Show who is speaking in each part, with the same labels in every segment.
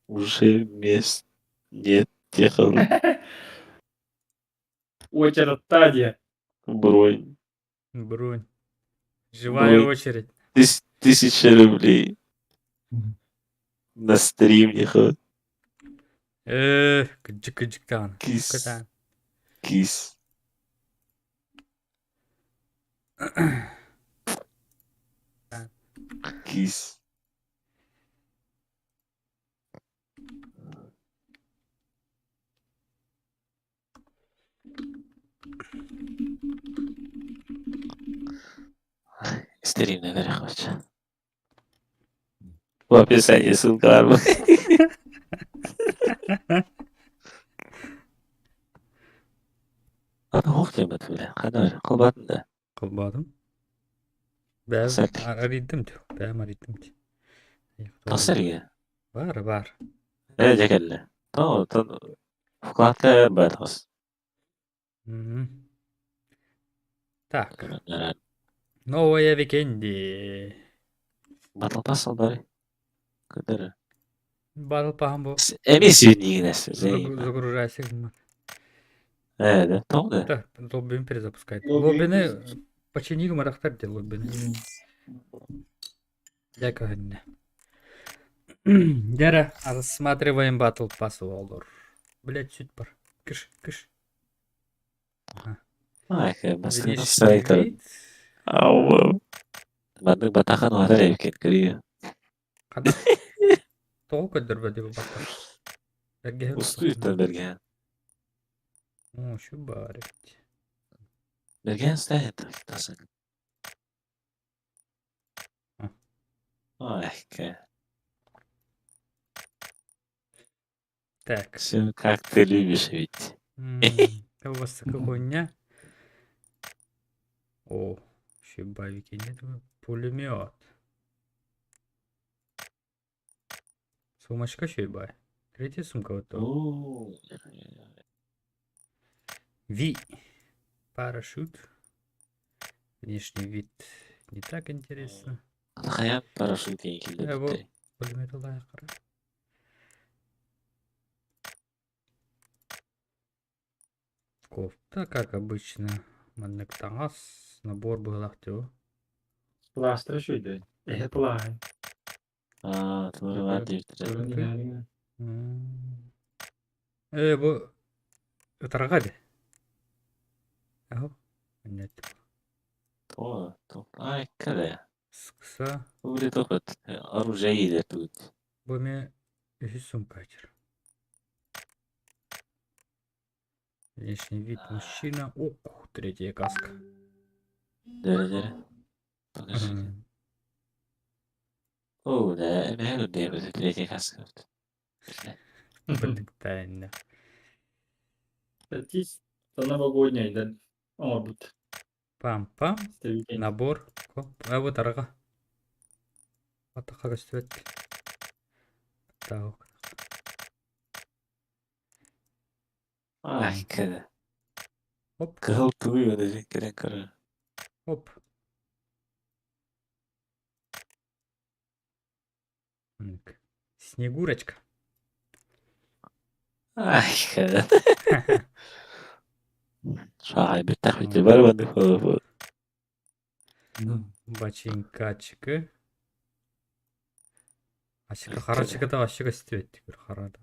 Speaker 1: Уже мест нет ехал.
Speaker 2: Уочараттаа диэ.
Speaker 1: Бронь.
Speaker 3: Бронь. Живая
Speaker 1: Бронь.
Speaker 3: очередь.
Speaker 1: Тысяча рублей. На стрим ехал.
Speaker 3: Э, кыдьык кыдьык даҕаны.
Speaker 1: Кис.
Speaker 3: Кытаан.
Speaker 1: Кис. Кис. Стримнэ короче. В описании ссылка бар Аны ох диэмэт бile. Хана кылбатын да.
Speaker 3: Кылбаатым. Бэйэм
Speaker 1: Сэр.
Speaker 3: арыйдым дии. Бэйэм арыйдым дии.
Speaker 1: Тахсар
Speaker 3: Баар, баар.
Speaker 1: Ээ дьэ кэллэ. Тоҕо вкладка баатаҕас.
Speaker 3: Мгм. Так. Новая Викенди.
Speaker 1: Battle Pass албары. Көтөрө.
Speaker 3: Battle Pass бу.
Speaker 1: Эми сүүннигинэс.
Speaker 3: Загружайся.
Speaker 1: Ээ да, тоҕо да?
Speaker 3: Да, лоббин перезапускает. Лоббины почини гымарахтар де лоббины. Дьэ көһүннэ. Дьэ рассматриваем Battle Pass олор. Блять, сүт бар. Кыш, кыш.
Speaker 1: Внешний вид. Маннык батахан уһатар эбиккин көрүө.
Speaker 3: Ханна? Тоҕо көрдөрбөтү бу баттах? Бэргэһэ
Speaker 1: Устуйуттан бэргэһэн.
Speaker 3: О, şu баар эбит.
Speaker 1: Бэргэһэн ставит тасан. Ой,
Speaker 3: Так.
Speaker 1: Все как ты любишь ведь.
Speaker 3: У вас хуйня. О, щебавики нет. Пулемет. Сумочка щебай. Третья сумка вот то. Ви. Парашют. Внешний вид не так интересно.
Speaker 1: Хайа парашют
Speaker 3: Его пулемет лайкара. Кофта, как обычно. Маннык таҥас, набор быһылаах дуу.
Speaker 2: Пластыр үчүгэй. Эһэ плаһын.
Speaker 1: Аа, туора диэбиттэрэ.
Speaker 3: Ээ, бу ытарҕа дии. Аһо, нет.
Speaker 1: То, то, ай, кэлэ.
Speaker 3: Скса.
Speaker 1: Ули топот, оружие иде тут.
Speaker 3: Бу эмиэ үһүс сумка этэр. Внешний вид мужчина. Ок, третья каска.
Speaker 1: Дөрө-дөрө. Покажи. О, да, эмэһэ үрдээбит третья каска.
Speaker 3: Бытыктаанна.
Speaker 2: Тис новогодняйдан оҥорбут.
Speaker 3: Пам-пам. Набор. А вот арга. Атаха көстүбэт. Так.
Speaker 1: Ай, кэлэ.
Speaker 3: Оп.
Speaker 1: Кыһыл тугуй öyle кэлэн көрөр.
Speaker 3: Оп. Снегурочка.
Speaker 1: Ай, кэлэ. Шаай бүттэх бүтэ бар маннык буолуо.
Speaker 3: Бачыҥкачыкы. Ачыка харачыката вообще көстүбэт харада.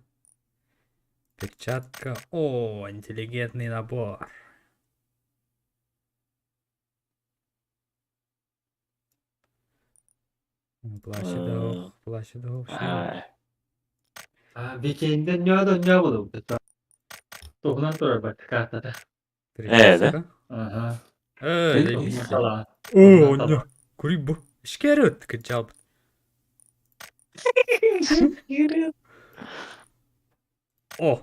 Speaker 3: Перчатка. О, интеллигентный набор. Плащ плащ
Speaker 2: Викинден ньоо ньоо булубут. Туһунан турар картата.
Speaker 1: Ээ да?
Speaker 2: Аха.
Speaker 3: Э, О, онно. Кури бу. Ишкерет кыджалбыт. О!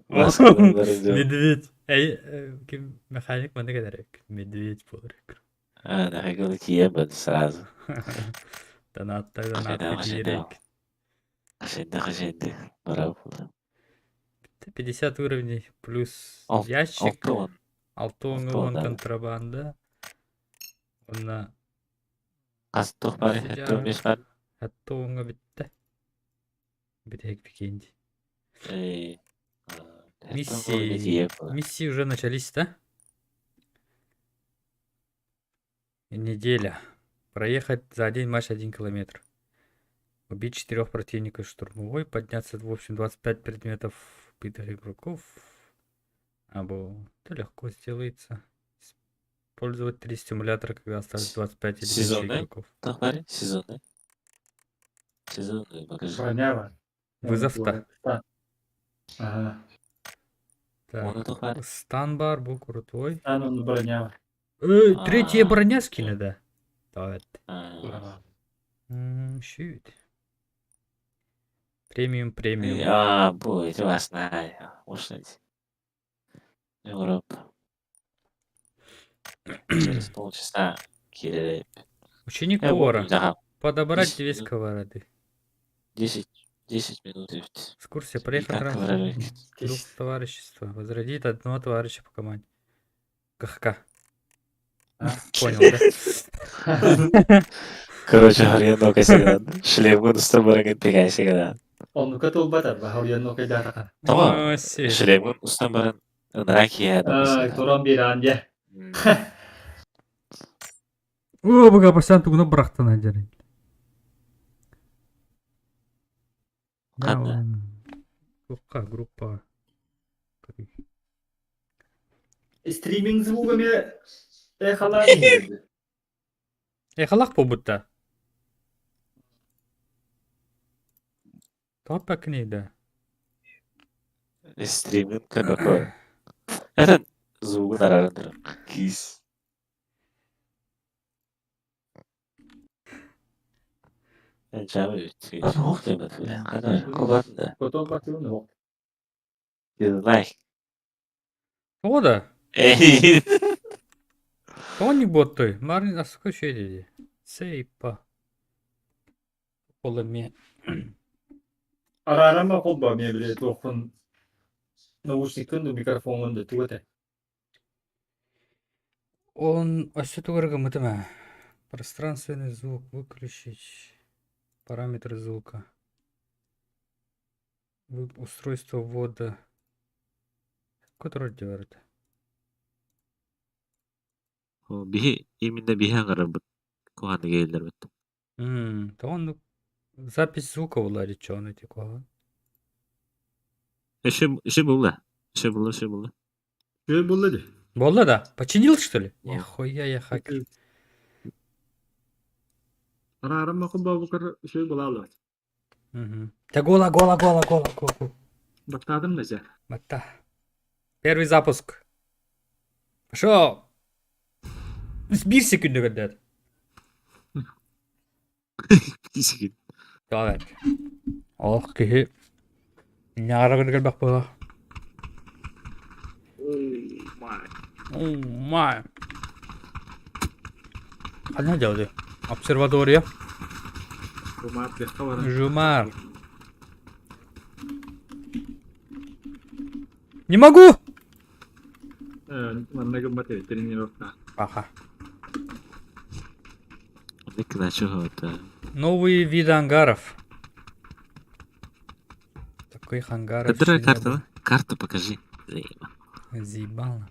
Speaker 3: Медведь. Эй, ким механик маны кэлэрек. Медведь буолар.
Speaker 1: А, да, тиийэн сразу.
Speaker 3: Донатта, донатта тиийэрек.
Speaker 1: Хашенде, хашенде. Браво.
Speaker 3: 50 уровней плюс ящик. Алтуон уон контрабанда. Уонна
Speaker 1: Хас туох баар? Хэттэ бес бар.
Speaker 3: Хэттэ уоҥҥа бүттэ. Бүтэһик викенд.
Speaker 1: Эй,
Speaker 3: Миссии. Миссии уже начались, да? Неделя. Проехать за один матч 1 километр. Убить четырех противников штурмовой, подняться в общем 25 предметов убитых игроков. Або это легко сделается. Использовать три стимулятора, когда осталось 25 или меньше
Speaker 1: Сезонный?
Speaker 3: игроков.
Speaker 1: Тахмари, сезонный. Сезонный, покажи.
Speaker 2: Броня
Speaker 3: Вызов-то.
Speaker 2: Ага.
Speaker 3: Так.
Speaker 1: Оны тохмари.
Speaker 3: Стан бар, бу крутой.
Speaker 2: Стан броня.
Speaker 3: Третья
Speaker 1: А.
Speaker 3: броня скина, да? Да.
Speaker 1: А,
Speaker 3: Щит. Премиум, премиум.
Speaker 1: А, будет вас знаю. Может, Европа. Через полчаса киирэр.
Speaker 3: Ученик
Speaker 1: Я
Speaker 3: повара.
Speaker 1: помню, да.
Speaker 3: Подобрать
Speaker 1: 10
Speaker 3: две
Speaker 1: минут.
Speaker 3: сковороды.
Speaker 1: 10 минут. И
Speaker 3: Экскурсия. Проехать
Speaker 1: как
Speaker 3: раз.
Speaker 1: говорили.
Speaker 3: Дух товарищества. Возродит одного товарища по команде. КХК.
Speaker 2: А?
Speaker 3: Понял, да?
Speaker 1: Короче, говоря, косяган. Шлем устан баран пегайсиган.
Speaker 2: Оннука туолбатар, баһылыйан кайдаатахан.
Speaker 1: Тоҕо?
Speaker 3: О, си.
Speaker 1: Шлемин устан баран ыныраа
Speaker 2: Туран биэрэн дьэ.
Speaker 3: О, бага пасан тугуна бырахтан адьарый. Да,
Speaker 1: Ханна?
Speaker 3: он. Группа, группа.
Speaker 2: Стриминг звуга ме эхалаан
Speaker 3: Эхалах побутта. Топа книга.
Speaker 1: Стримин какой? Это звугун арааран кис. Жабы үт. Хана кулатында.
Speaker 2: Потом батылын
Speaker 1: Лайк.
Speaker 3: О, да.
Speaker 1: Эй.
Speaker 3: Тоник боттой. Марин асыка шей Сейпа. Олами.
Speaker 2: Араарама холба ме биле туохун наушниктын микрофонун да тугате.
Speaker 3: Он өссө тугарга мытыма. Пространственный звук выключить. Параметры звука. Устройство ввода. Который делает?
Speaker 1: Биһи именно биһи аңарабыт. Куһаны келдер бит.
Speaker 3: Да он запись звука була что он эти куһаҕан.
Speaker 1: Эше эше була. Эше була, эше була.
Speaker 2: Үчүгэй буолла дии.
Speaker 3: Буолла да? Починил, что ли?
Speaker 1: О.
Speaker 3: Нихуя я хакер.
Speaker 2: Араарама холба букар үчүгэй буолла.
Speaker 3: Мгм. Да гола, гола, гола, гола, гола.
Speaker 2: Баттаатым да дьэ.
Speaker 3: Батта. Первый запуск. Пошел. 1 секунду говорят.
Speaker 1: Десигин.
Speaker 3: Давай. Ох, киһи. Нярагын бах була. Oh my. Ханна делали? Обсерватория. Жумар. Не могу!
Speaker 2: Манна гыммат тренировка.
Speaker 3: Ага.
Speaker 1: Начал это.
Speaker 3: Новые виды ангаров. Таких ангаров
Speaker 1: Которая
Speaker 3: еще не
Speaker 1: карта?
Speaker 3: было.
Speaker 1: Карту покажи. Заеба.
Speaker 3: Заебало.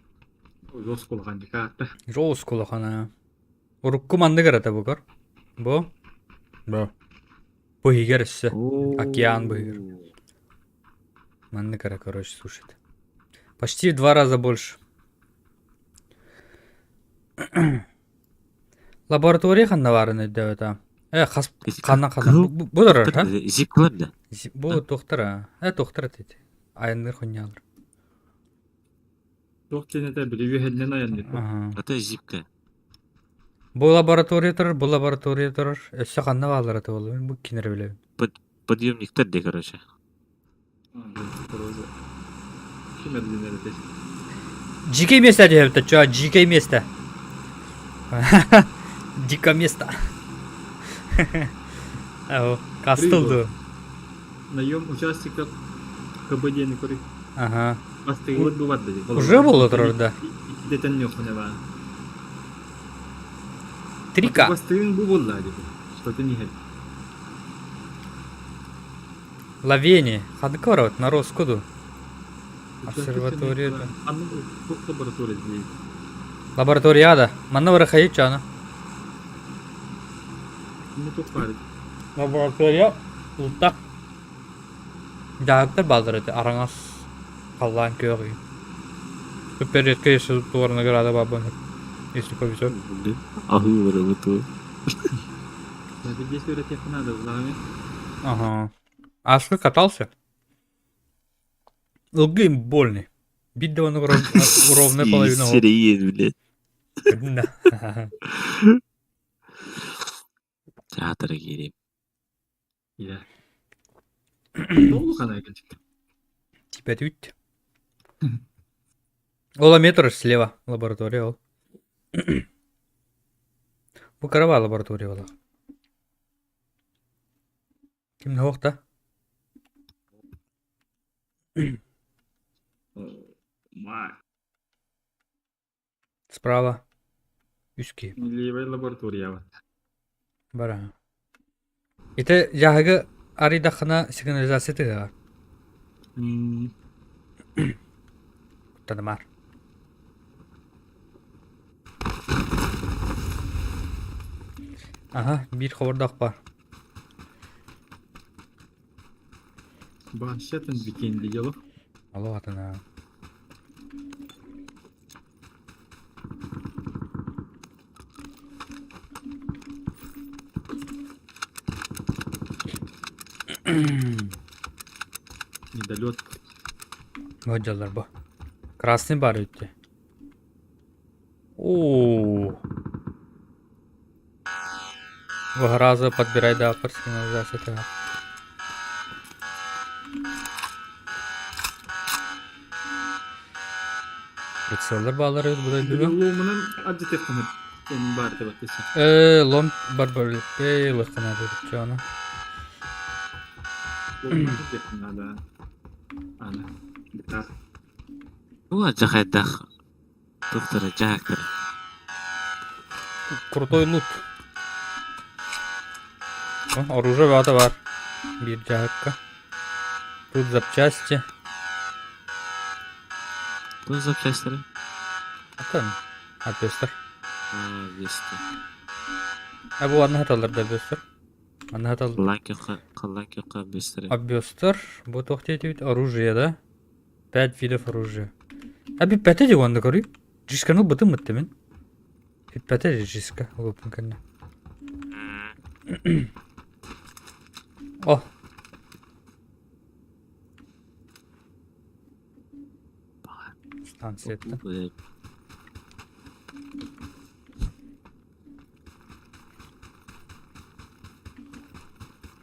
Speaker 2: Жос карта.
Speaker 3: Жестко улахана. Урукку маннык эрэ бу көр. Бу. Бу. Бу иһигэр өссө. Океан быгыр. Маннык эрэ, короче, слушает. Почти в два раза больше. Лаборатория ханна баарын өйдөөтө. Э, хас ханна ханна. Бу турар, а?
Speaker 1: Зип да.
Speaker 3: Бу доктора. Э, доктор дейт. Айанныр хуйнялар.
Speaker 2: Туох диэн били үһэннэн айанныыр.
Speaker 3: Ага.
Speaker 1: Это зипка.
Speaker 3: Бу лаборатория турар, бу лаборатория турар. Өссө ханна баалар это болду. Бу кинер билебин.
Speaker 1: Подъемниктер де, короче.
Speaker 2: Ким эрдинер этэ.
Speaker 3: Дикое место это что? Дикое место. Дико место. Ау, кастылды.
Speaker 2: Наем участников КБ диэни көр.
Speaker 3: Ага.
Speaker 2: Бастыгыбыт бу барда дии.
Speaker 3: Уже было турар, да?
Speaker 2: Ититен нөхүнэ баа.
Speaker 3: 3К.
Speaker 2: Бастыгын бу буолла дии. Что-то не.
Speaker 3: Лавени. Ханнык барабыт? Нароску дуу? Обсерватория дуу?
Speaker 2: Ханнык туох лаборатория диибит?
Speaker 3: Лаборатория да. Манна барахайы чаана.
Speaker 2: Инне туох баар
Speaker 3: Лаборатория улта. Дьаһыктар бааллар этэ араҥас халлаан күөх ый. Супер редко если туор награда баабын если повезет.
Speaker 1: Аһыы барабыт
Speaker 2: Это здесь үөрэтиэххэ наада булаҕыҥ
Speaker 3: Ага. Аскы катался? Ылгы им больный. Бит да ровная половина.
Speaker 1: Сирэйин, блядь.
Speaker 3: Да.
Speaker 1: Театра киириим.
Speaker 2: Иә. Толық ана екен
Speaker 3: Типа тут. Ола метр слева лаборатория ол. Бу карава лаборатория буолар. Ким да? Справа. Үски.
Speaker 2: Левая лаборатория
Speaker 3: Бара. Ити дьаһыгы арыйдаххына сигнализация тыаһа. Куттанымаар. Аха, биир хобордоох баар.
Speaker 2: Баншетын бикин дело.
Speaker 3: Алло атына.
Speaker 2: Недолет.
Speaker 3: Вот дьаллар бу. Красный бар өттө. О. Раза подбирай да сигнализация. Прицеллар баалар эбит бу дойдуга.
Speaker 2: Ломунан аддетеххана эн баар табаттыса.
Speaker 3: Э, лом барбар эй лыххана дедик аны.
Speaker 2: Ломунан аддетеххана да. Ана. Битар.
Speaker 1: Уа жахайдах. Доктора Жаактар.
Speaker 3: Крутой лут. О, оружие баата бар. Биир дьаһыкка. Тут запчасти.
Speaker 1: Туох запчастары?
Speaker 3: Атын. Арбестер.
Speaker 1: Аа, вести.
Speaker 3: А бу анна хаталлар да арбестер. Анна хатал
Speaker 1: Халлаан көххө арбестері.
Speaker 3: Арбестер. Бу туох диэтибит? Оружие, да? Пять видов оружия. А бүппэтэ дии уонна көрүй. Жисканы ылбытым мин. Бүппэтэ дии жиска ылбыппын кэннэ. О! Станцияттан.
Speaker 1: Блядь.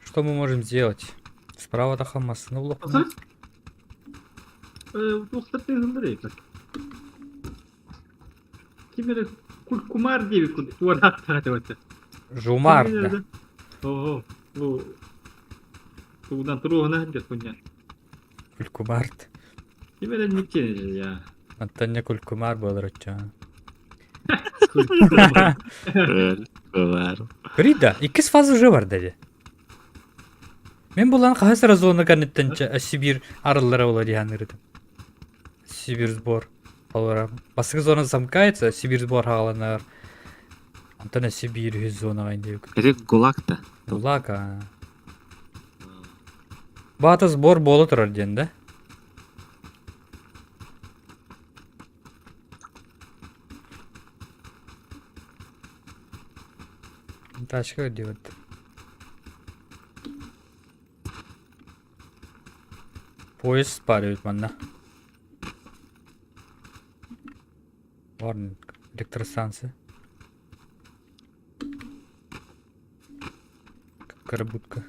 Speaker 3: Что мы можем сделать? Справа тахан массыны булуохпун.
Speaker 2: Туохтар тыһыллар эбит. Ким эрэ кумар диэбит курдук туорааттаҕа этэ.
Speaker 3: Жумар, да.
Speaker 2: Оо, бу тугунан туруоһуна сылдьар кунньа.
Speaker 3: Кулькумарт.
Speaker 2: Ким эрэ никчен я.
Speaker 3: Антоня Кулькумар буолар оччоҕо.
Speaker 1: Кулькумар.
Speaker 3: Көрүй да, иккис фаза уже бар дии. Мин булан хаһыс эрэ зона кэнниттэн Сибирь арыллара буолуо дии саныырытым. Сибирь сбор. Холобура, бастакы зона замкается, Сибирь сбор хааланар. Онтон Сибирь үһүс зонаҕа диэбит.
Speaker 1: Эрик ГУЛАГ да.
Speaker 3: ГУЛАГ аа. Баата сбор буола турар диэн да? Тачка диэбит. Поезд баар эбит манна. Бар электростанция. Карабутка.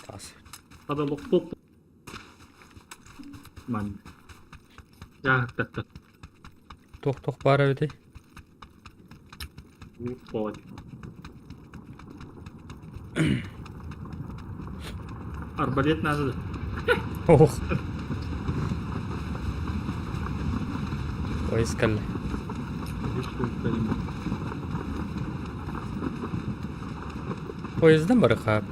Speaker 3: Таас.
Speaker 2: Хата лохтуох ман. Дьаһыктаттар.
Speaker 3: Туох-туох баар эбитий?
Speaker 2: Буолар. Арбалет надо да.
Speaker 3: Ох. Поискали. Поездом барыха.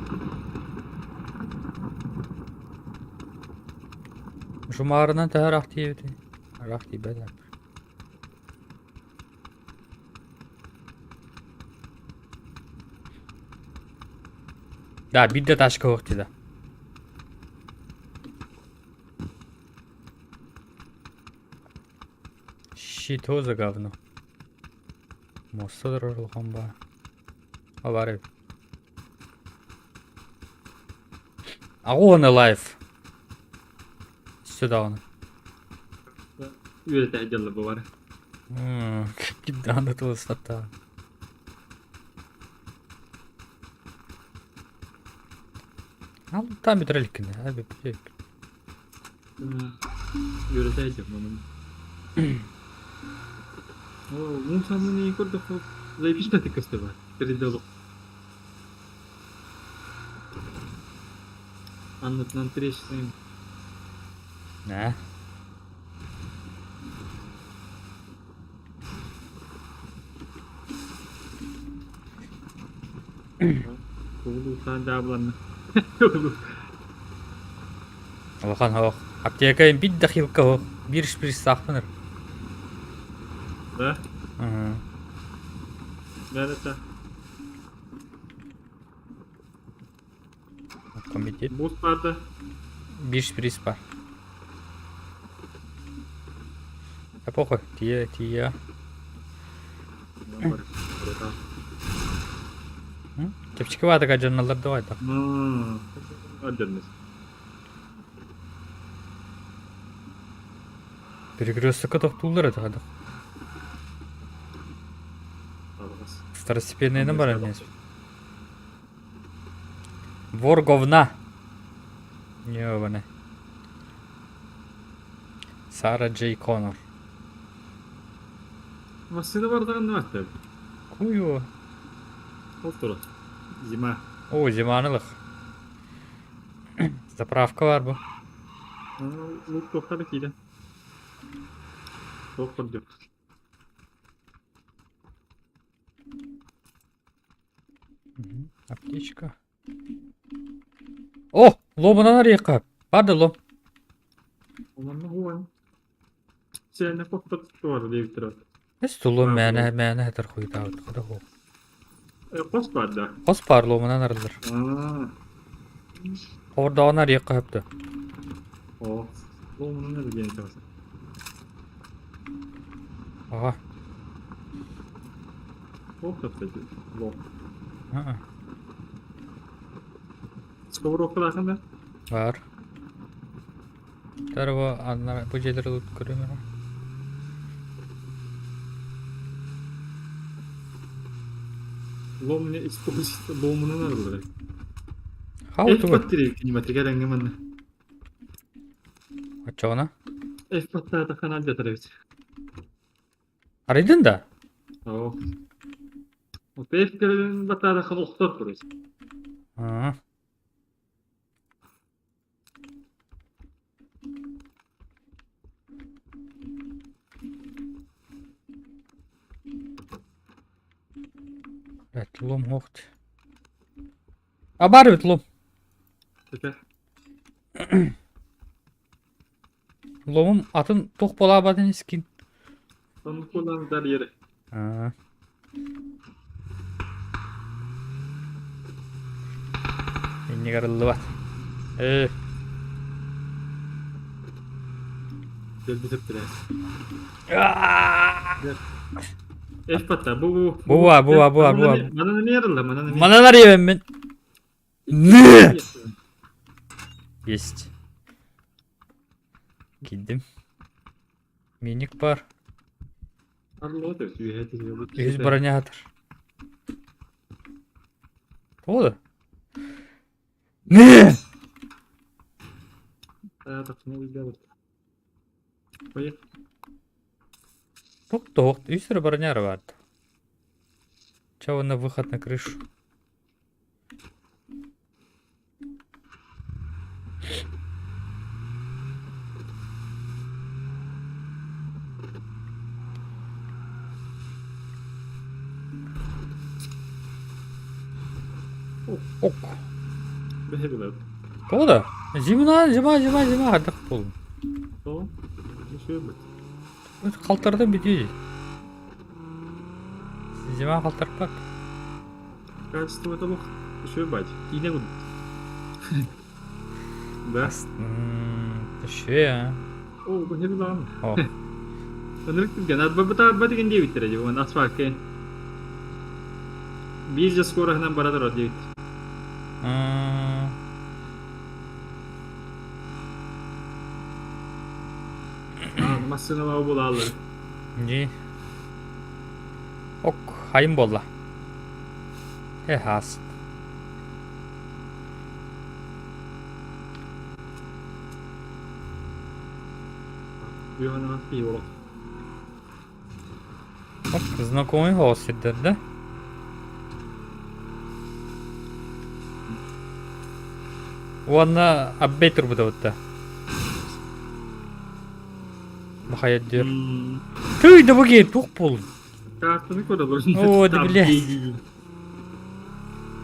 Speaker 3: Жумаарынан төһө ыраах тиийэбитий? Ыраах тиийбэт Да, биир да тачка суох дии да. Что за говно? Муоста турар улахан баа. А баар эбит. Аҕуона лайф. Өссө даҕаны.
Speaker 2: Үөрэтэ дьалла бу бар.
Speaker 3: Ким даҕаны тылыстаттаҕа. Алтан бүтэр иликкин
Speaker 2: Үөрэтэ дьоммун. Оо, муусаны көрдөххө заебись көстө бар. Переделок. Аннытынан трещина.
Speaker 3: Нэ?
Speaker 2: Тугу дьаабыланна.
Speaker 3: Улахан оһох. Аптека биир да хилка оһох. Биир шприц-саахпын
Speaker 2: Да? Да, да.
Speaker 3: Комитет.
Speaker 2: Бус баар
Speaker 3: Биир шприц баар. Да похуй, тиийэ, тиийэ. Чэпчэки баатыга дьонноллор дуо хайдах?
Speaker 2: Отдельность.
Speaker 3: Перекрестокка тохтууллар этэ хайдах? Второстепенныйынан баран иһэс. Вор говна. Ёбаный. Сара Джей Коннор.
Speaker 2: Массыына бардаҕын да
Speaker 3: Куйо.
Speaker 2: Ол турар. Зима.
Speaker 3: О, зиманылых. Заправка бар бу.
Speaker 2: Лук туохха да киирэн. Туох курдук.
Speaker 3: Аптечка. О, ломунан арыйыахха. Бар да лом.
Speaker 2: Онно хуан. Сиэнэ коппот туора диэбиттэр.
Speaker 3: Эс тулум мээнэ мээнэ хатар хуйтаабыт хата ху.
Speaker 2: Хос баар да.
Speaker 3: Хос баар ломунан арыллар. Хордоҕун арыйыахха хөптө.
Speaker 2: О, ломунан арыйан таваса.
Speaker 3: Ага.
Speaker 2: Ох, лом. Сковородкалаахын да?
Speaker 3: Бар. Тарва анна бу дьиэлэр ылыт көрүм эрэ.
Speaker 2: Лом не используется ломунан арыллар.
Speaker 3: How
Speaker 2: F
Speaker 3: to
Speaker 2: баттыры кинематика дәңге манна.
Speaker 3: Оччоҕуна?
Speaker 2: F баттаата ханан жатар эбит.
Speaker 3: Арыйдын да?
Speaker 2: Оо. F кэлин баттаата хан охтор турар.
Speaker 3: Аа. Блядь, лом хохт. А бар эбит лом.
Speaker 2: Это
Speaker 3: Ломум атын туох буолаабатын искин.
Speaker 2: Оннук буолан дар yere.
Speaker 3: Аа. Иннигэр ыллыбат. Ээ.
Speaker 2: Дэлби тэптэрээс. F батта бу бу.
Speaker 3: Бу баа, бу баа, бу баа, бу баа.
Speaker 2: Манан эмиэ арылла, манан эмиэ.
Speaker 3: Манан арыйабын мин. Не! Есть. Киирдим. Миник бар.
Speaker 2: Арыллыбат эбит үөһэ
Speaker 3: Үһүс броня хатар. Тоҕо да? Не! Туох үс эрэ броня эрэ баар Чэ уонна выход на крышу. Ок. Тоҕо да? Зимина, зима, зима, зима хайдах буоллун? Халтардан бүтүү. Зима халтарпат.
Speaker 2: Качество того еще бать. Киинэ курдук. Да?
Speaker 3: Еще.
Speaker 2: О, бу не билам. Ынырык түргэн. Арбабыта деген диэбиттэрэ дии, уон асфальтка. Биир же скороһынан бара турар диэбит. Аа, массыыналаах булааллар.
Speaker 3: Дии. Ок, хайым буолла. Э, хаас. Оп, знакомый голос сирдэр да? Уонна аббей турбута бутта. Бахайдыр. Тый да буге тух пул.
Speaker 2: Картаны көрө
Speaker 3: О, да блядь.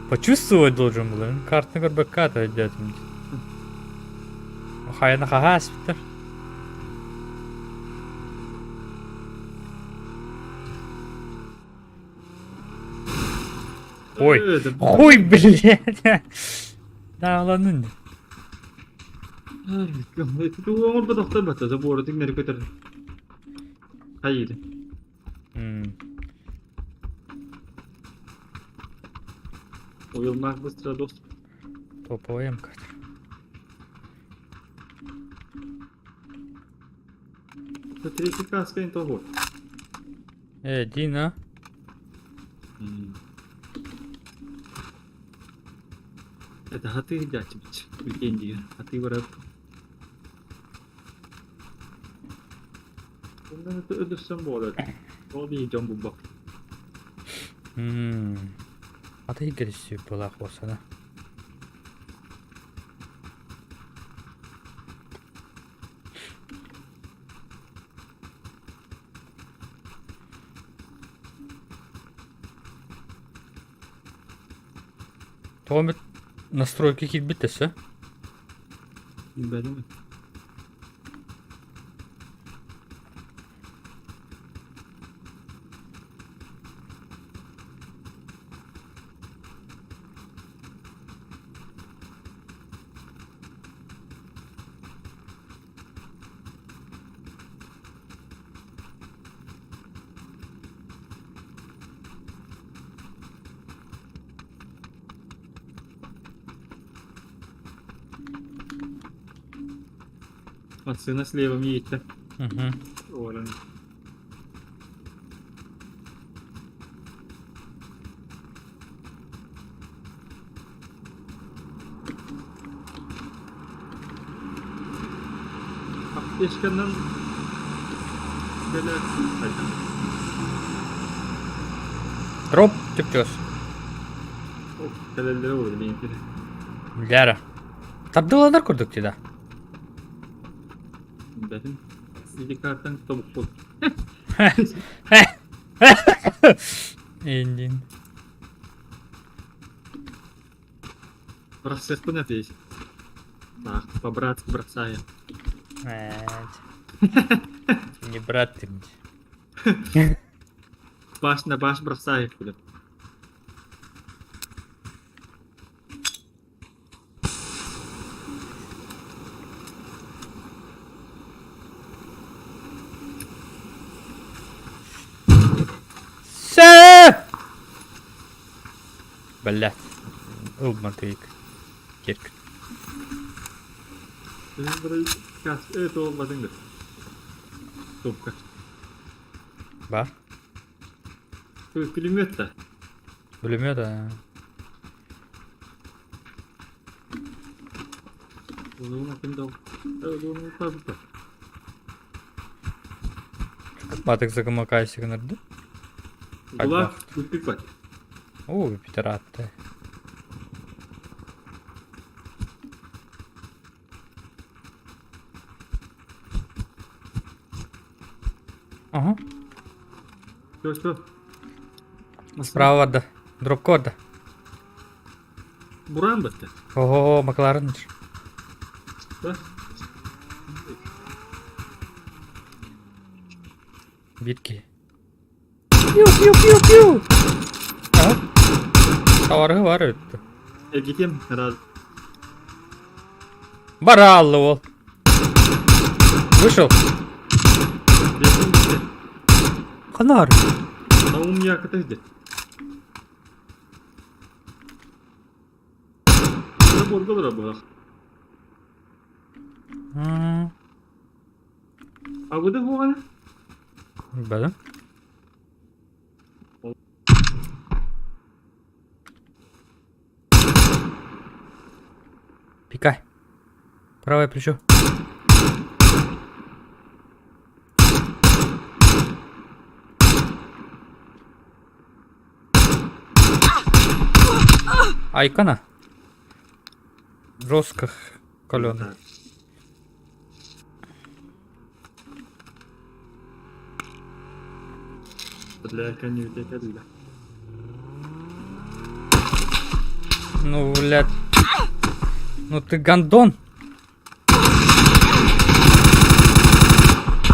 Speaker 3: Почувствовать должен был. Картаны көрбөккө ата өйдөөтүм. Хайаны хаһаас биттэр. Ой, хуй, блядь. Дааланын.
Speaker 2: Оҥорботохтор батта заборы тиҥнэри көтөр. Хайыр. Уйулмах быстро доступ.
Speaker 3: Топовая МК.
Speaker 2: Третий каска того.
Speaker 3: Э, Дина.
Speaker 2: Это хаты дячибич. Уикенди. Хаты барап. Ондан өтө буолар. Ол дии дьон булбак.
Speaker 3: Аты игерisi буолаах буолсана. Тоҕо эмит настройка киирбит өссө?
Speaker 2: Билбэтим. Массыына слева едет.
Speaker 3: Угу.
Speaker 2: Оран. Аптечканан кэлэ
Speaker 3: Дроп түптөс.
Speaker 2: Кэлэллэрэ буолуо билигин.
Speaker 3: Ляра. Тардыланар курдук дии да.
Speaker 2: Бэтин. Ити картан тобукпут.
Speaker 3: Эндин.
Speaker 2: Бырахсыахпын этий. Так, по-братски бросаем.
Speaker 3: Не брат ты мне.
Speaker 2: Баш на баш бросаем, блин.
Speaker 3: Сөп! Блядь. Ылматыйык. Кирк.
Speaker 2: Тупка.
Speaker 3: Бар.
Speaker 2: Пулемет да.
Speaker 3: Пулемет, а. Батык загымакайсы гынырды.
Speaker 2: Була үппүт
Speaker 3: О, пидоратты. Ага.
Speaker 2: Что, что?
Speaker 3: Справа да. Дропка да.
Speaker 2: Бураан бытты.
Speaker 3: Ого, Макларен.
Speaker 2: Да?
Speaker 3: Битки. Пиу, пиу, пиу, пиу. А? Товары бар өттө.
Speaker 2: Эргитиэм раз.
Speaker 3: Бараллы ол. Вышел.
Speaker 2: Бэйэтин бүттэ.
Speaker 3: Ханар.
Speaker 2: Наум Якотов дед. Заборга буолар. Агыды буолан?
Speaker 3: Бәлем. Пикай. Правое плечо. Айкона. Жестко каленый.
Speaker 2: Бля, коню,
Speaker 3: Ну, блядь. Ну ты гондон.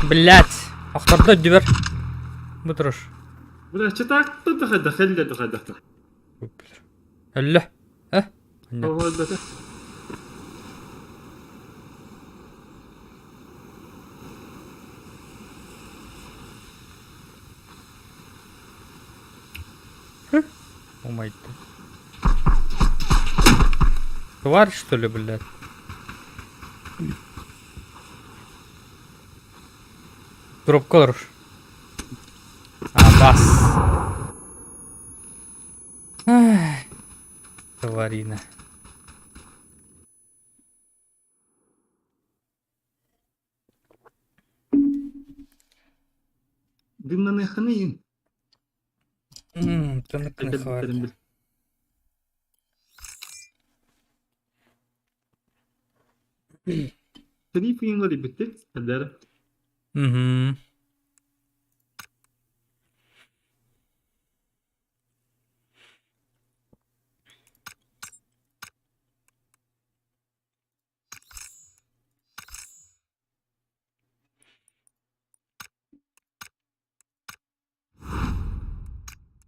Speaker 3: Блядь. Ахтарда дивер. Бутырыш.
Speaker 2: Бля, что так? Тут дохелле дохелле.
Speaker 3: Әллә. Э? О май Тварь, что ли, блядь? Дроп колор. А, бас. Ай, Тварина.
Speaker 2: Дымнаны ханы.
Speaker 3: Тыныкны
Speaker 2: Три фильмleri bitti. Eller.
Speaker 3: Угу.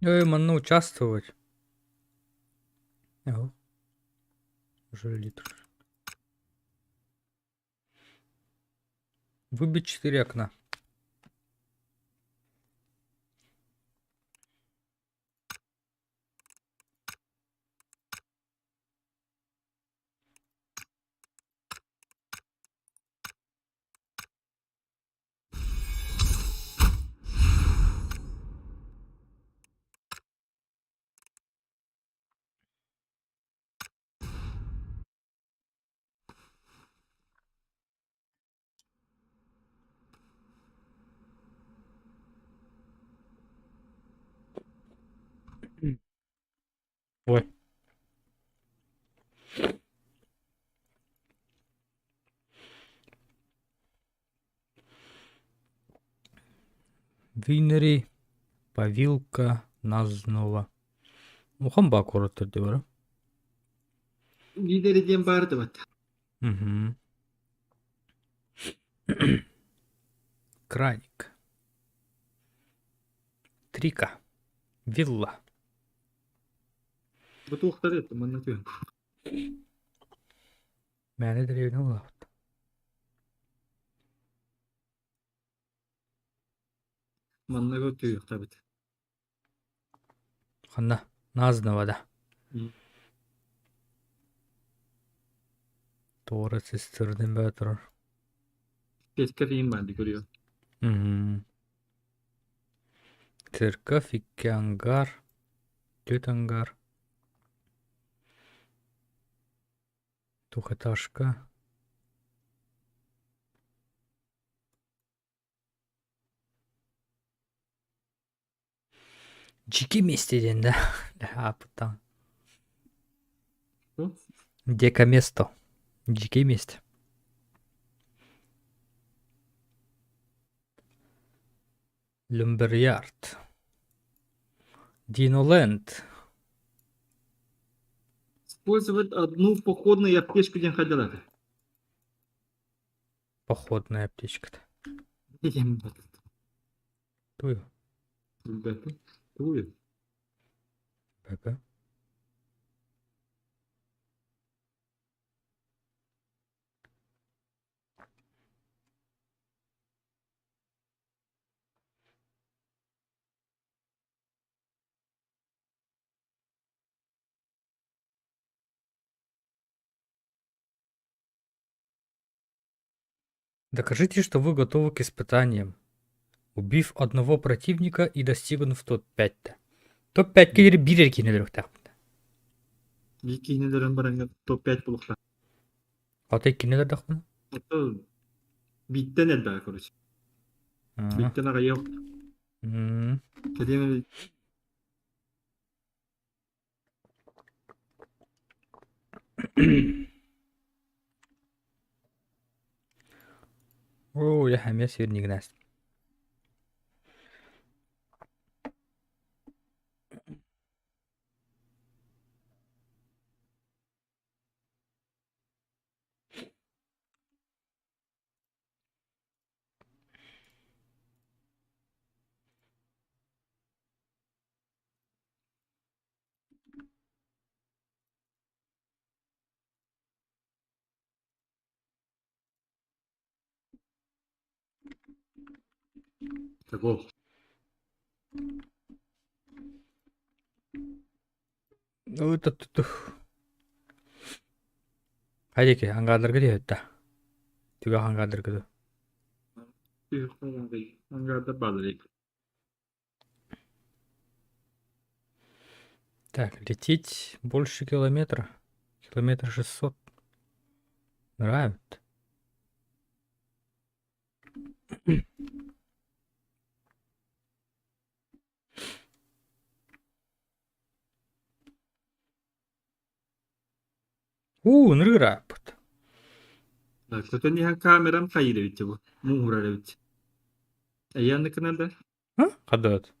Speaker 3: Ой, манна участвовать. Ого. Уже литр. Выбить 4 окна. Ой. Винери, Павилка, Назнова. Ухан ба куораттар дии
Speaker 2: Lideri диэн баар бат.
Speaker 3: Угу. Краник. Трика. Вилла.
Speaker 2: Бу туохтар это манна түһэн.
Speaker 3: Мээнэ деревня улаабыт.
Speaker 2: Манна түһүөхтээбит.
Speaker 3: Ханна. Назнова да. Туора сестерден бää турар.
Speaker 2: Петка фильм баар көрүө.
Speaker 3: Угу. Церковь, икки ангар, түөрт ангар. Двухэтажка. Дьикий месте диэн да? Аапыттан. Дико место. Дьикий месте. Lumberyard. Dinoland.
Speaker 2: Использовать одну походную аптечку диэн хайдалаата?
Speaker 3: Походная аптечка-то.
Speaker 2: Диэн бат.
Speaker 3: Туй.
Speaker 2: Билбэппин. Тугуй?
Speaker 3: Бэбэ. Докажите, что вы готовы к испытаниям, убив одного противника и достигнув топ-5-то. Топ-5 киһи биир эрэ киһини өлөрүөхтээхпит.
Speaker 2: Биир киһини өлөрөн бараҥҥа топ-5 булуохтаах.
Speaker 3: Ата иккини өлөрдөхпүнэ?
Speaker 2: Ото бииртэн элбэҕэ короче. Бииртэн аҕыйах. Кэлиэм
Speaker 3: Оо, я эмиэ сиэрнигинээс.
Speaker 2: Такого.
Speaker 3: Ну, это тут. Хайдеки, ангааларга диэбит да. Түгэх ангааларга ду.
Speaker 2: Ангаалдар баалар
Speaker 3: Так, лететь больше километра. Километр 600. Нравится. Уу, ынырыырааппыт.
Speaker 2: Так, Көтөн иһэн камерам хайыыр эбит бу. Мууһурар эбит. Эйиэнникинэн да?
Speaker 3: А? Хадыат.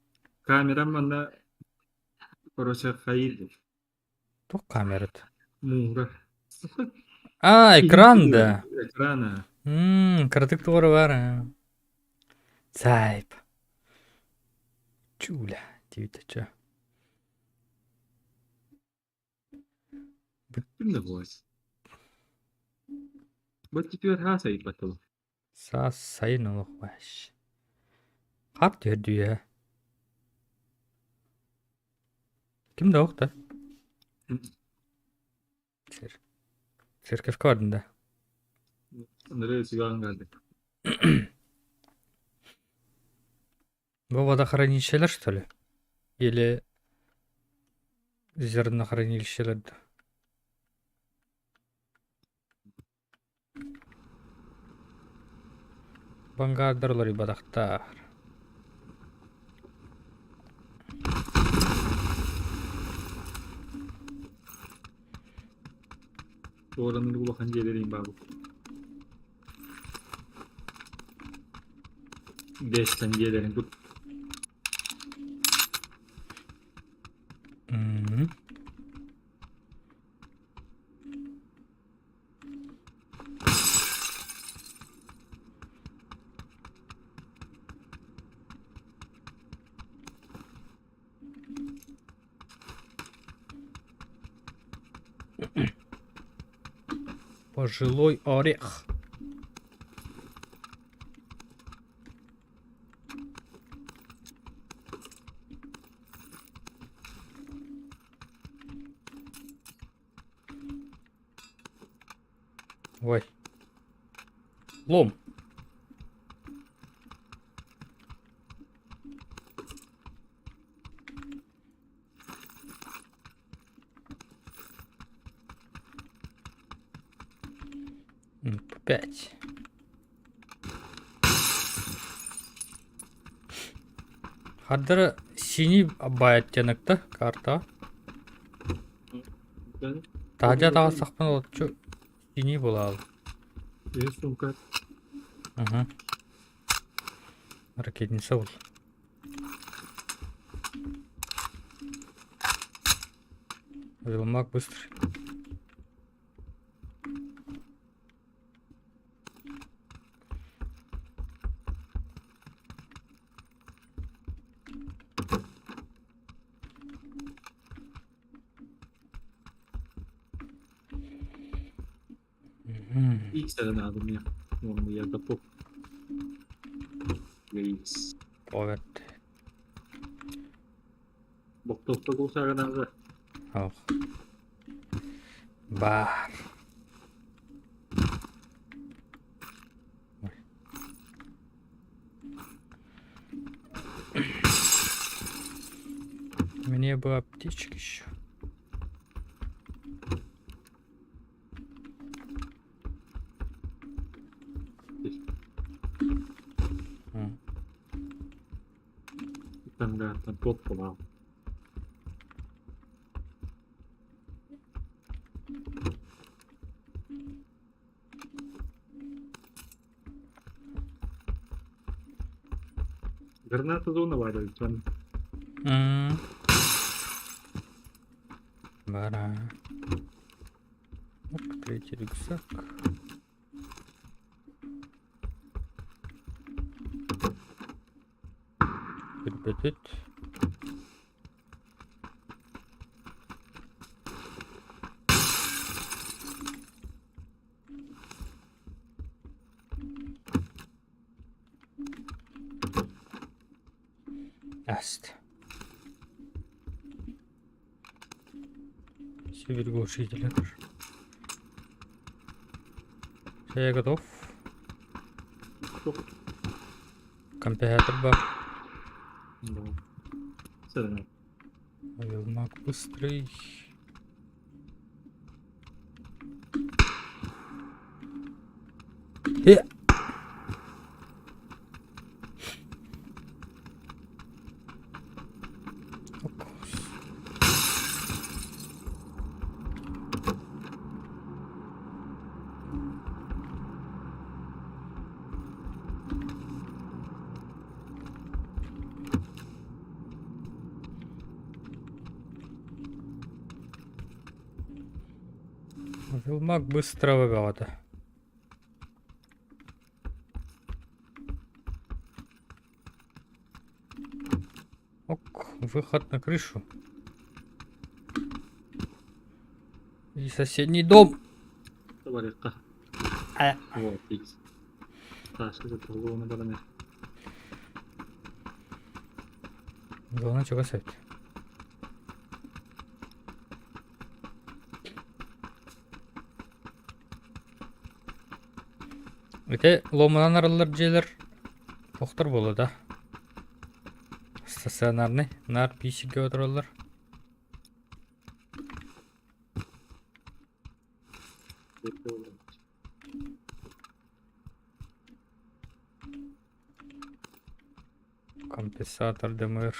Speaker 2: Камерам манна короче хайыыр
Speaker 3: Туох камерат?
Speaker 2: Мууһурар.
Speaker 3: А, экран да.
Speaker 2: Экрана.
Speaker 3: Мм, кыратык туора бар. аа. Сайп. Чуля, диэбитэ чэ.
Speaker 2: Ким да буолас. Вот теперь хас айбатыл.
Speaker 3: Саас сайын олох бааш. Хар түһэрдүйэ. Ким да ох да. Цер. Церковка бардын да.
Speaker 2: Андрей сиган geldi.
Speaker 3: Бу водохранилищелэр что ли? Или зернохранилищелэр да? Бангаардар уларыйбатахтар.
Speaker 2: Туораныр улахан дьиэлэрин баабыт. Бэстэн дьиэлэрин тут
Speaker 3: М. Пожилой орех. Ой. Лом. 5. Хардара синий бай оттенокта карта. Таһырдьа таҕыстахпына олоччу синий буолаал.
Speaker 2: Үһүс сумка.
Speaker 3: Аха. Ракетница был. Велмак быстрый.
Speaker 2: Икс эрэ наада миэхэ. Уонна я готов. Икс.
Speaker 3: Поверт.
Speaker 2: Бохтохто кулсааҕынааҕы.
Speaker 3: Ох. Баар. Мне бы аптечки еще.
Speaker 2: Стандартно туох Граната зона валяется.
Speaker 3: М. Бара. Оп, третий рюкзак. Үрбэтит. Аст. Север глушителя тоже. Все, я готов. Компьютер бар.
Speaker 2: Да. Все,
Speaker 3: Велмак быстрый. Э! Оп. Велмак быстрого бөҕөтө. Ок, выход на крышу. И соседний дом.
Speaker 2: Табарыахха.
Speaker 3: А.
Speaker 2: Вот, икс. Сашка толуона баран
Speaker 3: Зона чугас эбит. Ити ломунан арыллар дьиэлэр тохтор буолуо да. Стационарный, наар пиисикгэ олороллор. Компенсатор ДМР.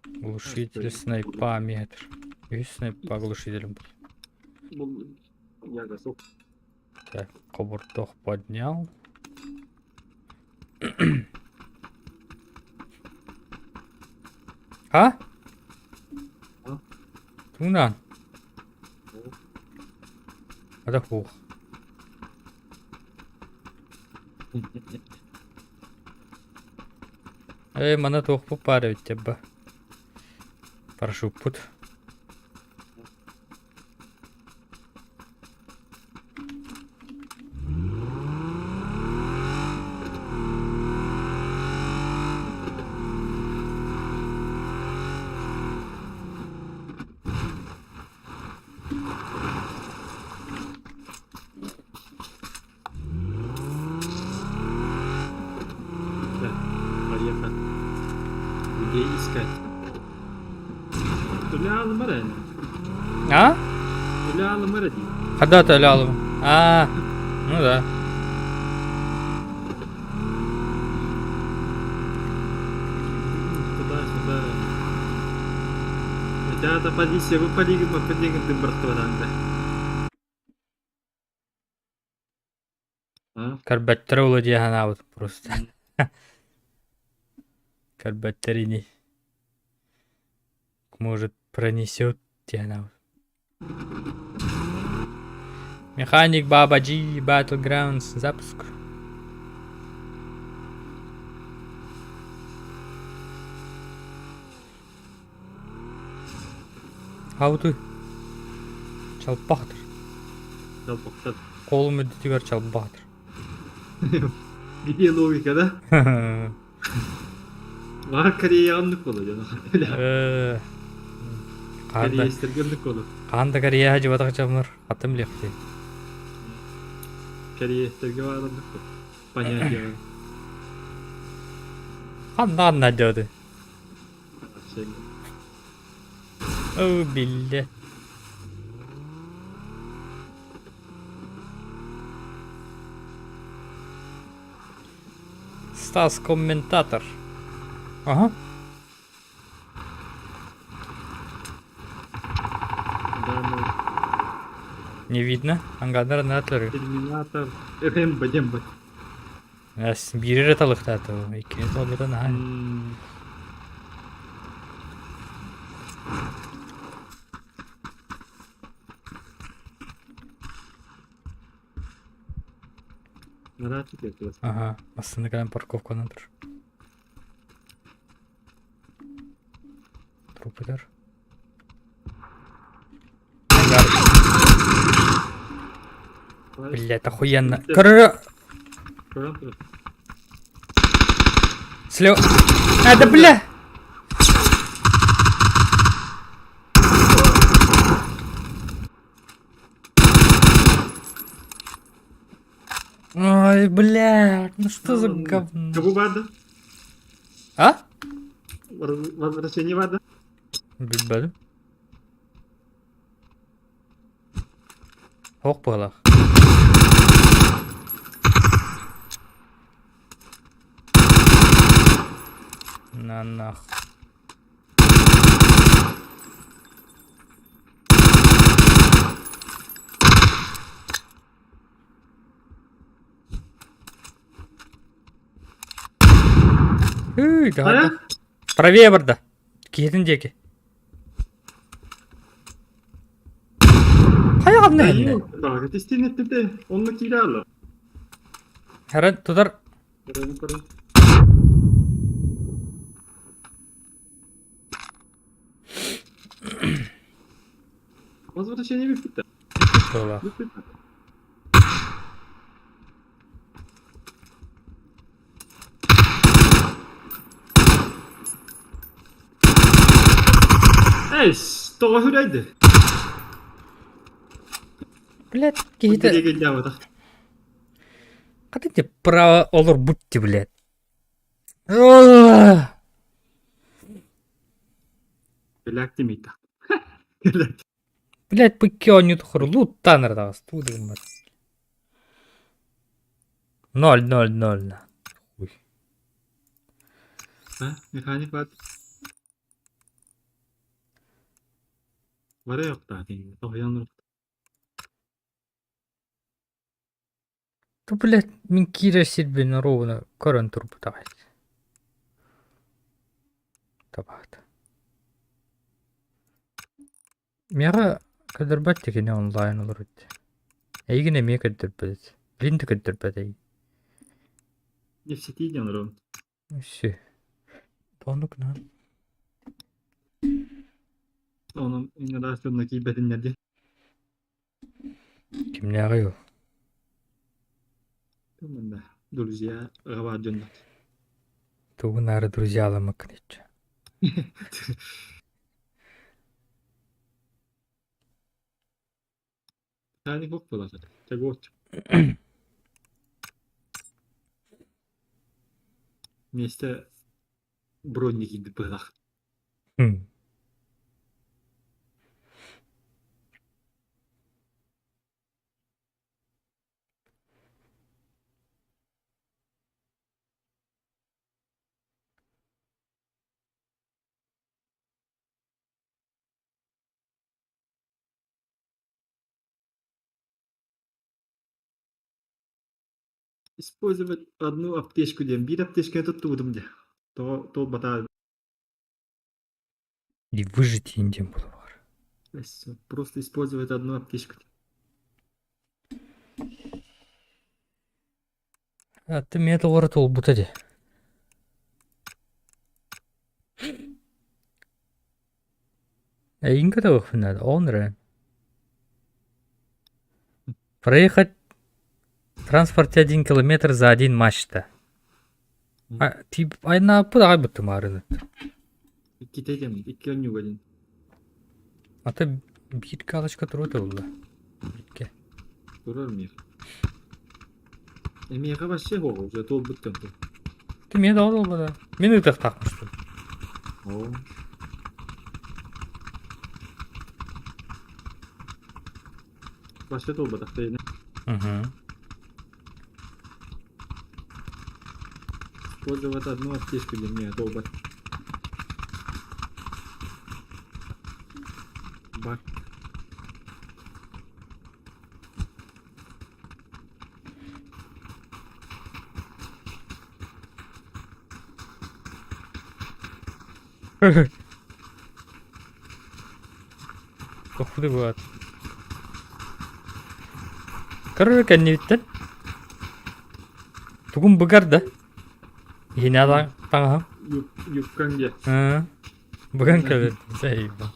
Speaker 3: Глушитель снайпа метр. Үс снайпа глушителем был.
Speaker 2: Я готов.
Speaker 3: Так, кобуртох поднял. А?
Speaker 2: А?
Speaker 3: Тунан. Это хух. Эй, мана туохпут баар эбит дьабба. Парашюппут.
Speaker 2: Да, поехали. Где искать? Туля мэрэ.
Speaker 3: А?
Speaker 2: Туля мэрэ дии.
Speaker 3: Когда-то лялым. А, ну да.
Speaker 2: Туда-сюда. Хотя полиция, вы полигон, полигон ты братваранда. А?
Speaker 3: Көрбөттөр ула дии санаабыт просто. Көрбөттөр ини. Может пронесет дии санаабыт. Механик Баба G Battlegrounds запуск. How to Чалпахтыр.
Speaker 2: Чалбахтар.
Speaker 3: Колум үрдүтүгэр чалбаатыр.
Speaker 2: Где логика, да? Баар Кореяҕа оннук буолуо дьоно.
Speaker 3: Э, хаан да
Speaker 2: Кореецтэргэ оннук буолуо.
Speaker 3: хаан да Кореяҕа дьыбатах дьоннор хатым лехти.
Speaker 2: Кореецтэргэ баар оннук буолуо. Понятие.
Speaker 3: Ханна ханна дьоды. Оо, биллэ. Стас комментатор. Ага.
Speaker 2: Да, ну,
Speaker 3: Не видно. Ангандар натлары.
Speaker 2: Терминатор. Рэмбо, Дембо.
Speaker 3: Биир эрэ талыктаата иккини талбыта наһаа. Ага, массыына кэлэн парковканан тур. Трупыгар. Блядь, охуенно. Короче... Слева. А, да бля! Ой, бля, ну что за говно?
Speaker 2: Кого барды?
Speaker 3: А?
Speaker 2: Возвращение в ада?
Speaker 3: Билбэтим. Ох быһалаах. На нах. Үй, да. Правее барда. Киһитин диэки. Хайаҕын нэһиннэ?
Speaker 2: Тестиин эттэ, онно киирэ алла.
Speaker 3: Харан тутар.
Speaker 2: Возвращение бүппүт. Бүппүт. Эс, тоҕо үрэйди?
Speaker 3: Блядь, киһитэ... Хотите право олорбут блядь. Блядь, быкки оонньуу тухары лууттаан эрэ таҕыс туу да гыммат. Ноль ноль ноль. Хуй.
Speaker 2: Механик баар. Бары тоһуйан
Speaker 3: Ту, блядь, мин киирэр сирбин оруобуна көрөн турбут аҕай. Табаат. Миэхэ көрдөрбөт да кини онлайн олорбут. Эйигин эмиэ көрдөрбөт. Билин да көрдөрбөт эйигин.
Speaker 2: Не в сети диэн олоробун.
Speaker 3: Все. Оннук наан.
Speaker 2: Онон иннилээх дьонно киирбэтиннэр диэн.
Speaker 3: Кимнээҕий ол?
Speaker 2: Манна друзья аҕабаат дьоннор.
Speaker 3: Тугун аары друзьяламмыккын иччэ.
Speaker 2: Tani bok буолар. Тягот. Вместе бронник киирбит быһылаах. Использовать одну аптечку диэн биир аптечканы туттубутум дии. Тоҕо туолбатаа
Speaker 3: И выжить диэн буолар.
Speaker 2: Просто использовать одну аптечку.
Speaker 3: Аты миэ тоҕо туолбута дии. Эйигин кытабыппын наада, оҕон эрэ. Проехать в транспорте 1 километр за один матч-то. А, тип, айнааппыт аҕай быттымаарыны.
Speaker 2: Иккитэ кэм, икки онньуга дин.
Speaker 3: А то биир галочка туруо буолла. Бииргэ.
Speaker 2: Турар мир. Эмиэхэ вообще хоҕу, уже туолбуттан ту.
Speaker 3: Ты миэ да буолбата. Мин ыытыахтаахпын.
Speaker 2: Оо. Вообще туолбатах тайна.
Speaker 3: Угу.
Speaker 2: Использовать одну аптечку для меня туолбат. Бак.
Speaker 3: Кохуды бывает. Короче, кэннибиттэн тугум быгар да иһинэ таҥаһым
Speaker 2: Юбкаҥ диэ.
Speaker 3: Быган кэлэр заебал.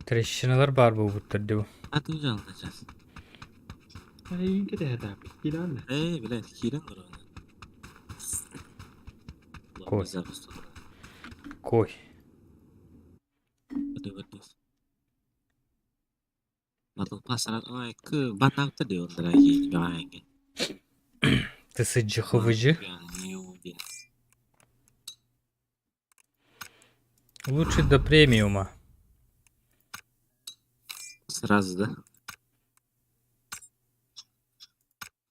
Speaker 3: Трещиналар баар буолбуттар дии.
Speaker 1: Атын дьаалда час.
Speaker 2: Эйигин кэтэһэ киирэн
Speaker 1: Ээ, блядь, киирэн баран.
Speaker 3: Кой. Кой. ТСДЖХВЖ. Лучше до премиума.
Speaker 1: Сразу, да?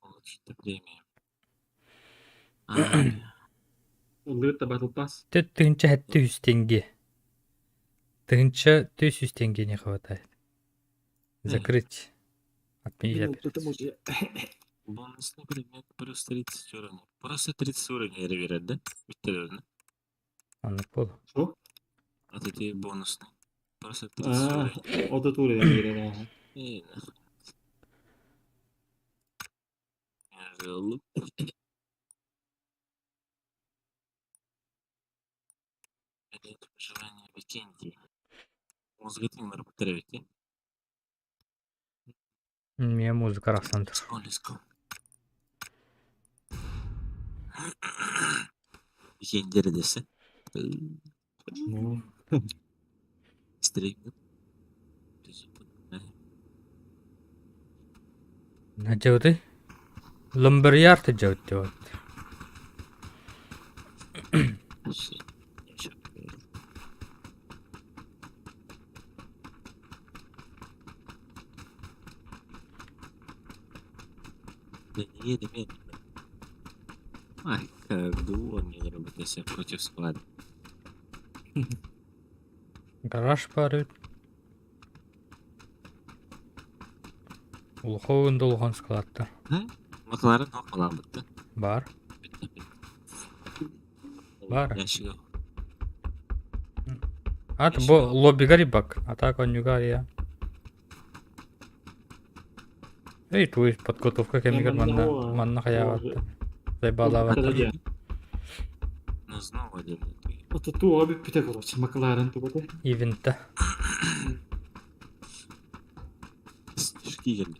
Speaker 1: Получить премию. А,
Speaker 2: Ыллыыр да Battle Pass.
Speaker 3: Тыһыынча 700 тенге. Тыһыынча 400 тенге не хватает. Закрыть. Отменить операцию.
Speaker 1: Бонусный предмет плюс 30 уровней. Просто 30 уровней берет, да? Бүттэ
Speaker 3: Оннук буолуо.
Speaker 2: Что?
Speaker 1: Вот эти бонусные. Просто 30
Speaker 2: А,
Speaker 1: уровней.
Speaker 2: 30 уровень берет, ага.
Speaker 1: Эй, нахуй. Я же лук. Билет выживания Викентий. Музыкатын барбыттар эбит дии.
Speaker 3: Мне музыка арахсан
Speaker 1: Let's go, let's go. Викендер десе.
Speaker 2: Ну,
Speaker 1: Стрим.
Speaker 3: Надеуты. Lumberyard дьэбит.
Speaker 1: Вообще. Не, не, не. Ай, как он не работает против склада.
Speaker 3: Гараж баар эбит. Улахан да улахан складтар.
Speaker 1: Макларен хохолаабытта.
Speaker 3: Баар. Баар.
Speaker 1: Ящига.
Speaker 3: Ат бу лоббига рибак. А так онньуга я. Эй, твой подготовка кэмигэр манна манна хайаабатта. Зайбалаабатта.
Speaker 1: Ну, снова делают.
Speaker 2: Это туга бүппүтэ короче, Макларен тугута.
Speaker 3: Ивентта.
Speaker 1: Снежки geldi.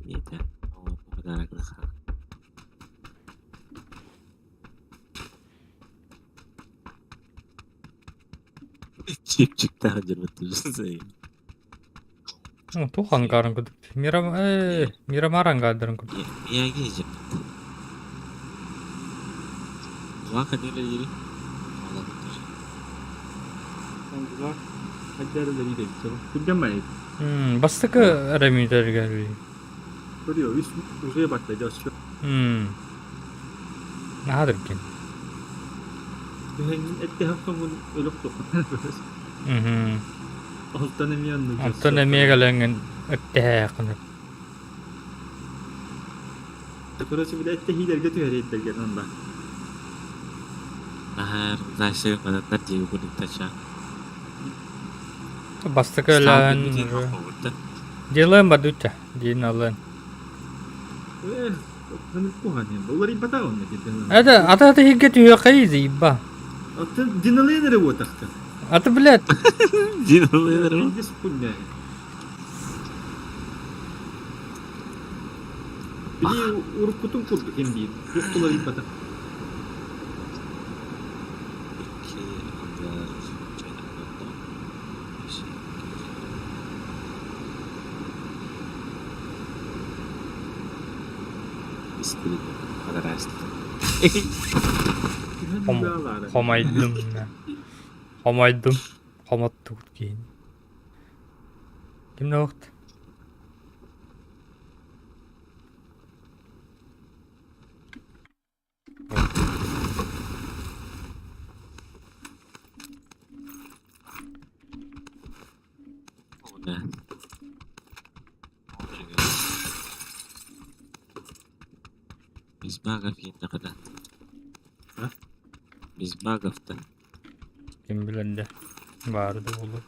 Speaker 1: Yeter. O kadar akıllı. Чипчик таһырдьа
Speaker 3: Ну, туох ангарын курдук. Мира Мирамар ангардарын курдук.
Speaker 1: Я гезем. Два ходили.
Speaker 2: Ангар. Хаддары да биир эбит. Түргэн бай.
Speaker 3: Бастакы эрэ мүнүүтэригэр
Speaker 2: Көрүө, үс уже барда дьосчу.
Speaker 3: Наһаа түргэн.
Speaker 2: Түһэҥҥин эттэһэн хоҥун өлөх туох. Алтан эмиэ оннук
Speaker 3: Онтон эмиэ кэлэҥҥин эттэһээххин.
Speaker 2: Короче, бile эттэһиилэргэ түһэриэттэргэ онда.
Speaker 1: Наһаар дальше квадраттар дии курдук тача.
Speaker 3: Бастакы өлөөн уже. Делаем бадучча, диин алын.
Speaker 2: Э, уларыйбата онно
Speaker 3: Это, ата ата хигге түһүөххэй заебба.
Speaker 2: Атын диналыйан эрэ уотахтар.
Speaker 3: Аты, блядь.
Speaker 1: Диналыйан эрэ.
Speaker 2: Индис хуйня. Били уруккутун курдук им биир. Туох уларыйбата.
Speaker 3: Хомойдум. Хомойдум. Хомоттубут киһини. Ким да уохт?
Speaker 1: Да. Без багов ендіғыда.
Speaker 2: А?
Speaker 1: Без багов-то.
Speaker 3: Ким билэр да. Баары да буолуо.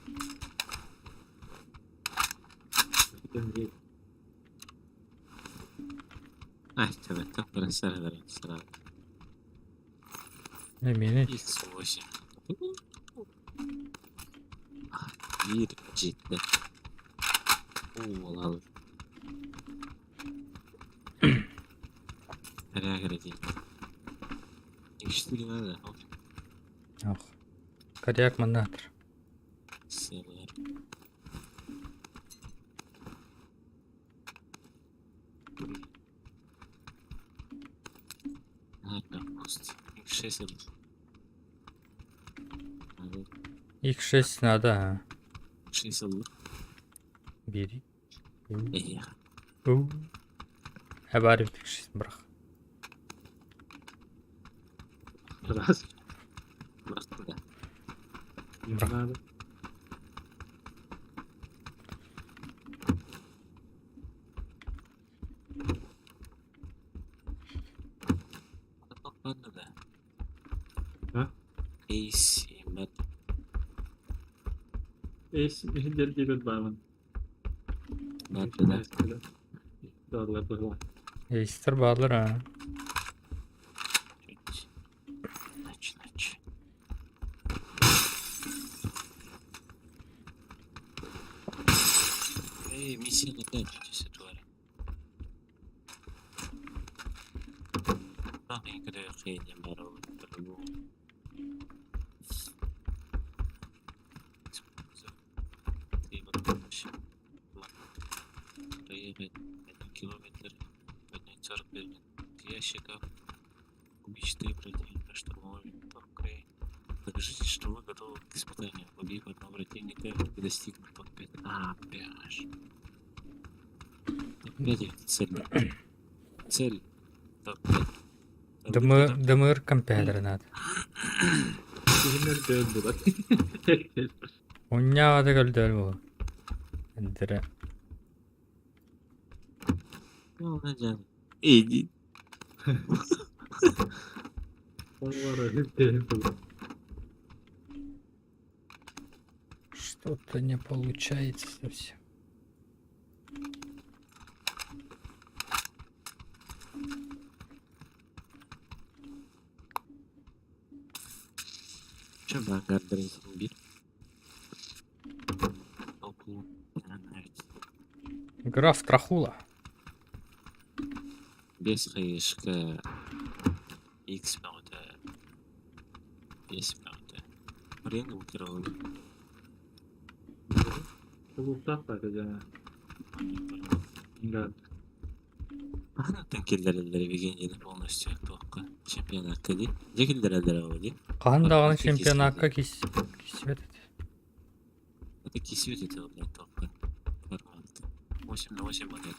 Speaker 1: Ай, так бросали сразу.
Speaker 3: Эмиэ
Speaker 1: X8. Биир дьиэтэ. Уу, Эрэ дии. X4 надо.
Speaker 3: Ох. Коряк манна турар.
Speaker 1: Сылар. Ладно, пусть. X6 Надо.
Speaker 3: X6 надо, а.
Speaker 1: X6 ыллык.
Speaker 3: Бери.
Speaker 1: Эх.
Speaker 3: Эбаар X6 бырах.
Speaker 2: Раз.
Speaker 1: Бырахтым да.
Speaker 3: Бырах.
Speaker 2: Надо.
Speaker 1: Ладно да.
Speaker 2: А?
Speaker 1: Эйс, имбат.
Speaker 2: Эс, иһин диэбит баамын.
Speaker 1: Ладно да.
Speaker 2: Даллар быһыла.
Speaker 3: Эйстер баалар а.
Speaker 1: Чуть. Нач, нач. Эй, миссия не дальше, тварь. Проехать 1 километр, поднять 45 ящиков, убить 4 противника штурмовой винтовкой. Докажите, что вы готовы к испытанию, убив одного противника и достигнув топ-5. А, пляж. Топ-5 цель. Цель топ-5.
Speaker 3: ДМР, ДМР компьютер надо.
Speaker 2: Иһин өлдөөн булар.
Speaker 3: Унньааҕа көлдөөл буолуо. Эндэрэ.
Speaker 1: Эй,
Speaker 2: Олар өлдөөн булар.
Speaker 3: Что-то не получается совсем.
Speaker 1: Че багардырын бир? Оку.
Speaker 3: Граф Трахула.
Speaker 1: Бес хайышка X баҕата. Бес баҕата. Аренда утыралын.
Speaker 2: Улуктаах баар Да.
Speaker 1: Хаһан киллэрэллэр Евгенийни полностью туохха чемпионакка дии. Дьэ киллэрэллэр ол дии.
Speaker 3: Хаһан даҕаны
Speaker 1: Киссибэт.
Speaker 3: чемпионакка кис киссибэт этэ.
Speaker 1: Это кисибэт этэ блядь туохха форматта. 8 на 8 монет.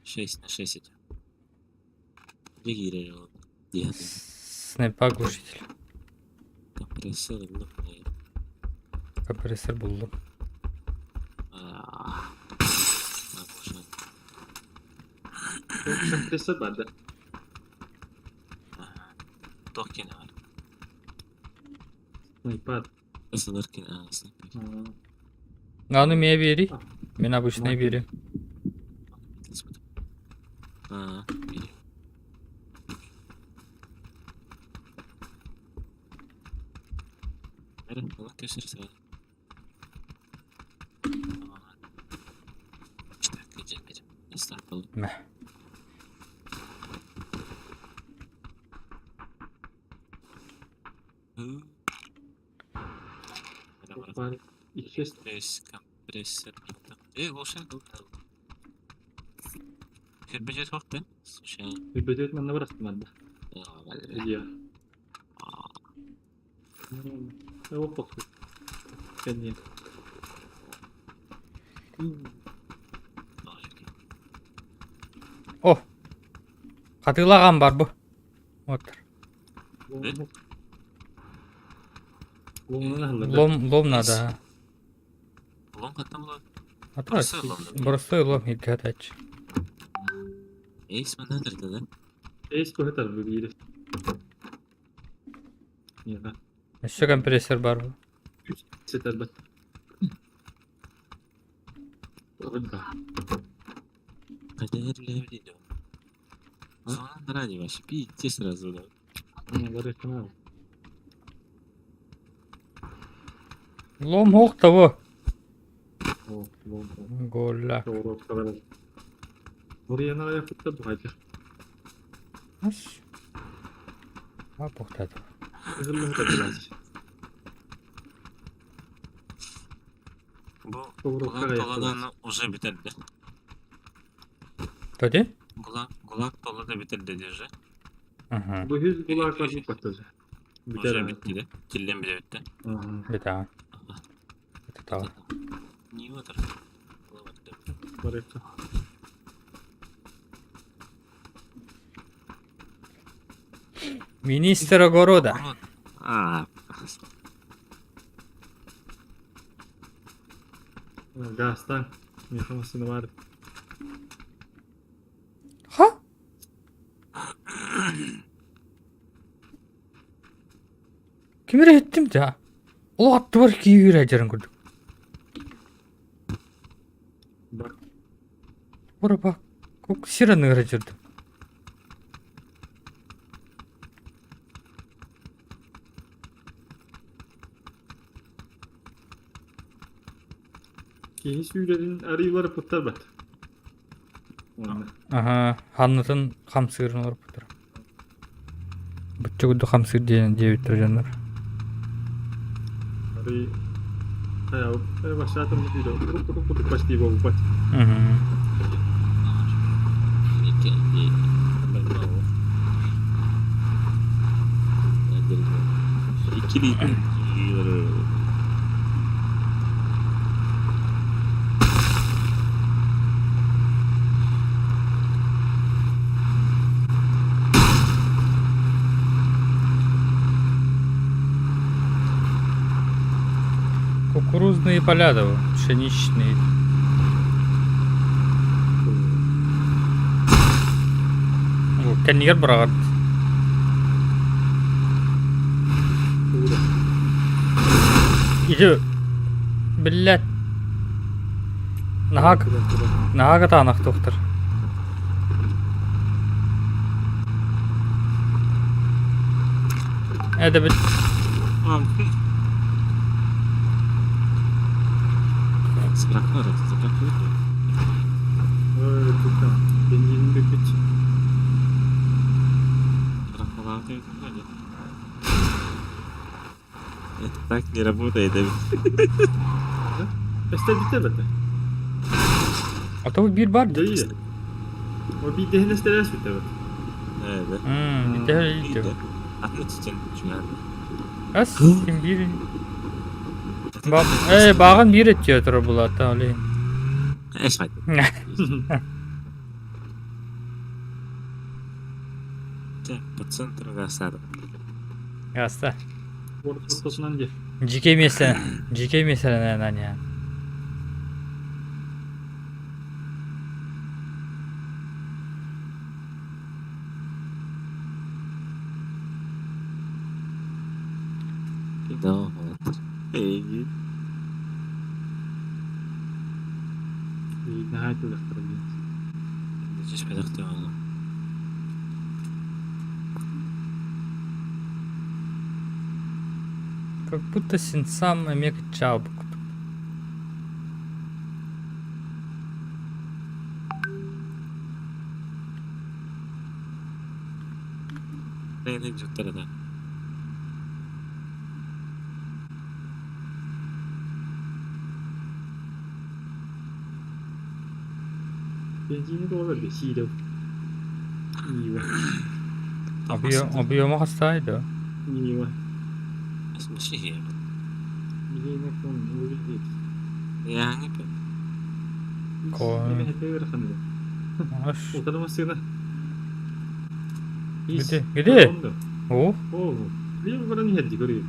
Speaker 1: 6 на 6 этэ. Дьэ киирэр ол дии
Speaker 3: Снайпа глушитель.
Speaker 1: Компрессор ыллым
Speaker 3: Компрессор буллум.
Speaker 1: Аа.
Speaker 2: Компрессор бар да.
Speaker 1: Туох киэнэ бар?
Speaker 2: Снайпер.
Speaker 1: Ысылар киэнэ аа снайпер.
Speaker 3: Аны эмиэ биэрий. Мин обычный биэрим.
Speaker 1: А, бери.
Speaker 3: Мэ. О! Хатыылаҕам бар бу. Вот. Лом, лом надо.
Speaker 1: Лом хаттан була.
Speaker 3: А то простой лом илгэтач.
Speaker 1: Эйс манна да?
Speaker 3: Өссө компрессор бар бу.
Speaker 1: Хотя я видео. Зона ради вообще, пейте сразу, да.
Speaker 3: Лом хоқ того. Голла. Ас. А бухтады.
Speaker 1: Бу гулаг толаданы уже битерди.
Speaker 3: Тоди?
Speaker 1: Гулаг, гулаг толады битерди уже.
Speaker 3: Ага.
Speaker 1: Уже битти де. Тилден bile bitti.
Speaker 3: Бета. Это того.
Speaker 1: Не отыр.
Speaker 3: Министр огорода.
Speaker 1: А,
Speaker 3: Ха? Кимире еттим да. Ол атты бар киир ажарын көрдүк. Ора бак. Көк сираны ажырды. Аха, ханнытын хамсыырын олорбуттар. Буччугуду хамсыыр диэн диэбиттэр дьоннор. Мгм.
Speaker 1: İkili
Speaker 3: Кукурузные поля, да, пшеничные. Кэннигэр быраҕар. Ити биллээт наһаа наһаа кытаанах туохтар. Эдэбит
Speaker 1: Это так не работает.
Speaker 3: А то биир бар дии.
Speaker 1: Evet.
Speaker 3: Ити
Speaker 1: İyi de. Atmak için çünkü.
Speaker 3: Ас ким биир Э, бааҕын биир өттүө турар булаата олей.
Speaker 1: Эш haydi. По центру гасада.
Speaker 3: Гаста. Жеке меселе, жеке меселе наня.
Speaker 1: Да, вот. Эй.
Speaker 2: Наһаа түгэхтэрэ диэн.
Speaker 1: Түспэтэхтэр ону.
Speaker 3: Как будто сенсам эмиэ кыччаабыт курдук.
Speaker 1: Бэйэлэр дьахтар этэ.
Speaker 2: Бензини тоҕо сиидэл Нива.
Speaker 3: Объема хастаай да?
Speaker 2: Нива.
Speaker 1: Смеши
Speaker 2: Милена кон
Speaker 1: Яңы
Speaker 3: Аш.
Speaker 2: Утары массыына.
Speaker 3: Где? Где? О?
Speaker 2: О, Лев баран иһэрди көрү.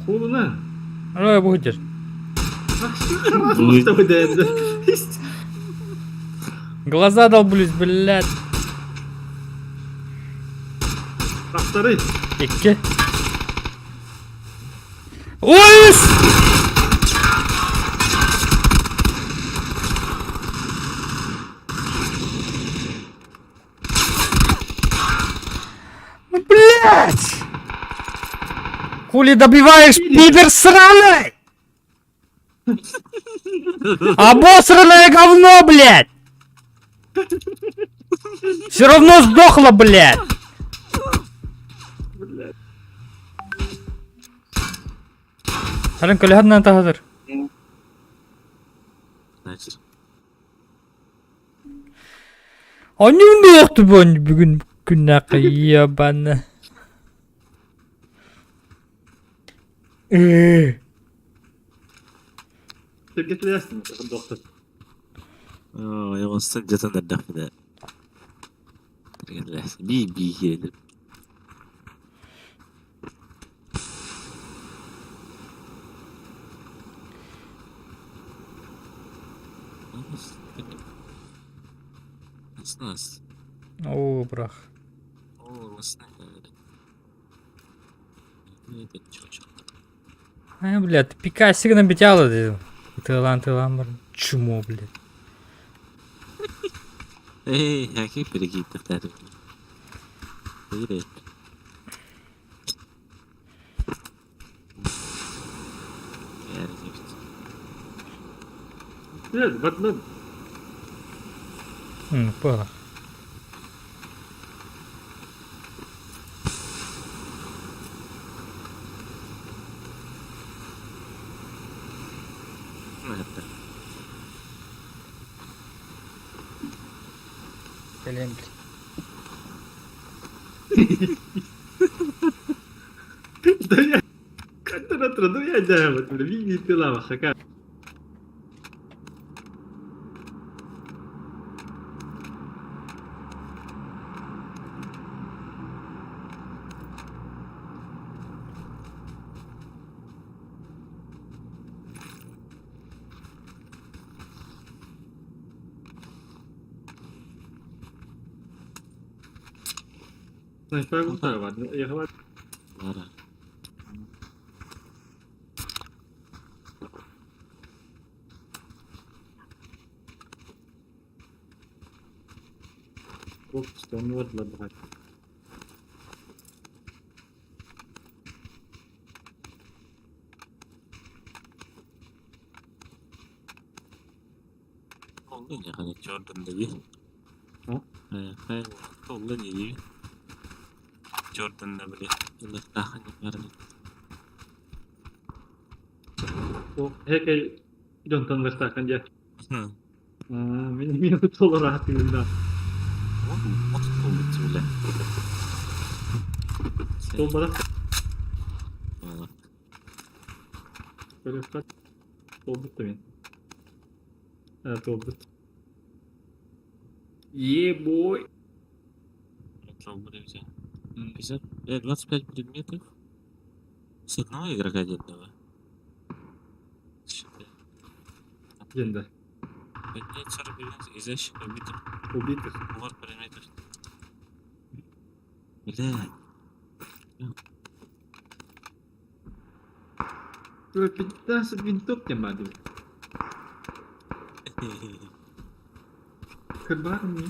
Speaker 2: Холуна.
Speaker 3: Ара бу сылдьар. Глаза долблюсь, блядь.
Speaker 2: Тахтары.
Speaker 3: Икки. Ой! Ну, блядь! Хули добиваешь, пидор сраный! Обосранное говно, блядь! Все равно сдохла, блядь!
Speaker 2: Блядь.
Speaker 3: Харин көлөһөр таһазыр.
Speaker 1: Значит,
Speaker 3: Аньым буолуохту бүгүн күннээххэ ебаны. Э.
Speaker 2: Сэргэтилээстин доктор.
Speaker 1: Оо, оҕустан дьатан эрдэхпинэ бии-бии киирэн Нас.
Speaker 3: Оо, бырах. А, блядь, пикаси гынан битяла дедим. Тылан тылан бар. Чмо, блядь.
Speaker 1: Эй, какие перекидки Привет.
Speaker 2: Блядь, Батмен.
Speaker 3: Понял.
Speaker 1: Это.
Speaker 3: Блин, блядь.
Speaker 2: Да я... Как ты на труду я дьявол, бля, пила хака. Снайпер бар, я говорю.
Speaker 1: Бара.
Speaker 2: Онно бардылар баҕай.
Speaker 1: Ол не Jordan деби.
Speaker 2: А?
Speaker 1: Э, ол не деби. Jordan да били. Ылыктахан бар.
Speaker 2: О, хекей дьонтон вестахан дьэ. Мин мин толор аатыгында.
Speaker 1: От болбут биле.
Speaker 2: Толбара. Көрөккө толбут да мен. Толбут. Е-бой.
Speaker 1: Толбут взял. 50, 25 предметов. С одного игрока отдельного. Считай.
Speaker 2: Дьэнде.
Speaker 1: Поднять 40 предметов из ящика убитых.
Speaker 2: Убитых.
Speaker 1: Вот предметов. Бля.
Speaker 2: 15 винтовка мадым. Кырбаар ми?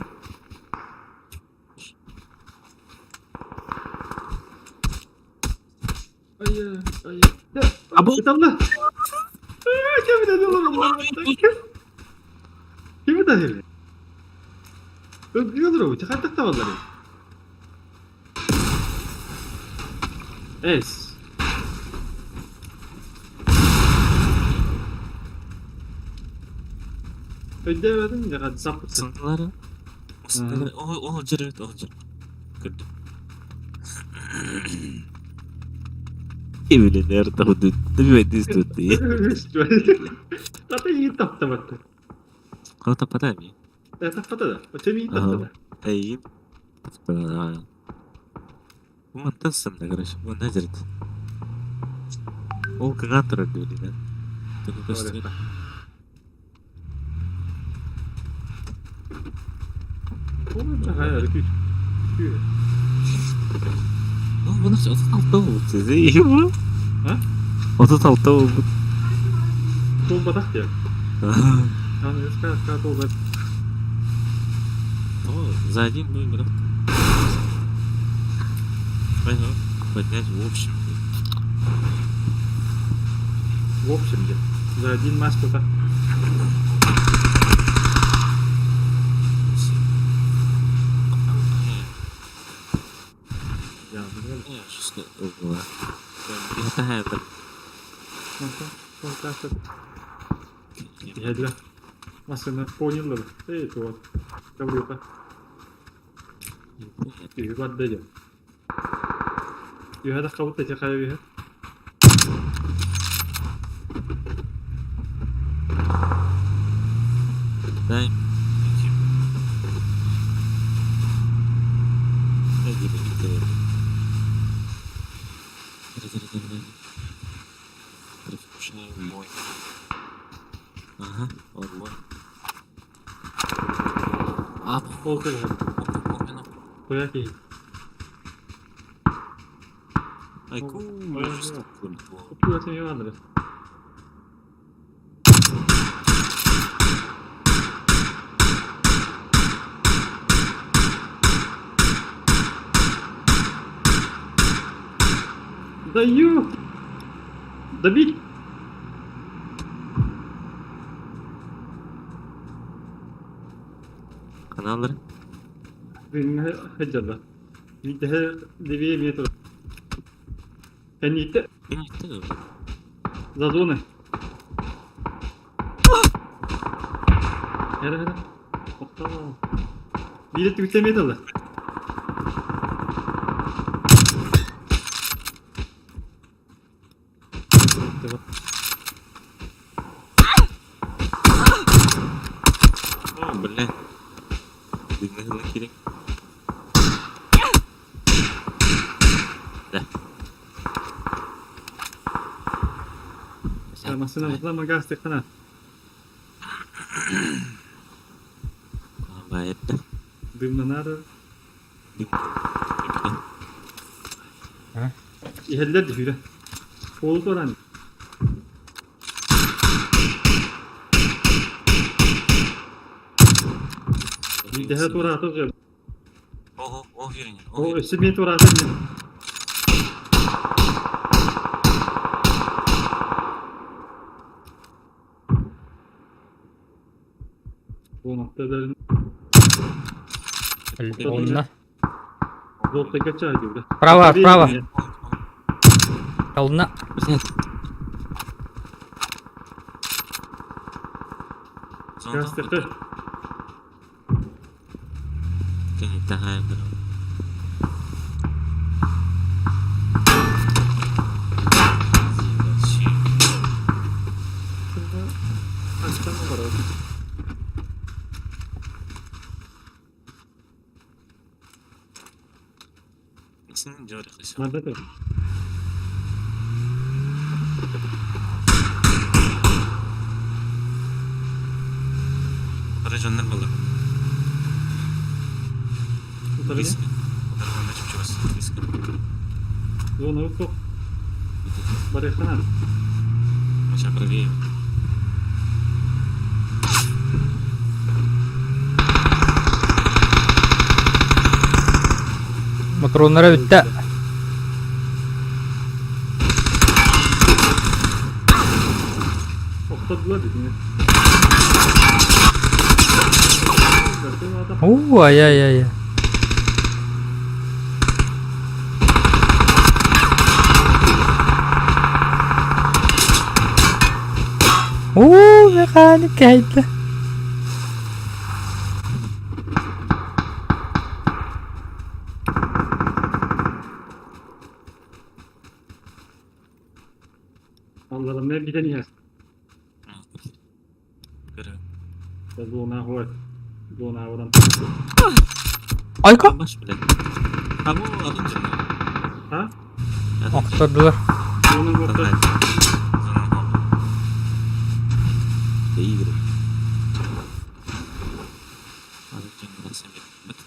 Speaker 2: Ай, ай.
Speaker 1: Абы
Speaker 2: Ыталла. Ким ытар? Өлөр хайдах табаллар? Эс. Өйдөөбөтүм дьэ саппыт.
Speaker 1: Сыннылары. Ол жер эбит, ол жер. Көрдүм. Кимилинер тахудут, түбэдис тутти.
Speaker 2: Ата иин таптабатта.
Speaker 1: Хала таппата ми?
Speaker 2: Таппата да. Очо миин таптата.
Speaker 1: Эйин. Мантан сымна, короче, мына жерде. Ол кыҥаан турар диэбитинэн. Тугу көстүбэт. Ну, бұны 36 болыпты.
Speaker 2: А?
Speaker 1: 36 болыпты.
Speaker 2: Туолбатах диэн. Аны өскө туолбат.
Speaker 1: О, за один бой брат. Понял. Поднять в общем.
Speaker 2: В общем диэн. За один матч тута. Я,
Speaker 1: Жестко было. Это
Speaker 2: Иһэллэр. Массыына понял Эй, туот. Гаврюха. Үһү барда дьэ. Үһэ таххабыт эти хайа үһэ.
Speaker 1: Дай. Предвкушаю бой. Ага, вот бой. А,
Speaker 2: Ол кыһын. Куйа киһи.
Speaker 1: Айку,
Speaker 2: Ой, Куйа сен Иванович. Даю! Добить!
Speaker 1: Каналлар.
Speaker 2: Хеджада. Левее метр. Кэнниттэ за зоны. Эрэ эрэ. Тоқтоо. Биир түгүтэ метр.
Speaker 1: О, бля. Дымный керек. Да.
Speaker 2: Машина машина газ текана.
Speaker 1: Байытты.
Speaker 2: Дымнанары.
Speaker 1: Дым.
Speaker 3: А?
Speaker 2: Иһэллэр дьүрэ. Ол туран. Биирдэһэ туораатык.
Speaker 1: Ого, о, вернее.
Speaker 2: О, өссө мен туораатым. Бу нохталарын
Speaker 3: Онно.
Speaker 2: золотойга чаайдыыр.
Speaker 3: Справа, справа. Колна.
Speaker 1: Блядь.
Speaker 2: Газ тахтар.
Speaker 1: Кэнниттэн
Speaker 2: Астан барар. Манна тур.
Speaker 1: Дьоннор было.
Speaker 2: Утары.
Speaker 1: Близко. Близко.
Speaker 2: Зона суох. Барыахтана.
Speaker 1: Сейчас правее.
Speaker 3: Мотуруоннара бүттэ.
Speaker 2: Охтордулар итини.
Speaker 3: Уу, ай-ай-ай. Уу, механик кэһэйдэ.
Speaker 2: Алларымна бүтэн иһэр. Зона Зона уран.
Speaker 3: Айка.
Speaker 1: Маш, блядь. А бу атын дьон.
Speaker 2: А?
Speaker 3: Охтордулар.
Speaker 2: Зона горта.
Speaker 1: Игры. Атын дьон бит.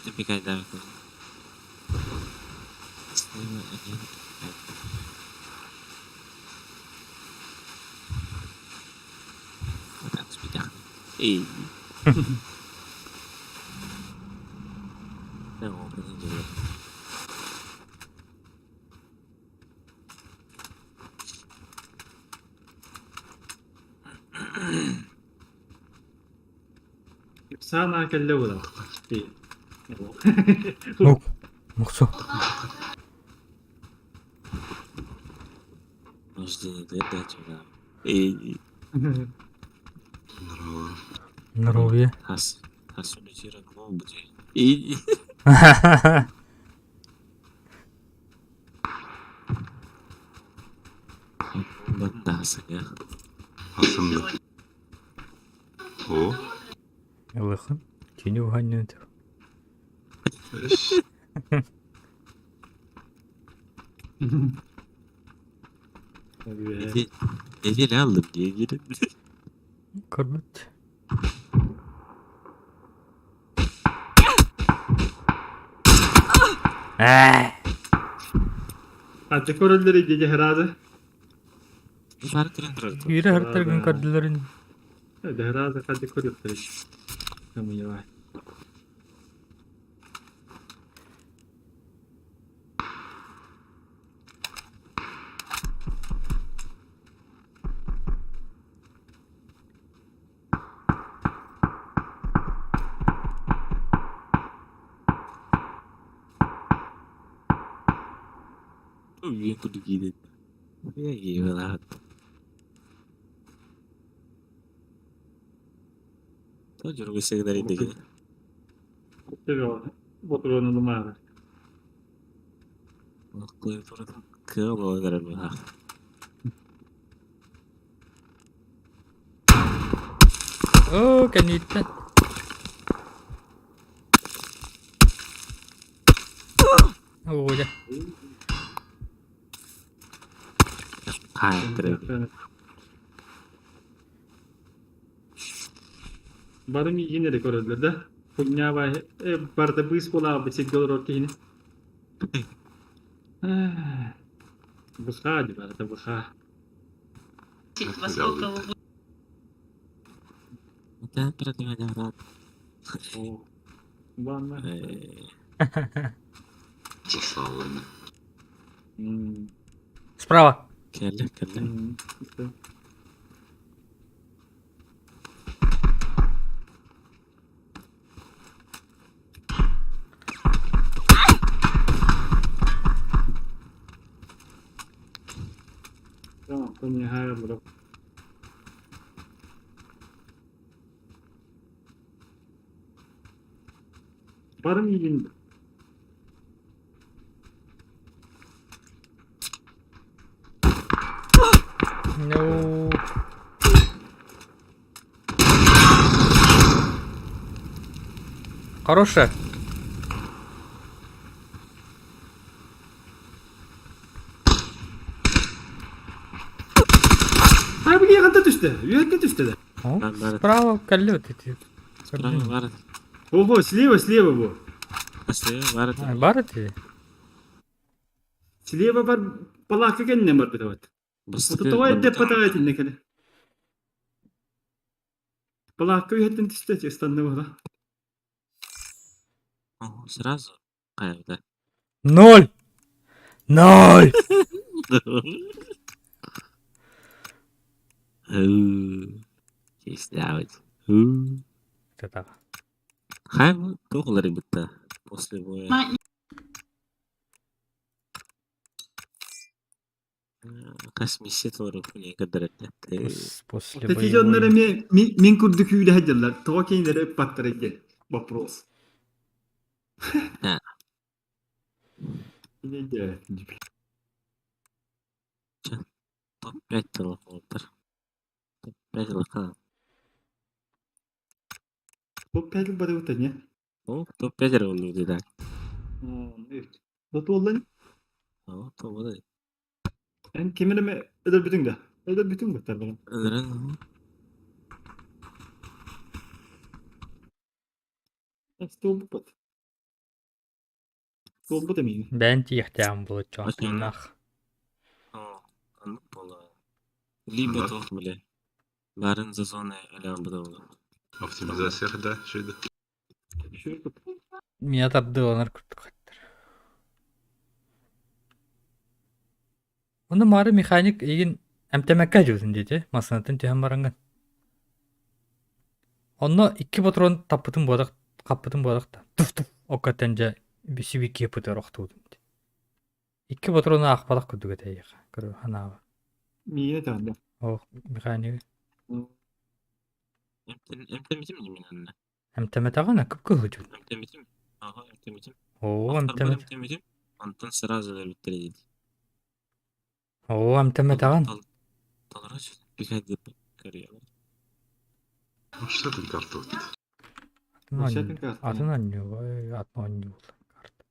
Speaker 2: Саана кэллэ буолар.
Speaker 3: Муксу. Здоровье. Ылыхын. Кини уһанньын
Speaker 1: Неделя алdım diye girin.
Speaker 3: Көрбүт. Ээ.
Speaker 2: Хаччы көрөллөр идея хразы.
Speaker 3: Үөрэ һыртаргын көрдүлэрин.
Speaker 2: Хразы хаччы көрүөхтэр. Камыйа.
Speaker 1: Үүйэн курдук иидэн.
Speaker 2: Ботуруону
Speaker 3: Оо, кэнниттэн. Оо, дьэ.
Speaker 2: Бары миигин эрэ көрөллөр да. Хуйня барыта быыс буолаабыт сиргэ олорор киһини. Быхаа дии барыта быхаа. Ванна.
Speaker 3: Справа.
Speaker 1: Кэллэ, кэллэ.
Speaker 2: Tamam, konuyu Бары миигин
Speaker 3: No. Хорошая.
Speaker 2: Ай, били ханта түстэ? Үөһэ түстэ да?
Speaker 3: О, справа кэллэ эти.
Speaker 1: Справа бар.
Speaker 2: Ого, слева, слева бу.
Speaker 1: Слева бар.
Speaker 3: Бар эти.
Speaker 2: Слева бар палака кэннэ бар бит. Тоҕо эрдэ патаҕа итиннэ кэлэ. Палаакка үһэттэн түстэ ыстанна буола.
Speaker 1: Сразу хайда.
Speaker 3: Ноль! Ноль!
Speaker 1: Кистээбит.
Speaker 3: Это
Speaker 1: Хайа туох уларыйбыта после боя? Хас миссия толоруохпун көрдөрөттө.
Speaker 3: После
Speaker 2: Такие дьоннор
Speaker 3: боевой...
Speaker 2: эмиэ мин курдук күүлэһэ дьыллар. Тоҕо кинилэри ыппаттара диэн вопрос.
Speaker 1: Да. Топ-5 толоруохтар. Топ-5 ылахха.
Speaker 2: Топ-5 барыбыта не?
Speaker 1: О, топ-5 эрэ буоллубут да.
Speaker 2: Да туоллан.
Speaker 1: О, туолла.
Speaker 2: Эн кимин эмэ өлөрбүтүҥ да? Өлөрбүтүҥ быттар бары.
Speaker 1: Өлөрөн
Speaker 2: Туолбуппут. Туолбут эмиин.
Speaker 3: Бэйэн тиийиэхтээҕим буолаччы тыыннаах.
Speaker 1: Оннук буолла. Либо туох бile. Барын за зоны өлөөн буолла.
Speaker 4: Оптимизация да, шүйді.
Speaker 3: Меня тардыаланар курдук хаттар. Онно маары механик игин эмтэмэккэ дьуутун диэти массыынатын түһэн бараҥҥын. Онно икки патрон таппытын буолах хаппытын буолах да туф-туф оккаттан дьэ сибикки пытар охтуутун. Икки патрону аахпатах курдук этэ эйиэхэ көрө ханаабар.
Speaker 2: Миинэ таанда.
Speaker 3: Оо механига.
Speaker 1: Эмтэмитим мин анна.
Speaker 3: Эмтэмэтэҕинэ кып-кыһыл дьон.
Speaker 1: Эмтэмитим. Аха, эмтэмитим.
Speaker 3: Оо,
Speaker 1: Охторбор
Speaker 3: эмтэмэт.
Speaker 1: эмтэмитим. Онтон сразу өлбүттэр диди.
Speaker 3: Оо, эмтэмэтэҕин.
Speaker 1: Толору пикать көрüyorlar.
Speaker 4: Что карту?
Speaker 3: Атын атын анньуга, атын анньуга карта.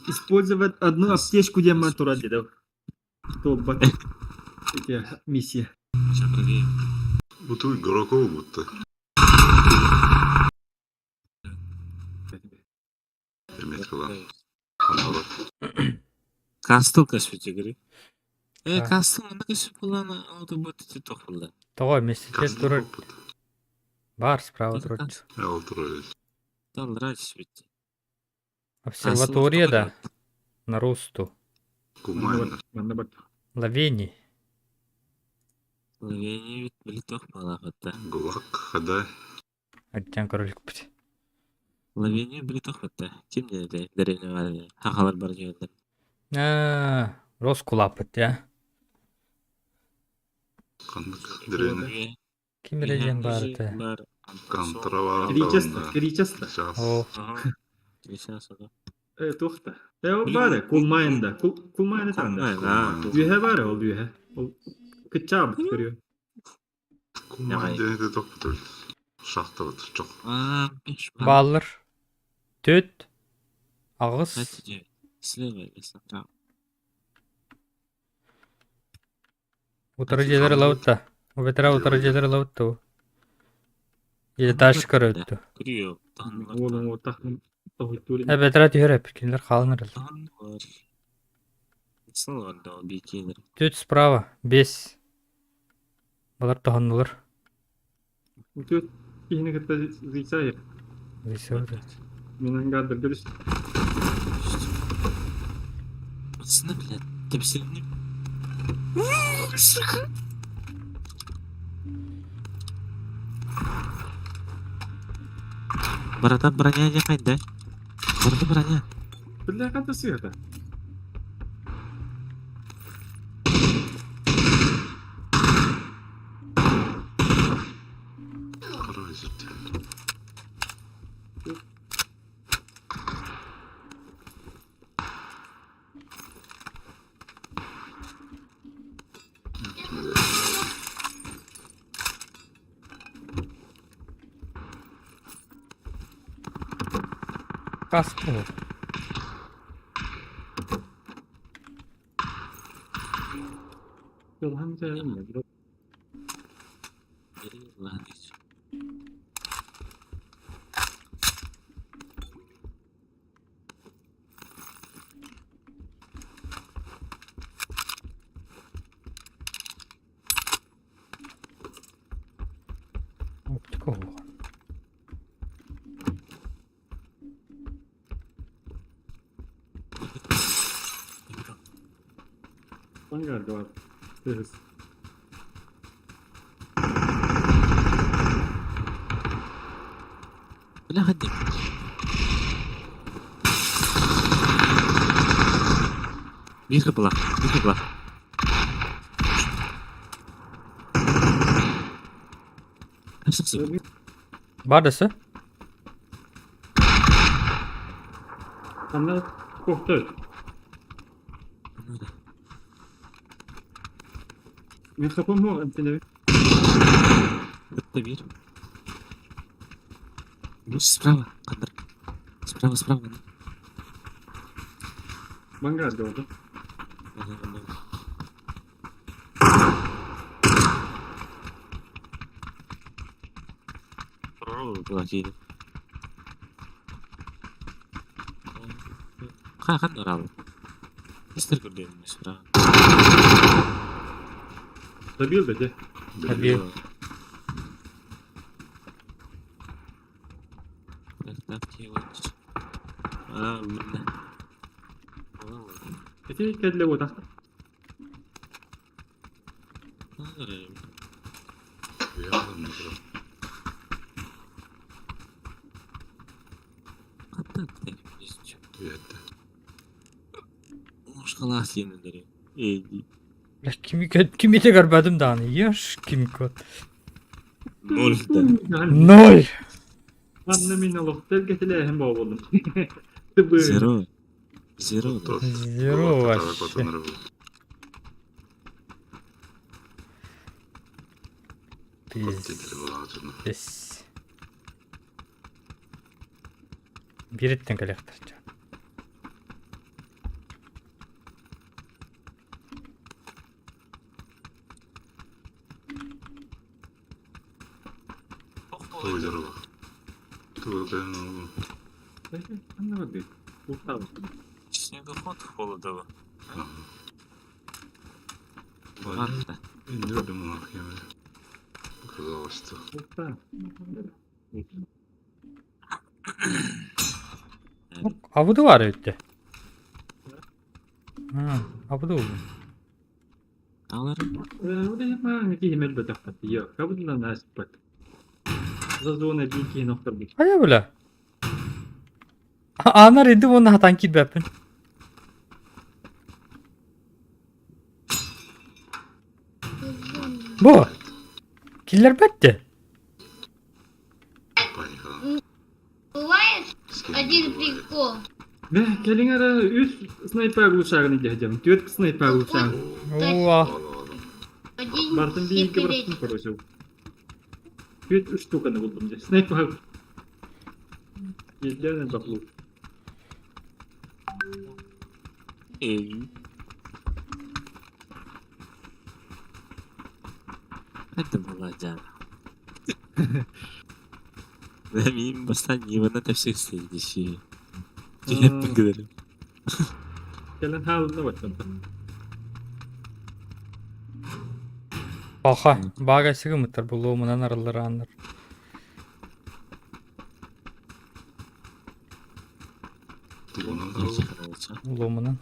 Speaker 2: Использовать одну аптечку диэн турар дедов. Туолбат эти миссия.
Speaker 4: Буту игроков будто. Меткала.
Speaker 1: Кастыл көспүтэ игры. Э, кастыл манна көспүт буоллаҕына, ол бу тох буолла.
Speaker 3: Тоҕо миэстэтигэр турар бар справа турар.
Speaker 4: Ол турар.
Speaker 1: Таллара түспүт.
Speaker 3: Обсерватория да на росту.
Speaker 4: Кумайна.
Speaker 3: Лавени.
Speaker 1: Лавени били тох буолаахатта.
Speaker 4: Гулак хада.
Speaker 3: Аттан көрөлүкпүт.
Speaker 1: Лавени били тох батта. Ким деді деревня бар. Хахалар бар жөндөр.
Speaker 3: Аа, Рос кулаппыт я.
Speaker 4: Ханнык деревня.
Speaker 3: Ким эрэ диэн баар этэ.
Speaker 4: Контрава.
Speaker 2: Кричеста, Кричеста.
Speaker 3: Оо.
Speaker 2: Э, туохта. Э, ол баары, Кулмайында. Кулмайында таанда. Үөһэ баары ол үөһэ. Ол кыччаабыт көрүө.
Speaker 4: Кулмайн деді тохпутул. Шахта вот чох.
Speaker 3: Бааллар. Төт. Аҕыс.
Speaker 1: Слева или справа?
Speaker 3: Утары дьиэлэр ылабыт да. Убетера утары дьиэлэр ылабыт да. Или дальше көрөттү.
Speaker 1: Көрүө.
Speaker 2: Уолун тахын тоһуттуур.
Speaker 3: Эбэтэрэ түһэр эппит кинилэр хаалан эрэллэр. Түт справа. Бес. Балар тоһоннулар.
Speaker 2: Түт киһини кытта зыйсайыр.
Speaker 3: Зыйсабыт.
Speaker 2: Мен ангардыр көрүс.
Speaker 1: Пацаны, блядь, тепсерини. Братан, броня не хайда. Барда броня.
Speaker 2: Бля, ханта сыата.
Speaker 4: Паразит.
Speaker 3: Каска.
Speaker 2: Жолхан жайын.
Speaker 3: Оптика оҕо.
Speaker 2: Vanguard var. Hız.
Speaker 1: Бля, ходи. Биир была, биир была.
Speaker 3: Бар дэсэ?
Speaker 2: Анна кохтör. Мен хапам мо антене.
Speaker 1: Это бир. Ну, справа, Кондор. Справа, справа.
Speaker 2: Vanguard orada.
Speaker 1: Ага, ага. Платили. Хахан орал. Мистер Гурден, справа.
Speaker 2: Добил да де.
Speaker 3: Добил.
Speaker 1: Так, так, делать. А, блин.
Speaker 2: Эти кәдле ота.
Speaker 3: Бля, кими кими те көрбөтүм даҕаны. Ешкин кот.
Speaker 1: Ноль да.
Speaker 3: Ноль!
Speaker 2: Анна мин олохтор кэтилээһин бооболум. Тыбы.
Speaker 1: Зеро. Зеро. да.
Speaker 3: Зеро вообще. Пиздец. Бириттен кэлиэхтэр
Speaker 1: Снегоход Холодова. Ладно.
Speaker 3: Абыды бар эбит Абыды
Speaker 1: Алар.
Speaker 3: Хайа бля. Анар иди вон хатан киирбэппин. Бу. Киллэрбэт
Speaker 5: Бывает один прикол.
Speaker 2: Бе, кэлиҥ эрэ үс снайпер улучшагын илдьэ Түөрт снайпер улучшагын.
Speaker 3: Уа.
Speaker 5: Один
Speaker 2: Бартын бииргэ
Speaker 5: секрет.
Speaker 2: бырахтым короче. Түөрт үс штуканы булдум дьэ. Снайпер. Елдерин баклу.
Speaker 1: Эй. Это была Диана. Да, мимо бастан не на всех следующие. Я поговорю.
Speaker 2: Кэлэн хаалына баттан.
Speaker 3: Паха. Бага сыгымыттар булуумунан арыллар аннар. Улуумунан.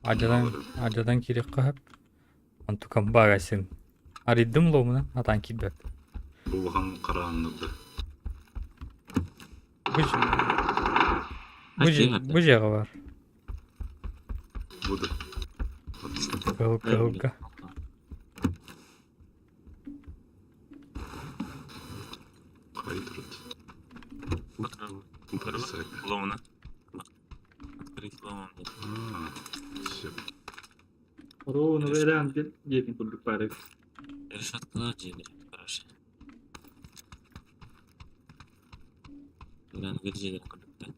Speaker 3: Адьадан адьадан киирик хаһап. Онтукам бага син. Арыйдым лоомунан атан киирбэт. Бу жеҕэ бар. Кыһыл кыһылга.
Speaker 1: Ломана. Открыть ломан.
Speaker 2: Ровно вариант диэбин курдук бары.
Speaker 1: Решетка дьиэлэр, короче. Вариант дьиэлэр курдук.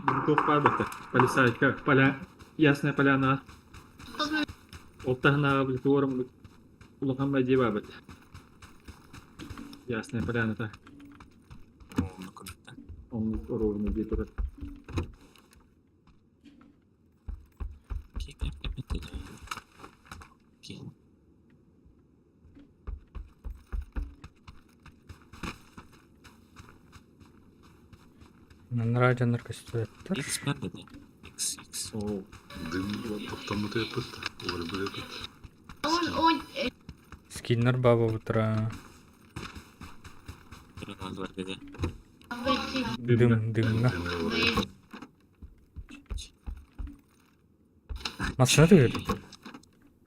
Speaker 2: Бу туох баар бата. Палисадка, поля, Ясная поляна. Оттаһынааҕы били туорум улахан дьиэ баар бат. Ясная поляна та.
Speaker 1: Ломана курдук.
Speaker 2: Оннук оруобуна дьиэ турар.
Speaker 1: Окей.
Speaker 3: Аллараа дьоннор көстүбэттэр.
Speaker 1: X баар да? X, X.
Speaker 2: Оо.
Speaker 4: Дым топтаммыт ыппыт, уларыйбыт ыппыт.
Speaker 5: Он, он,
Speaker 3: Скиннер баба утра.
Speaker 1: Граната бар dedi.
Speaker 3: Дым, дымҥа.
Speaker 4: Дымы уларыйбыт.
Speaker 3: Массыына түһэр.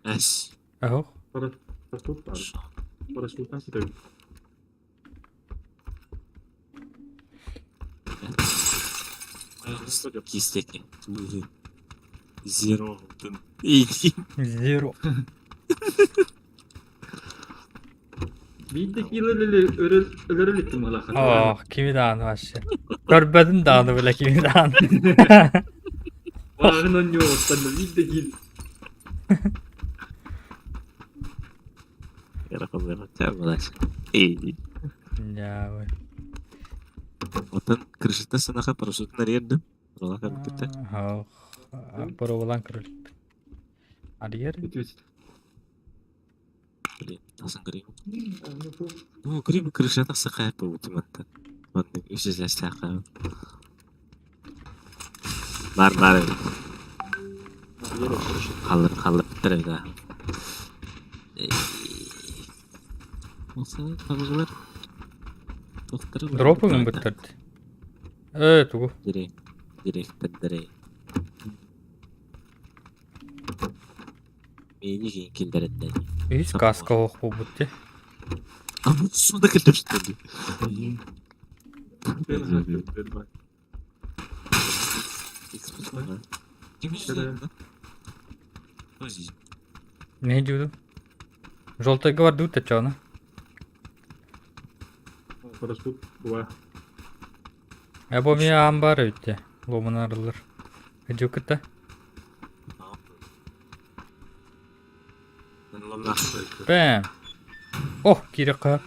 Speaker 1: S.
Speaker 3: Аһох.
Speaker 2: Парашют бар. Парашюттан сытабын.
Speaker 1: Кистеки. Zero. Иди.
Speaker 3: Zero.
Speaker 2: Биирдэ киилэлэли өлөрө иликтим ылаха.
Speaker 3: Ох, кими даҕаны вообще. Көрбөтүм даҕаны бile кими даҕаны.
Speaker 2: Ааҕын онньуоҕуттан да биирдэ киил.
Speaker 1: Иди.
Speaker 3: Дьаабы.
Speaker 1: Оттон крышата санаха парашютын арыйардым. Рула кыргыта.
Speaker 3: Ох, боруобалаан көрөлүк. Арыйар.
Speaker 2: Бүтүбүт.
Speaker 1: Блин, тасан көрейм. Ну, көрейм крышата сахай буутуматтан. Маннык үс эсэстээх. Бар бар. Халлар халлар биттер да. Осы табылар. Тохтар.
Speaker 3: Дропы бүттэрди. Ээ, тугу?
Speaker 1: Директ. Директордары. Мени кейін килдереттен.
Speaker 3: Үс каска ох буолбут дии.
Speaker 1: А bu suda кэлдэртэн.
Speaker 3: Не диибин? Желтайга бардыбыт да чоҕуна.
Speaker 2: Парашют була.
Speaker 3: Э, бу эмиэ аан баар эбит дии. Луомун арыллар. Дьуккута. Бэм. Ох, киириэххэ.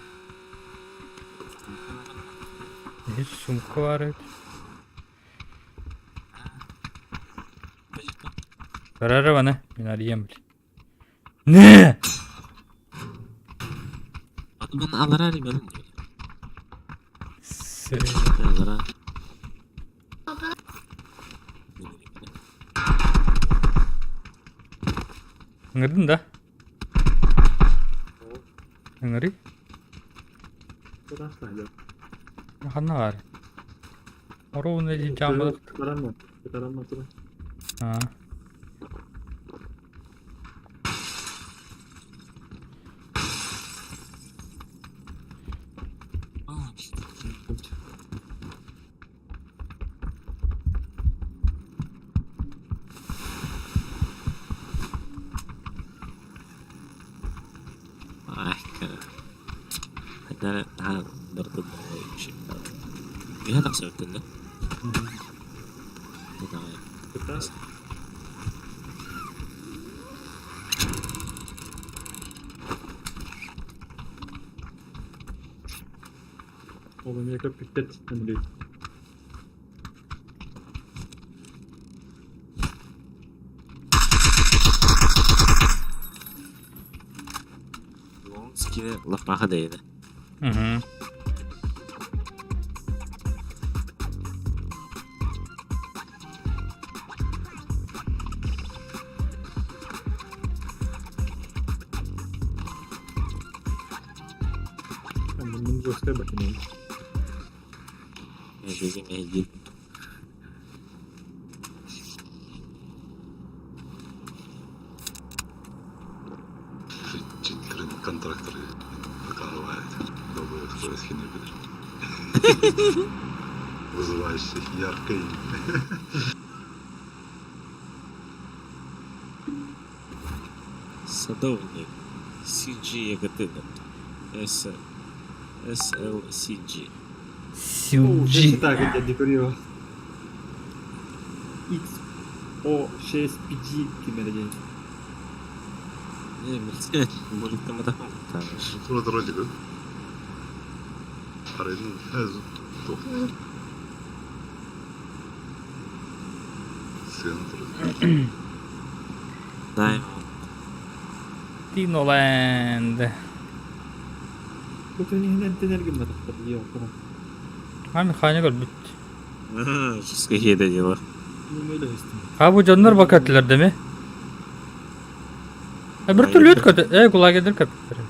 Speaker 3: Үс сумка баар эбит. Көрөр баны, мин арыйыам били. Не!
Speaker 1: Ben alara arayayım.
Speaker 3: С-
Speaker 1: Alara.
Speaker 3: Ыҥырдын да? Ыҥырый? Ханна баар? Оруобуна илин чааммалах.
Speaker 2: Кытарамма, тура.
Speaker 3: Аа.
Speaker 1: Mikä taksa tänne?
Speaker 2: Кыта. Ол эмиэ көппүттэр төннөрүй.
Speaker 1: Лонскine лапаха дейdi.
Speaker 3: Мгм.
Speaker 2: Муннум жесткая бакинен.
Speaker 1: Bizim ehli.
Speaker 4: Читерин контракторы показывает. Доброе утро, хинебит. Вызывающий яркое имя.
Speaker 1: Садовник. CG Екатерина. S SLCG.
Speaker 3: Сюджи.
Speaker 2: Так, я декорировал. XO6PG кимерден.
Speaker 1: Не, билсет, буликтама да.
Speaker 4: Тура вроде бы. Арайын тух. Центр.
Speaker 1: Дай.
Speaker 3: Dinoland.
Speaker 2: Көтөнүнэн тенергин матахтар диye окума.
Speaker 3: А механик өлбүт.
Speaker 1: Какие это дела?
Speaker 3: А бу дьоннор бакатылар дemi? Öbür türlü öt kötü. E kulağa gelir köpekleri.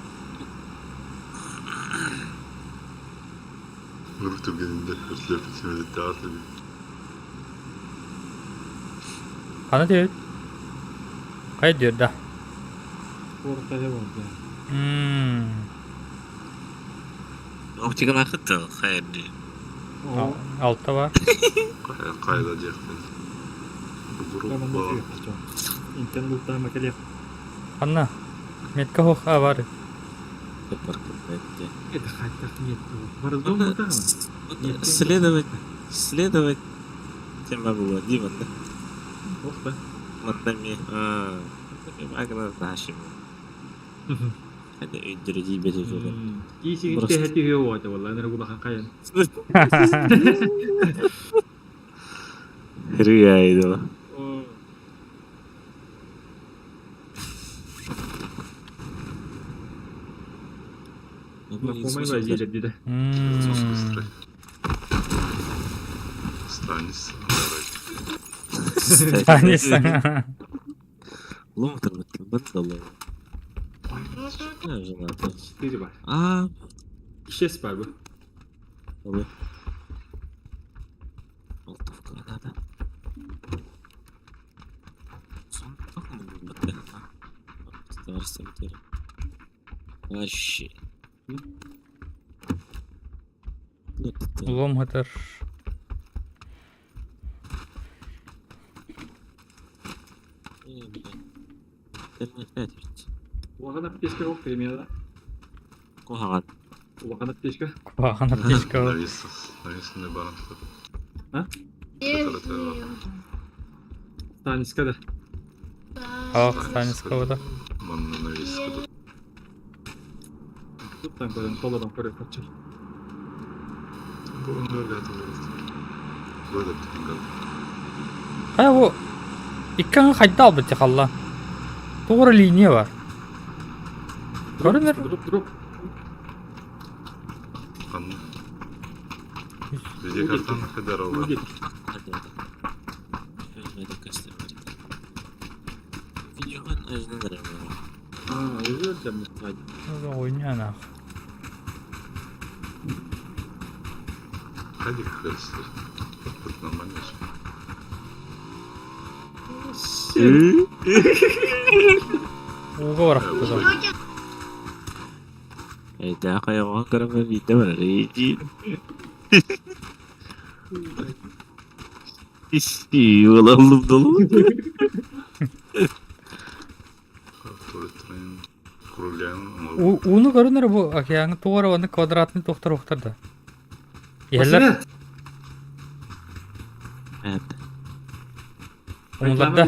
Speaker 4: Grup түргенінде өтіліп семедетте аты
Speaker 3: Хана diyor. Kay diyor da.
Speaker 2: Ortaya var ya.
Speaker 3: Hmm.
Speaker 1: Оптиканы ахытты, хайыр ди.
Speaker 2: O
Speaker 3: Altta var.
Speaker 4: Қайда диэхтэн.
Speaker 2: Tamam
Speaker 4: Группа
Speaker 2: İnternet makale
Speaker 3: Ханна. Метка хох а бар.
Speaker 2: Это хотя нет. Бордо да.
Speaker 1: Следовать, следовать тема была, Дима, да?
Speaker 2: Ох,
Speaker 1: Мантами, а, Агна нашим. Это өйдөрү бете жолы.
Speaker 2: Киси
Speaker 1: Просто.
Speaker 2: интехати хуа والله انا اقول لك قاين.
Speaker 1: Рыгайдова.
Speaker 2: Мақомай вазир dedi.
Speaker 3: Hmm.
Speaker 4: Станис.
Speaker 3: Tanesi.
Speaker 1: Ломтыр батталы. Жена.
Speaker 2: Biri var.
Speaker 1: А,
Speaker 2: İşes var bu.
Speaker 1: Алы. Болтовка надо. Вообще.
Speaker 3: Улом хатар.
Speaker 2: Улахан аптечка yok премияда.
Speaker 1: Куһаҕан.
Speaker 2: Улахан аптечка.
Speaker 3: Куһаҕан аптечка.
Speaker 4: Навис, нависный баран.
Speaker 2: Таниска да.
Speaker 3: Ах, Таниска да.
Speaker 4: Манна навис.
Speaker 2: Туттан көрөн, толодан көрө качыр.
Speaker 4: Бу өнөргө Böyle bir
Speaker 3: Хайа бу иккан хайда албыт халла. Тугура линия бар. Көрүнөр.
Speaker 2: Durup durup.
Speaker 4: Анна. Видеокартаны кадar алла.
Speaker 2: Будет. А, özür dilerim.
Speaker 3: Ойнян ах.
Speaker 4: Hadi kırıstır. Тут нормально же.
Speaker 3: Ууга барахтыда.
Speaker 1: Эйдää хайаҕан көрөмө биитэ барар иди. Исти улаллым долу.
Speaker 4: Туреттен курулян.
Speaker 3: Ууну көрүнөр бу океаны тугура оны квадратный тохтор охтор да. Иһэллэр умуларда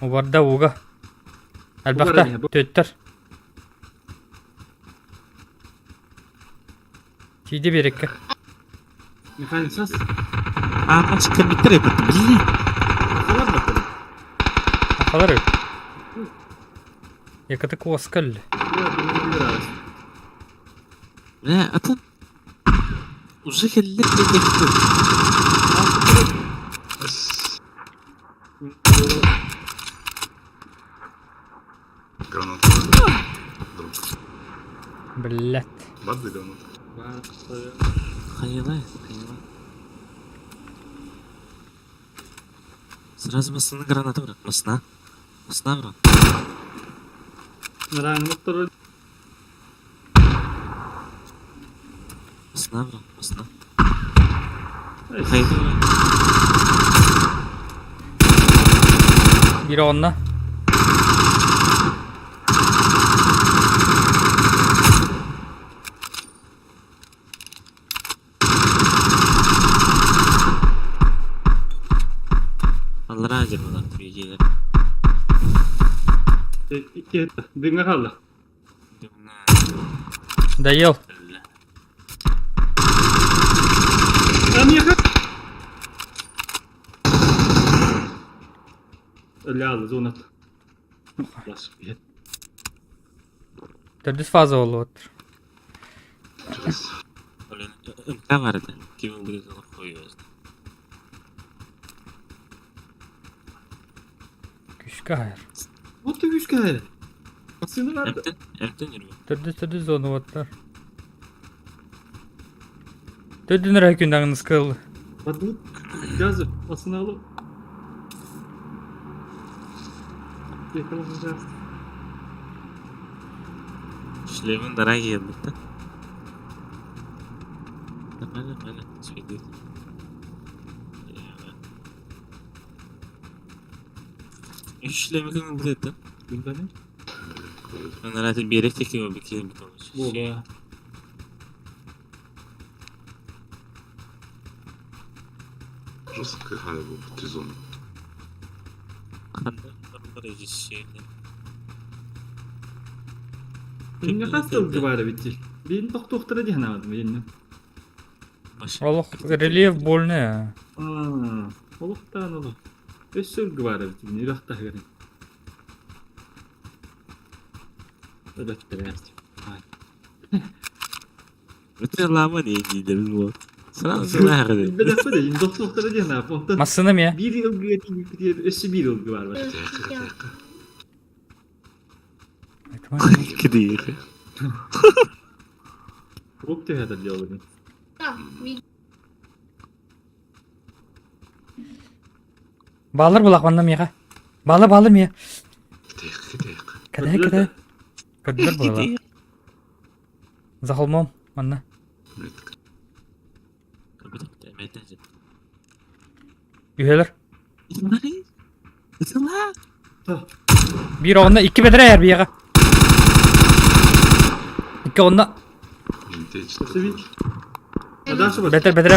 Speaker 3: убарда ууга. Албахта төттөр. Тиди берекке.
Speaker 2: Михаил сас.
Speaker 1: Аа кэмиттер эбит билли.
Speaker 2: Халар бакалım.
Speaker 3: Ахалар. Якаты куоскал.
Speaker 2: Ya bunu bilir arası.
Speaker 1: Мэ атын уже хеллер дехтер.
Speaker 4: Граната. Друг.
Speaker 3: Блять.
Speaker 4: Барды граната.
Speaker 1: Хайла, хайла. Сразу масына граната брат, масына. Масына брат.
Speaker 2: Ныраңлык
Speaker 1: Масына брат, масына. Хайла брат.
Speaker 3: Бири онна.
Speaker 1: Аллара жырмалар түйгелер.
Speaker 2: İki Дымга kaldı.
Speaker 3: Доел.
Speaker 2: Lan yakın. Öyle aldı zonat. Nasıl bir
Speaker 3: Төрдүс фаза болуп отур.
Speaker 4: Через.
Speaker 1: МК бар этэ. Ким ылбыт олох хуй
Speaker 3: Күүскэ аһар.
Speaker 2: Вот ты күүскэ аһар. Массыына бар да.
Speaker 1: Эмтэн, эмтэн үрү.
Speaker 3: Төрдүс төрдүс зона уоттар. Төрдүн эрэ күн даҕаны скыл.
Speaker 2: Бардыбыт. Газы, массыына алып.
Speaker 1: Шлемин дорогие да? Нормально, нормально, сойдет. Үс шлемі кім біледі?
Speaker 2: Bilmem.
Speaker 1: Анараты берек теке бекер
Speaker 2: Була.
Speaker 4: Жестко халя был сезон.
Speaker 2: Инне хас сылгы баар эбит дии. Биин тохтуохтара дии санаабатым инне.
Speaker 3: Олох рельеф больный.
Speaker 2: Аа, олохтоон олох. Өс сылгы баар эбит дии. Үрэх таһыгар. Өлөттөрөр.
Speaker 1: Это лама не дейді вот. Сразу нахрен.
Speaker 2: Билбэтэхпит иһин тохтуохтара дии санаабыт. Онтон
Speaker 3: Массыына эмиэ.
Speaker 2: биир ылгыга тиийбиппитигэр өссө биир ылгы баар бар.
Speaker 1: Кидиихи.
Speaker 2: Круг түһэтэр дьоллорун.
Speaker 3: Баалар булах манна миэхэ. Баала баала миэ.
Speaker 4: Тихо, тихо.
Speaker 3: Кэтэһэ кэтэһэ. Көрдүлэр буолла. За холмом манна.
Speaker 4: Метка.
Speaker 3: Үһэлэр. Биир оҕонно икки бэтэрэ эр биэҕэ. Икки оҕонно. Бэтэр бэтэрэ.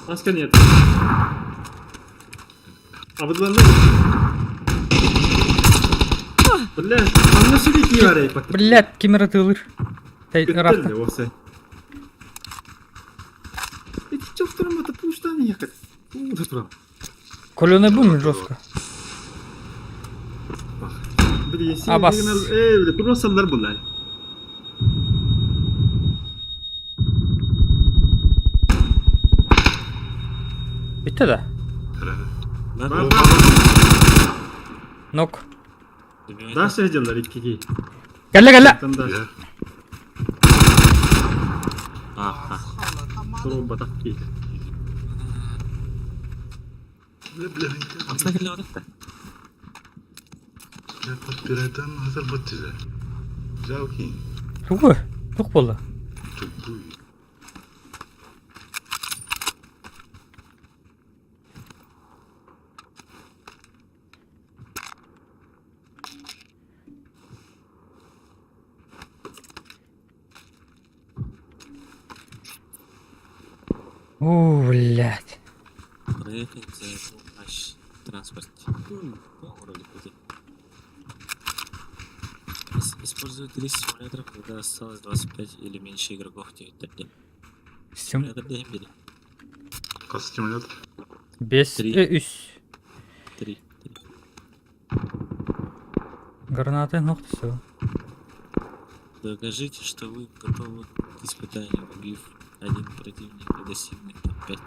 Speaker 2: Маска нет. Абыдланды. Бля, манна сүрү киирэр
Speaker 3: Блядь, ким эрэ тыылыр. Ыраахта.
Speaker 2: Уопсай. Эти чохтором это пуштан ехать. Уда тура.
Speaker 3: Коленый бум жестко.
Speaker 2: Били
Speaker 3: Абас.
Speaker 2: Эй, били турасаллар булар.
Speaker 3: Bitti да? Нок.
Speaker 2: Даша дьаллар икки.
Speaker 3: Кэллэ кэллэ.
Speaker 2: Танда. Туру батак ки. Тугу? Тух буолла? О, блядь.
Speaker 1: Проехать за наш транспорт. Используют три симулятора, когда осталось 25 или меньше игроков в территории.
Speaker 3: Сим...
Speaker 4: Хас стимулятор?
Speaker 3: Без...
Speaker 1: Три.
Speaker 3: Үс.
Speaker 1: Три.
Speaker 3: Гранаты, ну все.
Speaker 1: Докажите, что вы готовы к испытанию, убив один противник и достигнув топ-5.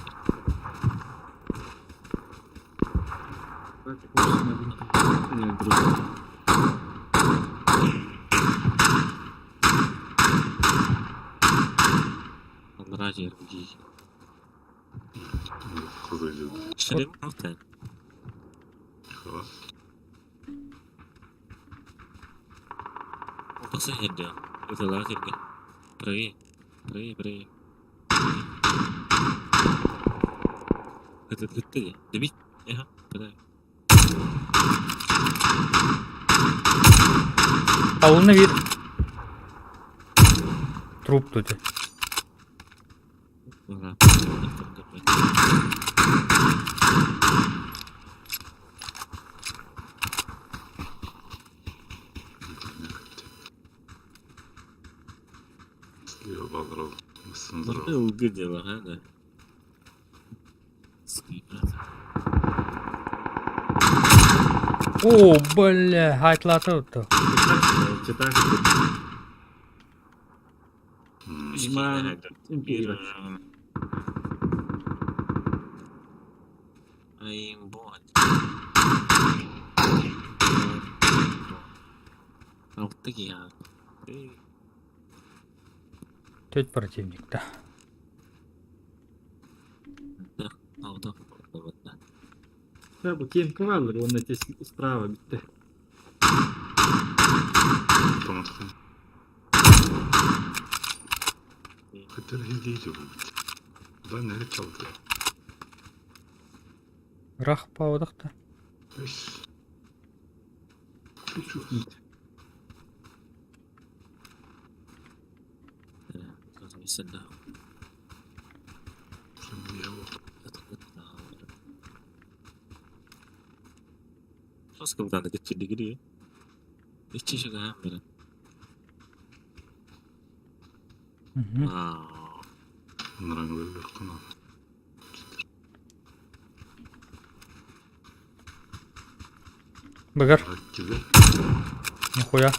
Speaker 1: Ради РГ. Шлем авто. Последний дел. Это лагерь. Правее. Правее, правее. Это ты. Добить. Ага, подай.
Speaker 3: Полный вид. Труп тут.
Speaker 1: Ага. Выглядело, а, да?
Speaker 3: О, бля, хайтлата.
Speaker 2: Ман импиирбэт.
Speaker 1: Aimbot. Алта киһи
Speaker 3: Төрт противник, да.
Speaker 1: Алта
Speaker 2: Да, бу киэҥ бааллар уонна ити справа бүттэ.
Speaker 4: Автоматка. Көтөр иһиллиир Да нэрэ чалды.
Speaker 3: Рах паудахта.
Speaker 4: Үс.
Speaker 3: Мгм. Быгар. Нихуя.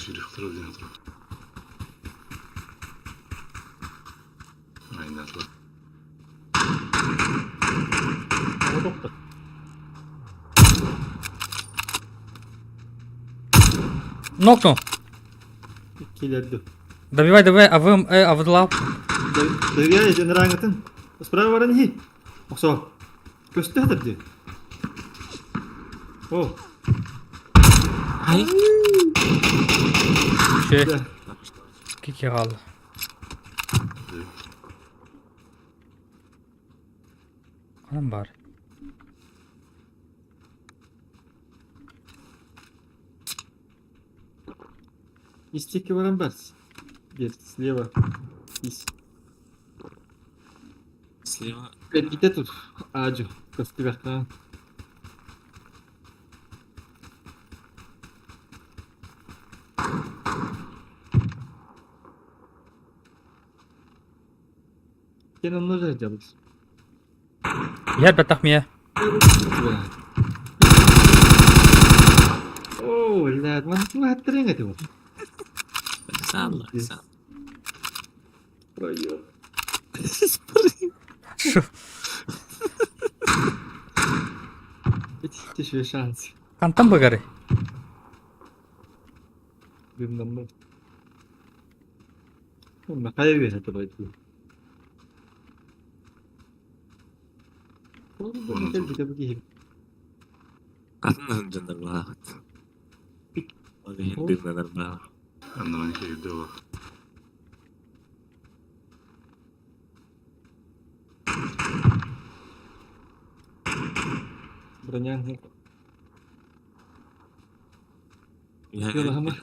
Speaker 4: Сүрүхтэр диэн турар. Айнарлар.
Speaker 2: Оҕотохтор.
Speaker 3: Нокнул.
Speaker 2: Киилэрди.
Speaker 3: Добивай, добивай, а вы, а вы лап.
Speaker 2: Доверяй, дьон Справа баран иһи. Охсоо. Көстө сытар дии. О,
Speaker 1: Ай!
Speaker 3: Че,
Speaker 2: да.
Speaker 3: кики хаалла. Ханан баар?
Speaker 2: Истики баран бар. Бер, слева. Ис.
Speaker 1: Слева.
Speaker 2: Эргитэ тут. Аадьу. Көстүбэххэ. Кен онно сылдьабыт.
Speaker 3: Иһэр баттах миэ.
Speaker 2: Оо, блядь, маннык этэ бу.
Speaker 1: Саалла, саалла.
Speaker 2: Проёб.
Speaker 3: Шу.
Speaker 2: Ити үчүгэй шанс.
Speaker 3: Хантан быгары?
Speaker 2: Дымнаммыт. Хайа үөһэ турар дии. Кэлбитэ бу киһи.
Speaker 1: Атын дьоннор баҕаҕыт. Ол иһин дыыннанар баҕа.
Speaker 4: Аннынан киирдэ ол.
Speaker 2: Бронян. Йылаһама.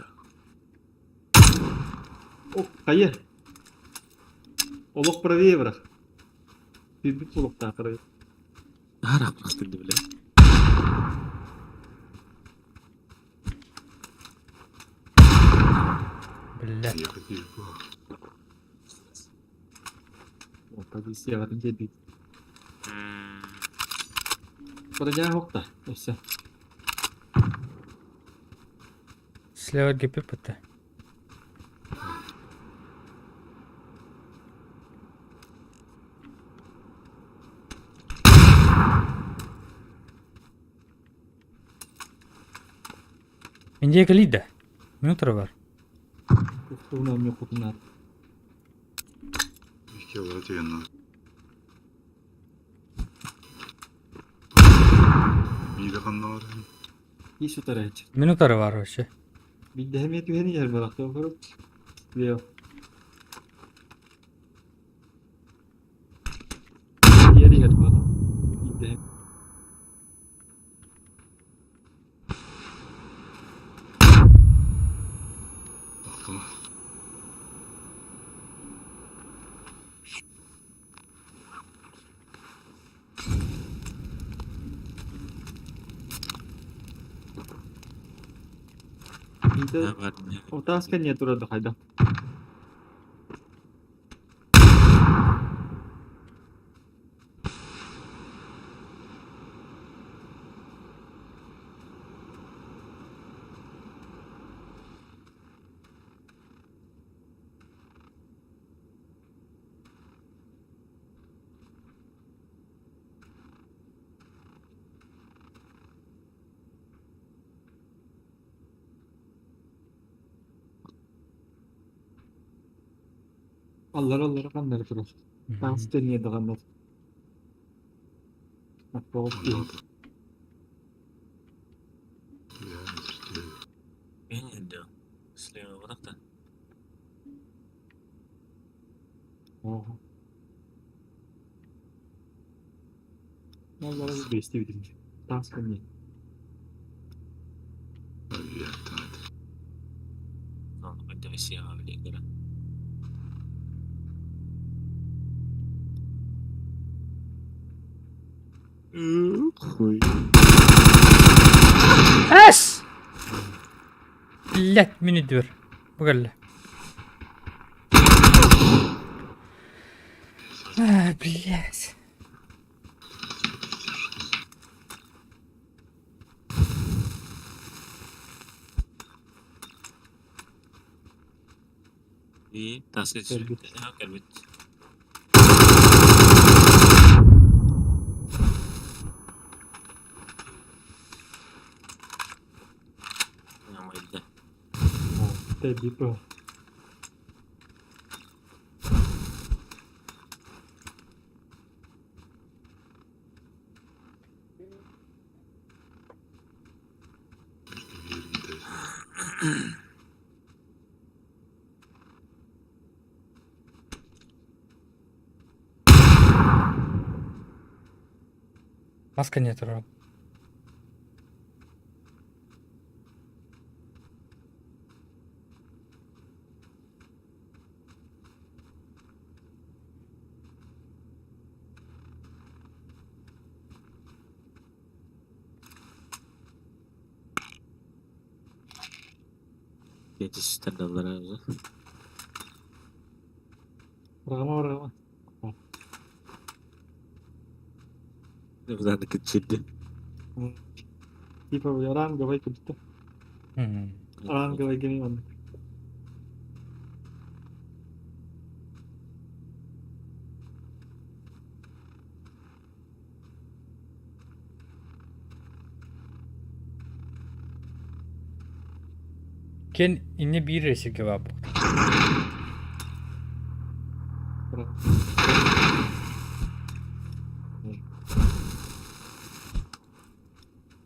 Speaker 2: О, хайа. Олох правее бырах. Сүүрбүт олохтоох правее.
Speaker 1: Арааппастын бile.
Speaker 3: Бля.
Speaker 4: Ехать легко.
Speaker 2: О, позицияҕытын биэрбит. Броня охта. Өссө.
Speaker 3: Слева ГППТ. Индия кэлиидэ. Минутра бар.
Speaker 2: Туһунан мөккутунаар.
Speaker 4: Икки тигэннэр. Биирэ ханна баран?
Speaker 2: Ис утарааччы.
Speaker 3: Минутара бар вообще.
Speaker 2: Биирдэһэ эмиэ түһэн иһэр барахта оһорук. Лео. Иһэр иһэр буолар. Это Отааска не турар да хайдах. Аллара аллара ханнары турар. Таас тэнийэ даҕаннар. Аппаҕас киһи.
Speaker 1: Слева вот так-то.
Speaker 2: Ого. Аллара бэстибитим. Таас кэнниэ.
Speaker 1: Хуй.
Speaker 3: Эс! Блять, мин үрдүбэр. Бу кэллэ. А, блять.
Speaker 1: И таска
Speaker 2: Кэлбит.
Speaker 1: кэлбит.
Speaker 2: Тэбит
Speaker 3: Маска не турар.
Speaker 1: Gece standartları
Speaker 2: Быраҕыма быраҕыма.
Speaker 1: Быдан кытчырды.
Speaker 2: Типа ранговай курдук. Ранговай гемей оннук.
Speaker 3: Кен инне биир эрэ сиргэ баар буолбут.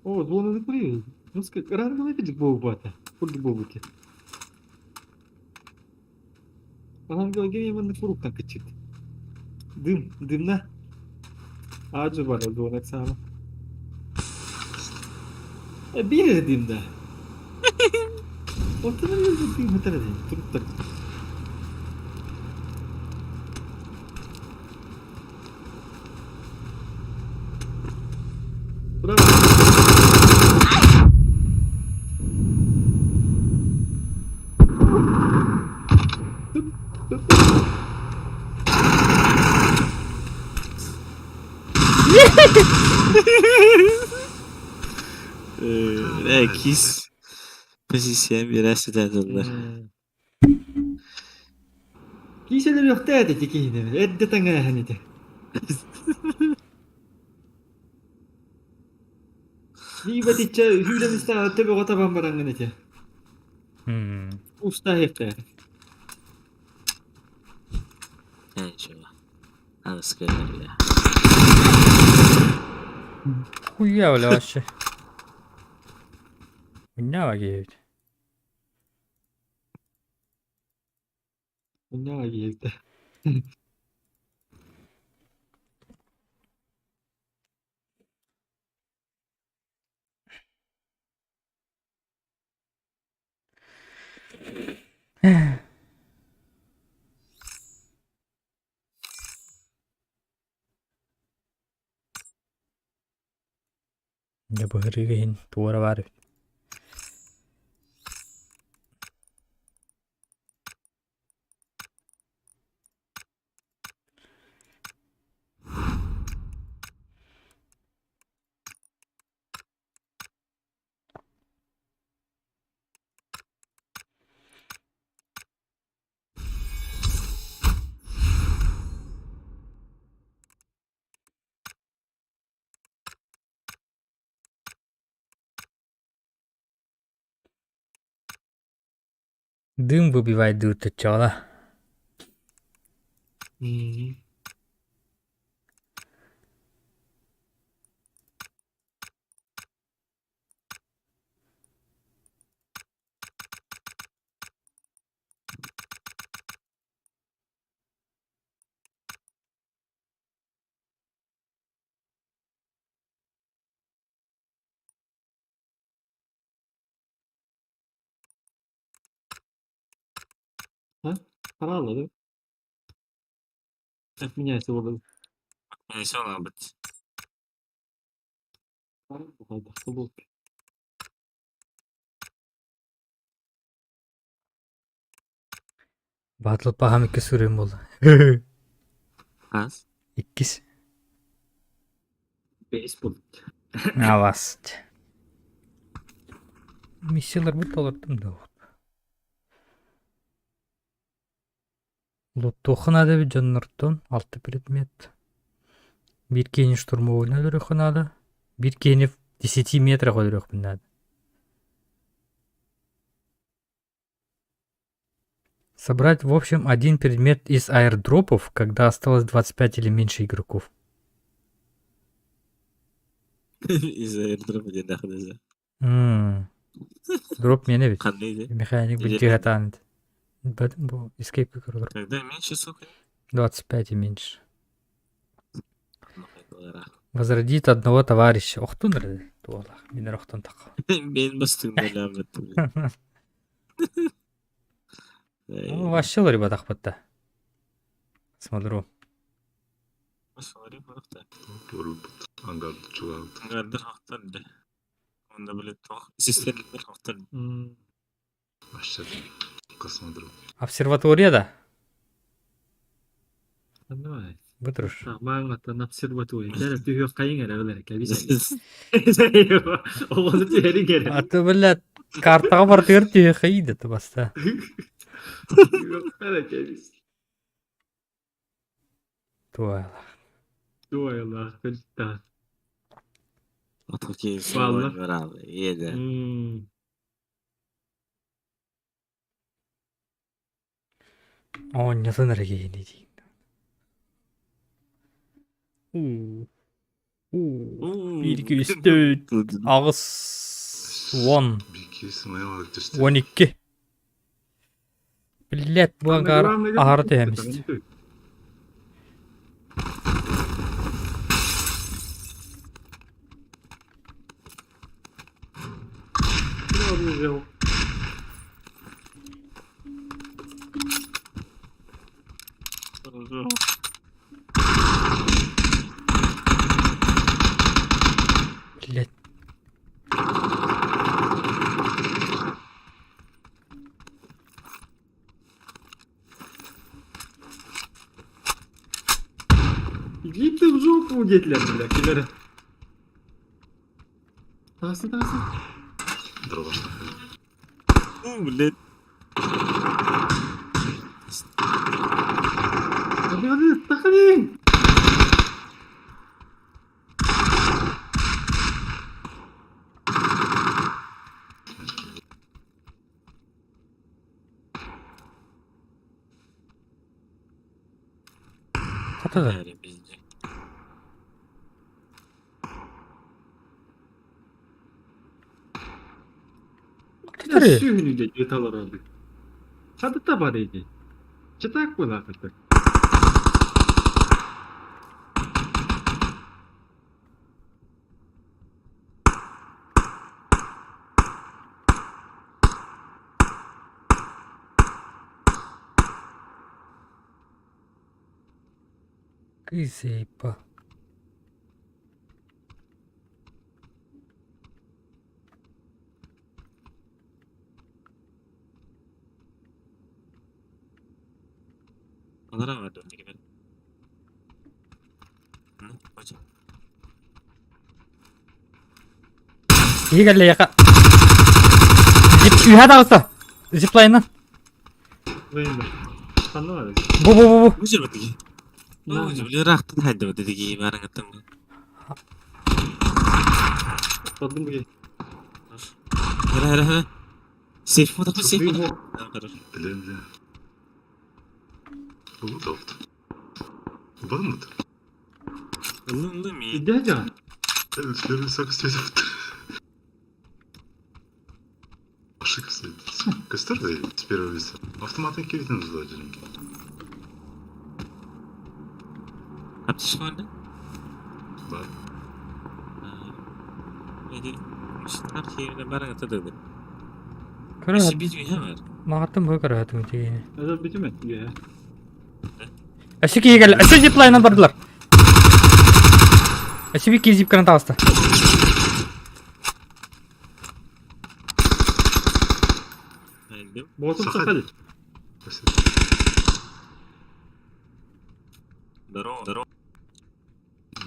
Speaker 2: О, зоны закрыли. Ну, ранговый видик буолбата. Курдук буолбут. Ранговый гемей манна куруктан кыччыт. Дым, дымна. Аджы бар зона саама. Биир эрэ дым да. Оттон дым этэр туруктар. Браво.
Speaker 1: Кис позиция биэрээситэ
Speaker 2: Кииселер үөхтээ этэ киһини эрдэ таҥааһын ити. Биибэтиччэ сүүрэн истэҕэ төбөҕө табан бараҥҥын ити. Устаһыахтаах.
Speaker 1: Ничего. Надо сказать, бля.
Speaker 3: Хуя, бля, вообще. Мунньаҕа киһибит.
Speaker 2: Мунньаҕа киһибит.
Speaker 3: Дьэ быһырыыга иһин туора баар эбит. Дым выбивает дыытыччаҕына.
Speaker 2: Мм. А? Хараалла да? Меняется буолла.
Speaker 1: Меняется
Speaker 2: Буолбут.
Speaker 3: Батл паһам иккис суруйум буолла.
Speaker 1: Хас?
Speaker 3: Иккис.
Speaker 2: Бэс буолбут.
Speaker 3: Аваст. Миссияларбыт толордум да Луттуохха наада эбит дьоннортон алта предмет. Биир киһини штурмовойунан өлөрүөххэ наада. Биир киһини в десяти метрах өлөрүөхпүн наада. Собрать в общем один предмет из аирдропов, когда осталось 25 или меньше игроков.
Speaker 1: Из аирдропа диэн дахадыза.
Speaker 3: М. Дроп миэнэ эбит.
Speaker 1: Ханна иди?
Speaker 3: Механик билдьиһатаан бу escape көрөр.
Speaker 1: Когда меньше, сука?
Speaker 3: 25 и меньше. Возродит одного товарища. Охтун эрэ туолах. Мин эрэ охтон тахха.
Speaker 1: Мен бастыҥ
Speaker 3: Ну, вообще ларибатахпыт да. Смотрю.
Speaker 4: Көрбүт ангар чугаабыт.
Speaker 1: Ангардыр хохтор да. Онда билет тох. Систерлер хохтор.
Speaker 2: М.
Speaker 4: Вообще космодром.
Speaker 3: Обсерватория да?
Speaker 2: Давай.
Speaker 3: Вытрыш.
Speaker 2: Маҥаттан обсерватория. Дьэ, түһүөх хайыҥ эрэ билэр кэбис. Оҕону түһэриҥ эрэ.
Speaker 3: А то, блядь, картаҕа барытыгар түһүөххэ да баста.
Speaker 2: Түһүөх эрэ кэбис.
Speaker 3: Туола.
Speaker 2: Туойалаах көлтаах.
Speaker 1: Отоки
Speaker 2: Валла.
Speaker 1: Еде.
Speaker 2: М.
Speaker 3: Оонньотун эрэ киһини диин. Уу. Уу. Биир үстүү аҕыс уон
Speaker 4: Бики сымайа түстэ.
Speaker 3: 12. Блядь, бу ангар аһара түһэмист. Блядь.
Speaker 2: Иди ты в жопу, диэтилэр, бля, килер. Тасы, тасы.
Speaker 4: Дробашта.
Speaker 1: Блядь.
Speaker 2: Hadi, hadi.
Speaker 3: Хата да.
Speaker 1: Везде.
Speaker 3: Хата
Speaker 2: Сүүнү де талар алды. Садыта бар edi. Чытак була кытык.
Speaker 3: Кызыйпа.
Speaker 1: Onlara var döndü gibi. Hı, hocam.
Speaker 3: Киһи кэллэ яка. Зип үһэ таҕыста. Зиплайнан.
Speaker 2: Вейна. Ханна бар.
Speaker 3: Бу бу бу бу.
Speaker 1: Bu jür batı. Bu jür bile rahtın haydi batı digi barın attım.
Speaker 2: Taddım bu.
Speaker 1: Hara hara hara. Сейф фото, сейф фото. Да, хорошо.
Speaker 4: Билем, билем. Улуу топту. Бармыт.
Speaker 1: Ылын ми.
Speaker 2: Дядя.
Speaker 4: Сакс Ашык Көстөр с первого лица. Автоматын киритин туда дедим.
Speaker 1: Аптечка бар да?
Speaker 4: Бар.
Speaker 1: Эди машиналар киевде бар атады.
Speaker 3: Көрө
Speaker 1: Биз үйе бар.
Speaker 3: Мағаттан бу көрө хатым тигини.
Speaker 2: Это битиме? Иә.
Speaker 3: Өссө киһи кэллэ. Өссө зиплайнан бардылар. Өссө бир киһи зипканан таҕыста.
Speaker 1: Элдим.
Speaker 2: Ботум
Speaker 4: Саха.
Speaker 2: сахали.
Speaker 1: Здорово, здорово.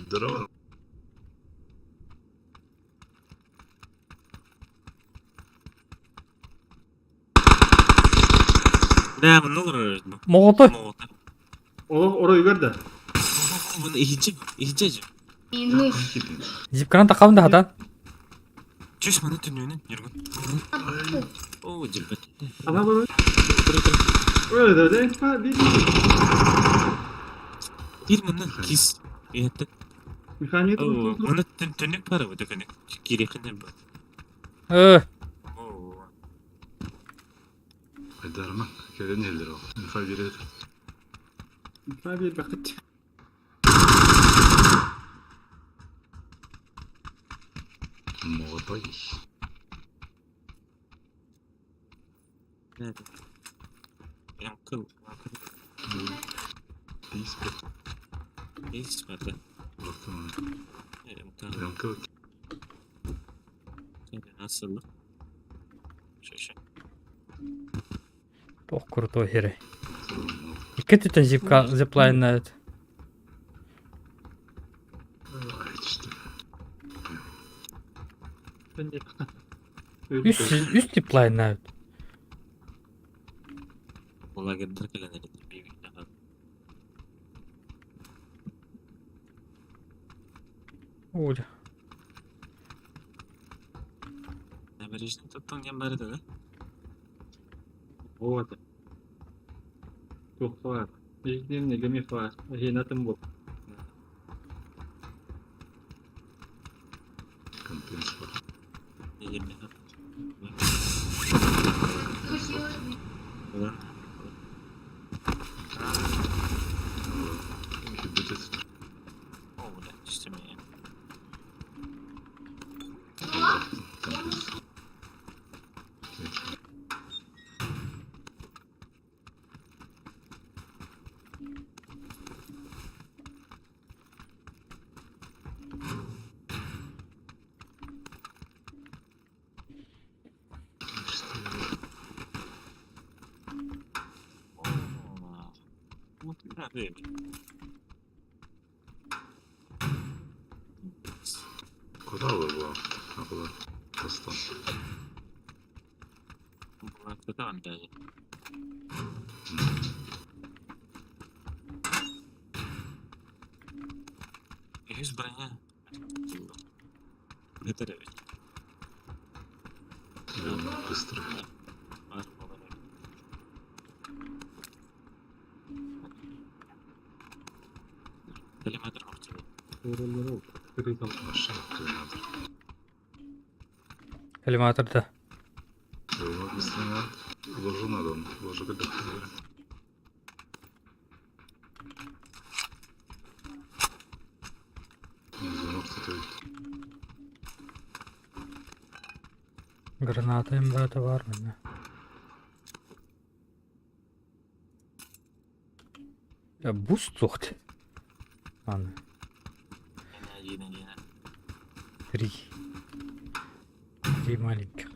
Speaker 4: Здорово.
Speaker 1: Да, много
Speaker 3: Моҕото
Speaker 1: Молото.
Speaker 2: Олох орой көрдө.
Speaker 1: Bunu ikinci, ikinci acı.
Speaker 5: Ну,
Speaker 3: зипканан тахабын да хатан.
Speaker 1: Чүс маны түнүнүн Нюргун. О, жибет.
Speaker 2: Ана бар. Öyle de de bir
Speaker 1: Bir маны кис. Это.
Speaker 2: механик.
Speaker 1: О, маны түнүк бар бу дөкөнүк. Кирекин бу.
Speaker 3: Э,
Speaker 1: О.
Speaker 4: Айдарма. Келен элдер ал. Инфа берет.
Speaker 2: Bir bakıt.
Speaker 4: Молотой.
Speaker 1: Ямкыл.
Speaker 4: Тиис бет.
Speaker 1: Ис бар да. Ямкыл.
Speaker 4: Ямкыл.
Speaker 1: Nasıl? Шоша.
Speaker 3: Ох, крутой херей. Икки түтен зипка зиплайнна эт. Үс үс зиплайнна эт.
Speaker 1: Лагердер келен бир
Speaker 3: Оля.
Speaker 1: Набережный тоттон ген бар да?
Speaker 2: Вот. Тух бар. Ежден неге бар. Хинатым бу.
Speaker 4: Компенс бар.
Speaker 1: Неге
Speaker 5: ну,
Speaker 4: Бюджет.
Speaker 1: О, бля, түстеме.
Speaker 4: Компенс. Куда было? А куда? Постон.
Speaker 1: Үһүс броня. Это ревет.
Speaker 4: Быстро.
Speaker 1: Телеметр охтело.
Speaker 4: Машина надо.
Speaker 3: Коллиматор да.
Speaker 4: Быстро надо. Ложу надо. Ложу когда. Звонок кто-то
Speaker 3: Граната им брата бар мене. Я буст сухт. Аны.
Speaker 1: Один, один.
Speaker 3: Три. Три маленьких.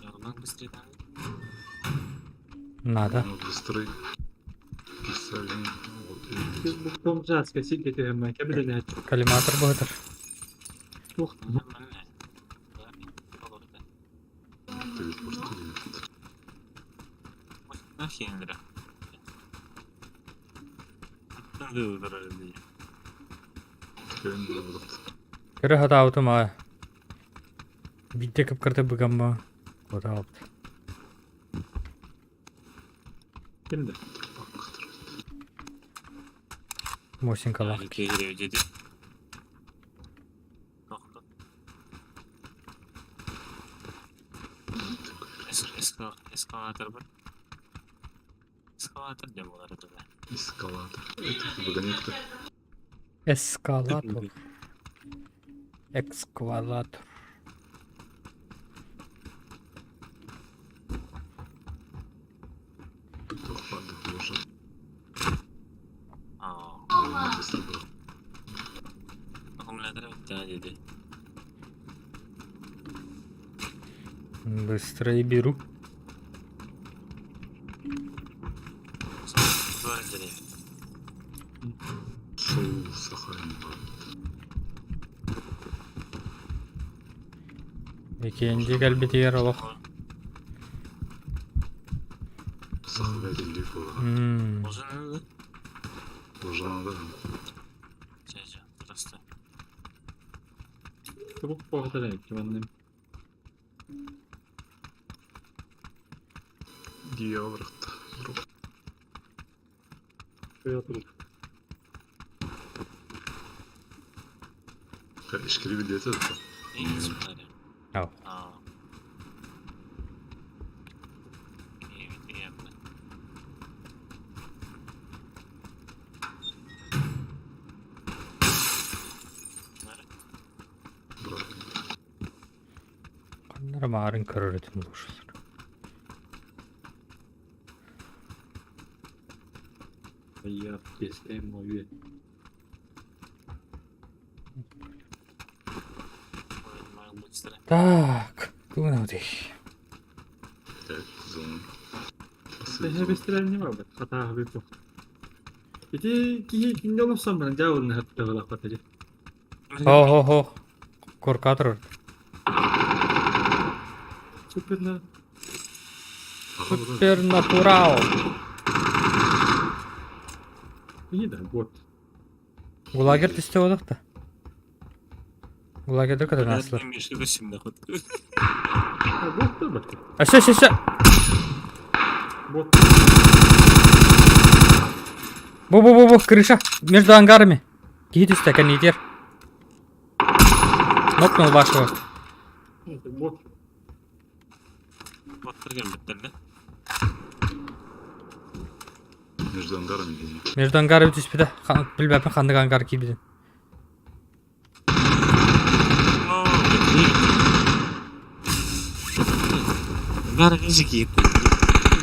Speaker 1: Нормально быстрее надо.
Speaker 3: Надо.
Speaker 4: Ну, быстрый. Писали.
Speaker 2: Biz bu komşu kesin getiremem. Kebide ne?
Speaker 3: Коллиматор баатыр.
Speaker 2: Тух.
Speaker 1: Нормально. Нахер.
Speaker 3: Көрө хатаабытым аа. Биирдэ кып-кырта быгамма. Вот
Speaker 2: Ким да?
Speaker 3: Мосинкалаах.
Speaker 1: Киирэ Эскалатор бар. Эскалатор диэн буолар этэ.
Speaker 4: Эскалатор. Это вагонетка.
Speaker 3: Эскалатор. Эксквалатор.
Speaker 4: Ладно, уже.
Speaker 1: Аа,
Speaker 4: Быстро было.
Speaker 1: аккумулятор бітті деді.
Speaker 3: Быстро и беру.
Speaker 1: Зор деревья.
Speaker 4: Шоу Сахарин.
Speaker 3: Икиэнди кэлбитигэр олох.
Speaker 4: Сахарин было.
Speaker 3: М,
Speaker 1: Уже надо?
Speaker 4: Уже надо.
Speaker 1: Чэ, просто.
Speaker 2: Тобу похоталай киманным.
Speaker 4: Дьявол.
Speaker 2: Туруп.
Speaker 4: Ишкири билет это.
Speaker 1: И не смотрели.
Speaker 3: Ау.
Speaker 1: Аа. И приятно.
Speaker 3: Ханнара маарын көрөр этим лучше.
Speaker 2: Я кесем мою.
Speaker 3: Так, тугунабытый.
Speaker 4: Так, зона.
Speaker 2: Тэһэ бестелер не бар бит. Хата хабы бу. Ити киһи кинде олохсон баран жаурун хаттагылах батары.
Speaker 3: Хо-хо-хо. Куркатор.
Speaker 2: Супер на
Speaker 3: Супернатурал.
Speaker 2: не да бот.
Speaker 3: Гулагер түсте олох да. Гулагерді кытынаслар.
Speaker 2: А бот да бат.
Speaker 3: А все, все, все.
Speaker 2: Бот.
Speaker 3: Бу-бу-бу-бу, крыша. Между ангарами. Киһи түстэ, кэнниитигэр. Нокнул вашего.
Speaker 2: Бот.
Speaker 4: Между ангарами или нет?
Speaker 3: Между ангарами түспүтэ. Билбэппин ханнык ангар киирбитин.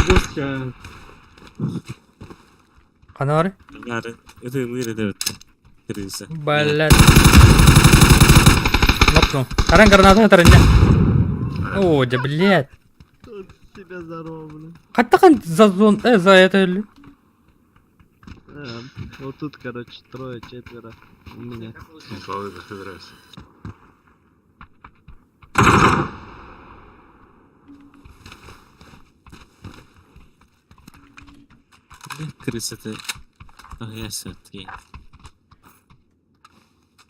Speaker 2: Ботка.
Speaker 3: Хана бары?
Speaker 1: Это Крыса.
Speaker 3: Блядь. Нокнул. Таран граната таран. О, да блядь.
Speaker 6: Тут тебя здорово, блин.
Speaker 3: Хаттахан за зон, за это ли?
Speaker 6: Вот тут, короче, трое, четверо у меня.
Speaker 4: Инфа, собираюсь.
Speaker 1: Крыса ты. Я все-таки.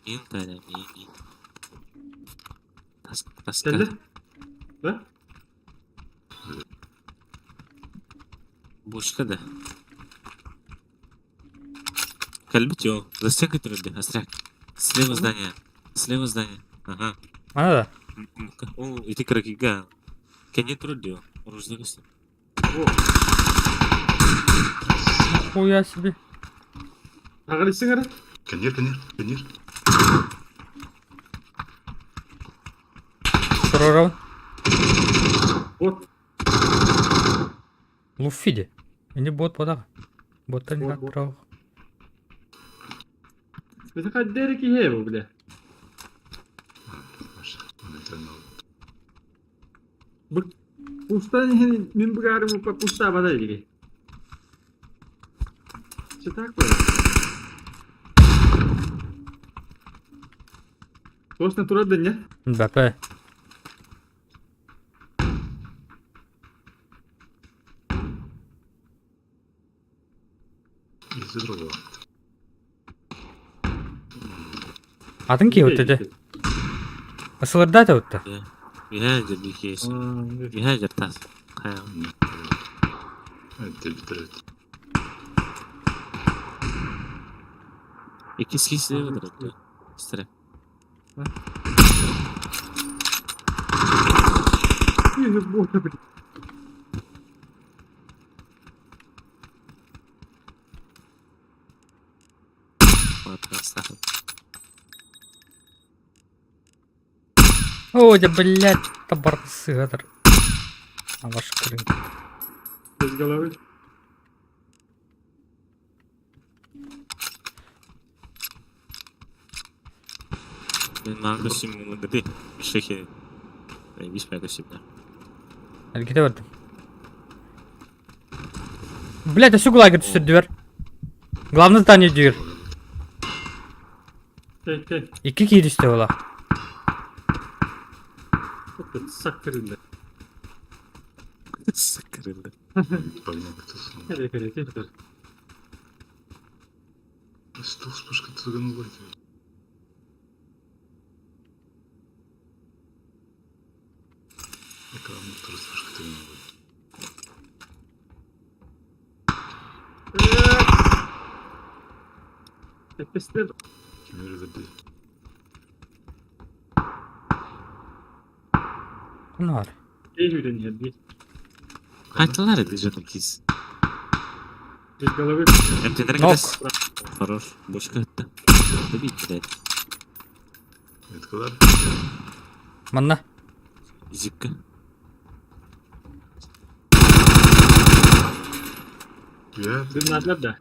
Speaker 1: Интаря, не Тоска.
Speaker 2: Кэллэ? Да?
Speaker 1: Бушка да. Кальбитё. Застегай трудно, остряк. Слева здание. Слева здание. Ага.
Speaker 3: Ана да.
Speaker 1: О, иди кракига. Кене трудно. Руждагыс.
Speaker 2: О,
Speaker 3: Хуя себе.
Speaker 2: аҕалыссыҥ эрэ?
Speaker 4: Коньер, коньер, коньер.
Speaker 3: Турорабын.
Speaker 2: Бот.
Speaker 3: Луффиди. Инде бот бодақ. Боттан
Speaker 2: Бот, бот.
Speaker 3: траух.
Speaker 2: Это хаддери киһи бу бля.
Speaker 4: Моментально.
Speaker 2: Бу пустан иһин мин бугарым упа пуста бада диги. Что такое? Тосно турар да не?
Speaker 3: БП.
Speaker 4: Из другого.
Speaker 3: Атын ки өттеді. Ысылырда да өтті.
Speaker 1: Да. Үһээ дьэр биир Үһээ дьэр таас. Хайа.
Speaker 4: Дебитрет.
Speaker 1: Иккис киһи өлөрдө. Стрэ.
Speaker 3: О, да блядь, табарсыгатыр. А ваш Крым.
Speaker 2: Без головы.
Speaker 1: Мен костюм гды. Шехи. Бис моя костюм, да.
Speaker 3: Әрекете бардым. Блядь, а сюг лагерь түсірділер. Главное здание дүйір.
Speaker 2: Кей, кей.
Speaker 3: Екі кейді ола.
Speaker 2: Саккырылды.
Speaker 1: Саккырылды.
Speaker 2: Кere кere кere.
Speaker 4: Стол с пушкой тыганула. Экран тоже с пушкой тыганула.
Speaker 2: Tepesine
Speaker 4: Кемер забей.
Speaker 3: Кім бар?
Speaker 2: Ey үйренеді.
Speaker 1: Қайталар еді жатын киз.
Speaker 2: Без головы.
Speaker 1: МТ-ні
Speaker 3: Нок.
Speaker 1: Хорош. Бочка атты. Добить, блядь.
Speaker 4: Меткалар.
Speaker 3: Манна.
Speaker 1: Зипка.
Speaker 4: Я
Speaker 2: Дымнадлар да.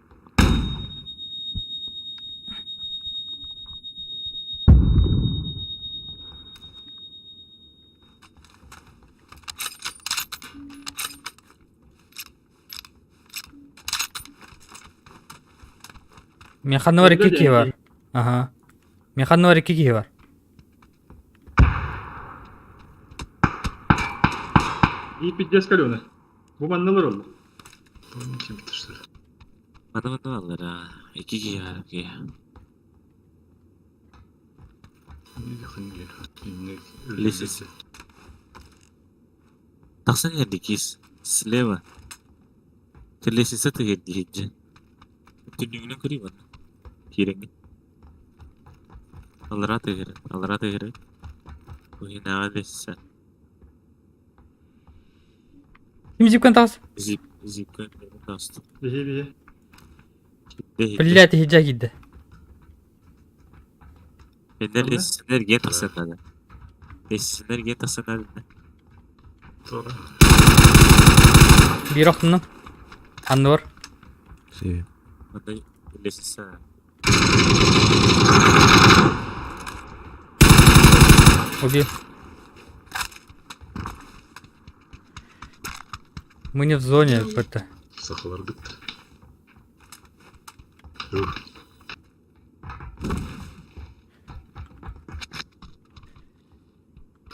Speaker 3: Механор екі кей бар. Ага. Механор екі кей бар.
Speaker 2: И пиздец калена. Бу манналар oldu.
Speaker 4: Кем что ли?
Speaker 1: Мана мана алар а. Екі кей бар. Кей. Лестница. Тақсан жерде киз. Слева. Лестница тігерді хеджі. Түнніңінен көрейін аны. Кереңін. Алара тігері. Алара тігері. Уйнаға лестница.
Speaker 3: Кім зипкан тағыз?
Speaker 1: Зип, зипка тасты.
Speaker 2: Бихи бихи.
Speaker 3: Блядь, хиджа киді.
Speaker 1: Мендер лестницалар ге тақсанады. Лестницалар ге тақсанады.
Speaker 4: Тора.
Speaker 3: Bir oқтының. Анны бар.
Speaker 1: Мында лестница.
Speaker 3: Убил. Мы не в зоне, это.
Speaker 4: Сахалар бітті. Ух.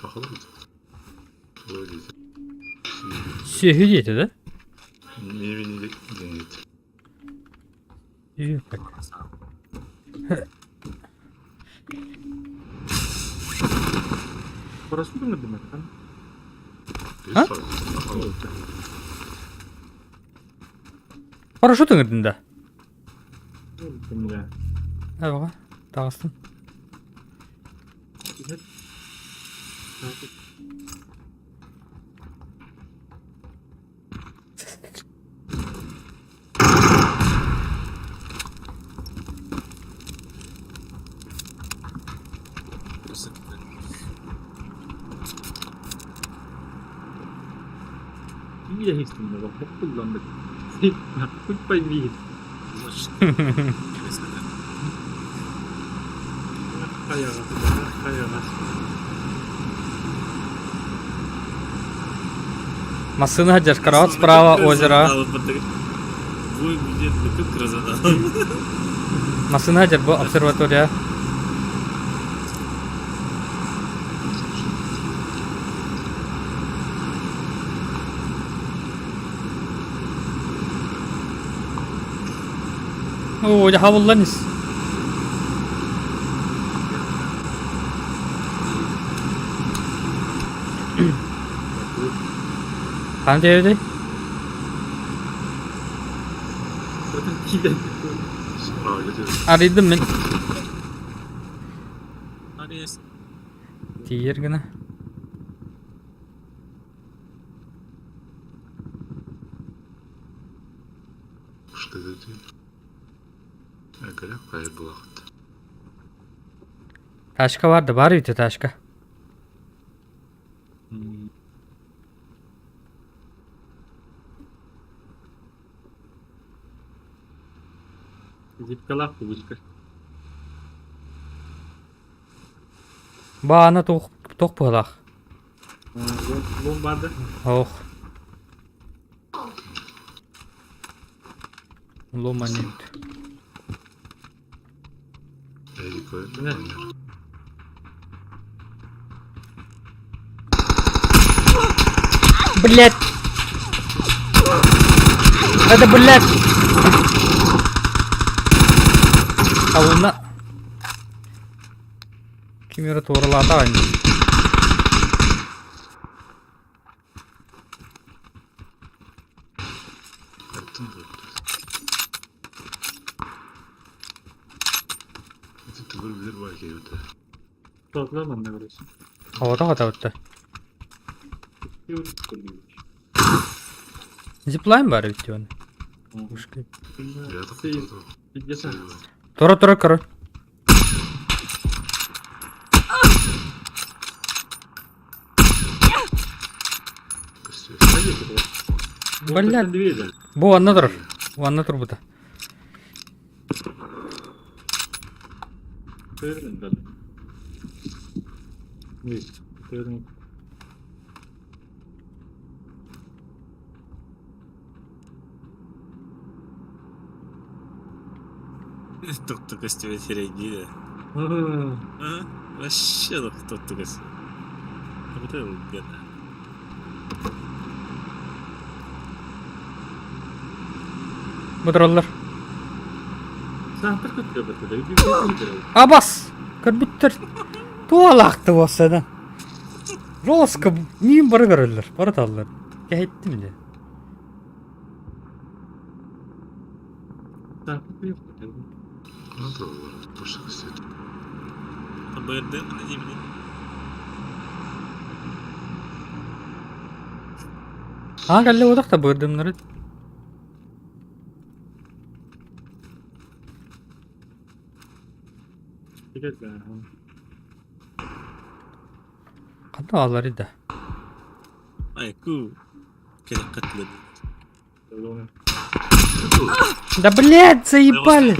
Speaker 4: Сахалар бітті. Солай дейді.
Speaker 3: Сүйі дейді, да?
Speaker 4: Не не дейді.
Speaker 3: Сүйі, так.
Speaker 2: Parası mı demek lan?
Speaker 3: А? Парашют ыңырдың да.
Speaker 2: Бля.
Speaker 3: Әбіға, тағыстым.
Speaker 2: İyi de hissim bak. Hep kullandık. Хоть пойми.
Speaker 3: Масына держ, карават справа, озеро. Масына держ, бұл обсерватория. О, я хавылланис. Ханна диэбитэй?
Speaker 4: Справа где?
Speaker 3: Арыйдым мин.
Speaker 1: Арес.
Speaker 3: Тиийэр гына.
Speaker 4: Что это ты? Голяк хайыр булахыт.
Speaker 3: Тачка бар да бар үйде тачка.
Speaker 2: Зипкалаах кубучка.
Speaker 3: Баана туох туох быһалаах.
Speaker 2: Лом барды.
Speaker 3: Ох. Лома нет.
Speaker 4: Эрик
Speaker 2: Не.
Speaker 3: Блять! Это блять! А луна... Кимера туоралаата ани.
Speaker 4: Оттон Ити тугур билер баа киһибитэ.
Speaker 2: Тотла манна короче.
Speaker 3: Оҕото хатабытта. Зиплайн бар эбит диван. Ушка. Тура тура король. Блядь. Бу анна турар. Бу анна турбута.
Speaker 1: Доктор костюме сирэйдии да. А? Вообще доктор костюм. Вот это беда.
Speaker 3: Бу тураллар. Абас! Көрбүттэр. Туолаахты буолсана. Жестко миин бары көрөллөр. Бары таллар. Кэһэттим дьэ.
Speaker 1: БРД на земле.
Speaker 3: Аа кэллэ буотах да бырдымнары. Ханна баалларый да?
Speaker 1: Айку. Кэлэ катлы.
Speaker 3: Да блядь, заебали!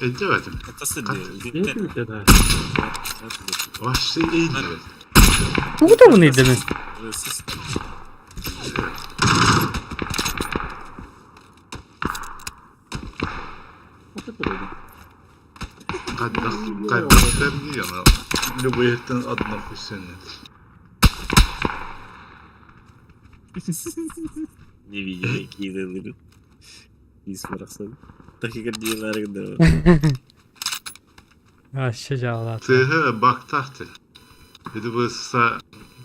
Speaker 4: Өйдөөтүм. Вообще өйдөөт.
Speaker 3: Тугу да муну өйдөмүн?
Speaker 4: Хайдах хайдахтар дии аны любойыттан одно хуйсыны.
Speaker 1: Не видели, какие Ис барахсан. Тахикардиялар да.
Speaker 3: Вообще жаалаата.
Speaker 4: Тыһы бактахты. Это бы са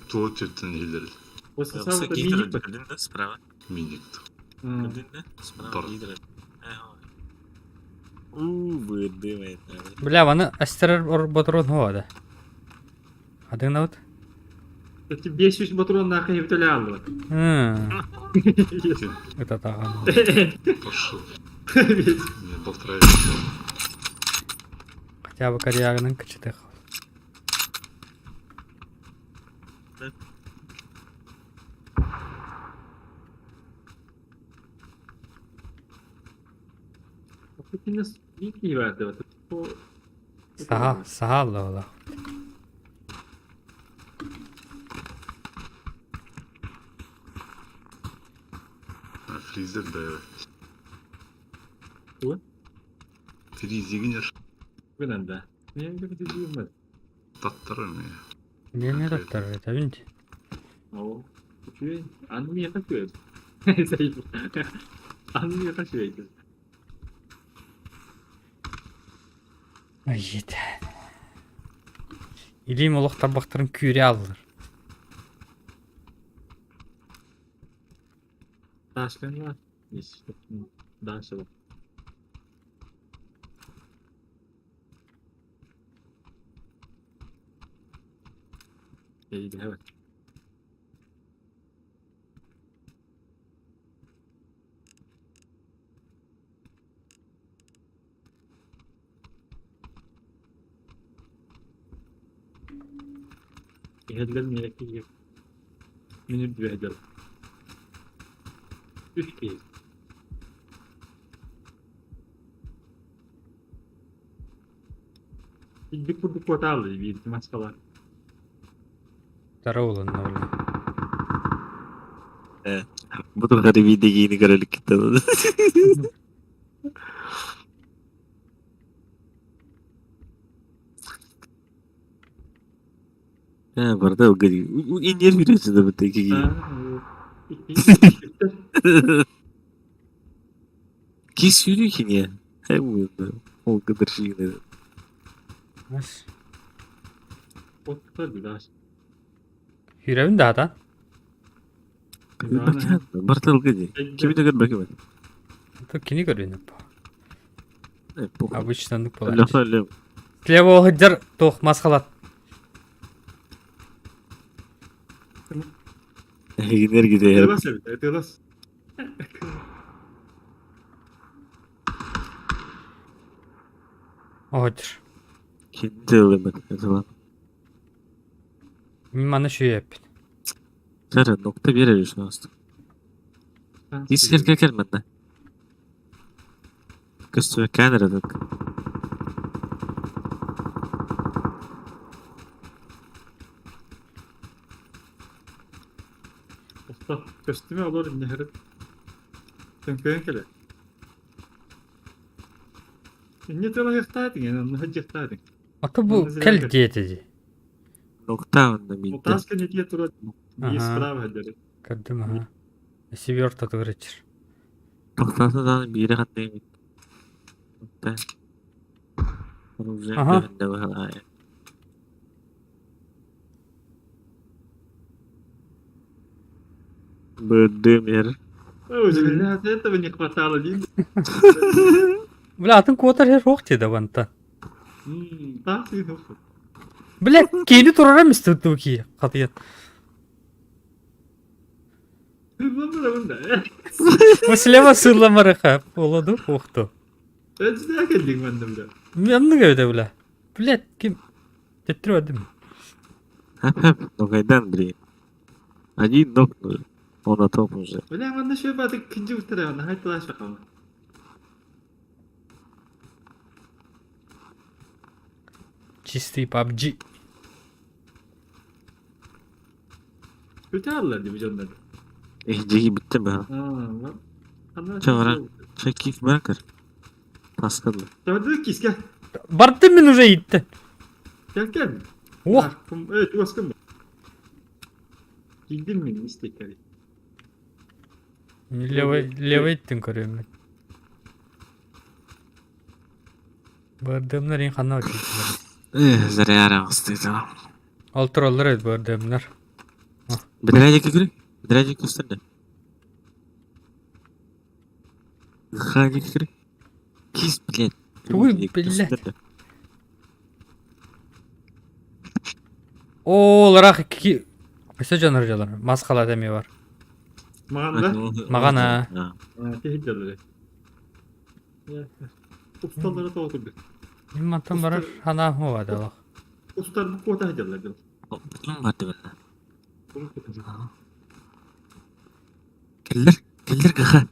Speaker 4: туо түттен илер
Speaker 1: Көрдүн да справа.
Speaker 4: миникт.
Speaker 1: Көрдүн да справа
Speaker 4: Бар.
Speaker 1: гидро. У, бырдымает.
Speaker 3: Бля, маны астарар ботурун хуа да. Адыгнабыт?
Speaker 2: 500 патроннаах киһибит аллыбат.
Speaker 3: Ытатаҕан.
Speaker 4: Пошел. Не полтора.
Speaker 3: Хотя бы корягынан кычытых. Саха, саха алла
Speaker 4: Фризер да.
Speaker 2: Что?
Speaker 4: Фризигнер. Таттар ме.
Speaker 3: Не не доктор, это видите? Айыта. Илиим олох тарбахтарын күүрэ ааллар.
Speaker 2: Ташкент'ла. Дальше. Evet. Иһэллэр миэрэкки киһи. Мин үрдүбэһдэр. Үс киһи. Илдик курдук куотааллыы биир маскалар.
Speaker 3: Тара уланна били.
Speaker 1: Бу тухары биирдэгиини көрөлүккүттэн. Э, барда ылгы иннер биресин да бит икки. Ки сүүрүү киниэ. Хай буунда. Ол кыдыр шиинэ.
Speaker 3: Ас.
Speaker 2: Оттар билаш.
Speaker 3: Сүүрэбин даата.
Speaker 1: Барта ылгы ди. Кими да көрбөкө бат.
Speaker 3: То кини көрүнэ по. Обычно нук
Speaker 1: Лёха
Speaker 3: буолааччы.
Speaker 1: лев.
Speaker 3: Слева оһдьар туох мас халат.
Speaker 1: Эһигинер гидэ.
Speaker 2: Тылас эбит, тылас.
Speaker 3: Оһдьар.
Speaker 1: Кинди ылымыт. Этилан.
Speaker 3: Мин маны шүйэппин.
Speaker 1: Сэр, нокта берер үсүн Дискер кел манна. Көстүбэккээн эрэ так.
Speaker 2: Оста көстүмэ олор иннэһэрин. Төҥкөйөн кэлэ. Инне тылаһыахтаатыҥ, эн онно сылдьыахтаатыҥ.
Speaker 3: Ото бу кэл диэтэ дии.
Speaker 1: Нокта онно миитэ.
Speaker 2: Утаас кэннитигэр турар биир
Speaker 3: Аха.
Speaker 2: справа сылдьар.
Speaker 3: Көрдүм аха. Сибиир ортотугар иччир.
Speaker 1: Тохтоото даҕаны биирэ ханна эбит. Нокта. Оружие
Speaker 3: Аха.
Speaker 1: көһүннэ быһалаайа. Бырдым ер.
Speaker 2: Ой, блядь, этого не хватало, дии.
Speaker 3: Бля, атын куотар эр суох диэтэ бантан.
Speaker 2: Таах сыын охсут.
Speaker 3: Бля, киини турара мистэ ки хатыйан.
Speaker 2: Сыылламмыра
Speaker 3: Бу слева сыылламарыха буолуо охту.
Speaker 2: Эдьдээ кэллиҥ манна бля.
Speaker 3: Оннук эбитэ бля. Блядь, ким төттөрү бардым.
Speaker 1: Хап-хап, ногайдан, блин. Один нокнули. Он на том уже.
Speaker 2: Бля, манна шөй баты кинжи уттара, наһаа тылааш бақама.
Speaker 3: Чистый PUBG.
Speaker 2: Kötü aldılar diye bu canları.
Speaker 1: Эһдьиги бүттэ быһа.
Speaker 2: Аа, lan. Анна.
Speaker 1: Чэ, Чэ, киф баркар. Таскалла.
Speaker 2: Давай кис gel.
Speaker 3: Бардым мин уже итте.
Speaker 2: Gel gel.
Speaker 3: Ох,
Speaker 2: Evet, baskın. Giydim mi istekleri?
Speaker 3: левый левый иттин көрүөм мин. Бардымнар ин ханна өтүттүлэр.
Speaker 1: Эх, зря араҕыстыытаҕым.
Speaker 3: Ол тураллар эбит бардымнар.
Speaker 1: Бэдэрээдьиккэ көрү. Бэдэрээдьиккэ көстөр да. Хаадьиккэ көрү. Кис, блядь.
Speaker 3: Тугуй,
Speaker 1: Көстөр
Speaker 3: блядь.
Speaker 1: да.
Speaker 3: Оо, ларах икки өссө дьонор дьолор. Мас халат эмиэ бар.
Speaker 2: Маған да.
Speaker 3: Маҕан, аа.
Speaker 2: Tehditlere. Ustalara da oturdu.
Speaker 3: Мин мантан барар ханаам хуа да
Speaker 2: Ustar bu kota hediyeler.
Speaker 1: Бүтүн барды бэннэ.
Speaker 2: Bunu kota.
Speaker 1: Кэллэр, кэллэр кыха.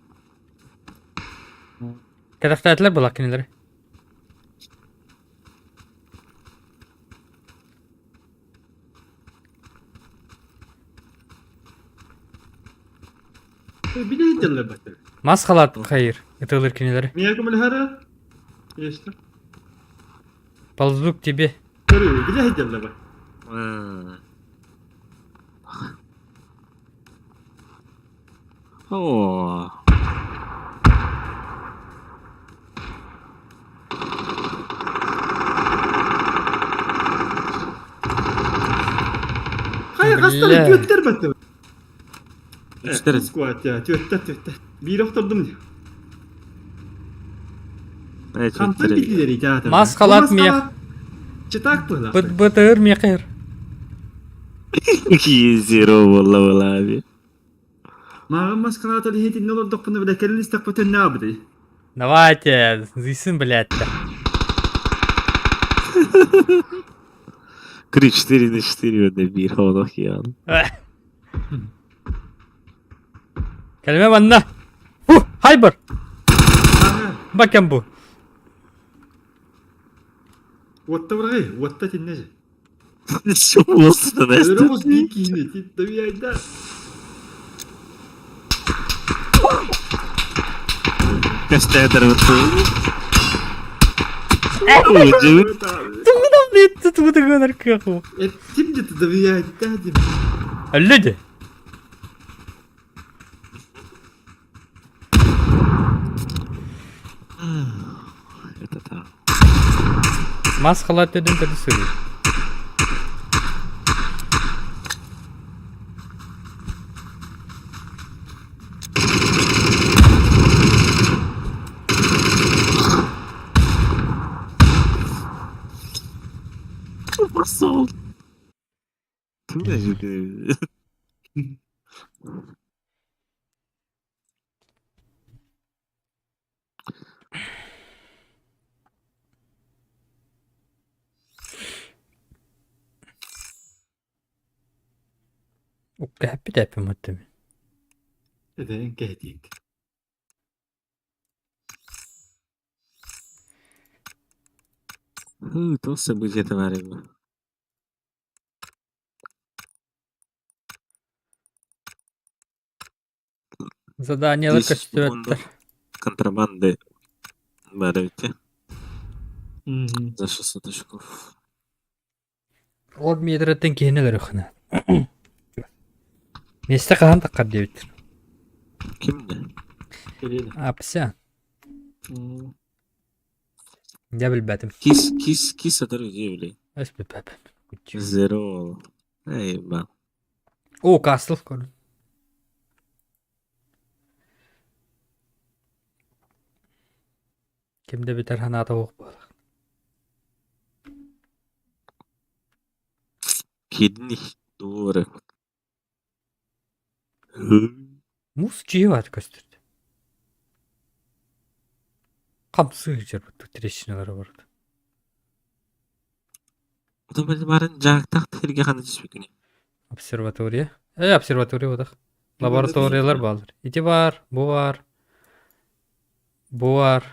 Speaker 3: Кэтэхтээтилэр булак кинилэри.
Speaker 2: Bir de hediyeler bak.
Speaker 3: Мас халат хайыр. Ытылыр кинилэри.
Speaker 2: Niye kumul hara? İşte.
Speaker 3: Ползу к тебе.
Speaker 2: Görüyor. Bir de hediyeler bak.
Speaker 1: Оо.
Speaker 2: хастар
Speaker 3: Бля.
Speaker 2: түөттэр баттым.
Speaker 1: Үстэр.
Speaker 2: Скватя, түөттэр, түөттэр. Биир охтордум дии. Хантан билдилэр театр.
Speaker 3: Мас халат мех.
Speaker 2: Читак было.
Speaker 3: Быт бытыр мехер.
Speaker 1: Зеро буолла былааби.
Speaker 2: Мааҕын маскалаат иһитиннэ олордохпуна бile кэлин истэхпитин наабыты.
Speaker 3: Давайте, зыйсын, блядь.
Speaker 1: Кри 4 на 4 на биир холох ян.
Speaker 3: Кэлимэ манна. Ху, хайбар. Бакем бу.
Speaker 2: Уотта бырагай, уотта тиннеже.
Speaker 1: Чулосун
Speaker 2: Өрө биир киһини титтабиайда.
Speaker 3: Тугунан бит тутугунар кыаху.
Speaker 2: Эттим де тадавиайда дим.
Speaker 3: Люди.
Speaker 1: Это так.
Speaker 3: Мас халат дедим таdı сыры.
Speaker 1: Пошел. Ты
Speaker 3: Укка тэппи маттым.
Speaker 2: Эден кэһэтиик.
Speaker 1: То событие товарищ.
Speaker 3: Задание
Speaker 1: 10
Speaker 3: көстүбэттэр.
Speaker 1: Контрабанды. Барыте. За 600 очков.
Speaker 3: Ол метреттен киһинелер өхүнэ. Месте хаһан таххар диэбиттэр.
Speaker 1: Кимде?
Speaker 2: Кэлиэлэ.
Speaker 3: Апся. Дьэ билбэтим.
Speaker 1: Кис, кис, кис атар диэбили.
Speaker 3: Өс билбэппин.
Speaker 1: Зеро. Эй, ба.
Speaker 3: О, Касл көрүн. Ким да бүтэр ханаата суох буолар.
Speaker 1: Кидни. Дура.
Speaker 3: Муус дьиэ баар көстөр. Хамсыы дьарбыт трещиналара барыта.
Speaker 1: Барын жаактах тирге ханы түспүкүнү.
Speaker 3: Обсерватория. Э, обсерватория бодах. Лабораториялар баалар. Ити баар, бу баар, бу баар.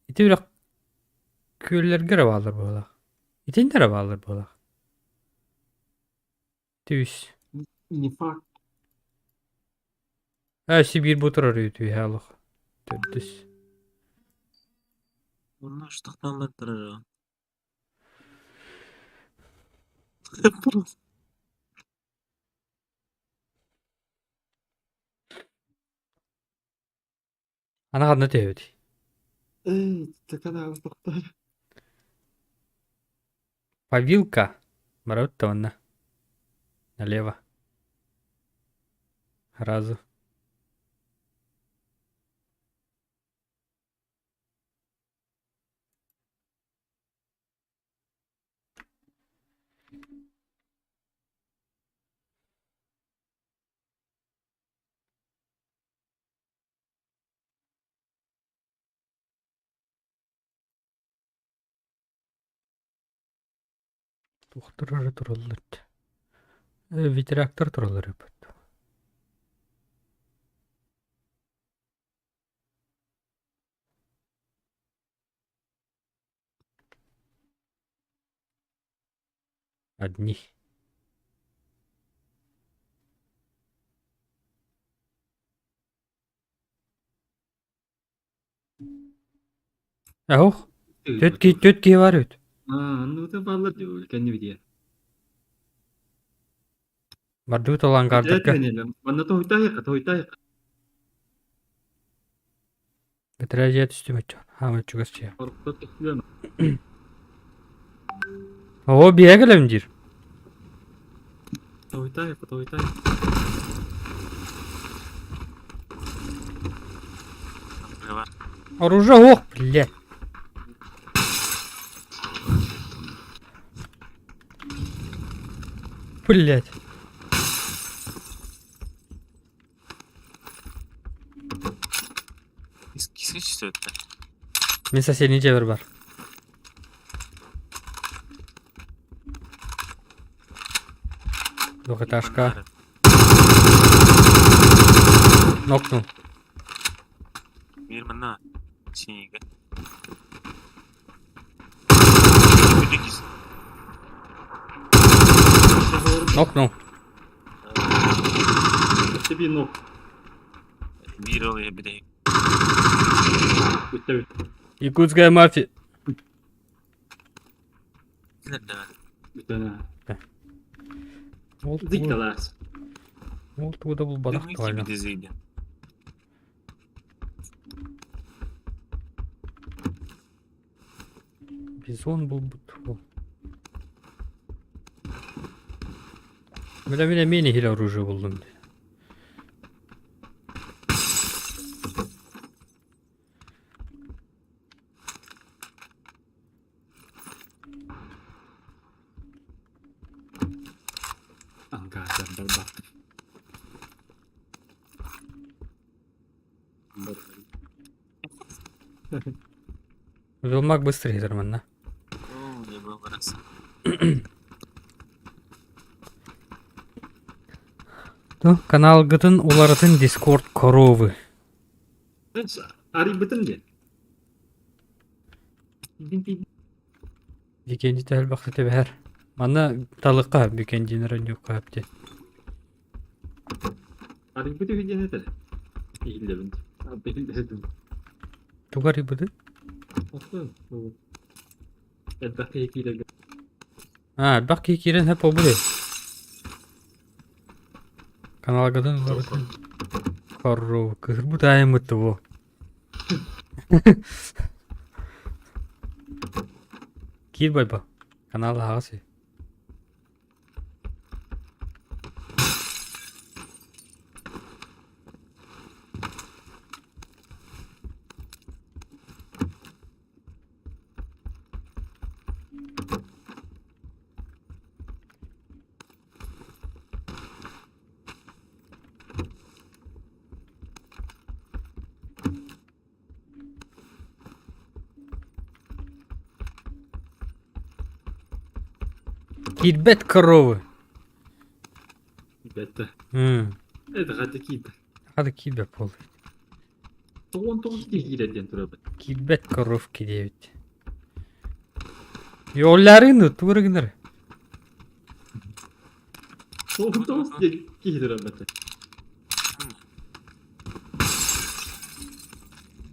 Speaker 3: Ити үрэх күөллэргэ эрэ бааллар буоллах. Итиннэ эрэ бааллар буоллах. Түс.
Speaker 2: Не факт.
Speaker 3: Э, Сибиир бу турар үтү олох. Төрдүс.
Speaker 1: Онно штахтан турар. Просто.
Speaker 3: Ана ханна түһэбит.
Speaker 2: Эй, такана тоқтар.
Speaker 3: Повилка. Барабыт онна. Налево. Разу. Туохтар тураллар. Ветерактор тураллар эбит. Одни. Ох, төт ки бар үт.
Speaker 2: А, ну это баллар кэнни видео.
Speaker 3: Бардуу талангардырга.
Speaker 2: Манна тоһуйтаайык, тоһуйтаайык.
Speaker 3: Бэтэрээдьэ түстүм өччө. Хаамыр чугас чия.
Speaker 2: Орукта түстүм.
Speaker 3: Оо, биһэ кэлэбин диир.
Speaker 2: Потолуйтай, потолуйтай.
Speaker 1: Бар.
Speaker 3: Оружие ох, блядь. Блядь.
Speaker 1: Киски чувствует-то.
Speaker 3: Мин соседний дьиэбэр бар. Двухэтажка. Нокнул.
Speaker 1: Мир манна. Синийгэ. Бүдүкис.
Speaker 3: Нокнул.
Speaker 2: Тебе ног.
Speaker 1: Биир ол эбидей.
Speaker 2: Бүттэ
Speaker 3: Якутская мафия.
Speaker 2: бүттэ.
Speaker 3: Ол
Speaker 2: Дикталаас.
Speaker 3: Ол тугу да булбатах тоҕойно.
Speaker 1: Дизейди.
Speaker 3: Бизон булбут. Бля, меня мини хиле оружие булдум.
Speaker 2: Ангар бар.
Speaker 3: Велмак быстрее нормально.
Speaker 1: О, я был раз.
Speaker 3: Канал гытын уларытын Дискорд коровы.
Speaker 2: Ари бытын де.
Speaker 3: Викенди тәл бақты тебәр. Мана талыққа викендин ранюққа әпте.
Speaker 2: Ари быты виден это. Иһиллэбин. Бихиллэбин.
Speaker 3: Тугар ибыды?
Speaker 2: Отын. Элбэх киһи киирэргэ.
Speaker 3: А, бақ кирен хэп обуды. Канал гытын уларытын коровы. Кырбут айымыт того. Кир байба. Канал ағасы. Кирбет коровы.
Speaker 2: Бетте.
Speaker 3: М.
Speaker 2: Это хата киирбэт.
Speaker 3: Хада кирбет бол.
Speaker 2: Тоҕон тоҕус киһи киирэр диэн турабыт.
Speaker 3: Кирбет коровки девять. Йолларын тугырыгыныр.
Speaker 2: Тоҕон тоҕус киһи турабыт.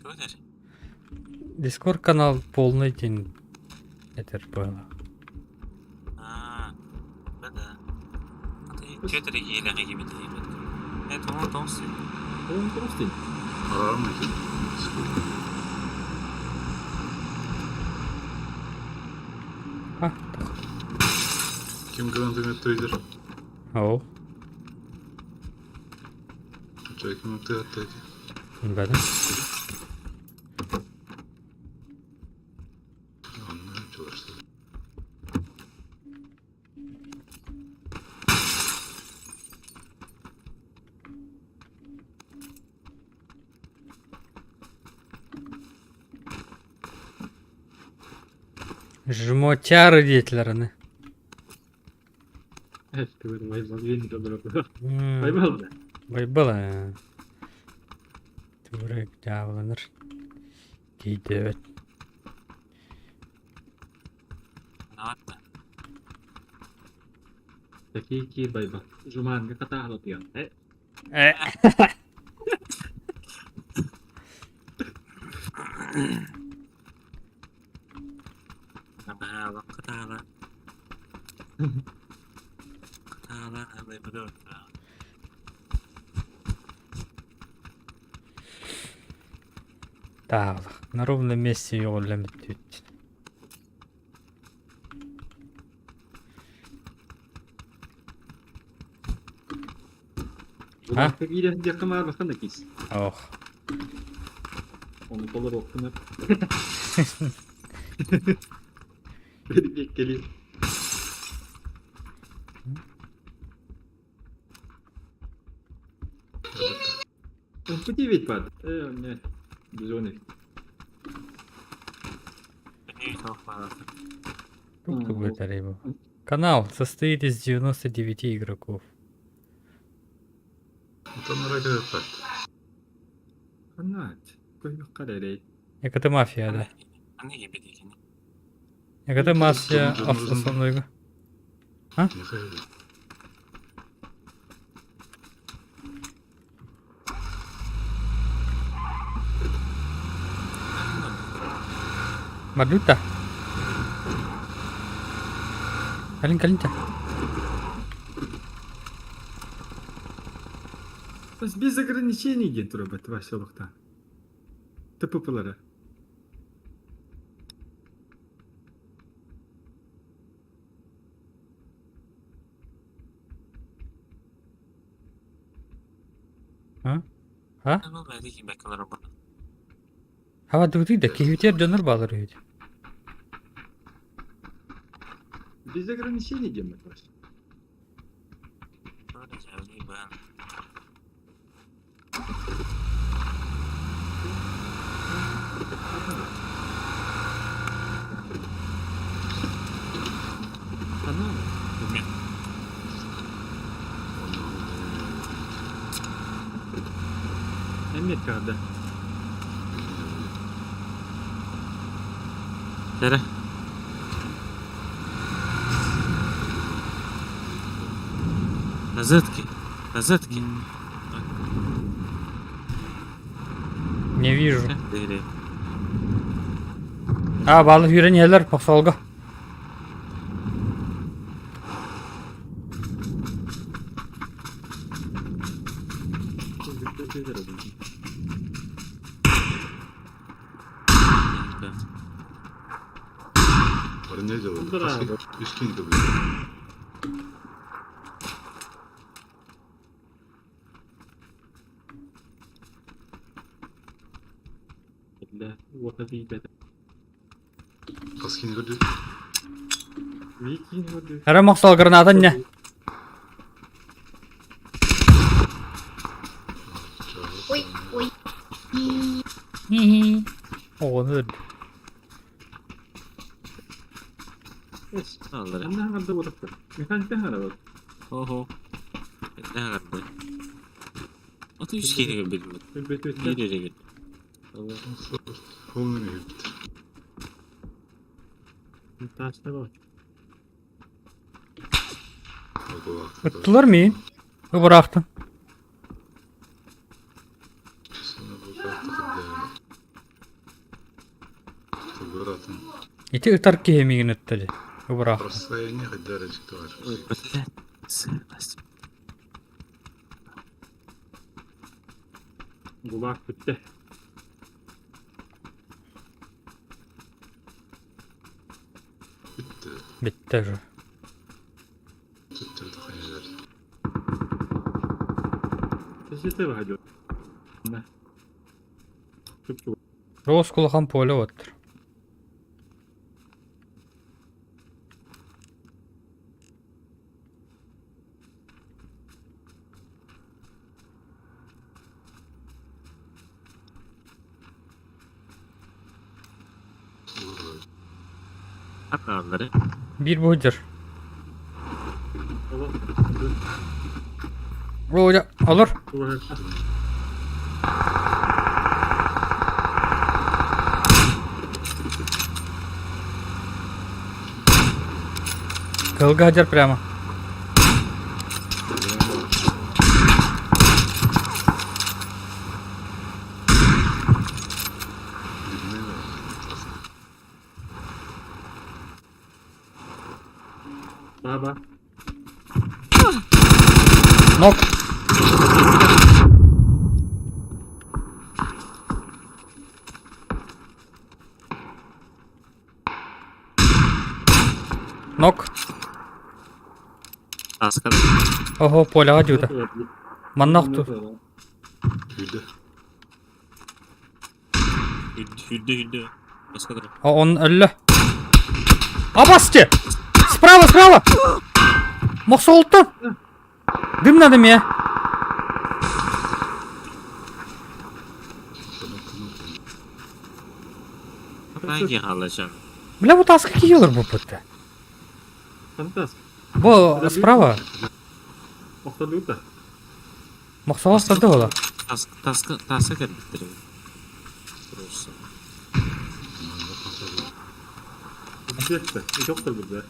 Speaker 1: Көрөр.
Speaker 3: Дискорд канал полный день. Это было.
Speaker 1: А, да-да. Четыре еле кибидей. Это он толстый.
Speaker 2: Тоҕон тоҕус диэн.
Speaker 4: Араарма екен.
Speaker 3: А,
Speaker 4: Ким гранатомет өйдер?
Speaker 3: О,
Speaker 4: Жай ким өтті
Speaker 3: бәдім.
Speaker 4: Анна çalıştı.
Speaker 3: Жмотяры детлеріні.
Speaker 2: Эт байбал диэн турабыт. Байбал да.
Speaker 3: Байбала. Турек дявланыр. Кейдебет.
Speaker 1: Ладно.
Speaker 2: Такие киир байбал. Жуманга катаалатыган. Э,
Speaker 3: Э.
Speaker 1: Абала, катала. Катала, абай
Speaker 3: Так, на ровном месте йоллам бит.
Speaker 2: Кулаакка киирэ сылдьыахха баарбаххын да киис.
Speaker 3: Ох.
Speaker 2: Ону толоруохпун Кэлин. Пути ведь пад. Нет. Зоны.
Speaker 3: Канал состоит из 99 игроков. Это мафия, да. Это мафия основной. А? Марлюта. Калин, калиньте.
Speaker 2: Без ограничений диэн турабат Вася олохтоох. ТППлара.
Speaker 3: А? А? Хава да киһитер дьонор баалар үһү.
Speaker 2: Без ограничений диэн Вася. Эмиэ да.
Speaker 1: Эрэ. Розетки. Розетки.
Speaker 3: Не вижу. А, балы хүрен иһэлэр посолга. Эрэ мохсол граната не.
Speaker 5: Ой, ой.
Speaker 3: Оҕону
Speaker 1: Ого. Биир
Speaker 3: Ыттылар миин. Быраахтын. Ити ытар киһи миигин ытта дии. Быраахтын.
Speaker 2: Гулаг бүттэ.
Speaker 3: Бүттэ уже. Роос кулахан поле оттор. Биир буһдьар. Оля, олор. Кылга сылдьар прямо.
Speaker 2: Баба.
Speaker 3: Нок. Нок. Ого, поляҕа дьуута. Манна охту.
Speaker 4: Сүүрдэ.
Speaker 1: Сүүрдэ, сүүрдэ. Басқа тұр.
Speaker 3: А он өллө. Абасте! Справа, справа! Мохсолту! Дым надо мне. Бля, вот аска киелер бу бутта.
Speaker 2: Фантаст.
Speaker 3: Бу справа.
Speaker 2: Охтодута.
Speaker 3: Мохсоҕос тарда буола.
Speaker 1: Таска таска кэлбиттэр эбит. Просто.
Speaker 2: Бетте. Ити охторбут да.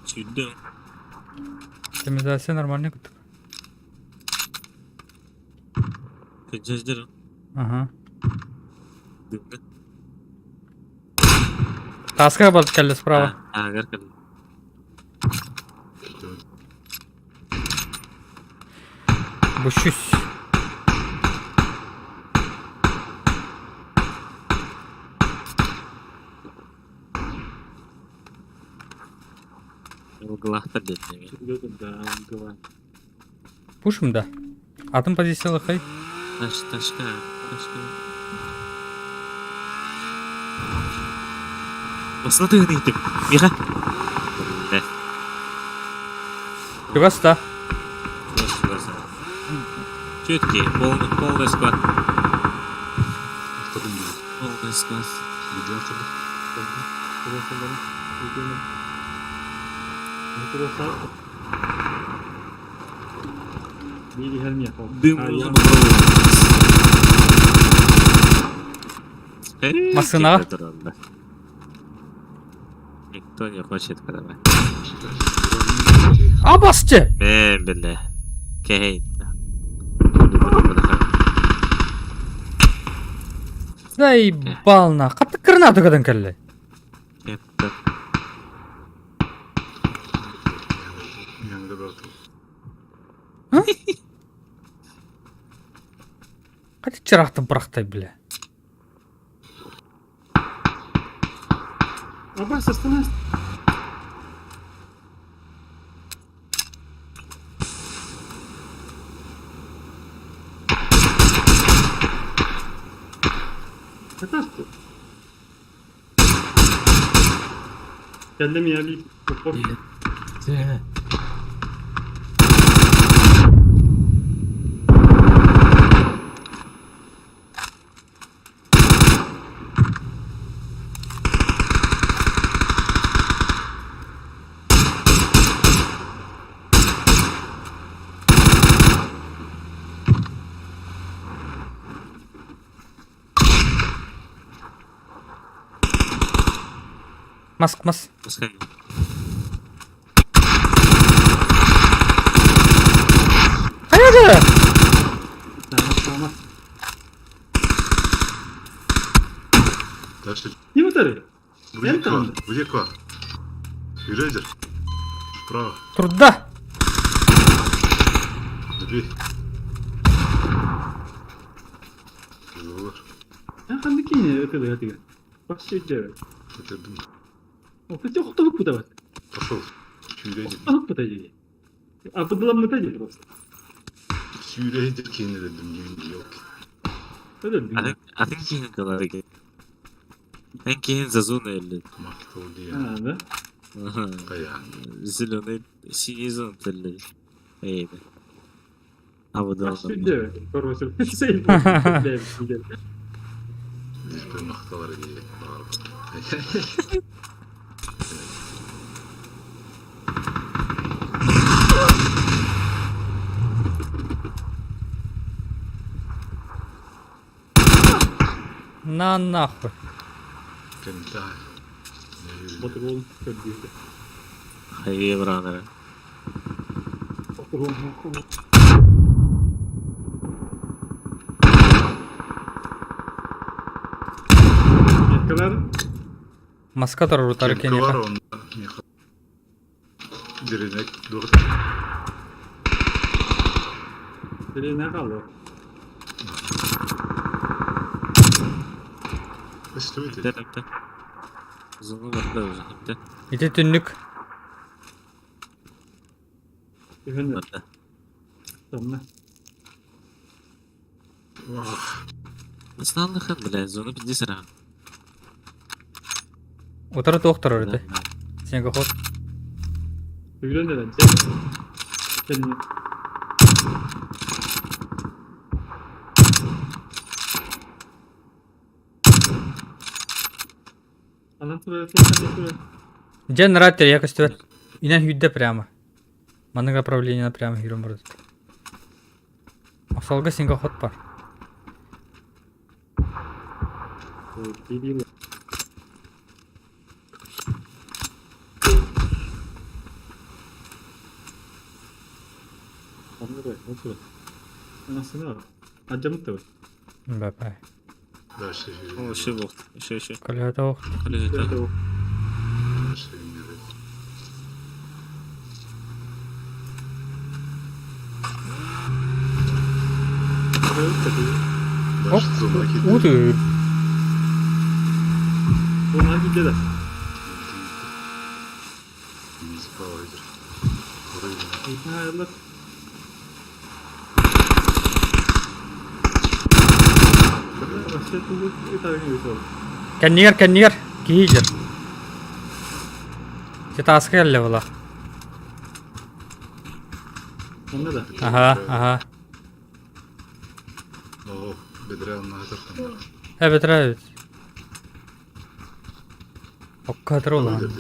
Speaker 1: Сүүрдүм.
Speaker 3: Оптимизация нормальный курдук.
Speaker 1: Кыдьаздыр.
Speaker 3: Ага.
Speaker 1: Дымҥа.
Speaker 3: Таска балт кэллэ справа.
Speaker 1: Аагар кэллэ.
Speaker 3: Бущусь.
Speaker 1: Ылгылаахтар диэтилэр.
Speaker 2: Да, ылгылаах.
Speaker 3: Пушим, да. Атын позициялар хай.
Speaker 1: Таш, ташка, ташка. Басына тыгын иһитим. Миха. Бля.
Speaker 3: Чугас да.
Speaker 1: Чугас, чугас. Четкий, полный, полный склад. Полный склад. Дым
Speaker 3: Массыына.
Speaker 1: Никто не хочет продавать.
Speaker 3: Абасте!
Speaker 1: Бля. Кей.
Speaker 3: Заебал на. Хатты гранату кадан кэллэ. Хати чырахтын бырахтай, бля.
Speaker 2: Абас, остановись. Это что? Кэллим я
Speaker 3: Маск, мас. Хайа!
Speaker 4: Дальше.
Speaker 2: Не утары.
Speaker 4: Где Юрейдер. Справа.
Speaker 3: Труда.
Speaker 4: Дверь. Пошел. Сүүрейдер киинеледим елки.
Speaker 1: Атын киһин кыларыгы. Эн киһин зазуна элли.
Speaker 4: Мактал
Speaker 2: А, да?
Speaker 4: Кая.
Speaker 1: Зеленый, синий зон телли. Эй, А вот
Speaker 2: Сүүрейдер.
Speaker 4: Диппе макталар дии.
Speaker 3: На нахуй.
Speaker 4: Кента.
Speaker 2: Батырон көрдүүрдэ.
Speaker 1: Хайы бранара.
Speaker 2: Меткалар
Speaker 3: Маска торорутары
Speaker 4: Кенеха.
Speaker 3: кенеха.
Speaker 4: Деренек дурт.
Speaker 2: Деренек алды.
Speaker 4: Что это?
Speaker 1: Зону барда уже.
Speaker 3: Ити түннүк.
Speaker 2: Үһүн
Speaker 1: Барда.
Speaker 2: тамна.
Speaker 1: Знал блядь, зона пиздец рано.
Speaker 3: Утары туохтар этэ. Снегоход.
Speaker 2: Бүгүн да Кэнни. Анан турар турар.
Speaker 3: Дьэ нраттер я көстүбэт. Инэн сүүрдэ прямо. Маннык направлениена прямо сүүрэн барбыт. Осолга снегоход бар.
Speaker 2: Дебил. Анасını al. Acamık da var.
Speaker 3: Бапай.
Speaker 4: Дальше
Speaker 1: О, еще вот, еще, еще.
Speaker 3: Колеһата ох.
Speaker 1: Колеһата.
Speaker 4: Дальше виниры.
Speaker 3: Оп.
Speaker 4: Дальше зона киди.
Speaker 3: Уу
Speaker 2: Bunlar gidiyor.
Speaker 4: Справа идет. Вроде.
Speaker 2: Hayırlı.
Speaker 3: Кэннигэр кэннигэр киһи дьэр. Ситааска кэллэ була.
Speaker 2: Онно да.
Speaker 3: Аха, аха.
Speaker 4: О, бедра на этом.
Speaker 3: Эбэтэр эбит. Окка улахан.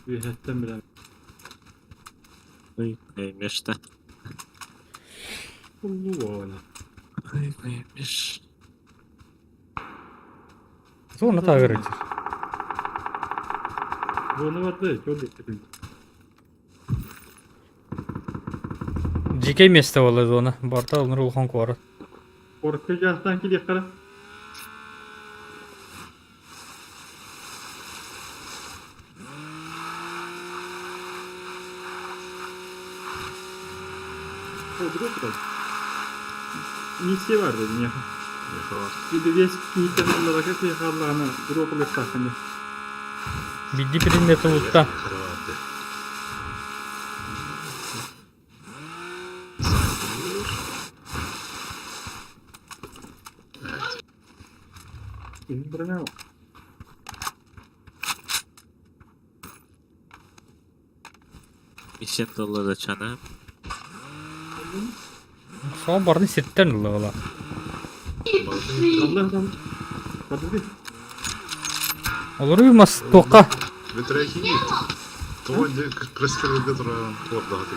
Speaker 2: Үөһэттэн билэн.
Speaker 1: Ой, мешта.
Speaker 2: Улуу
Speaker 1: Ой, меш.
Speaker 3: Зона тагыр этир.
Speaker 2: Буону барды, жол диэки.
Speaker 3: Дьикэй миэстэ буолла зона. Барта оннур улахан куорат.
Speaker 2: Орка жаастан килиэххэ Миссия бар дедим я. Bir de киһиттэн алларага киһи дроп ылыктааххын.
Speaker 3: Бидди предмет улутта.
Speaker 2: Броня.
Speaker 1: Миссия доллара чана.
Speaker 3: Соҕа барды сиртэн ылла була.
Speaker 2: Аллах Подожди.
Speaker 3: Олору мас туохха.
Speaker 4: Ветряки. То простер ветра ордағаты.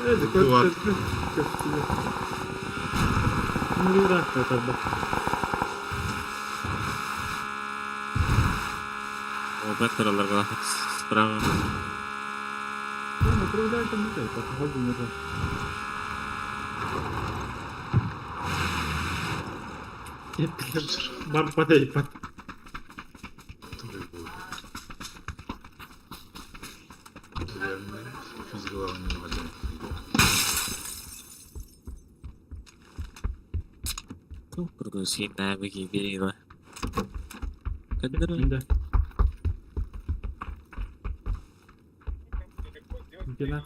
Speaker 2: Evet,
Speaker 1: О, беттераларга справа.
Speaker 2: Барбадей,
Speaker 1: Курдуси навыки берила. Когда
Speaker 2: Да.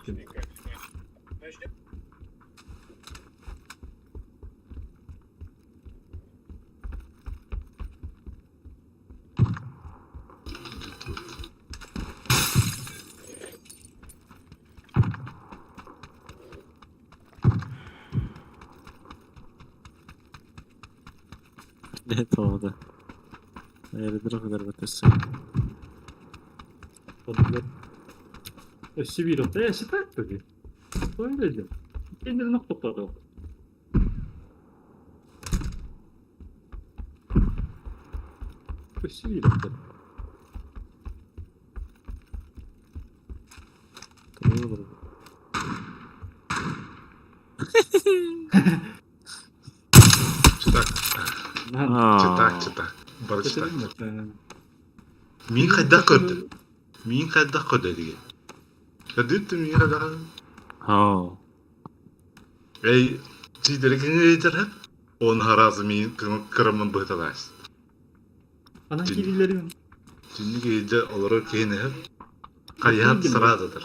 Speaker 1: Не то, Аэродром дарбатысы.
Speaker 2: Өссө биир отта ситак туги. Той дедим. Kendini nokta Өссө биир отта.
Speaker 4: Читак. Читак, читак. Бар читак. Мин хайдах көрдүм. Мин хайдах көрдө диге. Көрдүттү мин хайдах.
Speaker 1: Ау.
Speaker 4: Эй, чидерген Он харазы мин кырымын быталас.
Speaker 2: Ана кириллерин.
Speaker 4: Түннү кейде олорор кейне. Хайаат сразу дыр.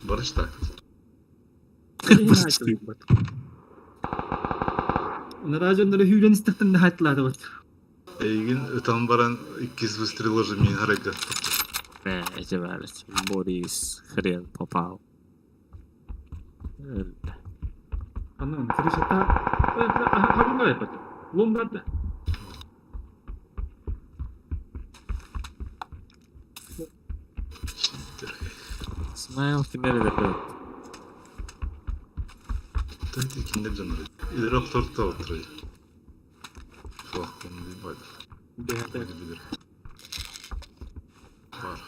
Speaker 4: Барыш так.
Speaker 2: Наражоннары hüylen istekten de haytladı.
Speaker 4: Эйигин ытан баран иккис выстрел уже мин харайга.
Speaker 1: Эти баар Борис хрен попал.
Speaker 2: Anlamadım. Крышата хабынга yapar. Ломбарда.
Speaker 1: Смайл кимери да
Speaker 4: Тönti киндер жанры. Илер торта отырай. Флаг он байды. Билер. Бар.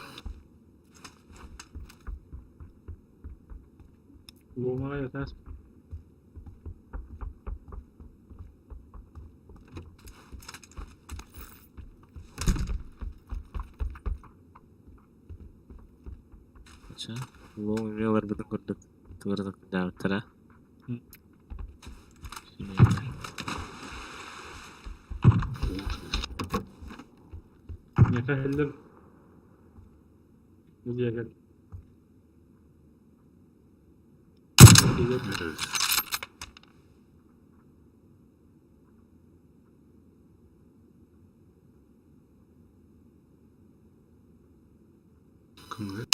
Speaker 2: Ломага ятас.
Speaker 1: Ча, лоң мелар бытын көрдүк. Тыгырдык дәвтара.
Speaker 2: Нефәһеллер. Диягер.
Speaker 4: Билер. Кымны?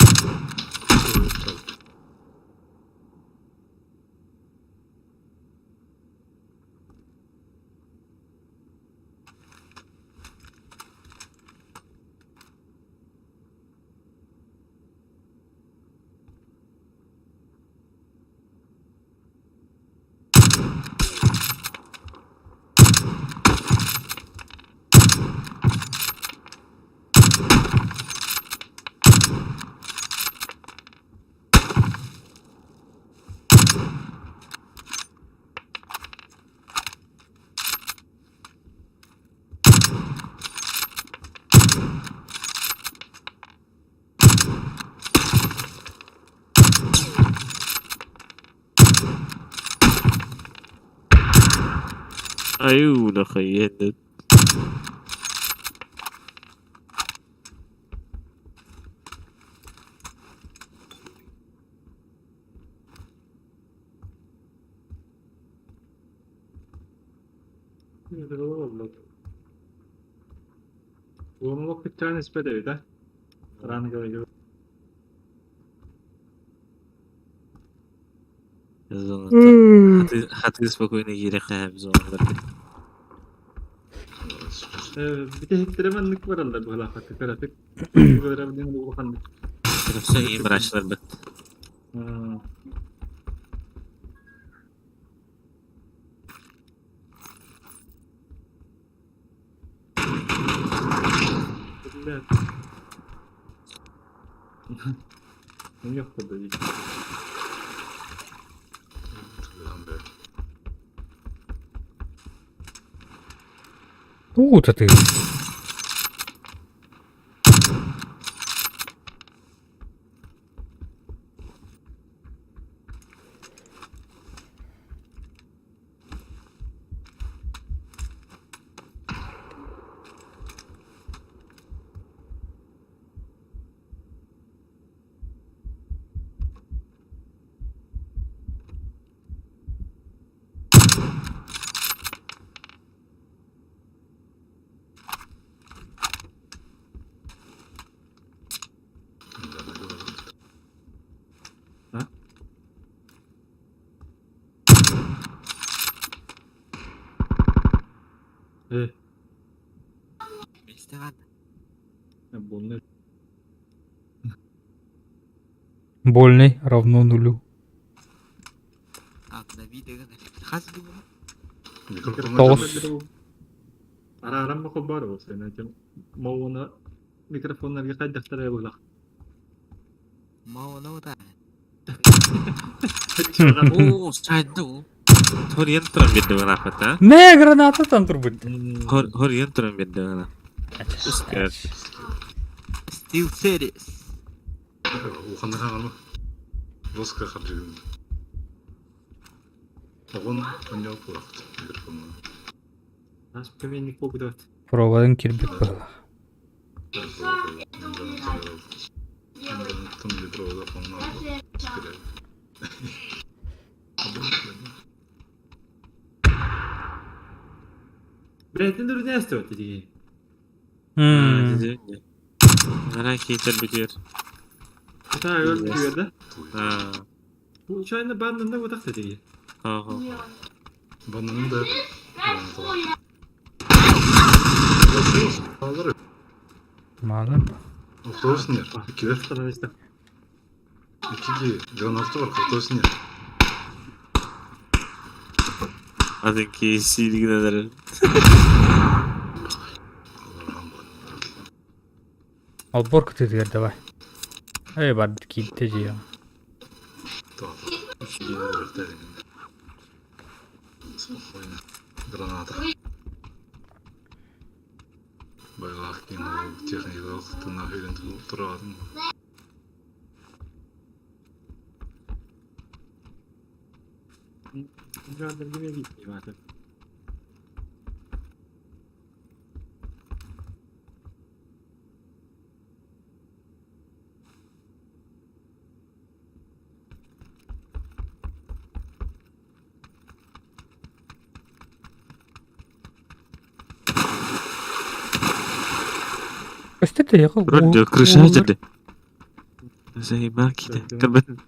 Speaker 1: Аюу, хайен.
Speaker 2: Ломалок bir tanesi bedavida. Rangı
Speaker 1: Золото. Хаты спокойно киирэхэ зоналар.
Speaker 2: Битехиттереманнык бараллар быһалаахаты кыратык. Көрөбүнэн улаханнык.
Speaker 1: Все и мрачно бит.
Speaker 2: Бля. Ну я ходу.
Speaker 3: Тут ты.
Speaker 2: Больный.
Speaker 3: Больный равно нулю. Тоғыз.
Speaker 2: Арааран бар болса, Мауына микрофоннарга кайдахтар була.
Speaker 1: Оо, сайды. Хорьен туран берди бана
Speaker 3: Не, граната там турбут.
Speaker 1: Хорьен туран берди бана.
Speaker 6: Steel Series.
Speaker 4: Ухандахан ама. Жестко харжигин. Оғын онял кулакты микрофонна.
Speaker 2: Ас пеменник болду.
Speaker 3: Проводын кирбит было.
Speaker 2: Бэйэтин үрдээстибэт дии.
Speaker 1: Ана киитэр бүтүөр.
Speaker 2: Ата өр да.
Speaker 1: Аа.
Speaker 2: Случайно баннында бутах дии.
Speaker 1: Ага.
Speaker 4: Бананын да
Speaker 3: Малы.
Speaker 4: Автобус нет. Икилер. Икиги. Гранаты бар, автобус нет.
Speaker 1: Атын киһи
Speaker 3: Албор кытыытыгар давай. Эй, бар киитте дьиэ.
Speaker 4: Спокойно. Граната. Байлаах киин техникалық тына үйрен тұратын.
Speaker 3: Көстөтө
Speaker 1: Вроде крыша жерде. Заебал киде. Кабын.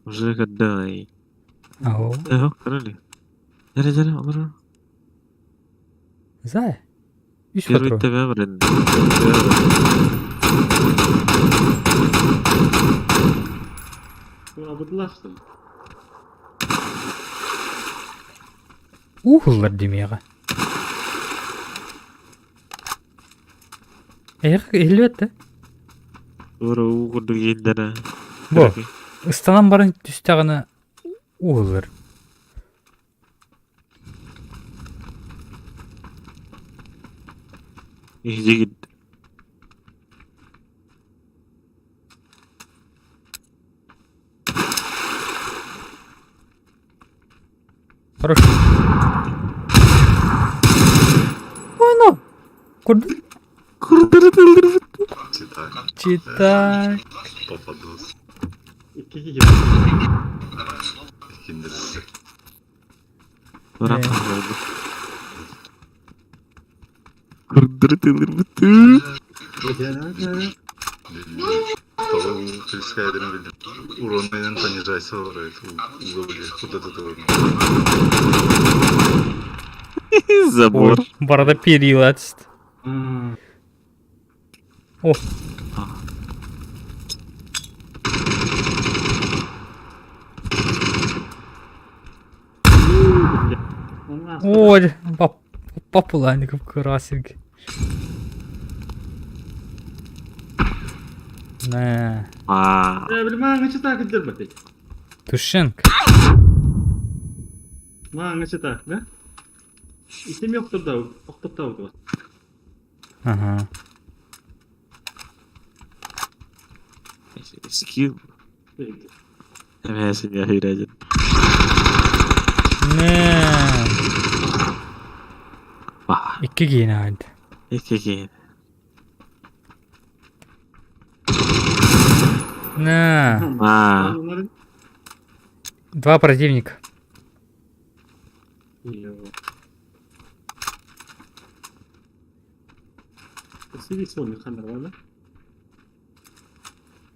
Speaker 1: Уже когда и.
Speaker 3: Ао.
Speaker 1: Э, короче. Жара жара, олар.
Speaker 3: Зай. Үс
Speaker 1: Первый
Speaker 3: патрон.
Speaker 1: ТВ блин.
Speaker 3: Ухыллар демеға. Эх, элбетте.
Speaker 1: Ура угурду гендера.
Speaker 3: Бо. Ыстанан барын түстәгіні ухыллар.
Speaker 1: Жигит.
Speaker 3: Хорош. Ой, ну. Көрдің?
Speaker 4: Читай.
Speaker 3: Читай.
Speaker 4: Попадос. Киндер.
Speaker 1: Ура.
Speaker 4: Того прискайдерин билдим. Урон менен понижайся уговор. Куда ты
Speaker 1: Забор.
Speaker 3: Ой, барада перила түсті. О. Ой, папулаников красенький. Не.
Speaker 1: А.
Speaker 3: Тушенко. Ага.
Speaker 1: Скилл. Эмээсин яхирajin.
Speaker 3: Не.
Speaker 1: Ва.
Speaker 3: Икки кейін ағайды.
Speaker 1: Икки кейин.
Speaker 3: Не.
Speaker 1: А.
Speaker 3: Два противника.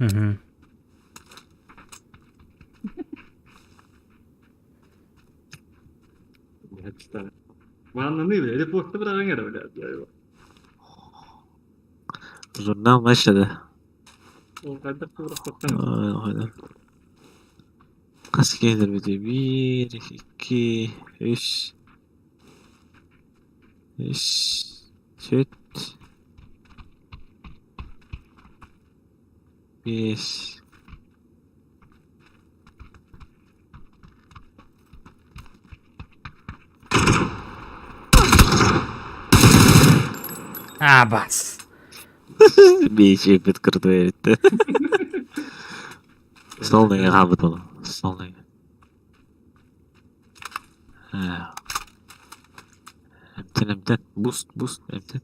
Speaker 3: Угу.
Speaker 1: Журнал машада. Хас кейинер бити. Бир, икки, үс. Үс. Төрт. Бес.
Speaker 3: А, бас.
Speaker 1: Бейчи бит кырды эбит. Столныйга хаабыт буолу. Столныйга. Эмтен эмтен. Буст буст эмтен.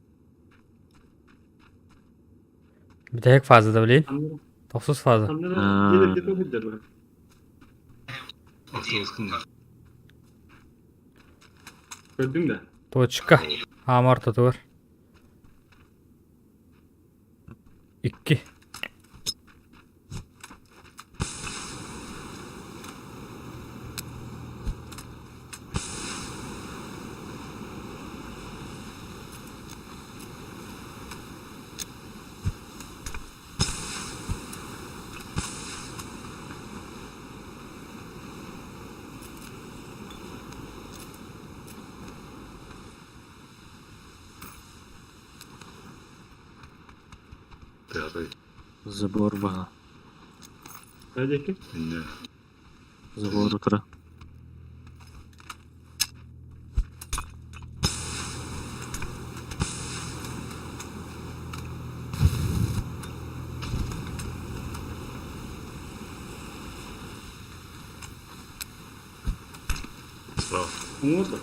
Speaker 3: Бүтэһик фазада блин. Тохсус фаза.
Speaker 1: Аа.
Speaker 4: Автобускын
Speaker 2: Көрдүҥ да?
Speaker 3: Точка. Аама ортотугар. Икки.
Speaker 4: Пятый.
Speaker 1: Забор баҕа.
Speaker 2: Диэки?
Speaker 4: Не.
Speaker 1: Забор утара.
Speaker 4: Справа.
Speaker 2: Уҥуор да?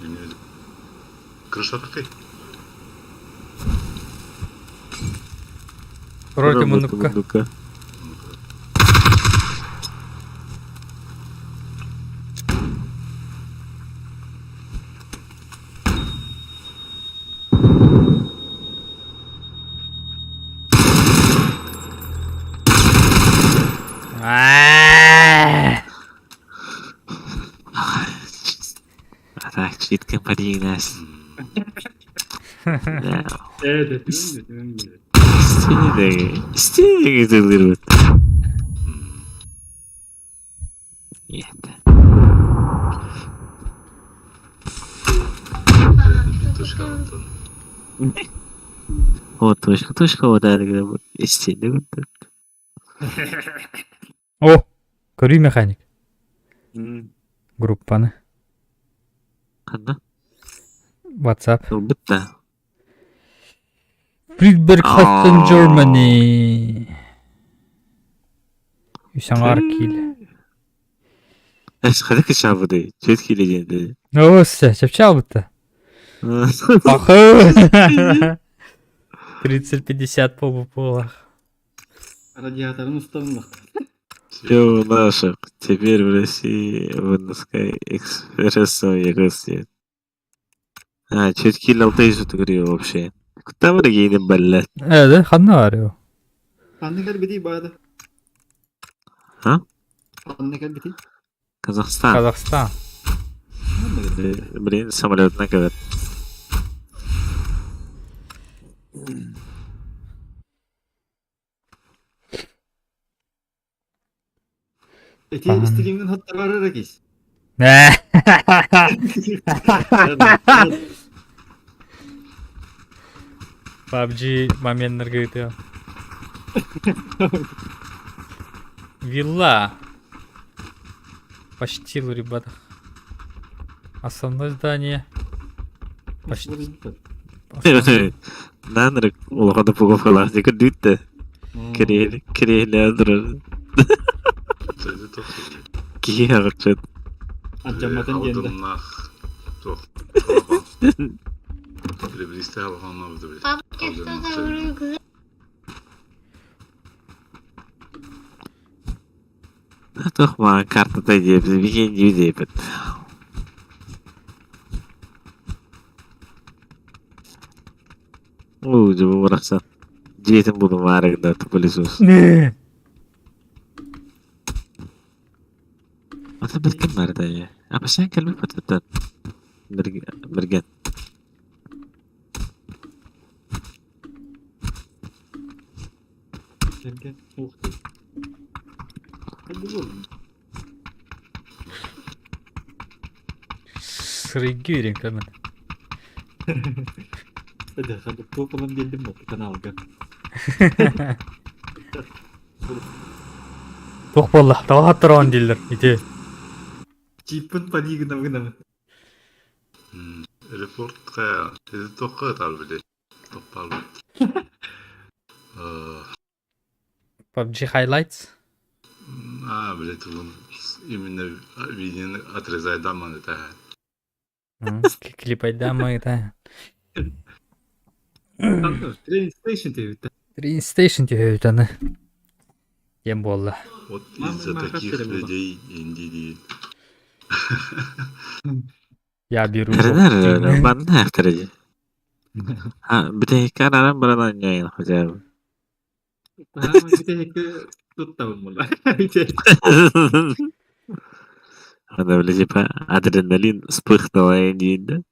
Speaker 4: Не. Крыша такой.
Speaker 3: Ролики муннукка.
Speaker 1: Муннукка.
Speaker 3: Аа!
Speaker 1: А так, читкэн паригнас.
Speaker 2: Ээ, тэтимин тэтимин.
Speaker 1: Стилеге. Стилеге зылырбыт. Нет.
Speaker 4: Точка Антон.
Speaker 1: Вот точка, точка вот это вот. Стиле вот.
Speaker 3: О! Көрүү механик. Группаны.
Speaker 1: Ханна?
Speaker 3: WhatsApp.
Speaker 1: Ылбыт да.
Speaker 3: Friedberg Hoffen Germany. Үс аҥаар киилэ.
Speaker 1: Эс хадык шабыды. Чөт киилэ диэн.
Speaker 3: Ооссе, чэпчээн Пахы! 30-50 полуполах.
Speaker 2: Радиаторын устан
Speaker 1: Все наших. Теперь в России в экспрессом Якутске. А, чуть киил алтай сутугри вообще. Куда мы гейнем баллат?
Speaker 3: Ээ, ханна бар его?
Speaker 2: Ханна кэлбитий баада?
Speaker 1: А?
Speaker 2: Ханна кэлбитий?
Speaker 1: Казахстан.
Speaker 3: Казахстан.
Speaker 1: Блин, самолет на говорят.
Speaker 2: Эти стримин хаттар эрэ кис.
Speaker 3: Ээ. PUBG моменнарга ыытыам. Вилла. Почти, ребята. Основное здание. Почти. Основное.
Speaker 1: Нанрык улахан упаковкалаах дьэ көрдүүттэ. Кириэл кириэлэ турар.
Speaker 4: Это тох.
Speaker 1: Киһи аҕырчыт.
Speaker 2: Ардьамматын диэн да.
Speaker 4: Алдымнах. Тох. Ребристе алганна бит.
Speaker 5: Папа, что за рюкзак?
Speaker 1: Туох маҕан картата диэбит, биһиэн дии диэбит. Уу, дьэ бу барахсан. Дьиэтин булумаары гына пылесос.
Speaker 3: Не.
Speaker 1: Ата бэркин барда ээ. Апасаан кэлбит батыттан. Бэргэн.
Speaker 2: Эргэ ух ты. Hadi oğlum.
Speaker 3: Сырыйгы көмөн.
Speaker 2: Hadi hadi тополом geldim bak каналга.
Speaker 3: Туох буолла? Тоҕо тураҕын дииллэр ити.
Speaker 2: Чиппин панигына гына.
Speaker 4: Репортка это тохка тал били. Топпал.
Speaker 3: PUBG Highlights.
Speaker 4: А, блядь, он именно виден отрезает даман это.
Speaker 3: Клипайдама это.
Speaker 2: Train station диэбит.
Speaker 3: Train Station түһэбит аны. Диэн буолла.
Speaker 4: Вот из-за таких людей инди
Speaker 3: Я беру.
Speaker 1: Манна ахтар Бүтэһиккэ арааран баран анньайын хотя бы.
Speaker 2: Бүтэһиккэ туттабын буолла.
Speaker 1: Она, бля, типа, адреналин вспыхнула диин да.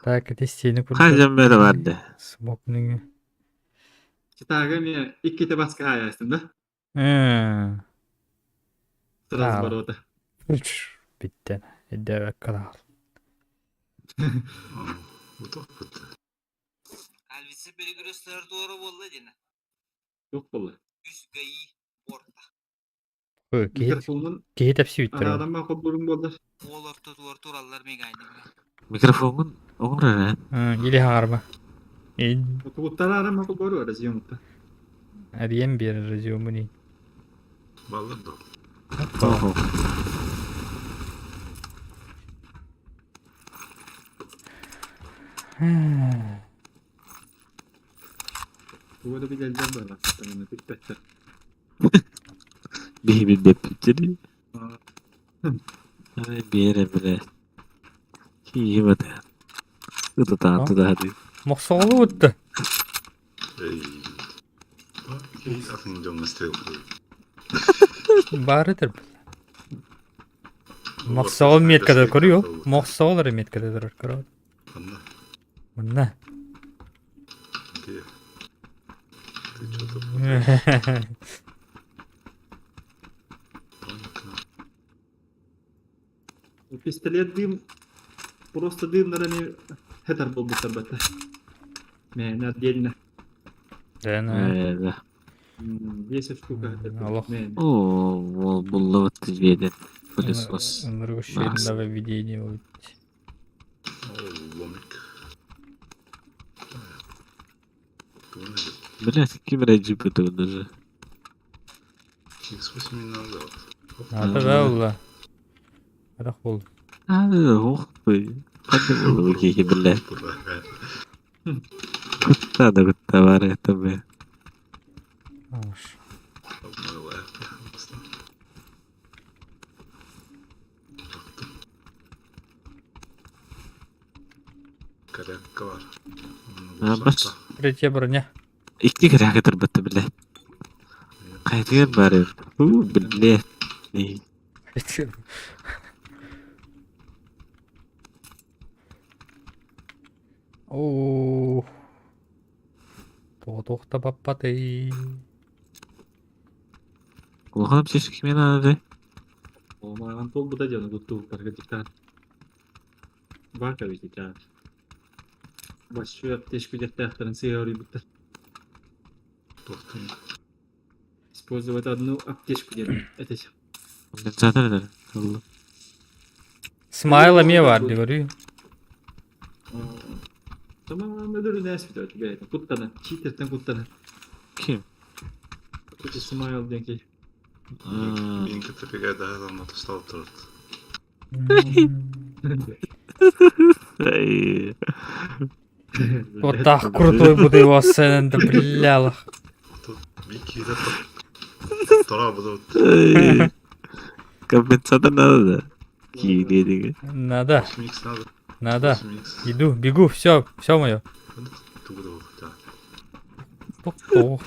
Speaker 3: Так, ити стены
Speaker 1: Ханжан бэрэ барды.
Speaker 3: Смок нөҥүө.
Speaker 2: Читага эмиэ иккитэ баска хаайаастым да. Сразу ворота.
Speaker 3: Бүттэн. Өйдөөбөккө хаал.
Speaker 6: Альвица перекрестер туора буолла диэн.
Speaker 2: Туох буолла?
Speaker 6: Үс ГАИ борта.
Speaker 3: Киһи
Speaker 2: Микрофонун
Speaker 3: киһи тэпсибиттэр.
Speaker 2: араадамма холбуруҥ буоллар.
Speaker 6: Уол ортотугар тураллар мегаанньыга.
Speaker 1: Микрофоҥҥун оҥор эрэ.
Speaker 3: Или хаҥарма.
Speaker 2: Тугуттар аарамма холбору разъемутта.
Speaker 3: Эрийэн биэрэр разъемун ий.
Speaker 4: Баллар да.
Speaker 1: Ого.
Speaker 2: Тугу да билэллэр буолла. Таманы бүппэттэр.
Speaker 1: Биһи билбэппит Биэрэ билэ. Киһи бата. Ытатаан тутаһадыы.
Speaker 3: Мохсоҕолуу да.
Speaker 4: Эй. Атын дьоҥҥо стрелка.
Speaker 3: Баары этэр. Мохсоҕол меткада көрүө. Мохсоҕол эрэ меткада турар көрө.
Speaker 4: Ханна?
Speaker 3: Манна.
Speaker 4: Где? Ты что-то путаешь. Понятно.
Speaker 2: Пистолет дым просто дымнар эми хетер буолбуттар бата. Мээнэ отдельно.
Speaker 3: Да, на.
Speaker 1: Да.
Speaker 2: 10 штука хетер.
Speaker 3: Олох.
Speaker 2: Мээнэ.
Speaker 1: О, ол буллубут дьиэтин. Пылесос.
Speaker 3: Нарушение нововведение вот.
Speaker 4: О, ломик.
Speaker 1: Блядь, ким эрэ джип ытыбын даже.
Speaker 4: X8 надо.
Speaker 3: Ата да улла. Арах бол.
Speaker 1: А, ох ты. Ханна буолла киһи блядь. Кутта да кутта бар это бе.
Speaker 3: Аш.
Speaker 4: Корякка бар.
Speaker 1: А, бас.
Speaker 3: Третья броня.
Speaker 1: Икки коряка турбатта блядь. Хайдыгар бар. У, блядь.
Speaker 3: Оо. Тоҕо баппатый.
Speaker 1: Улахан аптечка кимиэ наада?
Speaker 2: Оомаҕан туолбута дьону туттубуттарга диктат. Бака ведь Большой аптечку диэхтээхтэрин сыыһа уруйбуттар.
Speaker 4: Туохтан
Speaker 2: Использовать одну аптечку диэн этэ.
Speaker 1: Конденсатор да.
Speaker 3: Смайл эмиэ баар дии көрүү.
Speaker 2: Тамам өлөрүнээс бүтэ бэйэтэ куттана. Читертэн куттана.
Speaker 1: Ким?
Speaker 2: Куча Смайл диэн киһи.
Speaker 4: Меньки тепеге да мотостал турат.
Speaker 1: Эй.
Speaker 3: Вот так крутой буду его сцена, да бля.
Speaker 4: Тут Микки да тора буду.
Speaker 1: Эй. Компенсатор надо, да? Киирдиги.
Speaker 3: Надо,
Speaker 4: 8x надо.
Speaker 3: надо.
Speaker 4: 8x.
Speaker 3: Иду, бегу, все, все мое.
Speaker 4: Тугу да.
Speaker 3: Тух-тух.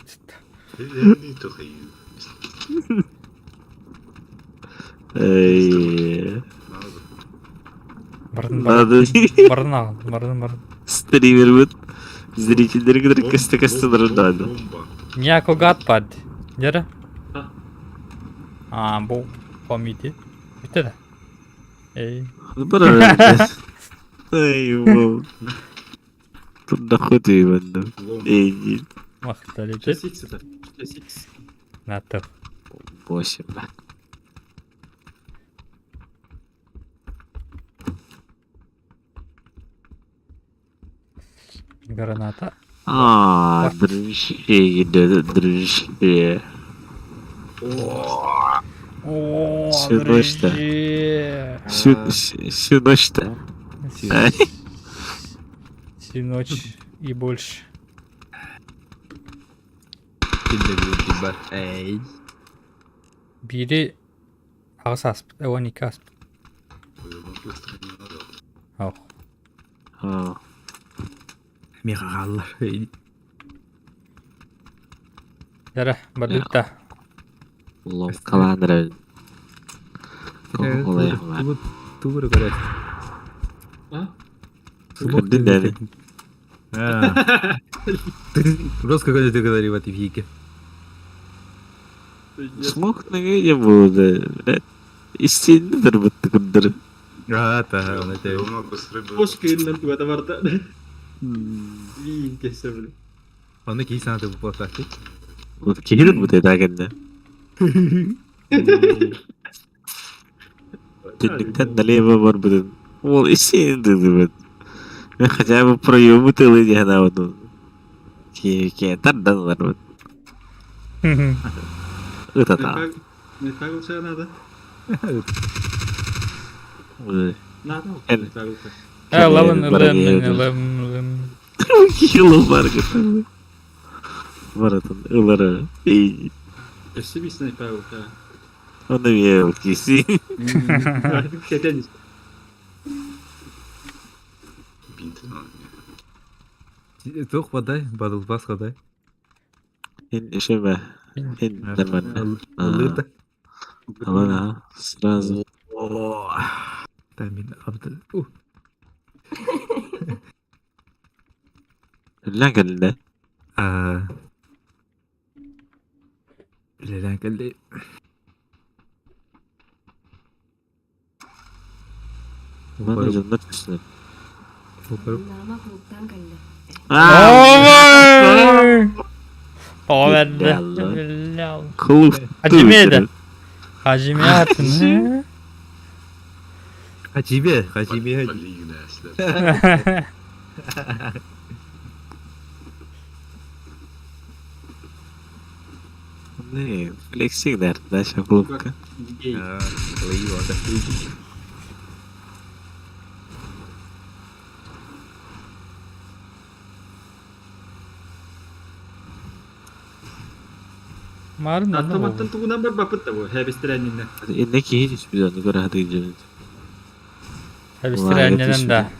Speaker 1: Эй.
Speaker 4: Надо.
Speaker 3: Бардын, бардын.
Speaker 1: Надо.
Speaker 3: Бардын аҕал, бардын, бардын.
Speaker 1: Стример бит. Зрительдер кытары көстө-көстө надо.
Speaker 4: Бомба.
Speaker 3: Няко гатпад. Дера?
Speaker 2: А.
Speaker 3: А, бу помите. Бүттэ да. Эй.
Speaker 1: Бара. Эй, воу. Тут нахуй манна.
Speaker 4: Лом.
Speaker 1: Эй,
Speaker 3: Махталите.
Speaker 2: 6x это. 6x.
Speaker 3: Натыр.
Speaker 1: 8.
Speaker 3: Граната.
Speaker 1: А, дружище, дружище.
Speaker 3: О,
Speaker 1: Всю ночь-то.
Speaker 3: дружище.
Speaker 1: Всю, всю ночь-то.
Speaker 3: Всю ночь и больше.
Speaker 7: Киллэрбит бар. Эй.
Speaker 3: Биири аҕыс ааспыт, 12 ааспыт. Ох.
Speaker 7: Миэхэ хааллар.
Speaker 3: Дара, бардык да.
Speaker 1: Лоҥкалаан эрэ.
Speaker 7: Тугу көрөр?
Speaker 2: А?
Speaker 1: Көрдүн дэни.
Speaker 7: Просто какой ты говорил от Вики.
Speaker 1: Смог не буду, блядь. Истинный дырбытты кырдыр.
Speaker 7: А, та, он это.
Speaker 2: Кошка иннен тугата барда. Виин кессе били.
Speaker 7: Оны кии санаты буолбатах.
Speaker 1: Вот киһи бу тэтагэннэ. Түннүктэн налево барбытын. Ол истинный дырбыт. Мен хотя бы проебу тылы диэн абытын. Киһи тардан барбыт. Ытата.
Speaker 2: Не так усе надо. Надо.
Speaker 1: Эн.
Speaker 2: Не так усе.
Speaker 3: Eleven, eleven, eleven, eleven.
Speaker 1: Кило баргытын. Барытын ылары.
Speaker 2: Өссө бис не так усе.
Speaker 1: Оны мен киси.
Speaker 2: Кетен.
Speaker 7: Туох бадай, бадылбас хадай.
Speaker 1: Ин ишеме. Ин нормально.
Speaker 7: Ылырда.
Speaker 1: Ана сразу.
Speaker 7: Тамин абды. У.
Speaker 1: Үллән кэллэ.
Speaker 7: А. Үлэлээн кэлли.
Speaker 1: Маны дьоннор түстүлэр.
Speaker 5: Нама клубтан кэллэ.
Speaker 3: Ой! Тоҕо
Speaker 1: Биллэ. Клуб.
Speaker 3: Хажимеда. Хажимятын.
Speaker 7: Хачибе, хачибе.
Speaker 1: Не, флексик дальше клубка.
Speaker 2: Гей.
Speaker 3: Марын
Speaker 2: Автоматтан тугунан бар бапыт да бу. Хэбистерэнинне.
Speaker 1: Инне киһи түспүт аны көрө хатыгын
Speaker 3: Хабистерэннен да.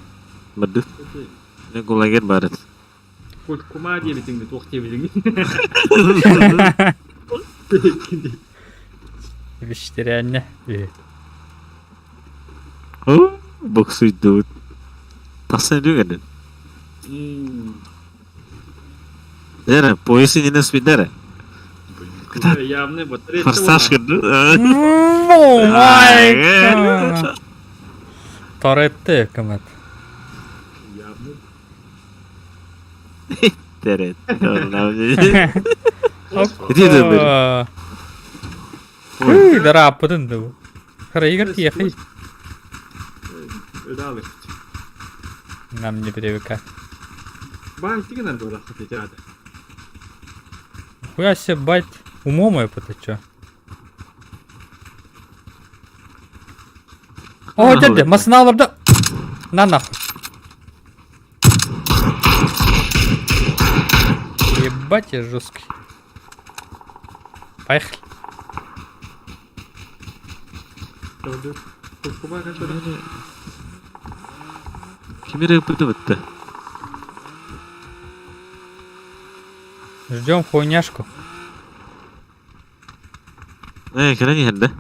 Speaker 1: Барды. Не гулагер барыт.
Speaker 2: Кулькума диэбитиҥ туох диэбитиҥ.
Speaker 3: Хабистерэнне.
Speaker 1: О, боксуйдут. Тахсан дүгәнен. Дәрә, поясы не спидәрә.
Speaker 2: Явный батарея.
Speaker 1: Форсаж кырды.
Speaker 3: О май гад. Торетте кымат.
Speaker 2: Явный.
Speaker 1: Дәрә. Иди да
Speaker 3: Үй, дара аппытын да бу. Хара Игорь тиехи.
Speaker 2: Ödağlı.
Speaker 3: Нам не привыкать.
Speaker 2: Баан тигенен буолар хатыжаады.
Speaker 3: Хуя себе байт умом это чё? О, дядя, масыналарда. На нахуй. Ебать, я жесткий. Поехали.
Speaker 1: Кимере быты бытты.
Speaker 3: Ждем хуйняшку.
Speaker 1: Э, кәрән иһәрдә.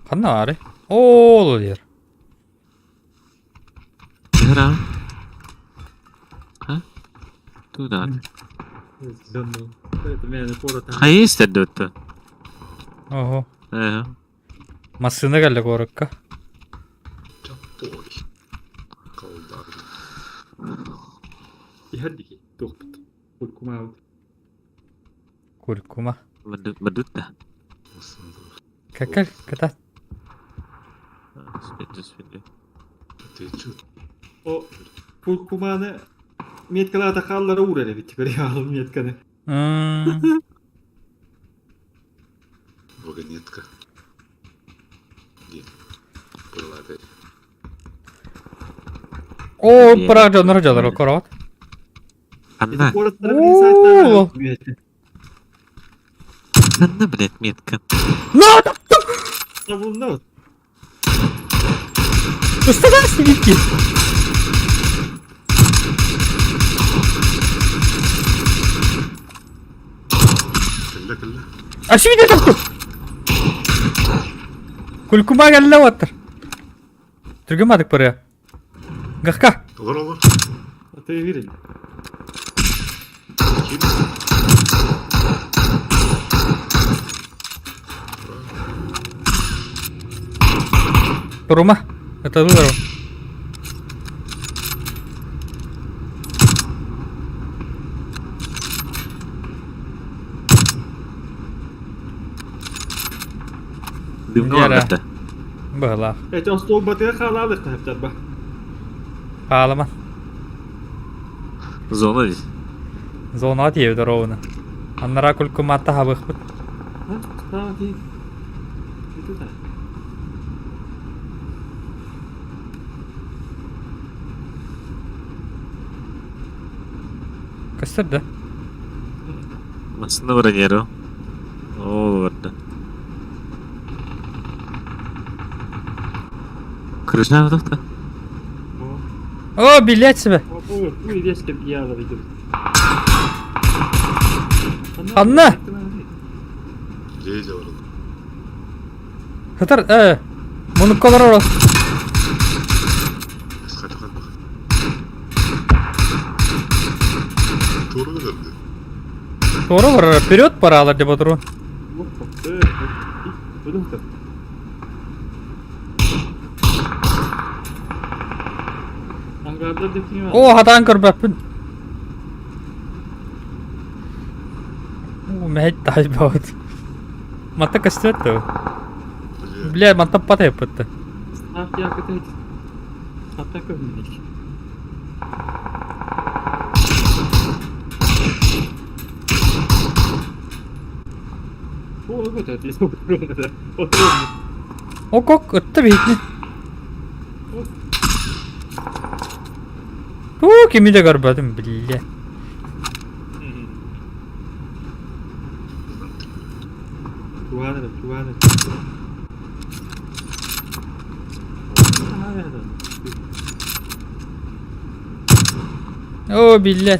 Speaker 3: Ханна ары. О, лер.
Speaker 1: Иһәрә. Ха? Туда. Хайы истәрдә өттө.
Speaker 3: Ого.
Speaker 1: Э.
Speaker 3: Масына келді горокка.
Speaker 2: Иһэрдики туохпут. Кулькума.
Speaker 3: Кулькума.
Speaker 1: Быдыт да.
Speaker 3: Кака, ката.
Speaker 1: Спинди, спинди.
Speaker 2: О кулькуманы меткалаата хааллара уурар эбит көрө метканы.
Speaker 3: М,
Speaker 4: Вагонетка. Где? Была опять.
Speaker 3: О, пора жонор жолор корот.
Speaker 1: Анна.
Speaker 3: Оо.
Speaker 1: Ханна, блядь, метка?
Speaker 2: Табылынна
Speaker 3: Устагар сибикки.
Speaker 4: Кэллэ кэллэ.
Speaker 3: А сибиде тохту. Кулькума кэллэ уоттар. Түргэн баатык барыа. Гахка.
Speaker 4: Олор олор.
Speaker 2: Ты верил?
Speaker 4: Ким?
Speaker 3: Турума. Это выбор.
Speaker 1: Дымҥа
Speaker 3: Дьара.
Speaker 1: барбата.
Speaker 3: Быһылаах.
Speaker 2: Эти остуолбатыгар хаалаалык таһыптарба.
Speaker 3: Хаалама.
Speaker 1: Зона ведь.
Speaker 3: Зонаҕа тиийэбит оруобуна. Анараа кулькумаатта хабыахпыт.
Speaker 2: А, ти. Это да.
Speaker 3: Көстөр да?
Speaker 1: Массыына брониру. Ол барда. Крыша да?
Speaker 3: О, билет себе!
Speaker 2: Ой, весь я видел.
Speaker 3: Анна!
Speaker 4: Леди олорор.
Speaker 3: Хатар, мунукка олорор.
Speaker 4: Хата хата. Туора көрдө.
Speaker 3: Туора барар, вперед паралар деп отыру. О, хатаан көрбөппүн. О, мэһит таайбаҕыт. Матта көстүөт дуо? Бля, мантан патайыппытта. Ок-ок, ытта биһикни. Уу, кими да көрбөтүм, бля. Оо, биллэ.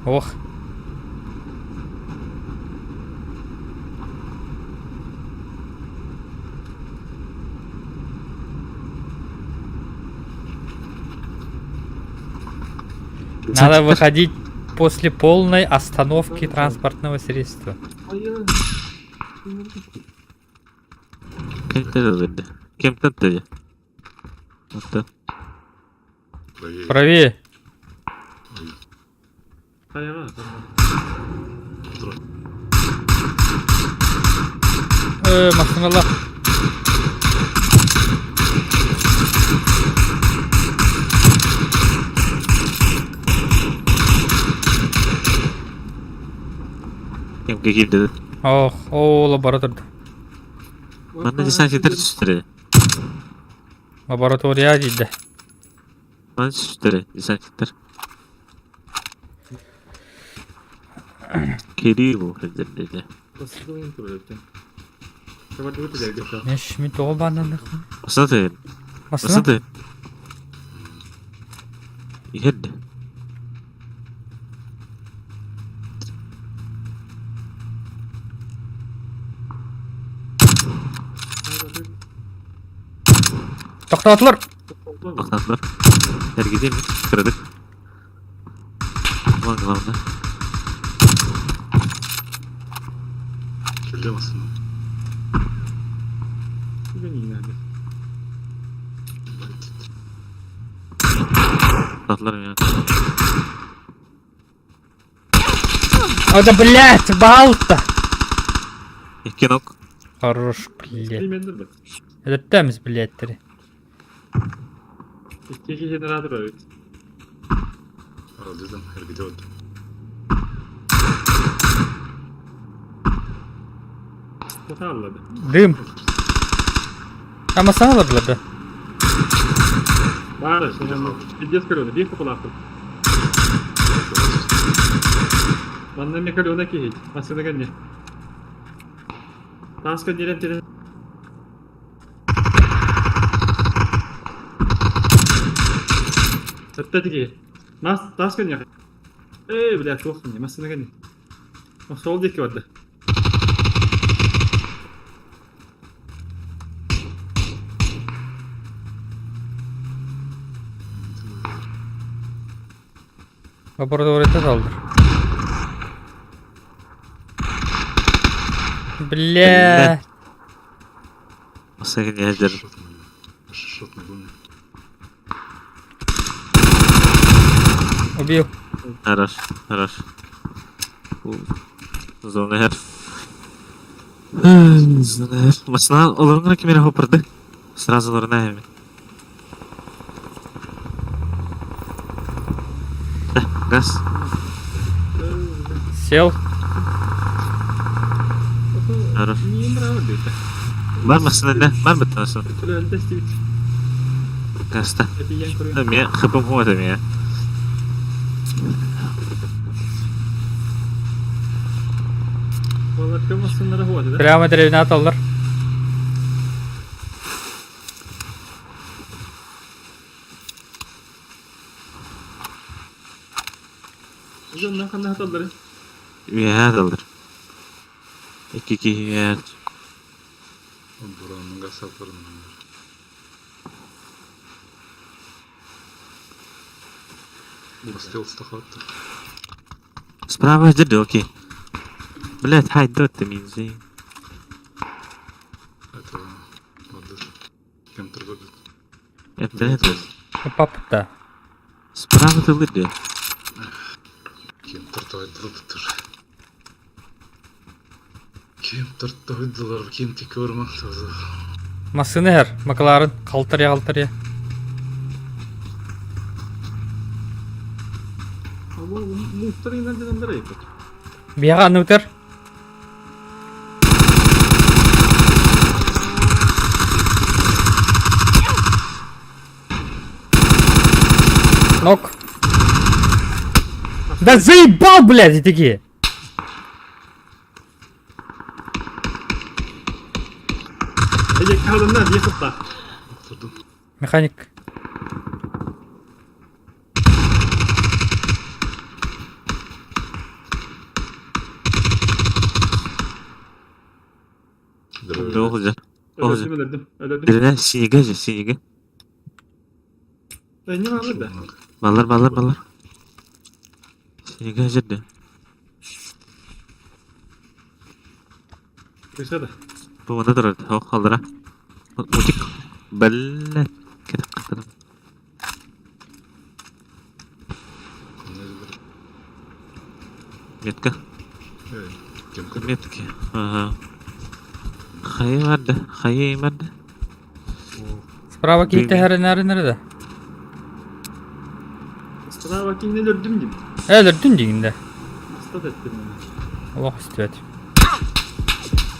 Speaker 3: Ох. Надо выходить после полной остановки транспортного средства.
Speaker 1: Кемтен өлөрдө? Кемтен төдө? Оттон
Speaker 4: Правее.
Speaker 3: Правее. Массыналар.
Speaker 1: кемге киирди?
Speaker 3: Ох, о, лаборатория.
Speaker 1: Манна десантиктер түстүрэ.
Speaker 3: Лаборатория дейді.
Speaker 1: Манна түстүрэ десантиктер. Кирилл диде.
Speaker 3: Неш ми тоҕо бааннаных?
Speaker 1: Басаты.
Speaker 3: Массына?
Speaker 1: Басаты. Иһэрдэ.
Speaker 3: Тохтоотулар.
Speaker 1: Тохтоотулар. Эргитиэ мин кырадык. Главное, главное.
Speaker 4: Кэллэ массыына.
Speaker 1: Тохтоотулар мин.
Speaker 3: О, да блядь, балта!
Speaker 1: Икки нок.
Speaker 3: Хорош, блядь. Өлөттөөмүс, блядь,
Speaker 4: Аралдыдан эргите отtu.
Speaker 3: Дым. А массана алардылар да?
Speaker 2: Манна микролена киһит. Массыына кэннэ. Таас кэннирэн тирэн. Сэтте тики. Мас таас кэннэ. Эй, бля, туох кэннэ, массыына кэннэ. Сол диэки барда.
Speaker 3: Лабораторията салдыр. Бля.
Speaker 1: Осагын
Speaker 4: Шот на гоне.
Speaker 3: Убил.
Speaker 1: Хорош, хорош. Зона Зона Масына олорун кимере хопырды. Сразу олорун эми. Газ.
Speaker 3: Сел.
Speaker 1: Хорош.
Speaker 2: Не нравится.
Speaker 1: Бар масына не? Бар бит масына.
Speaker 2: Өлді істейді.
Speaker 1: Газта.
Speaker 2: Эпиген көрген.
Speaker 1: Мен хыпым хуата мен.
Speaker 2: Олар массыналара хуады да?
Speaker 3: Прямо деревня аталлар.
Speaker 2: Оннан қандай аталлар?
Speaker 1: Üye alır. İki iki üye.
Speaker 4: Буранның гасапларынан. Успел страховаться.
Speaker 1: Справа ждет, окей. Блять, хай дот ты минзи.
Speaker 4: Это вот это. Кем торговец.
Speaker 1: Это это.
Speaker 3: Папа-то.
Speaker 1: Справа ты лыды.
Speaker 4: Кем торговец тоже. Кем торговец, кем тикор
Speaker 3: Массыны хер. Макларын. Калтыря калтыря.
Speaker 2: Муфтар инан айыппыт.
Speaker 3: Бияга анутер. Нок. Да заебал, блядь, и такие.
Speaker 2: Эже калынна бие сытта.
Speaker 3: Механик.
Speaker 1: Ne olacak?
Speaker 2: Өлдүм, өлдүм, өлдүм.
Speaker 1: Birine sinige же sinige.
Speaker 2: Не бар да?
Speaker 1: Баллар баллар баллар. Sinige жерде.
Speaker 2: Кышада.
Speaker 1: Bu bana durar. O kaldıra. Мутик. Блять. Кетip каттым. Метка. Метки. Ага. Хайы vardı. Хайы vardı.
Speaker 3: Справа кийте хер нары nerede?
Speaker 2: Справа кинне өлдүм дим.
Speaker 3: Өлөрдүн дегенде.
Speaker 2: Стат еттим.
Speaker 3: Аллах истебет.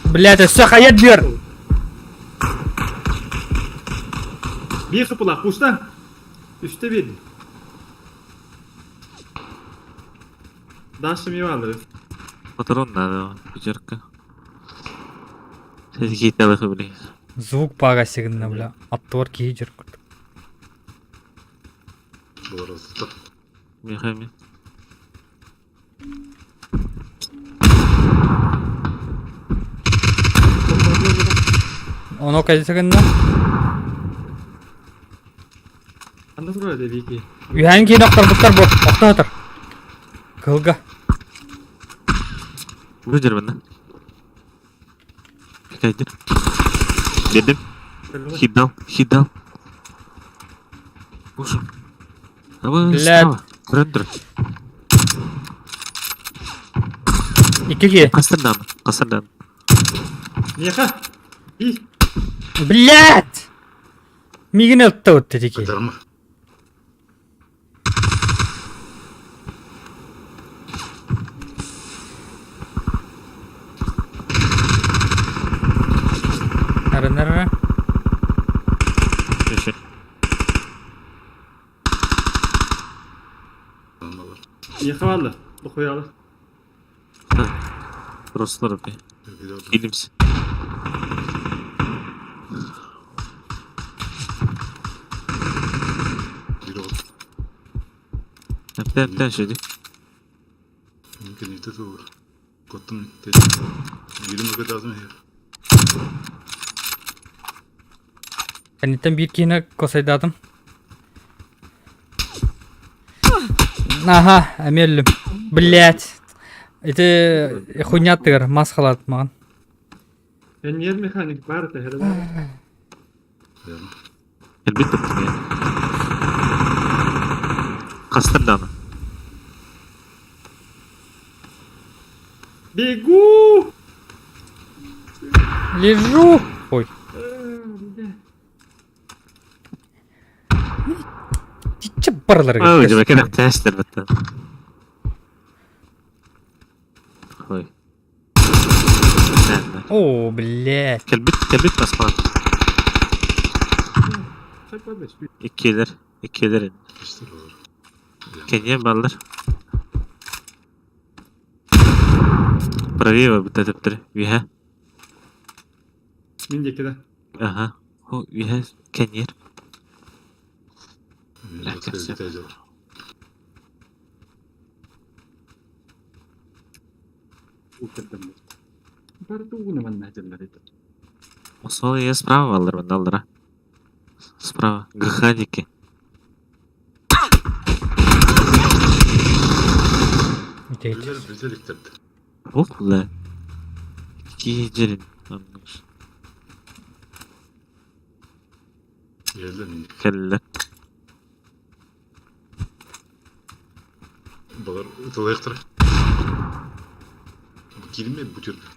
Speaker 3: Блядь, все хаят бер.
Speaker 2: Бие кыпыла, куштан. Үстө бердим. Дальше мива алырыз.
Speaker 1: Патрон надо. Пятерка. Сез блин.
Speaker 3: Звук пага сигнна, бля. Аттор кийжер.
Speaker 1: Мехами.
Speaker 3: Оно кайсыгынна.
Speaker 2: Анда турар деп бики.
Speaker 3: Үйән кейін оқтар бұттар бұ. Оқтар. Кылга.
Speaker 1: Bu жер Кайдыр. Дедим. Хидал, хидал. Слушай. Давай
Speaker 3: Блядь.
Speaker 1: справа. Көрөндүр.
Speaker 3: Икиге.
Speaker 1: Кастырдан, кастырдан.
Speaker 2: Меха. И.
Speaker 3: Блядь! Мигин өлтті өтті теке.
Speaker 4: Дарма.
Speaker 3: Нары нары.
Speaker 1: Еще.
Speaker 2: Меха алды. Бу коялы.
Speaker 1: Просто Хилимся. Эптэн шеди.
Speaker 3: Кэнниттэн биир киһини косайдаатым. Аха, эмиэ өллүм. Блять. Ити хуйня аттыгар мас халаат маҕан.
Speaker 2: Энниэр механик баар этэ, эрэ баар.
Speaker 1: Элбит туттум Хастар даҕаны.
Speaker 2: Бегу!
Speaker 3: Лежу! Ой. Чиччэ барыларыгар.
Speaker 1: Ой, дьэ кэнэх тээстэр баттан. Ой.
Speaker 3: О, блядь.
Speaker 1: Кэлбит, кэлбит баспаат. Иккилэр, иккилэр. Кэньиэн баллар. Правее бытта төптөр. Үһэ.
Speaker 2: Мин диэки да.
Speaker 1: Аха. Хо, үһэ кэньиэр. Сол я справа аллар, мында аллара. Справа. ГХ-ники. Ох, бля. Какие деревья. Кэллэ.
Speaker 4: Балар ытылыахтара. Киирмэ бутырга.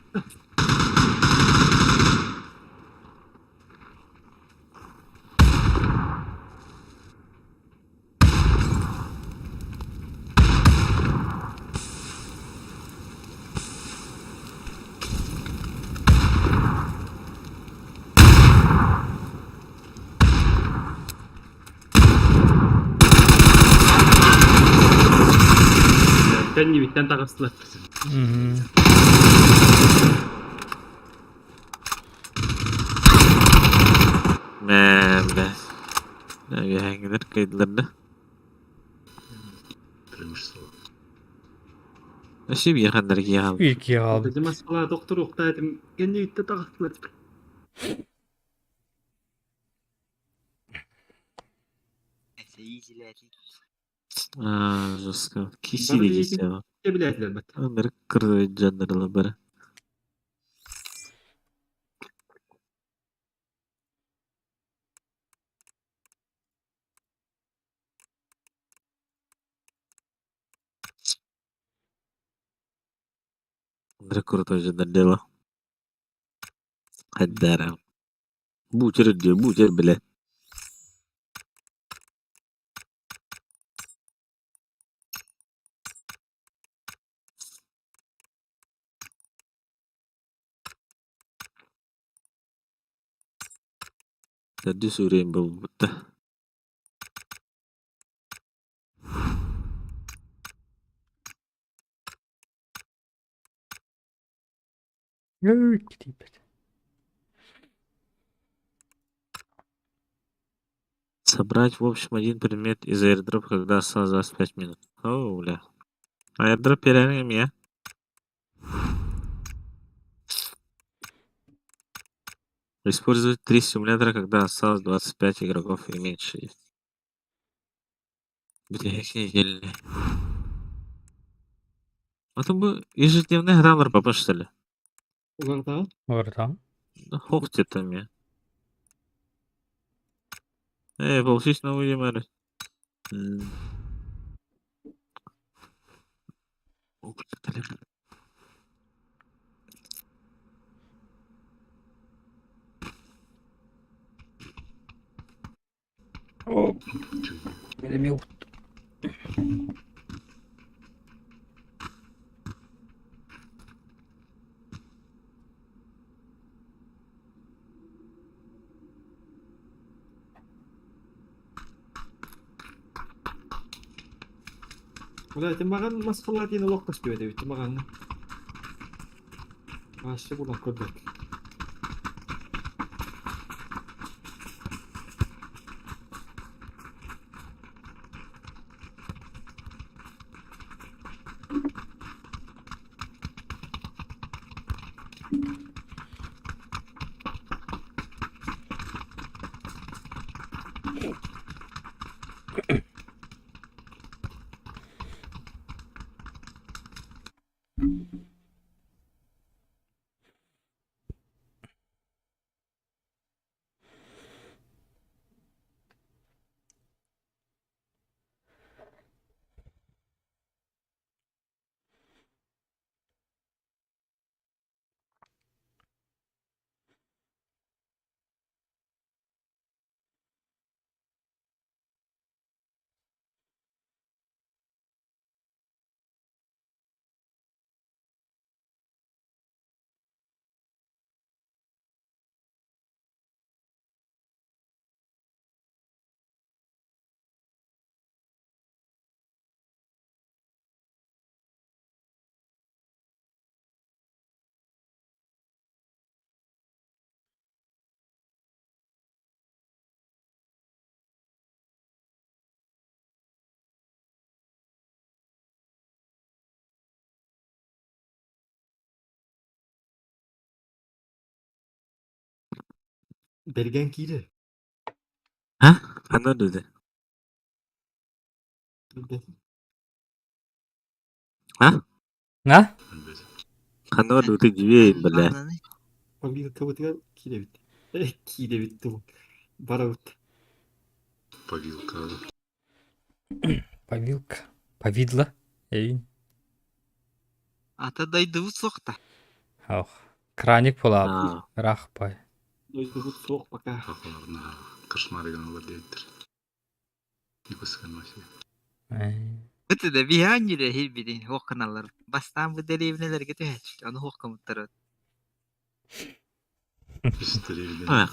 Speaker 2: Кэннибиттэн таҕыстылар.
Speaker 1: Мэ, бля. Үөһээҥҥилэр кыайдылар да?
Speaker 4: Преимущество.
Speaker 1: Вообще биэхэннэр киһи
Speaker 3: Икки хаалбыт.
Speaker 2: Дьэ Москваҕа тохторуохтаа этим кэннибиттэн таҕыстылар.
Speaker 1: Аа, жестко. Кисили десево.
Speaker 2: Билээтилэр бат.
Speaker 1: Ынырык кырдьан дьоннор бары. Ынырык крутой дьоннор дело. Хайдара. Бутер диye, бутер бile. Төрдүс уровень буолбута.
Speaker 3: Тиийбэт.
Speaker 1: Собрать в общем один предмет из airdrop, когда осталось 25 минут. О, бля. Airdrop переняем я. Использовать три симулятора, когда осталось 25 игроков и меньше. Бля, недельный. А то бы ежедневный граммар папа, что ли?
Speaker 2: Улардаҕын?
Speaker 3: Олордоҕум.
Speaker 1: Да хох тебе там я. Эй, получись новый емары.
Speaker 3: Эмиэ
Speaker 2: Бля, ити маҕан Москваҕа диэн олох көстүбэт эбит маҕаҥҥа. Вообще булан көрбөт. Бэргэн киирэр.
Speaker 1: Ханна өлдү?
Speaker 3: На?
Speaker 1: Ханна өлдү дьиэ бля.
Speaker 2: Побилкабытыгар киирэбит. Э, киирэбит тыл. Барабыт.
Speaker 4: Повилка.
Speaker 3: Повилка. Повидло. Эйин.
Speaker 6: Ата дойдубут суохта.
Speaker 3: Ох. Краник буолаабыт.
Speaker 1: Аа,
Speaker 3: Ыраах бай.
Speaker 2: Дойдубут суох пока.
Speaker 4: Пахаларына кошмар гыналар диэбиттэр. Никускан мафия.
Speaker 3: Э.
Speaker 6: Это да биһаанньыра иһирбитин хуохханаллар. Бастаан бу дэриэбинэлэргэ түһээччи, ону хуоххаммыттар.
Speaker 4: Үс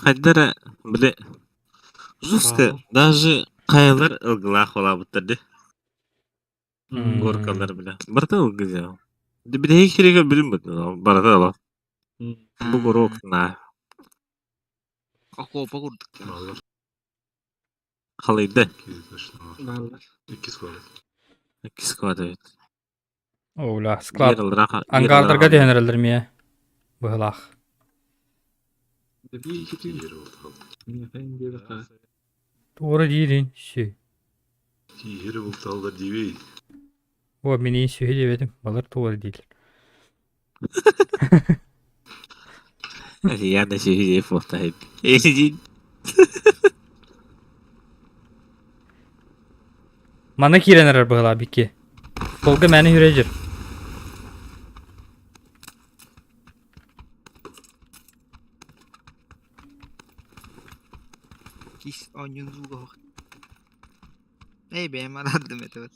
Speaker 1: хайдара бile жестко даже хайалар ылгылаах буолаабыттар дии. Горкалар бile. Барыта ылгы дьэ. Билиһи киригэ билим барыта ала. Бу горок на
Speaker 6: Окуопа курдук.
Speaker 4: Баллар.
Speaker 1: халыйда.
Speaker 4: Точно.
Speaker 2: Бааллар.
Speaker 4: Икки склад.
Speaker 1: Икки склад эбит.
Speaker 3: Оула, склад.
Speaker 1: Биир ылраха.
Speaker 3: Ангардарга түһэн эрэллэр миэ. Быһылаах.
Speaker 2: Биир
Speaker 4: Икки жер болды.
Speaker 2: Миэхэ диэбэхэ.
Speaker 3: Туора диирин сү.
Speaker 4: Киһири булталлар диибей.
Speaker 3: О, мини сүһү диэбэтим. Балар туора дииллэр.
Speaker 1: Я да сиһи фото. Эсидин.
Speaker 3: Манна киирэн эрэр быһылаах бикки. Толга мээнэ хүрэ дьир.
Speaker 6: Кис оонньуун зууга хуох. Эй, бэйэм араардым этэ.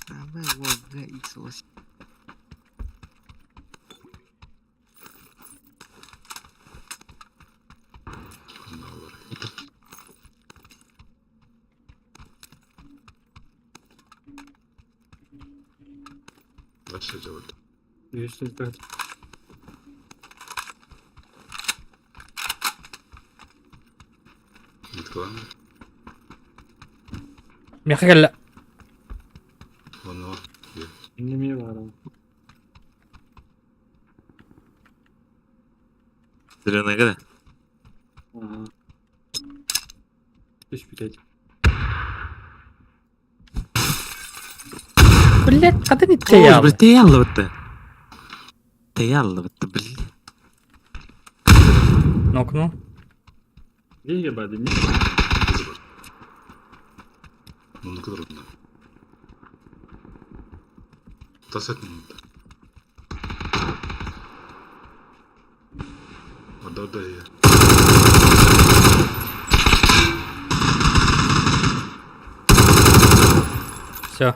Speaker 6: Давай, вот, X8.
Speaker 4: Баллар. Дальше делать.
Speaker 2: Үс элбэх.
Speaker 4: Ниткалана.
Speaker 3: Миэхэ кэллэ.
Speaker 4: Онно.
Speaker 2: Иннемиэ баара.
Speaker 1: Зеленая да.
Speaker 2: Аа. Үс бүтээд.
Speaker 3: Блять, хата не
Speaker 1: Ой,
Speaker 3: теял.
Speaker 1: бля, теялла бытты. Теялла бытты, блин.
Speaker 3: Нокну.
Speaker 2: Биир баар дии.
Speaker 4: Муннуку турунна. Тасат минутта. Орда орда я.
Speaker 3: Все.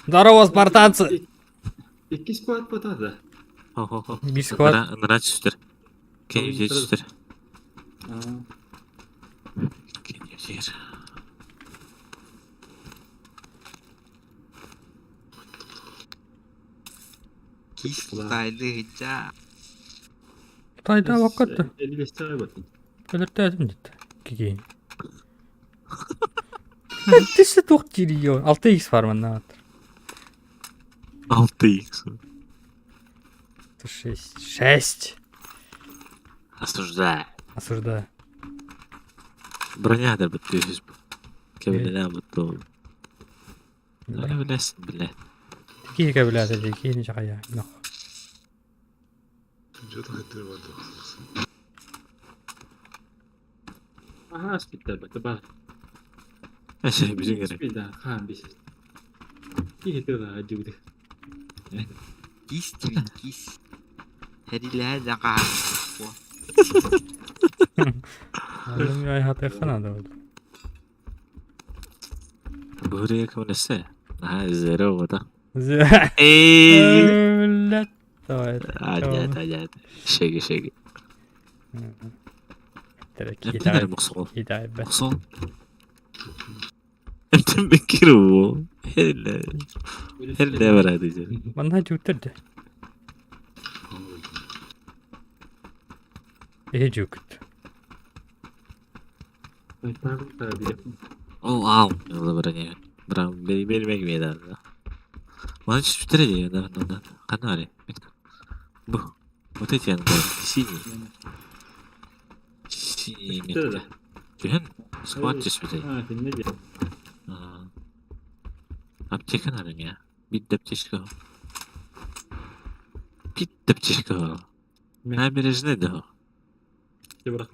Speaker 3: Здорово, спартанцы!
Speaker 2: Икки склад батада.
Speaker 1: Хо-хо-хо.
Speaker 3: Биир склад.
Speaker 1: Нара түстер. Кенюзе түстер.
Speaker 2: Аа.
Speaker 1: Кенюзер.
Speaker 6: Кис тайды хыджа.
Speaker 3: Тайда вакытты.
Speaker 2: 55 батын.
Speaker 3: Өлөртөөтүм дит. Кигин. Тисе туох кириё. 6x бар манна.
Speaker 1: 6 х.
Speaker 3: 6. 6.
Speaker 1: Осуждаю.
Speaker 3: Осуждаю.
Speaker 1: Броня да бит Кэбилээн бутtu. Кэбилэс билэ.
Speaker 3: Киһи кэбилээтэ дии, киһини чахайа. Нох.
Speaker 4: Что-то хотел бы.
Speaker 2: Aha спиттер бата бар.
Speaker 1: Эше bizim gerek.
Speaker 2: Спида хан бис. Киһи тыла дьүгдэ.
Speaker 6: Кис тибин кис. Хәрилэһэ да хаһан.
Speaker 3: Аны хаты хана да.
Speaker 1: Бурия кэмнэсэ. Наһаа зеро вода. Эй!
Speaker 3: Блядь. Давай.
Speaker 1: Ажат ажат. Шеги шеги.
Speaker 3: Китай.
Speaker 1: Китай мохсол.
Speaker 3: Китай.
Speaker 1: Мохсол. Этим бекиру. Хелле. Хелле бар диже.
Speaker 3: Манна жүктер Эһи жүкт.
Speaker 1: О, ау. Броня. Брам, бери бери бери бери. Мана чүтүрэ дии, да, да, да. Канари. Бу. Вот эти синий. Синий метка. Түһэн сквад түспүтэ.
Speaker 2: А, кинне дии.
Speaker 1: Аптека надо мне. Бит аптечка. Бит аптечка. Набережный да.
Speaker 2: Брат.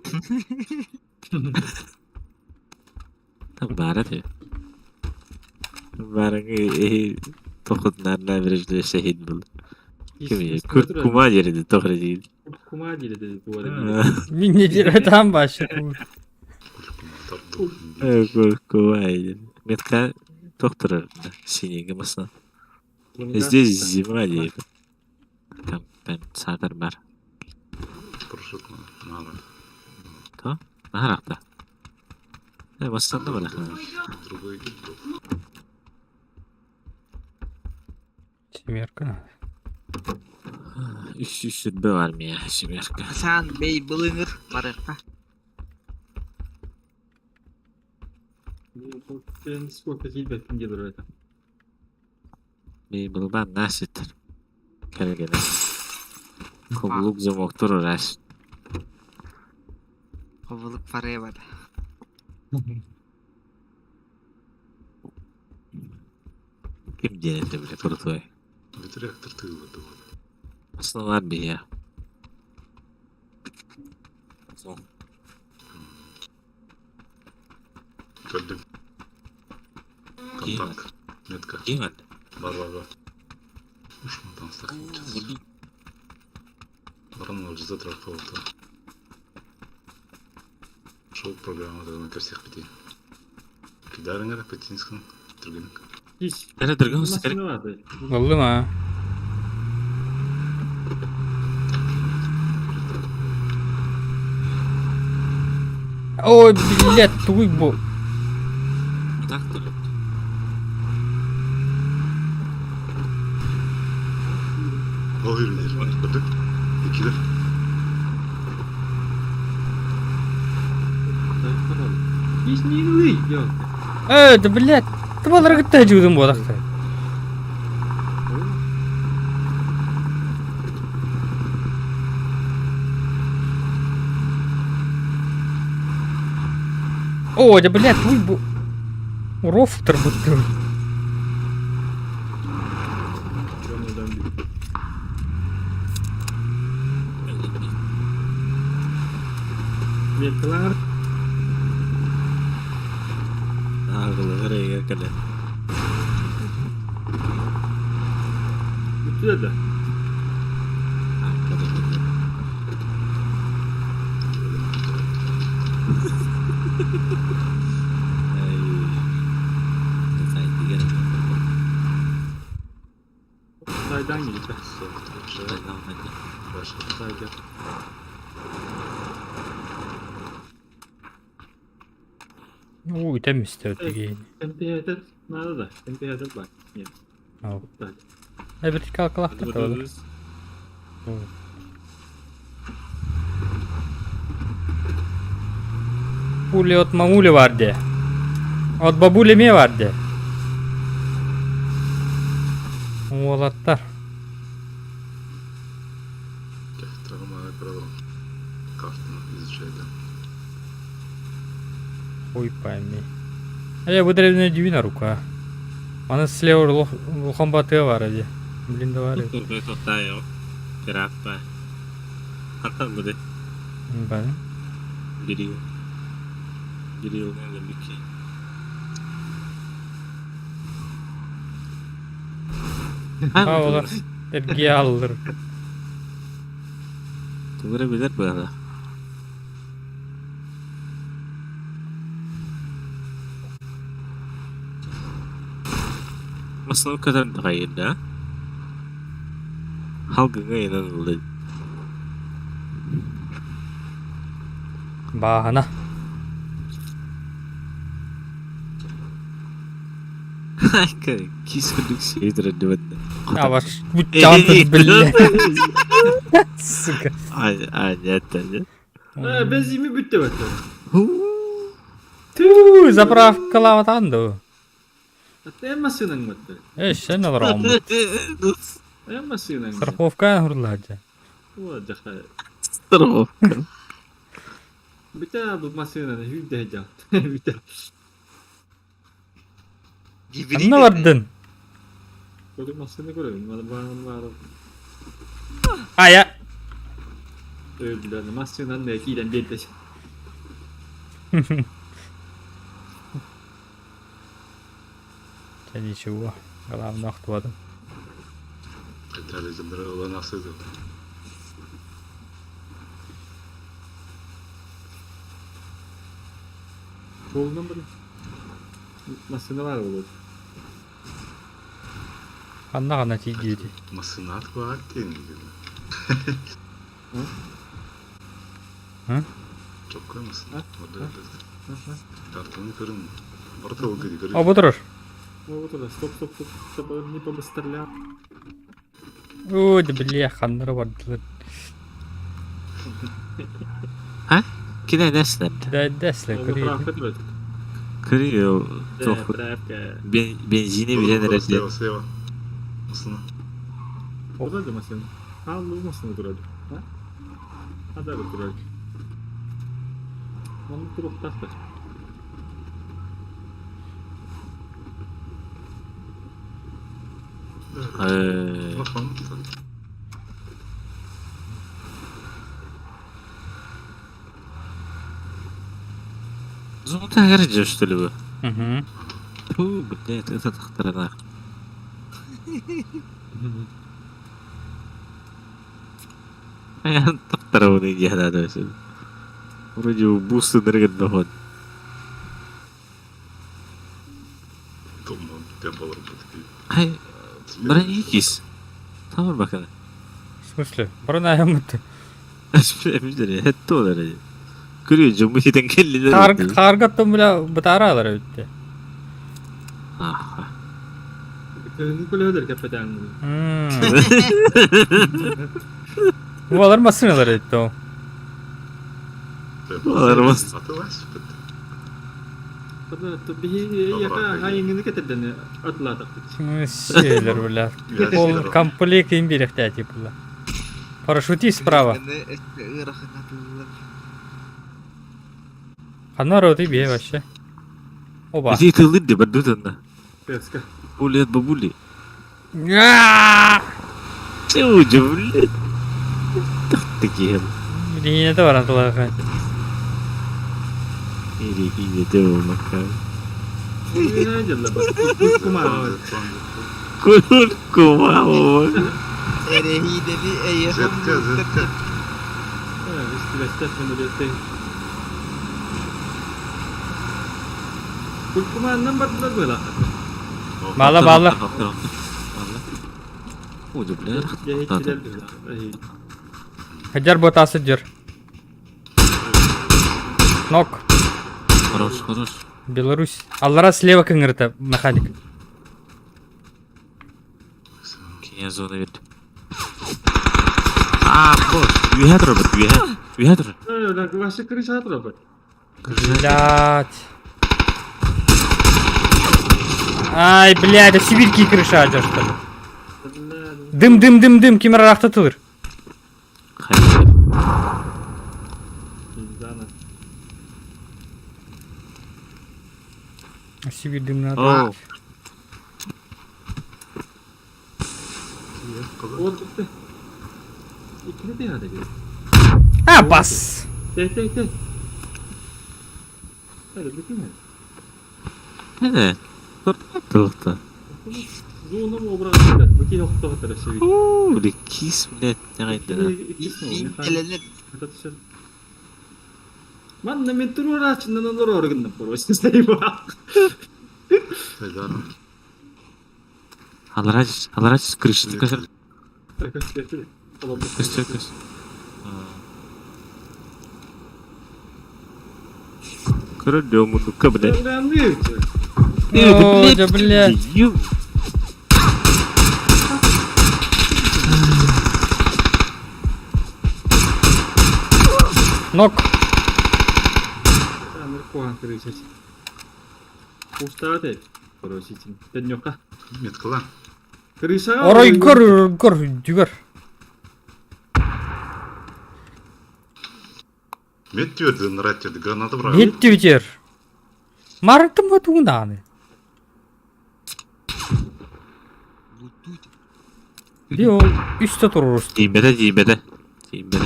Speaker 1: Там бара ты. Бараңы тохутнар набережный шахид был. Ким Курт Кума дерди тохра дейdi.
Speaker 2: Кума дири bu
Speaker 3: Мин не дир там башы.
Speaker 1: Курт Кума дерди. Метка тохтурар синий гымасна. Здесь зима дейdi. Там там саатар бар.
Speaker 4: Парашют на надо.
Speaker 1: Нааракта. Бастанда бар.
Speaker 4: Другой был.
Speaker 3: Семерка надо.
Speaker 1: Үс үс был армия семерка.
Speaker 6: Асан бей былыңыр барыққа.
Speaker 2: Сколько килбеттин gelir öyle.
Speaker 1: Би булбан наситер. Кергене. Кобулук замок турурас.
Speaker 6: Ковылык парaya бар.
Speaker 1: Ким диэнете биле крутой.
Speaker 4: Ведь реактор тыла был.
Speaker 1: Основа армия.
Speaker 4: Көрдүм. Контакт. Метка.
Speaker 1: Ким ат?
Speaker 4: Бар бар бар. Уж мы там стакан. Баран завтра кого-то. Шоу программа на всех пяти. Кидарыңар Петинском другим.
Speaker 2: Hiç.
Speaker 1: Эре другом скер.
Speaker 2: vardı.
Speaker 3: Oldu mu? Ой, блядь, туй бу.
Speaker 1: Так тур.
Speaker 4: Ол үйренер. Көрдүк. Экилер.
Speaker 2: Hiç niye yok.
Speaker 3: Э, да блядь. Ты балар гытта жудум бодакта. О, да блядь, туй бу. Рофл будто.
Speaker 2: Metkalar
Speaker 1: Агылы кэле.
Speaker 2: bütü de. Saydan geldi. Saydan.
Speaker 3: Ой, там истер деген.
Speaker 2: MP nerede da? MP bak.
Speaker 3: Ау.
Speaker 2: Так.
Speaker 3: Э, вертикал калахта. Пули от мамули бар дии. От бабули эмиэ бар дии. Уолаттар. Хуй пойми. А я выдревная дивина рука. Аны слева улахан батыа баар дии. Блин, давай.
Speaker 1: Пиратпа. Хантан быды?
Speaker 3: Бары.
Speaker 1: Бирил. Бирилнен бики.
Speaker 3: А, олар эргие аллар.
Speaker 1: Тугура билер быһа. Массыына көтөн таҕайда. Халгыҥа ыйанан ылла.
Speaker 3: Бааһына.
Speaker 1: Кис курдук сиэтэр эрдибэт.
Speaker 3: А ваш бутчаан биллэ. Сука.
Speaker 1: Ай, ай, нет, нет.
Speaker 2: Бензими бүттэ баттар.
Speaker 3: Түү, заправкалаабатаан дуу.
Speaker 2: Эн массыынаҥ баттар.
Speaker 3: Э, сен олороҕум.
Speaker 2: Эн массыынаҥ.
Speaker 3: Страховка хурлаача.
Speaker 2: О, дьаха.
Speaker 1: Страховка.
Speaker 2: Бүтэ бу массыынаны хүүрдэ дьаат. Бүтэ.
Speaker 3: Ханна бардын?
Speaker 2: Көрү массыына көрөбүн. Маны баан баар.
Speaker 3: Ая.
Speaker 2: Өлдүлэр. Массыынаны не киирэн биэрдэ.
Speaker 3: Да ничего. Главное, охтубатым.
Speaker 2: Буолунан баран. Массыына баар буолуо.
Speaker 3: Ханна ханна тиийдиэти?
Speaker 4: Массыынаат баар диэн
Speaker 3: М?
Speaker 4: Чоккой массыына. Картаны көрүн. Барыта ол киһи
Speaker 3: О, бу турар.
Speaker 2: Вот это, стоп, стоп, стоп, чтобы не побыстрее.
Speaker 3: Ой, да бля, ханнара бардылар.
Speaker 1: Кини нэстэр.
Speaker 3: Да, дэслэ,
Speaker 2: Заправка
Speaker 3: көрейді.
Speaker 2: турат.
Speaker 1: Көрүө туох
Speaker 2: Заправка.
Speaker 1: бензини билэн эрэр
Speaker 4: Слева, слева. Массыына.
Speaker 2: Куда да машина? А, ну машина турат. А? А да, турат. Манна туруктаахтар.
Speaker 1: Э, Золотая городе, что ли, вы?
Speaker 3: Угу.
Speaker 1: Фу, блядь, это тахтарана. Тахтарауны диһана Вроде бусы доход. Ай, бронекис. Tamam bakalım.
Speaker 3: В смысле? Броня
Speaker 1: Это Көрүө дьоммут ситэн кэллилэр.
Speaker 3: Харгаттан бля бытааралар эбитте.
Speaker 1: Аха.
Speaker 2: Кыһыҥҥы көлөһөлөр кэппэтэҥҥин.
Speaker 3: Буолар массыыналар эбитте ол.
Speaker 1: Буолар мас-
Speaker 2: Биһи хайыҥҥыны кэтэрдэни атылаатахпыт.
Speaker 3: Сиэлэр бля. Ол комплект им биэрэхтээ типа. Парашютист справа. Ханна роты бие вообще. Оба.
Speaker 1: Иди ты лыдди, бардутанна.
Speaker 2: Песка.
Speaker 1: Пули от бабули. Чудо, блядь. Такие.
Speaker 3: Билиҥҥи баран тылаха.
Speaker 1: Или или ты Куркума.
Speaker 6: Эрэһиидэни эйиэхэ
Speaker 4: Зетка, зетка.
Speaker 2: Куркумааннан бардылар буолаха.
Speaker 3: Баала баала.
Speaker 1: Ой, бля.
Speaker 3: Хадьар ботасы дьэр. Нок.
Speaker 1: Хорош, хорош.
Speaker 3: Беларусь. Аллара слева кыҥырыта механик.
Speaker 1: Кине зона берді. А, вот, үөһэ турабыт, үөһэ. Үөһэ турар.
Speaker 2: Вообще крыша турабыт.
Speaker 3: Блядь. Ай, блядь, а сибирки крыша адьа, что ли? Дым, дым, дым, дым, ким эрэ
Speaker 1: Хайа.
Speaker 3: Сибирь дым надо.
Speaker 1: О,
Speaker 2: Ол gitti. İkili bir yerde gel.
Speaker 3: А, бас!
Speaker 2: Tek tek tek. Hadi bitti mi?
Speaker 1: это. Туохта.
Speaker 2: Зону образы. Бу охтоохтор сибит.
Speaker 1: Уу, били кис, блядь, нягайдана.
Speaker 6: Элэнэр
Speaker 2: Манна мен туруораачыннан олорор гынна порос сайба.
Speaker 4: Айдарым.
Speaker 1: Аларач, аларач крышты көсөр. Көстөр көс. Көрө мундукка, блядь.
Speaker 3: О, да, блядь.
Speaker 1: Ю.
Speaker 3: Нок.
Speaker 4: Меткала.
Speaker 3: Орой көр, көр, дүгөр.
Speaker 4: Мет тверді, нрать тверді, граната брал.
Speaker 3: Бетти битер. Марытым ба тугундааны. Био үстө турурус.
Speaker 1: Тиимбэтэ, тиимбэтэ. Тиимбэтэ.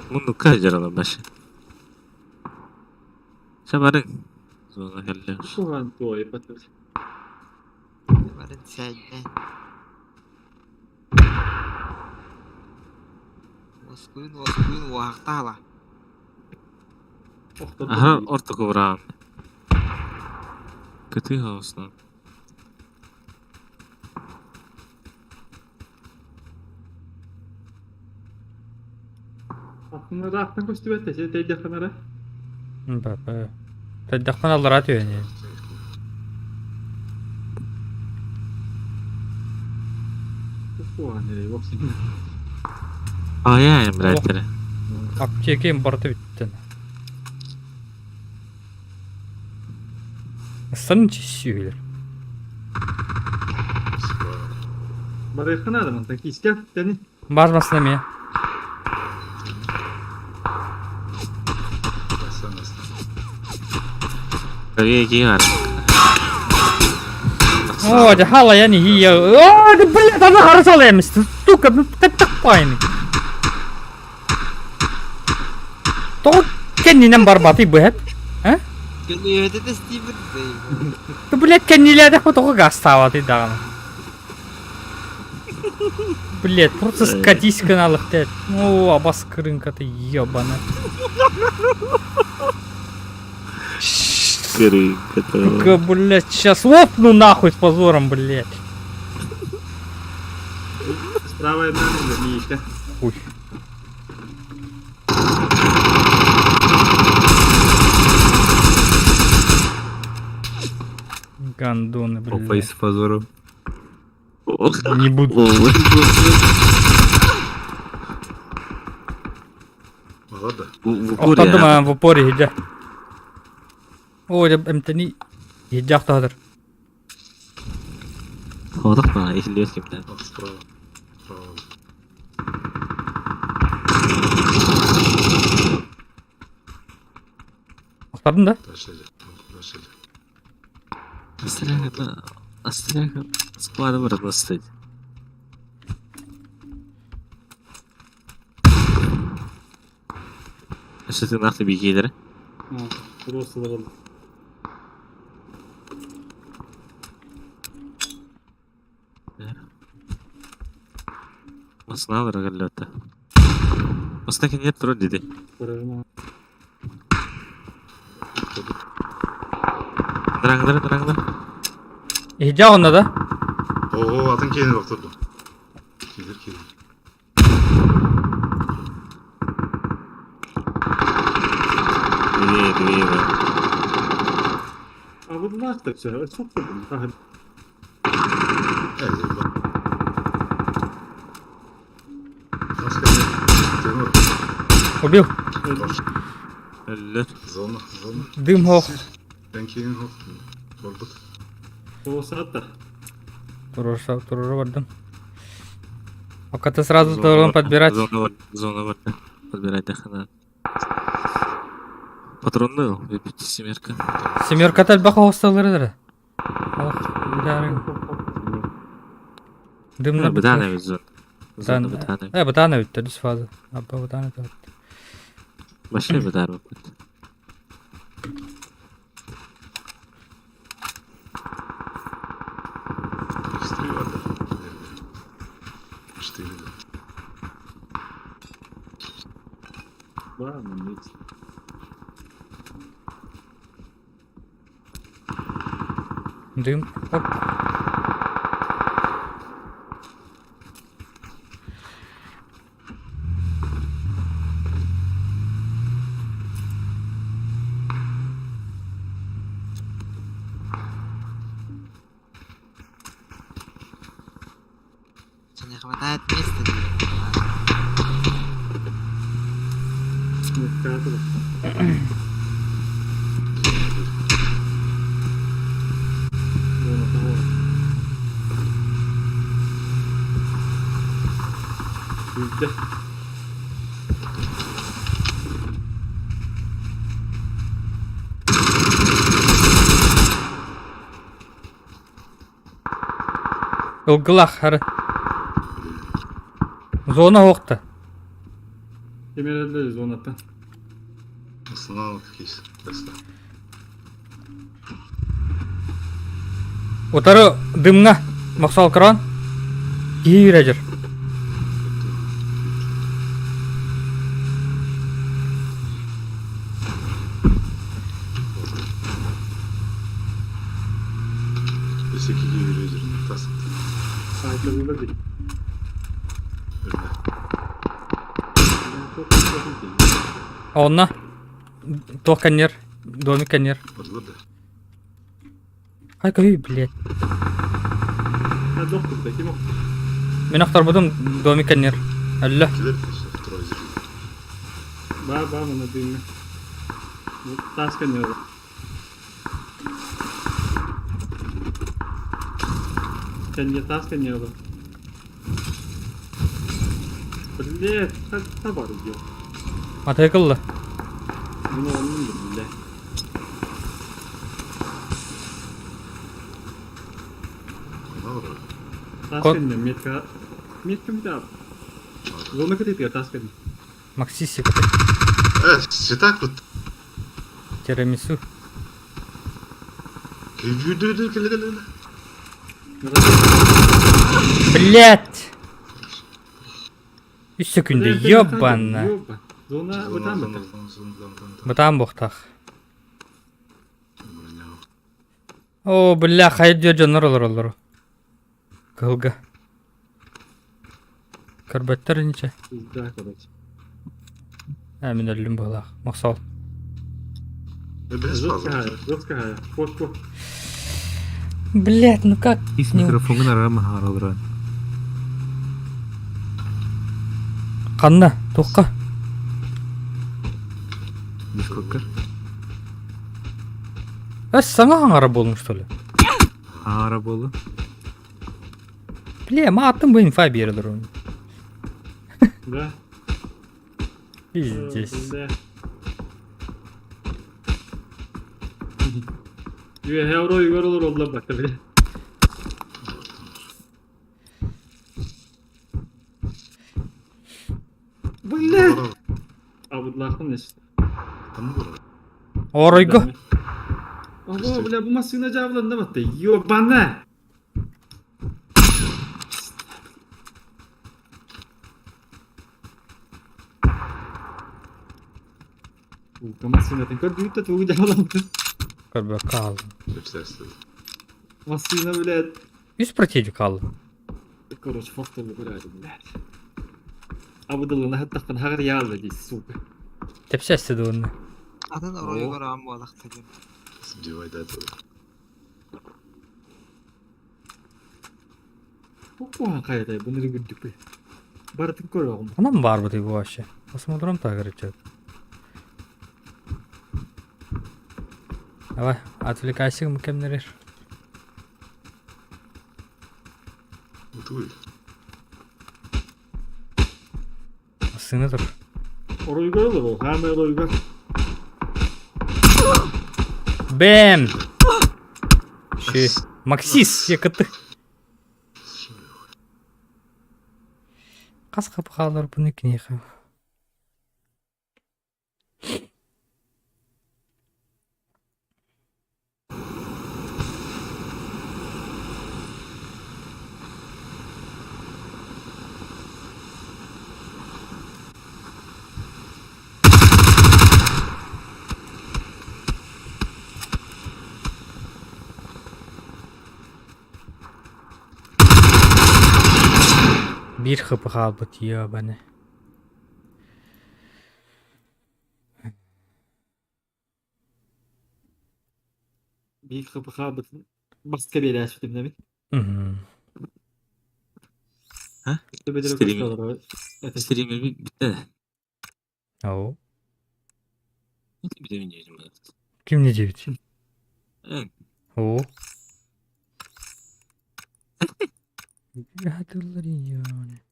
Speaker 1: Мундукка жаралар башы. Сабарын. Зона келле.
Speaker 6: барын сәйден. Оскуйун, оскуйун, уахтала.
Speaker 1: Аха, орто кубран. Кыты хаусна.
Speaker 3: Бапа. Таддахман аллара түйәне.
Speaker 1: Ая, блядь.
Speaker 3: Аптекем барты биттен. Сын чисюйлер. Бармасына ме. О, да хала я не я. О, да блядь, она хорошо лемс. Сука, ну ты так пайны. То кеннинен барбаты бэт.
Speaker 6: Көлүөтэ да Стивен
Speaker 3: Да блядь, кеннилерде хотого гаставаты даганы. Блядь, просто скатись каналых тет. О, абас крынка ты ебана.
Speaker 1: Крынка
Speaker 3: Сука, блядь, сейчас лопну нахуй с позором, блядь.
Speaker 2: Справа на
Speaker 3: Хуй. Гандоны,
Speaker 7: Опа, и
Speaker 3: блядь.
Speaker 7: с позором.
Speaker 3: Не буду.
Speaker 4: Ладно.
Speaker 3: Охтадым в упоре иде. О, эмтени иде ахтадыр.
Speaker 1: Ходох ба, ихлес кимден.
Speaker 4: Справа. Справа.
Speaker 3: Охтадым да?
Speaker 4: Дальше. Дальше.
Speaker 1: Астряга, Астряга, склада бар бастайды. Что нахты бигелер?
Speaker 2: Просто ловил.
Speaker 1: Масналар галлата. Масна кенеп тур диди. Драңдар, драңдар.
Speaker 3: Иде онда да?
Speaker 4: О, атын кейін бақтырды. Келер, келер.
Speaker 1: Две, две, да.
Speaker 2: А вот лахта все, сколько было?
Speaker 4: Эй,
Speaker 3: Убил.
Speaker 1: Өллөр.
Speaker 4: Зона, зона.
Speaker 3: Дым хох.
Speaker 4: Тэнкиин хох. Барбыт.
Speaker 2: Туосата.
Speaker 3: Туруорса, туруора бардым. Пока ты сразу должен подбирать.
Speaker 1: Зона бар, зона бар. Подбирать дахана. Патронны выпить семерка.
Speaker 3: Семерка тальбаха хосталары. Алах, битарың. Дымна
Speaker 1: Бытана ведь зона. Зона
Speaker 3: Бытана.
Speaker 1: бытана.
Speaker 3: Э, бытана ведь, төрдүс фаза. Аппа бытана төрт.
Speaker 1: Вообще бытар быт.
Speaker 4: X3 бар да. Четыре, да.
Speaker 2: Ба, манец.
Speaker 3: Дым. Оп.
Speaker 6: Что не хватает места дии.
Speaker 2: Метката да. Зона того. Бүйтті.
Speaker 3: Ылгылах, хары. Зона оқты.
Speaker 2: Кемерелер зонаттан.
Speaker 4: Остановок кейс. Теста.
Speaker 3: Утары дымна. Мақсал кран. Киирәжір.
Speaker 4: Если какие юридические тас.
Speaker 2: Айтылды дейді.
Speaker 4: Өлді.
Speaker 3: Онна. Туох канер. Домик канер.
Speaker 4: Бардылар да.
Speaker 3: Ай, кой, блядь.
Speaker 2: Ha, доктор, да, ким
Speaker 3: Мен ақтарбадым домик канер. Әллә.
Speaker 4: Келер второй зритель.
Speaker 2: Ба, ба, мына дымы. Тас канер. Кәнге тас канер. Блядь, та бар идет.
Speaker 3: Матай кылла.
Speaker 2: Мына оның бля.
Speaker 4: Ана бар.
Speaker 2: Тас
Speaker 3: Кот.
Speaker 2: канер, метка. Метка бит. Зона кітетіге тас канер.
Speaker 3: Максисик.
Speaker 4: Э, все так вот.
Speaker 3: Тирамису.
Speaker 4: Келе келе келе.
Speaker 3: Блядь. Үс секунда, ёбана.
Speaker 2: Ёба. Зона
Speaker 4: Зона,
Speaker 2: бытан
Speaker 4: зона,
Speaker 2: быта.
Speaker 4: зона, зона, зона, зона.
Speaker 3: Бытан боқтақ.
Speaker 4: Броня.
Speaker 3: О, бля, хайд дьоннор олар олар. Кылга. Карбаттар ниче.
Speaker 2: Пизда, короче.
Speaker 3: Ә, мен өлім балақ. Мақсал.
Speaker 4: Э, без
Speaker 2: Жестко
Speaker 4: фазы.
Speaker 2: гая, жестко гая. Фотку.
Speaker 3: Блядь, ну как?
Speaker 7: Ис
Speaker 3: Не-
Speaker 7: микрофоҥҥун арама хаалалара.
Speaker 3: Қанна, тоққа.
Speaker 7: Дискордка.
Speaker 3: Ә, саңа аңара болдың, что ли?
Speaker 7: Аара буолла.
Speaker 3: Бля, ма аттым бұл инфа берілір оны.
Speaker 2: Да.
Speaker 3: Пиздец.
Speaker 2: Бля. Евро югоролор олла бакта, бля. Бля. Абудлахын нес.
Speaker 4: Там бар.
Speaker 3: Оройго.
Speaker 2: Abo, бля, бу машина жабылында батты. Ёбана. Ука машина көр бүйтті тугу жабыланды.
Speaker 3: Көрбе қал.
Speaker 4: Все,
Speaker 2: Машина, блядь.
Speaker 3: Үс противник қал.
Speaker 2: Короче, фактор блядь, блядь. Абудалына хаттақпын хағыр ялды дейсіз, сука.
Speaker 3: Тепсәсті оны.
Speaker 6: Атын оройугар аам буолахта диэн.
Speaker 4: Сбивай до этого.
Speaker 2: Оқуған қайдай, бұны күрдік бе. Бартын көр оғым.
Speaker 3: Анам бар бұ вообще. Космодром таһыгар ыччат. Давай, отвлекайся кэмнэрэр.
Speaker 4: Утуй.
Speaker 3: Массыына тур.
Speaker 2: Оройугар олорор, хаамай оройугар.
Speaker 3: Бэм! Ши. Максис, якыты. Хас хапхааларбыны киниэхэ. Биир хапы хаалбыт ёбаны.
Speaker 2: Биир хапы баска биэрээччитим эбит.
Speaker 3: Мгм.
Speaker 1: А?
Speaker 2: Төбөтөрө
Speaker 1: Стример.
Speaker 2: көстө олорор. Это
Speaker 1: Стример bitti.
Speaker 3: Ау.
Speaker 1: Ne bileyim diyelim ben.
Speaker 3: Ким не девять?
Speaker 1: Evet.
Speaker 3: О. Гадыларьяне.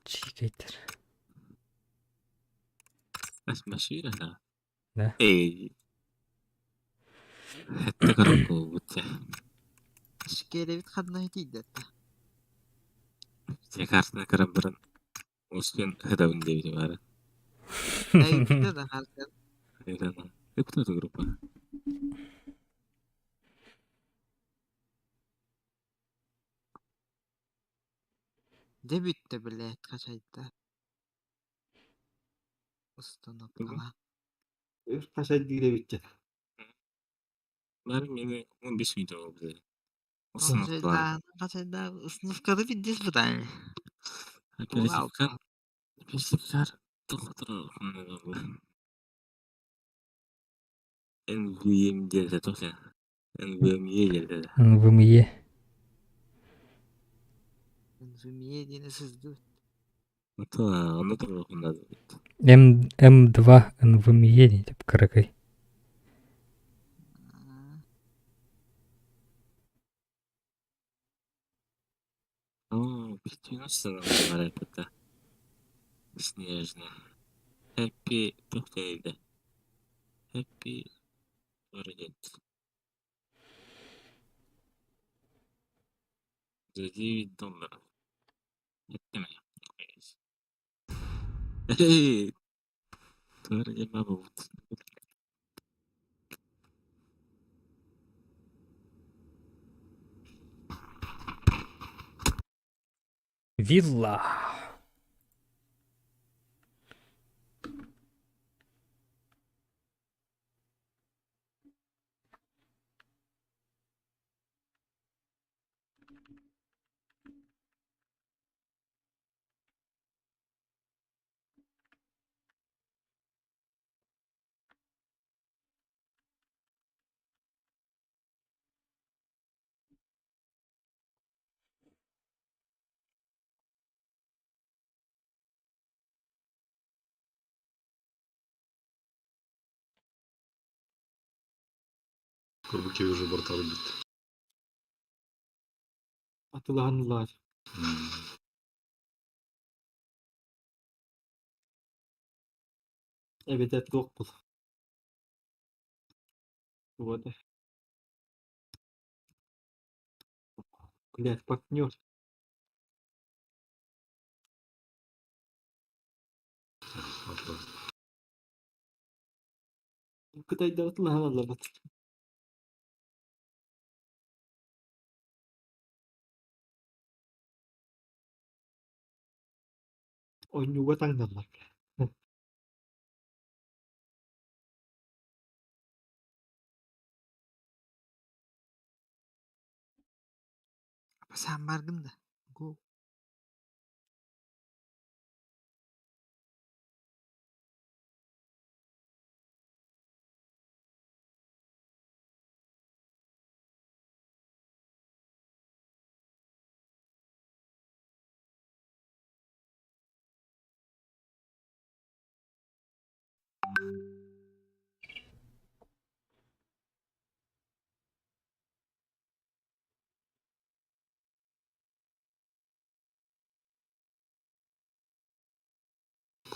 Speaker 3: Чикейтер.
Speaker 1: Машина.
Speaker 3: Да.
Speaker 1: Эй. Хэтте коробка бутта.
Speaker 6: Шкелевит хадна тиийдэ.
Speaker 1: Jakarta karabırın. Oskun hedabın diye var.
Speaker 6: Эйдэ да харсан.
Speaker 1: Это кто эта группа?
Speaker 6: Дьэ бүттэ блядь хачайда. Установкала.
Speaker 2: Хашай диир эбит.
Speaker 1: Бар мени 15 минут oldu. Установка.
Speaker 6: Хачайда, хачайда установкада биддес бутаан.
Speaker 1: Оперативкар. Оперативкар. Тоқтыр. NVM деді тоқта. NVMe деді.
Speaker 3: НВМЕ.
Speaker 6: NVMe диэн сызды.
Speaker 1: Это оны тұрғында.
Speaker 3: М М2 НВМЕ деп каракай.
Speaker 1: О, 90 бар это. Снежная. Happy тоқтайды. Happy Бородет. За 9 долларов. Это моя. Эй! Тварь баба.
Speaker 3: Вилла.
Speaker 4: Курбуки уже бортал бит.
Speaker 2: Атылаһанылар. Эбэтэр туох бул. Вот. Блядь, партнер.
Speaker 4: Атла.
Speaker 2: Кытайда атылаһаналлар. Ойнууга таҥналлар.
Speaker 6: Саан баргын да. Го.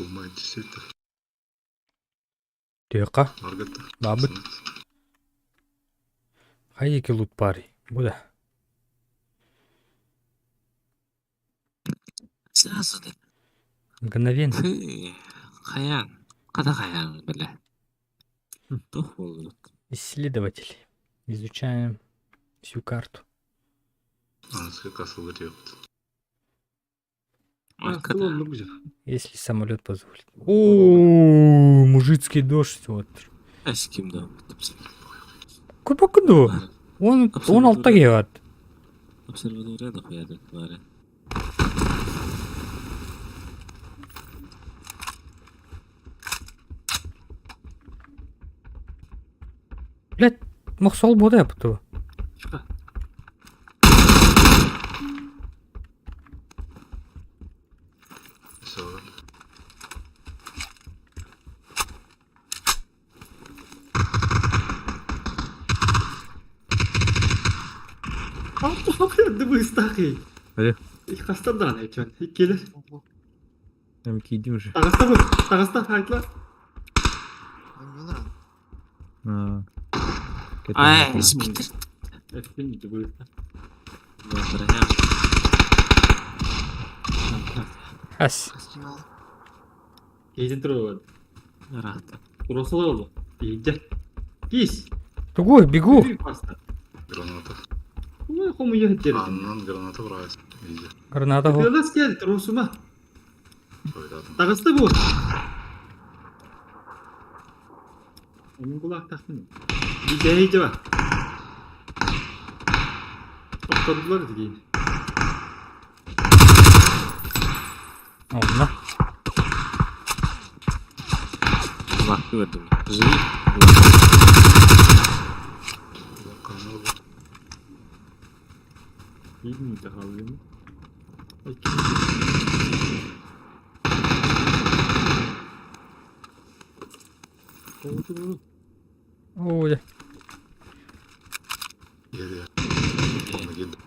Speaker 4: Кумай действительно.
Speaker 3: Тыаха.
Speaker 4: Аргатта.
Speaker 3: Баабыт. Хайа лут пари. Бу да.
Speaker 1: Сразу да.
Speaker 3: Мгновенно.
Speaker 1: Фы, Хаян. Када хаян, бля. Тух болдут.
Speaker 3: Исследователи. Изучаем всю карту.
Speaker 4: Анская касса ларьет.
Speaker 1: Када.
Speaker 3: Если самолет позволит. О, мужицкий дождь. Вот.
Speaker 1: Эским да.
Speaker 3: Купакуду. Он, он алтагиат.
Speaker 1: Обсерватория да хуядет, бары.
Speaker 3: Блять, мохсол бода япту.
Speaker 4: Все.
Speaker 2: Быстахый.
Speaker 7: Алло.
Speaker 2: Хастадан эчен. Келер.
Speaker 7: Там киди уже.
Speaker 2: Таҕыста бу. Таҕыста хайтлар.
Speaker 6: Оонньуулар.
Speaker 7: А.
Speaker 1: Ай, спитер.
Speaker 2: Эппин быста.
Speaker 1: Броня.
Speaker 3: Ас.
Speaker 6: Костюм.
Speaker 2: Кейден туру.
Speaker 1: Рахта.
Speaker 2: Уросалар oldu. Иде. Кис.
Speaker 3: Тугу, бегу.
Speaker 2: Паста.
Speaker 4: Граната.
Speaker 2: Ну, хому ехать дерет.
Speaker 4: Аннан граната брать. Иди.
Speaker 3: Граната. го.
Speaker 2: Пелас кел, трусума.
Speaker 4: Ой, да, там.
Speaker 2: Таҕыста бу. Onun kulak taktın. Bir değdi var. Topladılar dedi.
Speaker 3: Онно.
Speaker 1: Лахты вердим. Живи.
Speaker 4: Канал.
Speaker 2: Bilmiyorum da kaldı. Oldu.
Speaker 3: Ой.
Speaker 4: Geliyor. Onu girdi.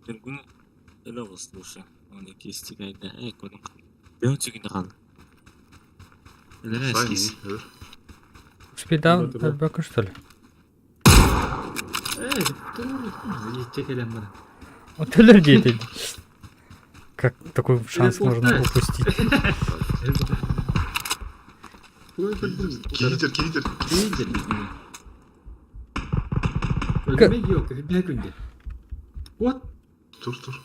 Speaker 1: Күн өлө слушай. Он кистигайда. Эй, кодун. Бен чүгүндө калды. Эле
Speaker 4: Сай
Speaker 1: эскиз.
Speaker 4: не? Өр.
Speaker 3: Успедан
Speaker 2: Вот, вот.
Speaker 3: бака что ли?
Speaker 2: Эй, dur. Yiyecek bana.
Speaker 3: Вот дети. Как такой шанс можно упустить?
Speaker 4: Кидер, кидер.
Speaker 2: Deyince. Ölmek yok. Bir günde. What?
Speaker 4: Тур, тур.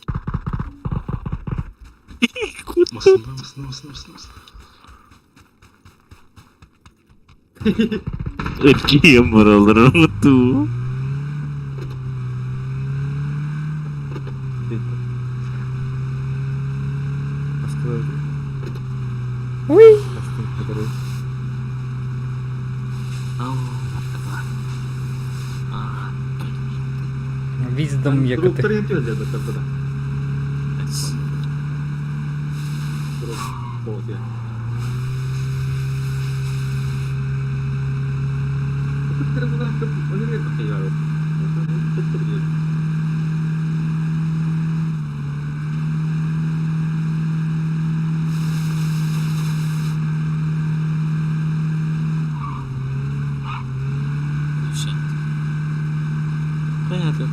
Speaker 4: Масында, масында, масында, масында.
Speaker 1: Эркием баралар ту.
Speaker 3: Уй. Виздом
Speaker 2: Dropları
Speaker 3: якоты.
Speaker 2: yapıyor diyor da. Drop. Bot ya.
Speaker 1: Понятно.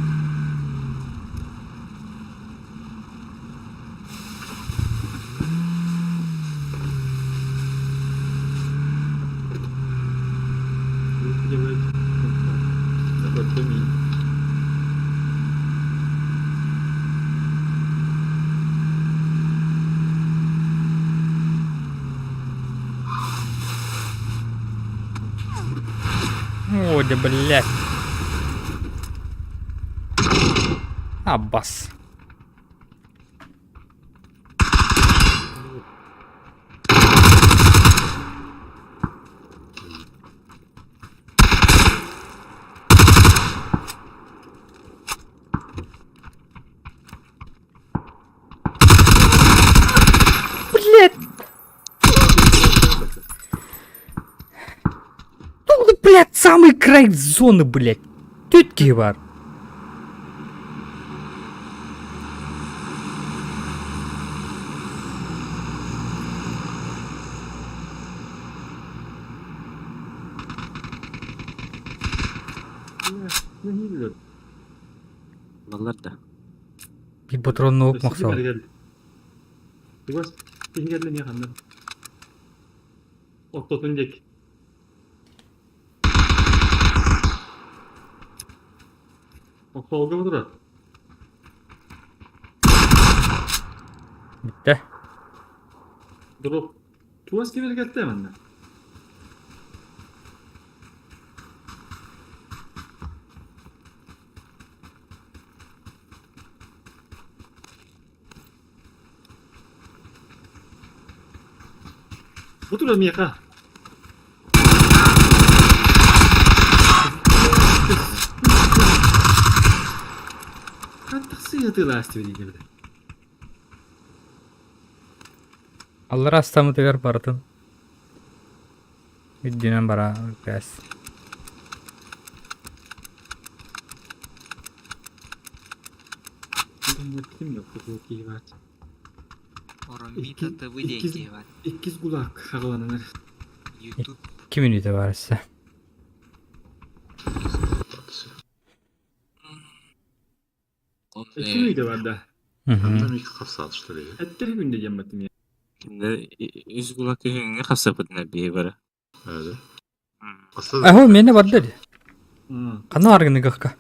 Speaker 3: Ой, да блядь. Аббас. Блядь. Ну, блядь, самый край зоны, блядь. Тетки бар.
Speaker 2: Не билэр.
Speaker 1: Баллар да.
Speaker 3: Bir патронны
Speaker 2: Өссө
Speaker 3: укмаксал.
Speaker 2: ким Тугас киһигерле не ханна. Оттотун дек. Оттолга бұдыра.
Speaker 3: Bitti.
Speaker 2: Дроп. Тугас кимер келді манна. Бұдыра мияқа. Қаттықсы ятыласты берейін.
Speaker 3: Аллар астамытыгар бардын. Үддүнэн бара пәс.
Speaker 2: Ким yok bu киһи бар.
Speaker 6: Оромита ТВ диэн киһи бар.
Speaker 2: Иккис гулак хагалананар.
Speaker 6: Ютуб
Speaker 3: 2 минута бар өссө.
Speaker 2: Икки үйде бар да.
Speaker 3: Мгм.
Speaker 4: Там их хавсат, что ли?
Speaker 2: Эттер күнде жамматым я.
Speaker 1: Кинде үз кулак күһүҥҥэ хапсапытына бии бара.
Speaker 4: Да?
Speaker 3: Ахо мене бар деди. Кана аргыны гыкка.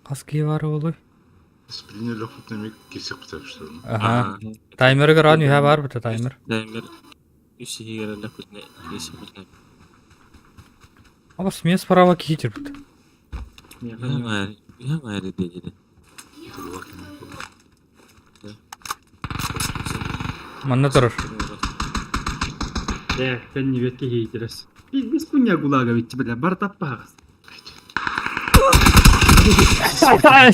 Speaker 3: Хас киһи бар олуй.
Speaker 4: Приняли охотный миг кисек потому что ли?
Speaker 3: Аха. Таймеры ран үһә бар бит таймер.
Speaker 1: Таймер үс иһигэр лөхпүтүнэ киирсэппитинэ.
Speaker 3: Аба смес справа киһи бит.
Speaker 1: Үһэ маары диэдири.
Speaker 4: Это гулаг не было.
Speaker 3: Манна турар.
Speaker 2: Э, сен не ветки хейтерес. Biz punya gulaga bitdi bile. Бар таппагыз.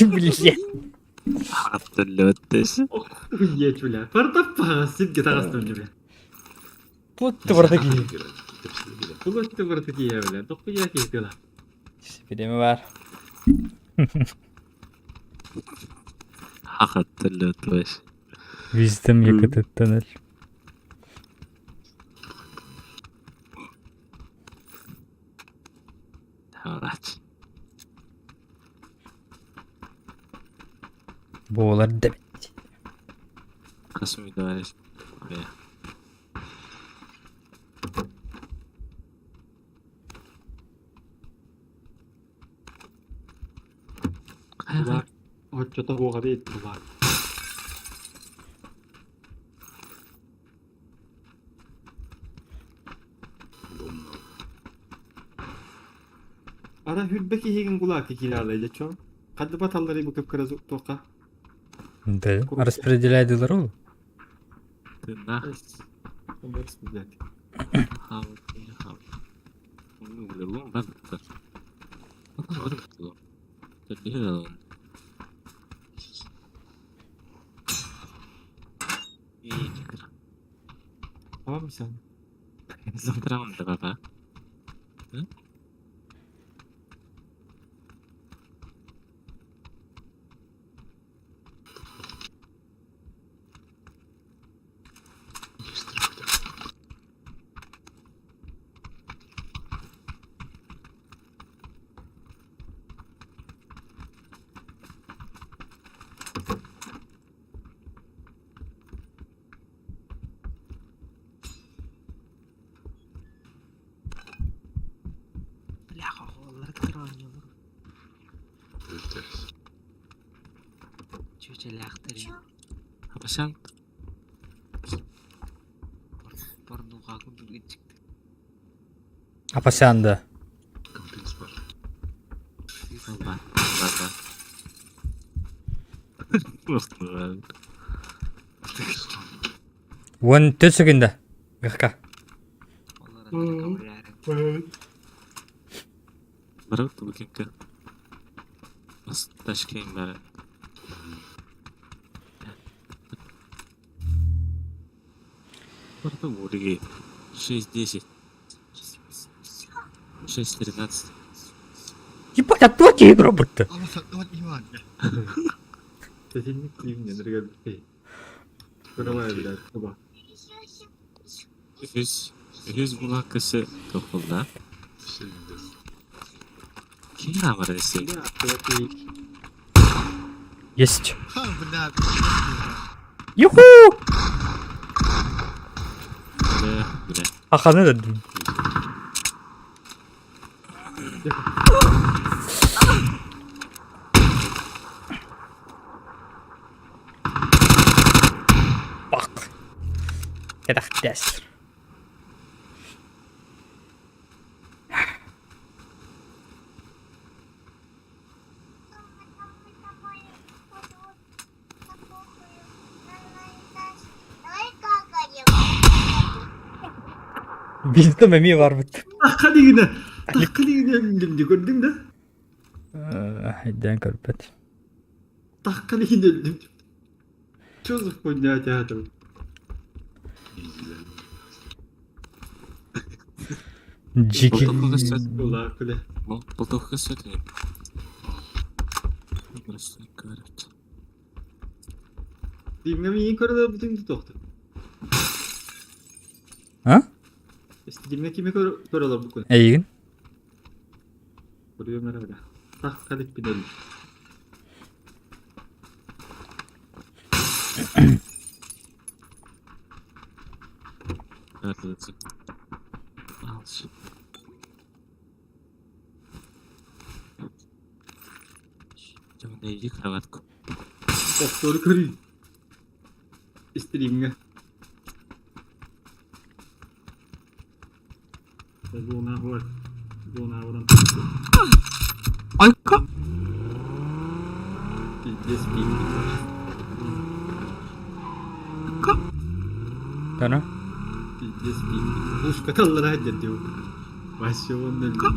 Speaker 3: Блин.
Speaker 1: Аттыллыбыттыс.
Speaker 2: Уйет бile. Бар таппагыз. Ситке тагастым бile.
Speaker 3: Плотты барда киһи.
Speaker 2: Кулатты бар тикия бile. Токуя кейтела.
Speaker 3: Билеме бар.
Speaker 1: Хахаттыллыбыттыс.
Speaker 3: Виздем якытыттан эл.
Speaker 1: Тарач.
Speaker 3: Буолар дебит.
Speaker 1: Касым идуарес.
Speaker 2: Гулаг. Отчото гога бит гулаг. Ара хүрбеки хеген гулаг килалы жачо. Кадды баталлары бу көп кыраз тока.
Speaker 3: Да. Распределяйдылар ол.
Speaker 1: Тына.
Speaker 2: Распределять. Tamam sen?
Speaker 1: Baba.
Speaker 4: Быстро хотя бы.
Speaker 6: Бляха, оҕолор кытары оонньууллар.
Speaker 4: Прилетелись.
Speaker 6: Чүөчэлээхтэр
Speaker 1: Апасан
Speaker 6: порнуға курдук ичикти.
Speaker 3: Апасянда.
Speaker 4: Комплекс бар.
Speaker 1: Ба, ба, ба.
Speaker 3: Уон төсөгүндэ. Гыкка.
Speaker 6: Олар аттары
Speaker 1: Барып букинка. Ташкент бары. Барып буриги. 6-10. 6-13.
Speaker 3: Ебать, аттыба киһи роботты.
Speaker 2: Kesinlikle кийимден бир. Кыралай бile. Туба.
Speaker 1: Үс. Үһүс булааккасы тоххулла.
Speaker 4: Все видят.
Speaker 1: Ким аабара эссе?
Speaker 3: Есть.
Speaker 6: Ха, бля,
Speaker 3: Юху!
Speaker 1: Бля, бля.
Speaker 3: Аханы да дым. Бак. Кэтэхтэс. Билтим эмиэ барбыт.
Speaker 2: Тахха дигинэ, тахха дигинэ өллүм дии көрдүҥ да?
Speaker 3: Өйдөөн көрбөт.
Speaker 2: Тахха дигинэ өллүм. Что за хуйня театр?
Speaker 3: Дьики...
Speaker 1: Болтовка сөт Просто говорят.
Speaker 2: Димҥэ миигин көрө бүтүн тохту.
Speaker 3: А?
Speaker 2: Димҥэ кими көрө олорбуккун?
Speaker 3: Эйигин?
Speaker 2: Көрүөм эрэ бля. Тахха дикпин өллүм.
Speaker 1: Найди кроватку.
Speaker 2: Повторы көрүй. Стримҥэ. Зона бар. Зона баран.
Speaker 6: Айка!
Speaker 2: Пиздец пиздец.
Speaker 3: Тана?
Speaker 2: Пиздец пиздец. Пушка аллара деді. Вообще он өлді.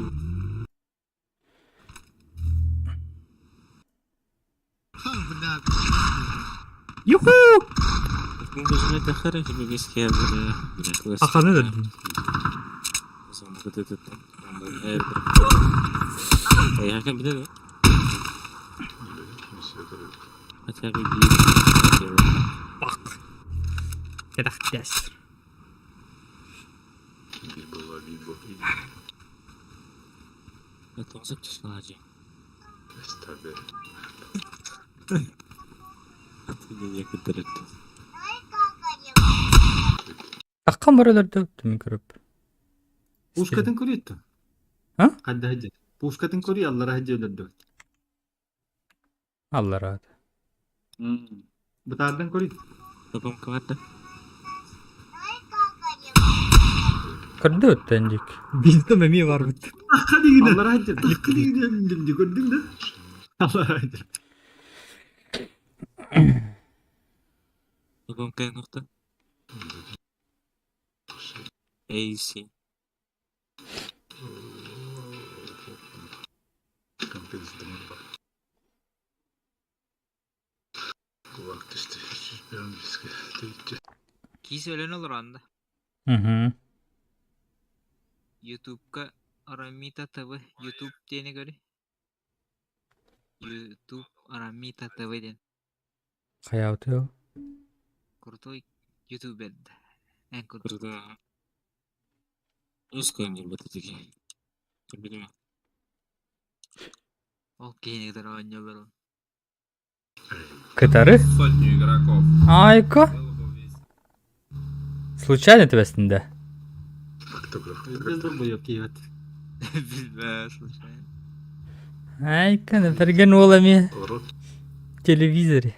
Speaker 6: Ха, бля,
Speaker 3: Юху! Аханы да дым. Бак. Кэтэхтэс.
Speaker 4: Биир была, биир была. Стабер.
Speaker 3: Таххан бар өлөрдө түмүн көрөп.
Speaker 2: Пушкатын көрүйттү.
Speaker 3: А?
Speaker 2: Хадда хадда. Пушкатын көрүй аллара хадда өлөрдү.
Speaker 3: Аллара.
Speaker 2: Бытаардан көрүй.
Speaker 3: Көрдө өттен дик. Билтим эмиэ барбыт.
Speaker 2: Тахха дигинэ. Аллара хадда. Тахха дигинэ өллүм дии көрдүҥ да? Аллара хадда.
Speaker 1: AC.
Speaker 6: Киис өлөн олорон да.
Speaker 3: Мгм.
Speaker 6: Ютубка Арамита ТВ Ютуб диэни көрүй. Ютуб Арамита ТВ диэн.
Speaker 3: Хайаабыты ол?
Speaker 6: Крутой ютубер да. Эн курдук. Ол киһини кытары оонньууллар.
Speaker 3: Кытары?
Speaker 8: Сотню игроков.
Speaker 3: Айка.
Speaker 8: Было бы весело.
Speaker 3: Случайно түбэстин да?
Speaker 4: Фотограф.
Speaker 2: Без долбоеб киевет.
Speaker 6: Билбэ, случайно.
Speaker 3: Айка, напряген уол эмиэ
Speaker 4: Рот.
Speaker 3: в телевизоре.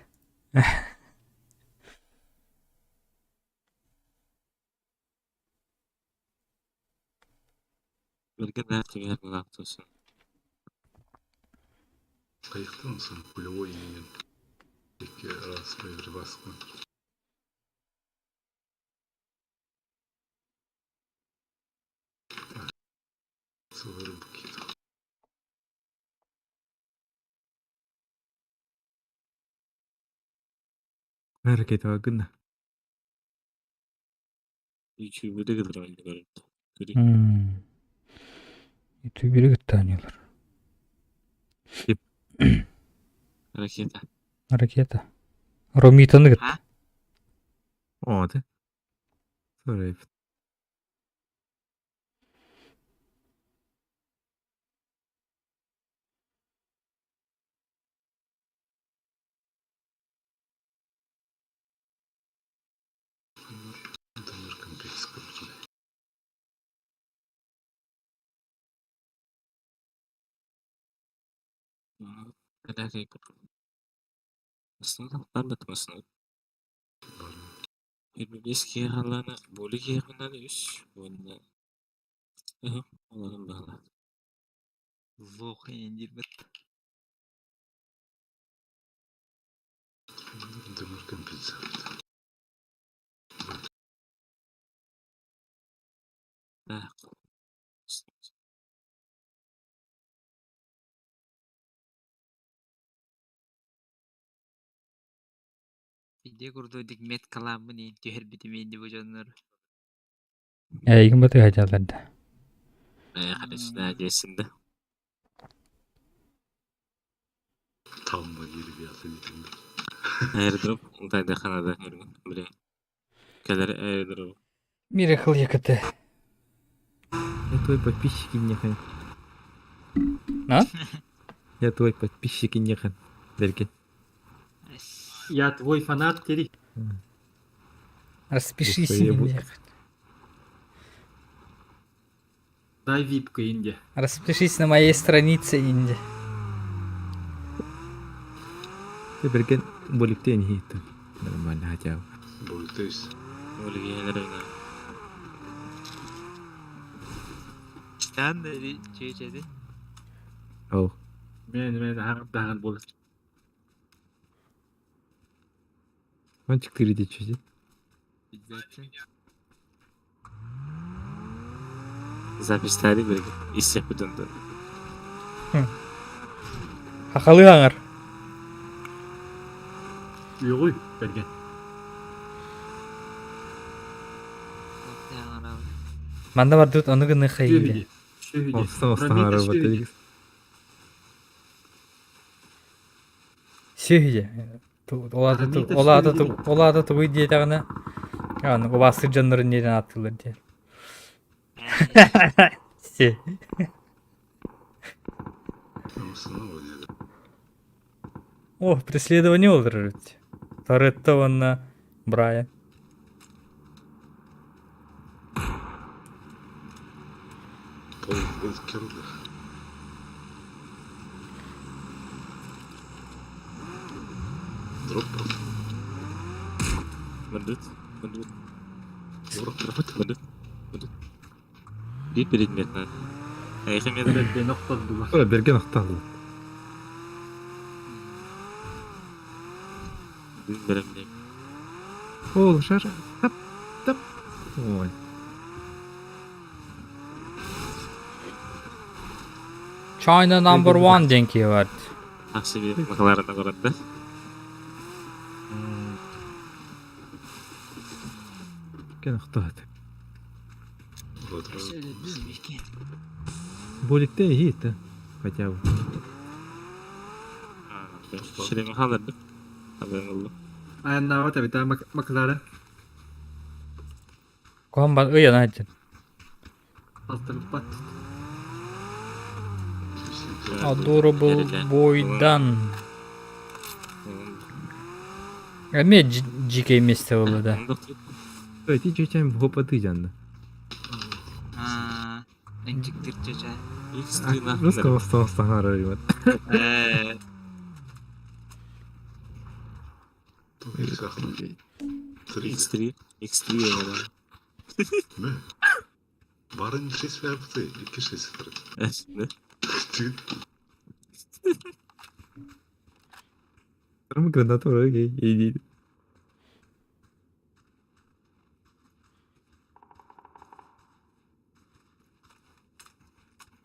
Speaker 4: Кайықтан соң пулевой имен. Екі раз боеприпасы. Так. Целый букет.
Speaker 7: Ракета гына.
Speaker 3: Ютубери кытта оонньуулар.
Speaker 1: Ракета.
Speaker 3: Ракета. Ромитаны кытта.
Speaker 7: О, да? Sorry.
Speaker 1: 25 киһи хааллаҕына буолу киһиэхэ наада үс уонна олорон баҕалаах.
Speaker 6: Лох диирбит.
Speaker 4: Дымыр компенсация.
Speaker 1: Так.
Speaker 6: Видео курдук меткаламмын иһин түһэрбитим инди бу дьоннор.
Speaker 3: Эйигин батыһа дьалларда.
Speaker 1: Э, дьиэсин да.
Speaker 4: Тамма диир биятын.
Speaker 1: Airdrop утайдаханада бile. Кэлэр airdrop.
Speaker 3: Miracle ЯКТ.
Speaker 7: Я твой подписчик нехай.
Speaker 3: А?
Speaker 7: Я твой подписчик нехай. Берген.
Speaker 2: Я твой фанат, Кири.
Speaker 3: Распишись.
Speaker 7: Ебут.
Speaker 2: Дай випка, Индия.
Speaker 3: Распишись на моей странице, Инди.
Speaker 7: Ты Берген боликтен хит. Нормально хотя бы.
Speaker 4: Боликтейс.
Speaker 1: Өлгелер
Speaker 6: Стан чүчеди.
Speaker 7: Ол.
Speaker 2: Мен дахан бол.
Speaker 7: Он чыктыры дечү.
Speaker 6: Билбэттин.
Speaker 1: Запись тады бир иссеп бүтүндө.
Speaker 3: Хахалы аңар.
Speaker 2: Уйгуй, берген.
Speaker 3: Манда бар тут ону гыны хайы.
Speaker 2: Шүһүди. Шүһүди.
Speaker 7: Остан остан
Speaker 2: Рамита
Speaker 7: арабата.
Speaker 2: шүһүди.
Speaker 3: Сүйе.
Speaker 2: Рамита
Speaker 3: Олата
Speaker 2: шүһүди.
Speaker 3: олата тугуй диетагына. Аны убасы жаннарын неден аттылар дие. Се. О, преследование олдырыр. Торетто онна Брайан.
Speaker 4: Пол Уолкер. Дроп.
Speaker 1: Мындыт. Мындыт.
Speaker 4: Дроп.
Speaker 1: Мындыт. Мындыт. Bir предмет надо. Айхы мен
Speaker 2: Берген оқтадылар.
Speaker 7: Берген ақталды.
Speaker 1: беремдейм.
Speaker 7: Ол шар. Тап. Тап. Ой.
Speaker 3: China number one денки бар.
Speaker 1: Аксы бир макаларына карады.
Speaker 7: Берген ақталды.
Speaker 4: Дроп.
Speaker 7: Боликте хит. Хотя бы.
Speaker 1: Ширеме халырдык. Haberin oldu.
Speaker 2: Аяннава табита Макларен.
Speaker 3: Кухан бар ыян айтын.
Speaker 2: Алтырып бат.
Speaker 3: Adorable бойдан. Эме жеке эмес болду да.
Speaker 7: Ой, ти чечен хопаты жанды.
Speaker 6: Аа, энчиктир чүче.
Speaker 1: X3
Speaker 7: Русского остан остан арабат.
Speaker 6: Э,
Speaker 1: X3 X3 ya.
Speaker 4: Ne? Барын шесть вербты, икки шесть
Speaker 1: Ne?
Speaker 7: Рым граната окей, иди.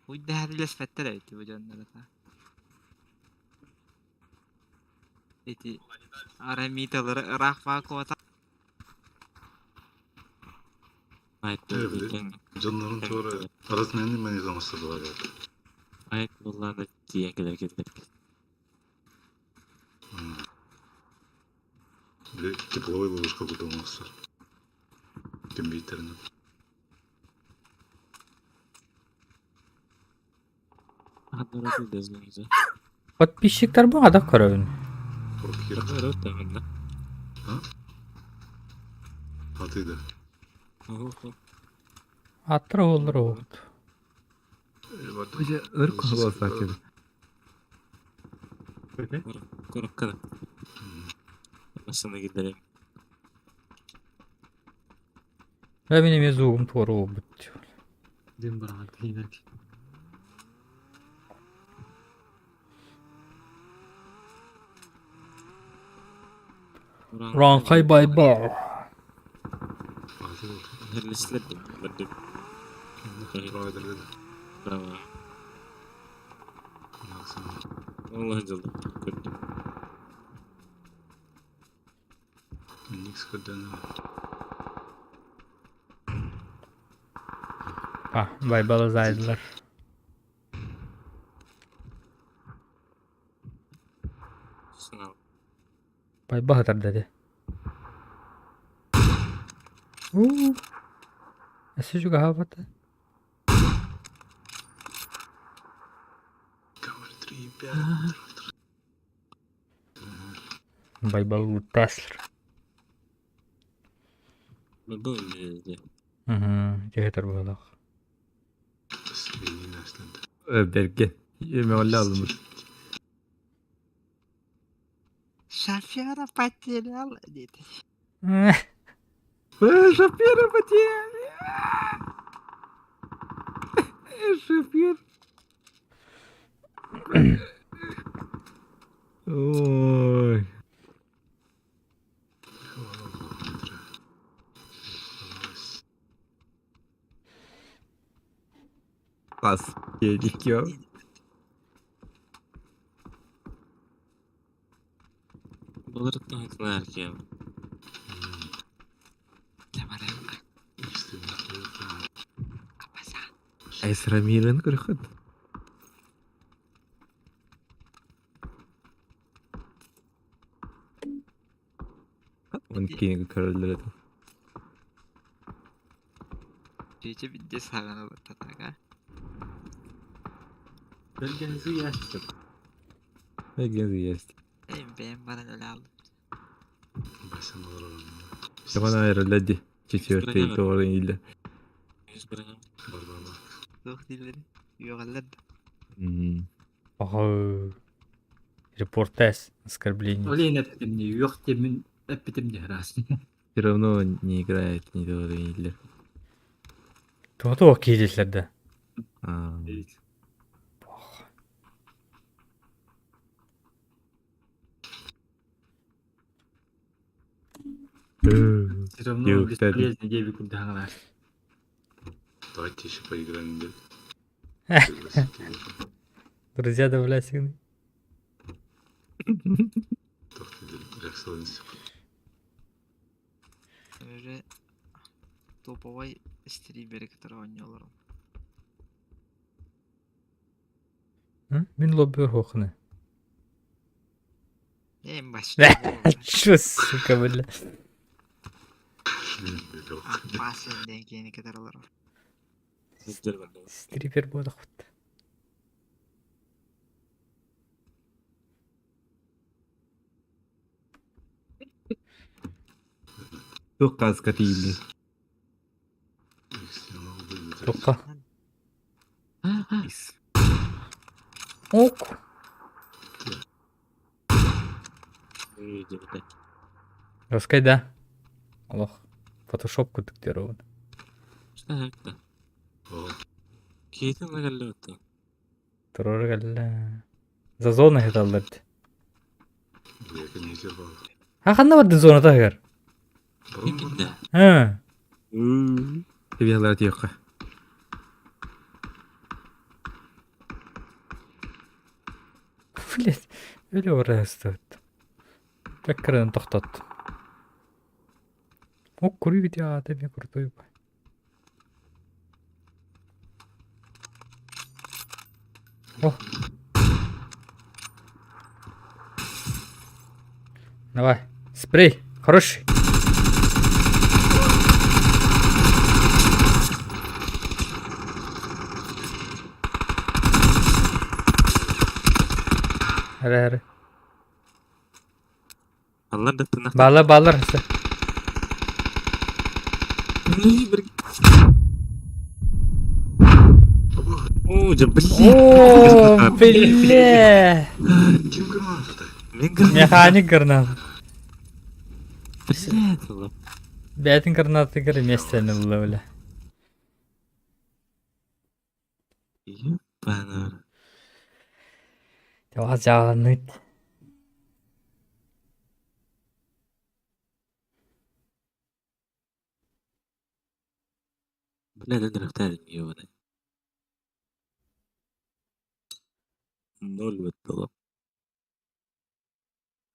Speaker 6: Уйда билеспеттер эбит бу дьоннор ата. Эти арамиталары ыраах баа куота.
Speaker 1: Айт
Speaker 4: Evet. Canların tuğra aratmayanı ben izlemezler ya.
Speaker 1: Айт булланы тиен келер кетер.
Speaker 4: Bir тепловой ловушка кутулмастар. Ким бейтерин.
Speaker 1: Хаддараты дезмеңиз.
Speaker 3: Подписчиктар бу ада көрөбүн.
Speaker 4: Прокир.
Speaker 1: Хаддараты мында.
Speaker 4: Атыйды.
Speaker 3: Аттыр олдур болот.
Speaker 7: Ырк болса
Speaker 2: Okey.
Speaker 1: Коротко да. Массыына киллэрэн.
Speaker 3: Бля, мин эмиэ звугум туора буолбут.
Speaker 2: Дым бараҕан тиһинэр.
Speaker 3: Ураанхай байбал.
Speaker 1: Херлислер бардым.
Speaker 4: Провайдерга
Speaker 1: Браво. Олох дьылдым. Көрдүм.
Speaker 4: Никс көрдөнө.
Speaker 3: А, байбалы зайдылар.
Speaker 1: Сынал.
Speaker 3: Байба хатар dedi. Уу. Өссө чугаһаабата.
Speaker 4: Камера 3, 5.
Speaker 3: Байбал Таслер.
Speaker 1: Был везде.
Speaker 3: Угу, театр буолах.
Speaker 7: Берге. Еме алымыр.
Speaker 6: Шофера потерял dedi.
Speaker 7: Шофера потерял. Шофер. Ой. Бас. Gerekiyor.
Speaker 1: Былырыттан айтылар эркиэм.
Speaker 7: Esra Miran көрөхөт. Он кейин көрөлөр этим.
Speaker 6: Gece bir de sağına tataka.
Speaker 2: Бергензи ящик.
Speaker 7: Эгензи есть.
Speaker 6: Benim benim bana öyle aldım.
Speaker 7: Жаман айрылды. Четвертый doğru или.
Speaker 1: 101
Speaker 6: Yok dilleri. Yok eller.
Speaker 3: Ага. Репортес. Оскорбление.
Speaker 2: Олейн эптимни, yok темин эптимни раз.
Speaker 7: Все равно не играет ни doğru или.
Speaker 3: Туга киирилэр да.
Speaker 7: А,
Speaker 2: Все равно
Speaker 7: Yok, tabii.
Speaker 2: бесполезно деби курдаңалар.
Speaker 4: Давайте еще поиграем.
Speaker 3: Друзья добавляйся.
Speaker 6: Öyle топовой стримери который oynuyorlar.
Speaker 3: Мин лобби хохны.
Speaker 6: En başta bu.
Speaker 3: Чё, сука, бля.
Speaker 6: Bazen yeni kadar alırım.
Speaker 3: Стрипер буолах.
Speaker 7: Тук каска тиили.
Speaker 3: Туққа. Ок. Раскай да. Олох. Фотошоп күтүктер ол. Турор кэллэ. За зона хеталлард. А ханна барды зона тагар. Ха.
Speaker 7: Тебиалар тиякка.
Speaker 3: Блять. Өлө орастат. Бэккерен тохтот. Ок, курю видео, ты мне крутой. О. Давай. Спрей. Хороший. Хара хара.
Speaker 1: Аллар да тынах.
Speaker 3: Балар балар.
Speaker 1: О, да блин.
Speaker 3: О, бля!
Speaker 4: Ким граната?
Speaker 1: Мин граната.
Speaker 3: Механик гранат.
Speaker 1: Блядь,
Speaker 3: Бэйэтин гранатыгар миэстэни ылла, бля.
Speaker 1: Ебаный.
Speaker 3: Тоҕо дьааланыт.
Speaker 1: Бля, да дрифтарин ебаный. Ноль выдало.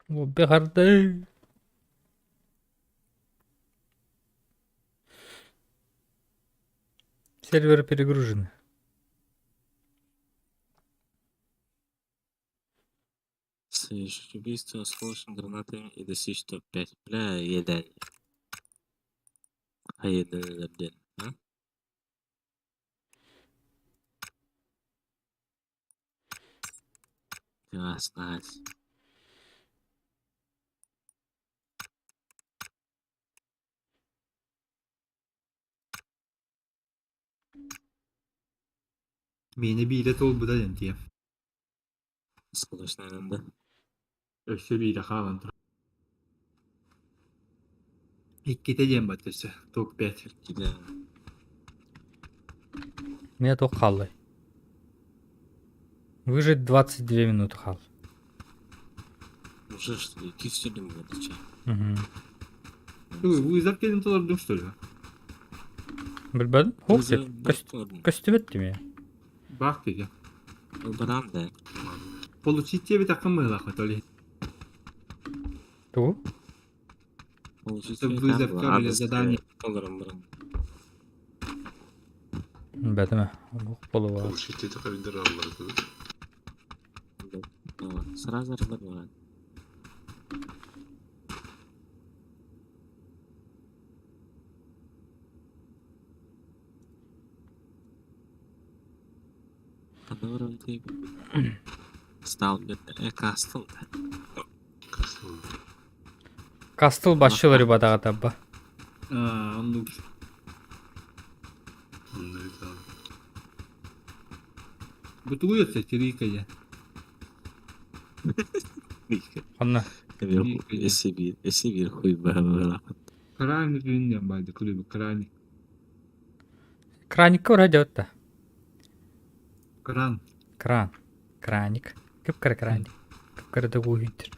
Speaker 3: Бихарды. Серверы перегружены.
Speaker 1: Совершить убийство осколочными гранатами и достичь топ-5. Бля, едань. А едань, блин. А? Класс,
Speaker 2: Миэнэ биирэ туолбута диэн тиийэ.
Speaker 1: Осколочная да.
Speaker 2: Өссө биирэ хаалан турар. Иккитэ диэн бат өссө. Топ-5.
Speaker 1: Кида.
Speaker 3: Меня только халлай. Выжить 22 минуты хал.
Speaker 1: Уже что ли? Кисели мы это че?
Speaker 3: Угу.
Speaker 2: Вызов кэлин толордуҥ что ли?
Speaker 3: Билбэтим. Хоп дед. Көстүбэт дии
Speaker 2: Бах диye.
Speaker 1: Барам да.
Speaker 2: Получить тебе такым мылах то ли.
Speaker 3: Тугу?
Speaker 1: Получить
Speaker 2: Вызов кабеля задание.
Speaker 1: Толором барам.
Speaker 3: Билбэтим. Олох болуга.
Speaker 4: Получить это кабидер аллар
Speaker 1: Сразу разбираю. Стал кастл.
Speaker 3: Кастыл башчылары бадаға табба.
Speaker 2: А, оннук. Бу тугу өссө тирика я.
Speaker 3: Онна.
Speaker 1: Эссе бир хуй бара.
Speaker 2: Крайне күннен байды күлүбү крайне.
Speaker 3: Краникка ура да.
Speaker 2: Кран.
Speaker 3: Кран. Краник. Кып-кыра краник. Кып-кыра да куһүйтер.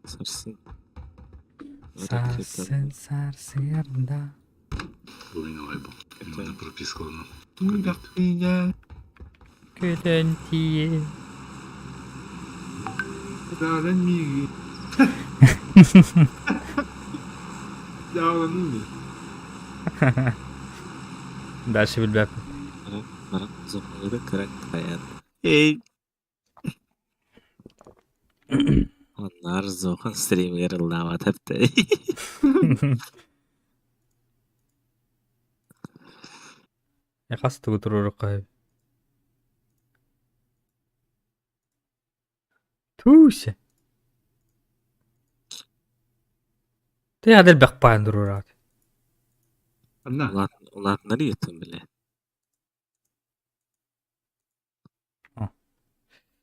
Speaker 1: Сарсын.
Speaker 3: Сарсын сарсырда.
Speaker 4: Ойбай, прописка одна.
Speaker 2: Туйдак
Speaker 3: Күлэн тиийэ.
Speaker 2: Даран миги. Даран миги.
Speaker 3: Дальше билбэппин.
Speaker 1: Барам зоқлары крак хаят. Эй. Оннар зохан стример лава тепте.
Speaker 3: Хас тугу туруорукка. Туся. Ты адел бэкпаан туруораат.
Speaker 2: Анна.
Speaker 1: Улатнары еттім біле.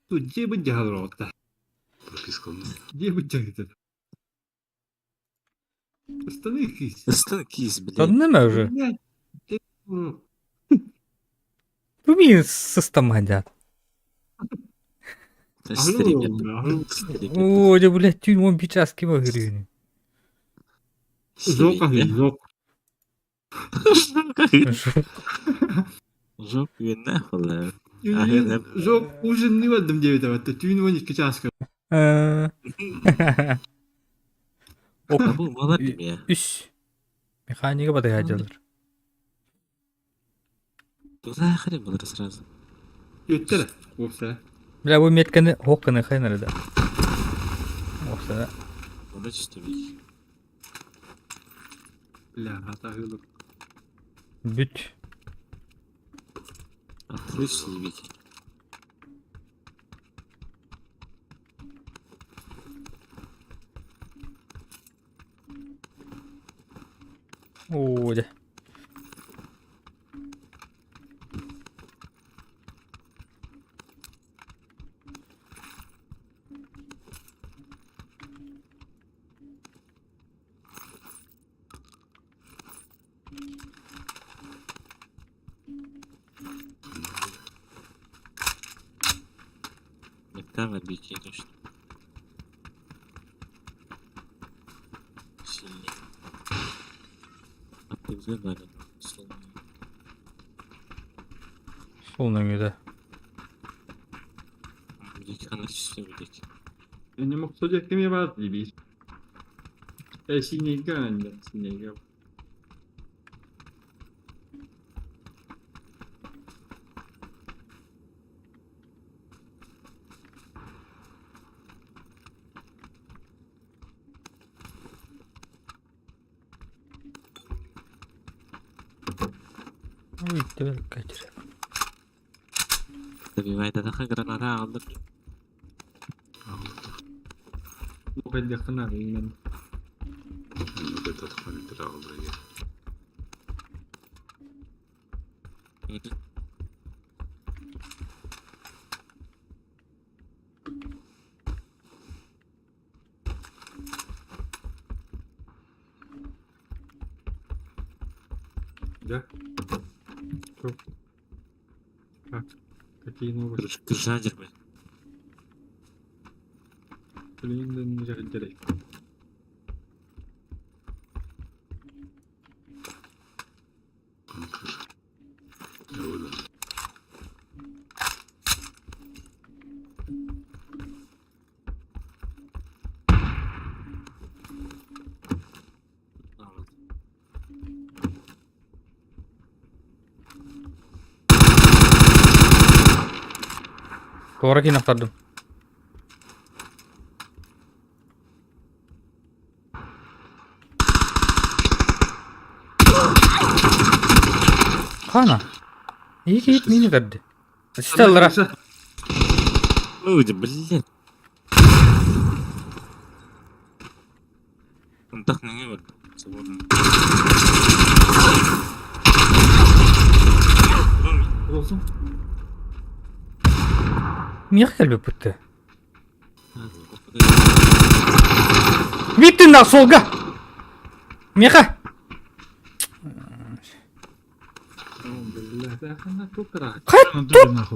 Speaker 2: Ту жебин жахалротта.
Speaker 4: Прописка одна.
Speaker 2: Жебин жахалротта. Останы кис.
Speaker 1: Ыстын киз біле.
Speaker 3: Сонна уже.
Speaker 2: Блядь.
Speaker 3: Бу мин сыстамадят.
Speaker 1: Стример.
Speaker 3: О, дьэ, блядь, түүн он час ким өгөрүүнү.
Speaker 2: Зок ахи, зок.
Speaker 1: Жоқ вина хула.
Speaker 2: Зок ужин не бардым деп атты. Түүн 12 часка.
Speaker 3: Оп,
Speaker 1: Бұл мала деме.
Speaker 3: үс. Механика батыга дьалар.
Speaker 1: Туда хрен было сразу.
Speaker 2: Өттер. Опса.
Speaker 3: Бля, бу метканы хокканы хайнары да. Опса.
Speaker 1: Онда чувствую.
Speaker 2: Бля, ата хылып.
Speaker 3: Бүт.
Speaker 1: Отлично, ебики. Камер бикие точно. Сильнее. А ты где надо?
Speaker 3: Солнце да.
Speaker 2: Не мог судья кем я дебил. Синега, нет, синега.
Speaker 3: Ой, катер.
Speaker 1: Добивай, да граната алды.
Speaker 2: Хайдахтан именно. Да? Чё? Как? Какие новости?
Speaker 1: Короче, крыша блин.
Speaker 2: Блин, да не жарить.
Speaker 3: Туора кин ахтардым. Хана. Ики ит мини берди. Стеллара.
Speaker 1: Ой, блин. Так не вот. Свободно.
Speaker 2: Olsun.
Speaker 3: Мех кэлби пытты. Биттин да солга. Меха.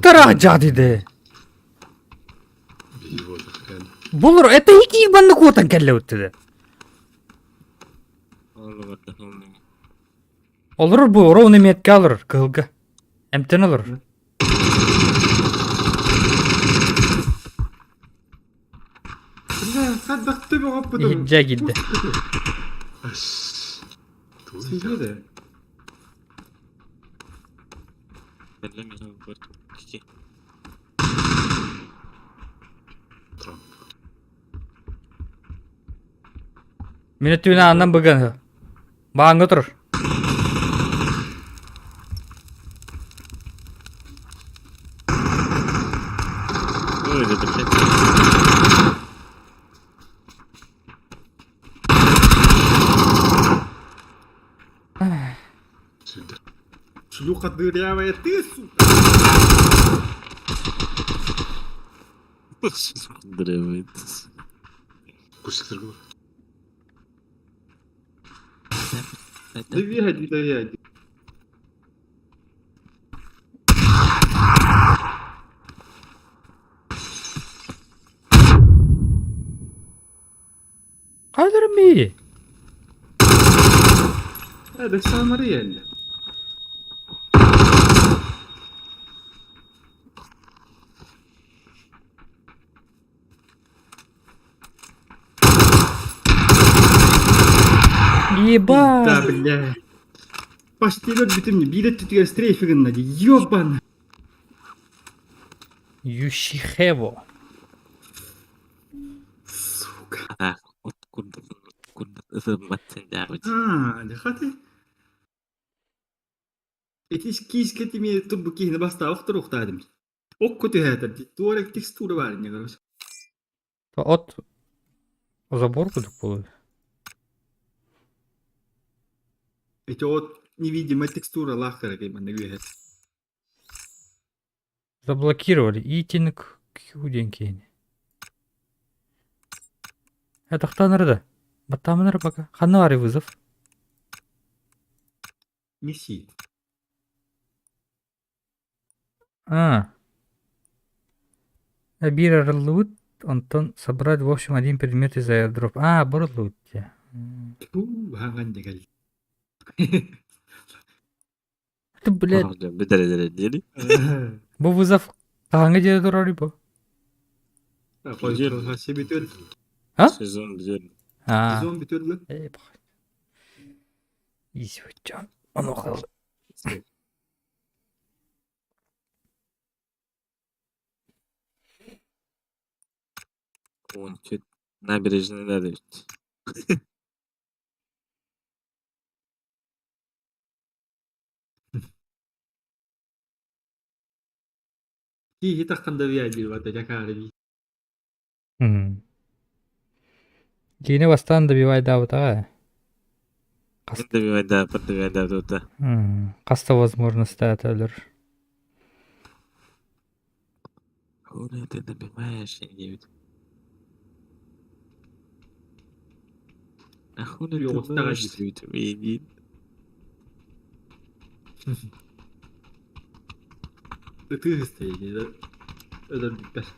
Speaker 3: Тара жадиде. Булыр, это ики банны котан кэлле өттүдө. Олор бу ровно метке алыр кылга. Эмтен олор.
Speaker 2: Бля, хаддахты бөҕөппүтүм.
Speaker 3: Иһирдьэ киирдэ.
Speaker 2: Сиһиде.
Speaker 3: Мені түнә аннан бүгін. Бағаңға тұр.
Speaker 1: Ой, это блядь.
Speaker 2: Шлюха дырявая, ты, сука!
Speaker 1: Древый.
Speaker 4: Кустик бар.
Speaker 2: Доведи, доведи.
Speaker 3: Кайдыр ми?
Speaker 2: Это Сан Мариэль.
Speaker 3: Еба.
Speaker 2: Да, бля. Почти год битим не билет түтүгер стрейфигин нади. Ёбан.
Speaker 3: Юшихево.
Speaker 2: Сука.
Speaker 1: Так, вот куда куда
Speaker 2: А, дехати. Итис киискетими тубу кихне баста охторухтаадым. Окку түһәтер. Туорек текстура бар не короче.
Speaker 3: От забор кудук болду.
Speaker 2: Эти от невидимая текстура лахара кейман үһәт.
Speaker 3: Заблокировали. Итинг Q кейин. Это хтанырды. Баттамыныр пока. Ханна бар вызов.
Speaker 2: Неси.
Speaker 3: А. Биир арыллыбыт, онтон собрать в общем один предмет из аирдроп. А, бу арыллыбыт дии.
Speaker 2: Туу, хаҥан дьэ кэллэ.
Speaker 3: Ты, блядь,
Speaker 1: Бүтэрэ диэри.
Speaker 3: бу вызов хаһааҥҥы диэри турарый бу?
Speaker 2: Хойутун бүтүөр.
Speaker 3: А?
Speaker 1: Сезон бүтүөр.
Speaker 3: А.
Speaker 2: Сезон бүтүөр
Speaker 3: Эй, похуй. Изи Ону
Speaker 1: Он набережная надо ведь.
Speaker 2: Киһи таххан да биэрдир бата дьакаары дии.
Speaker 3: Киинэ бастаан добивайдаабытаҕа.
Speaker 1: Добивайдаабыт, добивайдаабыта.
Speaker 3: Хаста возможностьта өлөр.
Speaker 1: Хули ты добиваешь, диэбит. А хули ты ноешь, диэбит миигин.
Speaker 2: Ытыы истэйин өлөр бүппэт.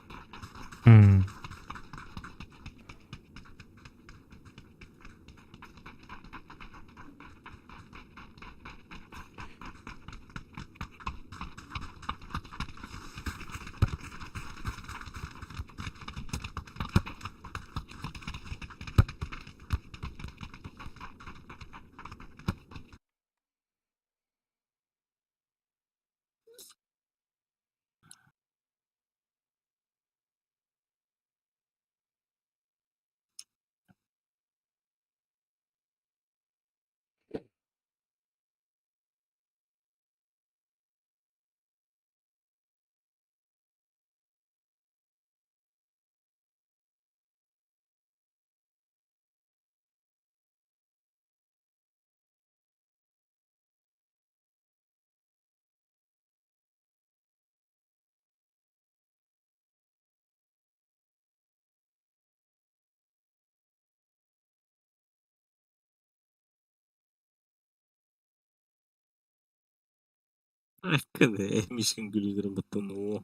Speaker 1: Мишкин күлүлэрин баттан оо.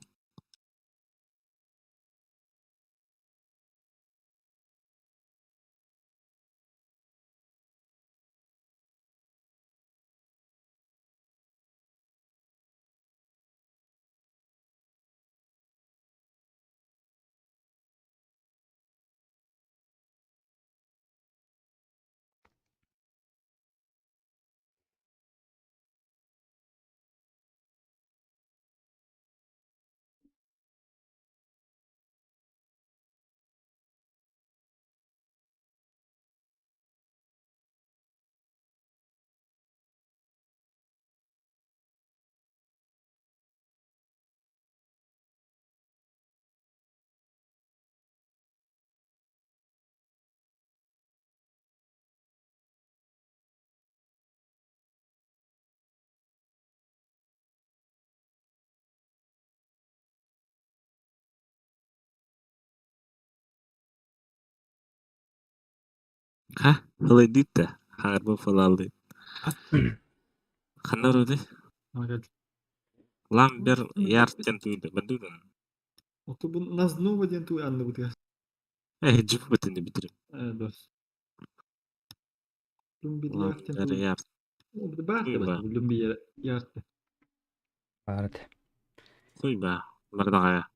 Speaker 1: Ха, ылайдыт да, хаарба фалалды. Ханна роды? Ламбер яртен туйда, бандудан.
Speaker 2: Оту бу назнова диэн туй анныбытыгар.
Speaker 1: Э, жип бытын битрим.
Speaker 2: Э, дос. Lumbi
Speaker 1: Ламбер
Speaker 2: яртен туй.
Speaker 1: ярт.
Speaker 2: Баар да
Speaker 1: Туйба.
Speaker 2: бат Lumbi ярты.
Speaker 3: Баар
Speaker 1: Туйба. Бардаҕа.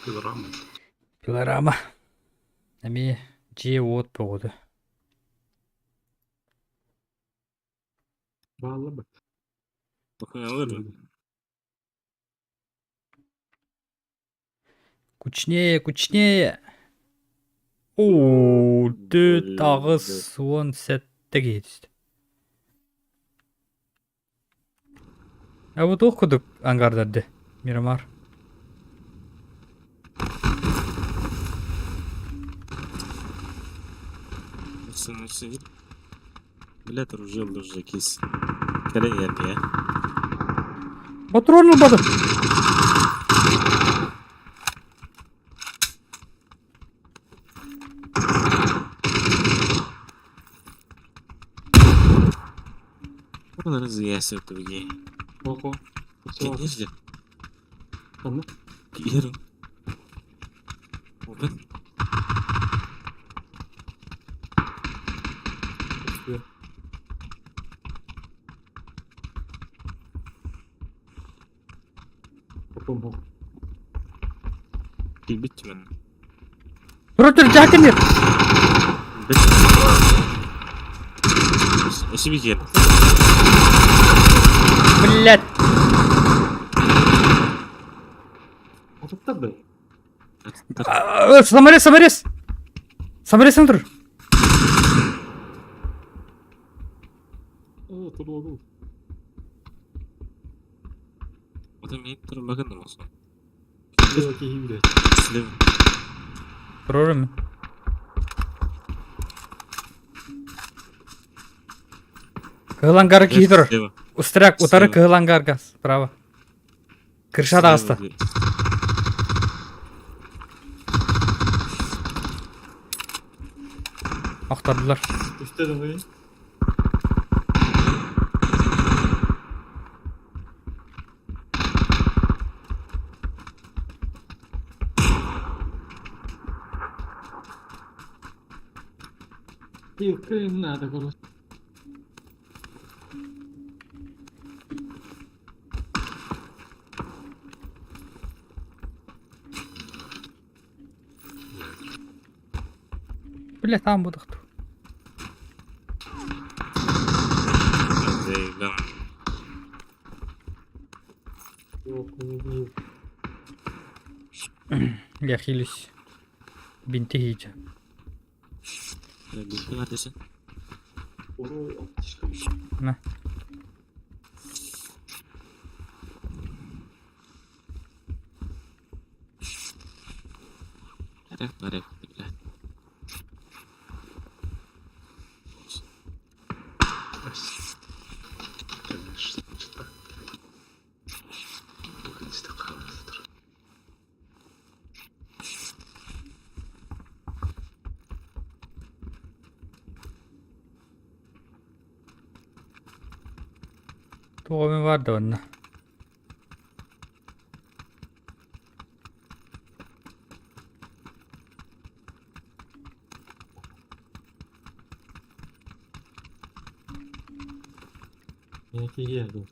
Speaker 4: Пилорама.
Speaker 3: Пилорама. Эмиэ дьиэ-уот бөҕөтө.
Speaker 2: Баалла бат.
Speaker 1: Тохуялар.
Speaker 3: Кучнее, кучнее! Оо, түөрт аҕыс уон сэттэ киһи түстэ. А вот туох курдук ангардарды Мирамар.
Speaker 1: Блядь, уже уже кис. Кэлэн иһэрдиэ.
Speaker 3: Патрон ылбатым.
Speaker 1: Bunları ziyası tugi.
Speaker 2: Oko.
Speaker 1: Конечно.
Speaker 2: Онно.
Speaker 1: Киирин. Open.
Speaker 2: Попом.
Speaker 1: Киирбит мен.
Speaker 3: Тур тур жакыныр.
Speaker 1: Өсүбү киэр.
Speaker 3: Блять.
Speaker 2: Отуттар да.
Speaker 3: Саморез, саморез. Саморез тур.
Speaker 2: О, тур
Speaker 1: Отон мен тур багын болсун.
Speaker 2: Киһи
Speaker 1: Слева.
Speaker 3: Турорум. Кыһыл киһи тур.
Speaker 1: Слева.
Speaker 3: Устрак, утары
Speaker 1: Слева.
Speaker 3: кыһыл ангарга справа. Крыша даҕыста. Охтордулар.
Speaker 2: Үстэ да Io надо было.
Speaker 3: Бля, там буду.
Speaker 1: Зайгам.
Speaker 3: Я хилюсь. Бинти хийдэ.
Speaker 1: Бинти бар десең.
Speaker 3: На.
Speaker 1: Арек, арек, блядь.
Speaker 4: Конечно, что так. Наконец-то қалып
Speaker 3: Туғымен бар да онна.
Speaker 2: Киһи ду.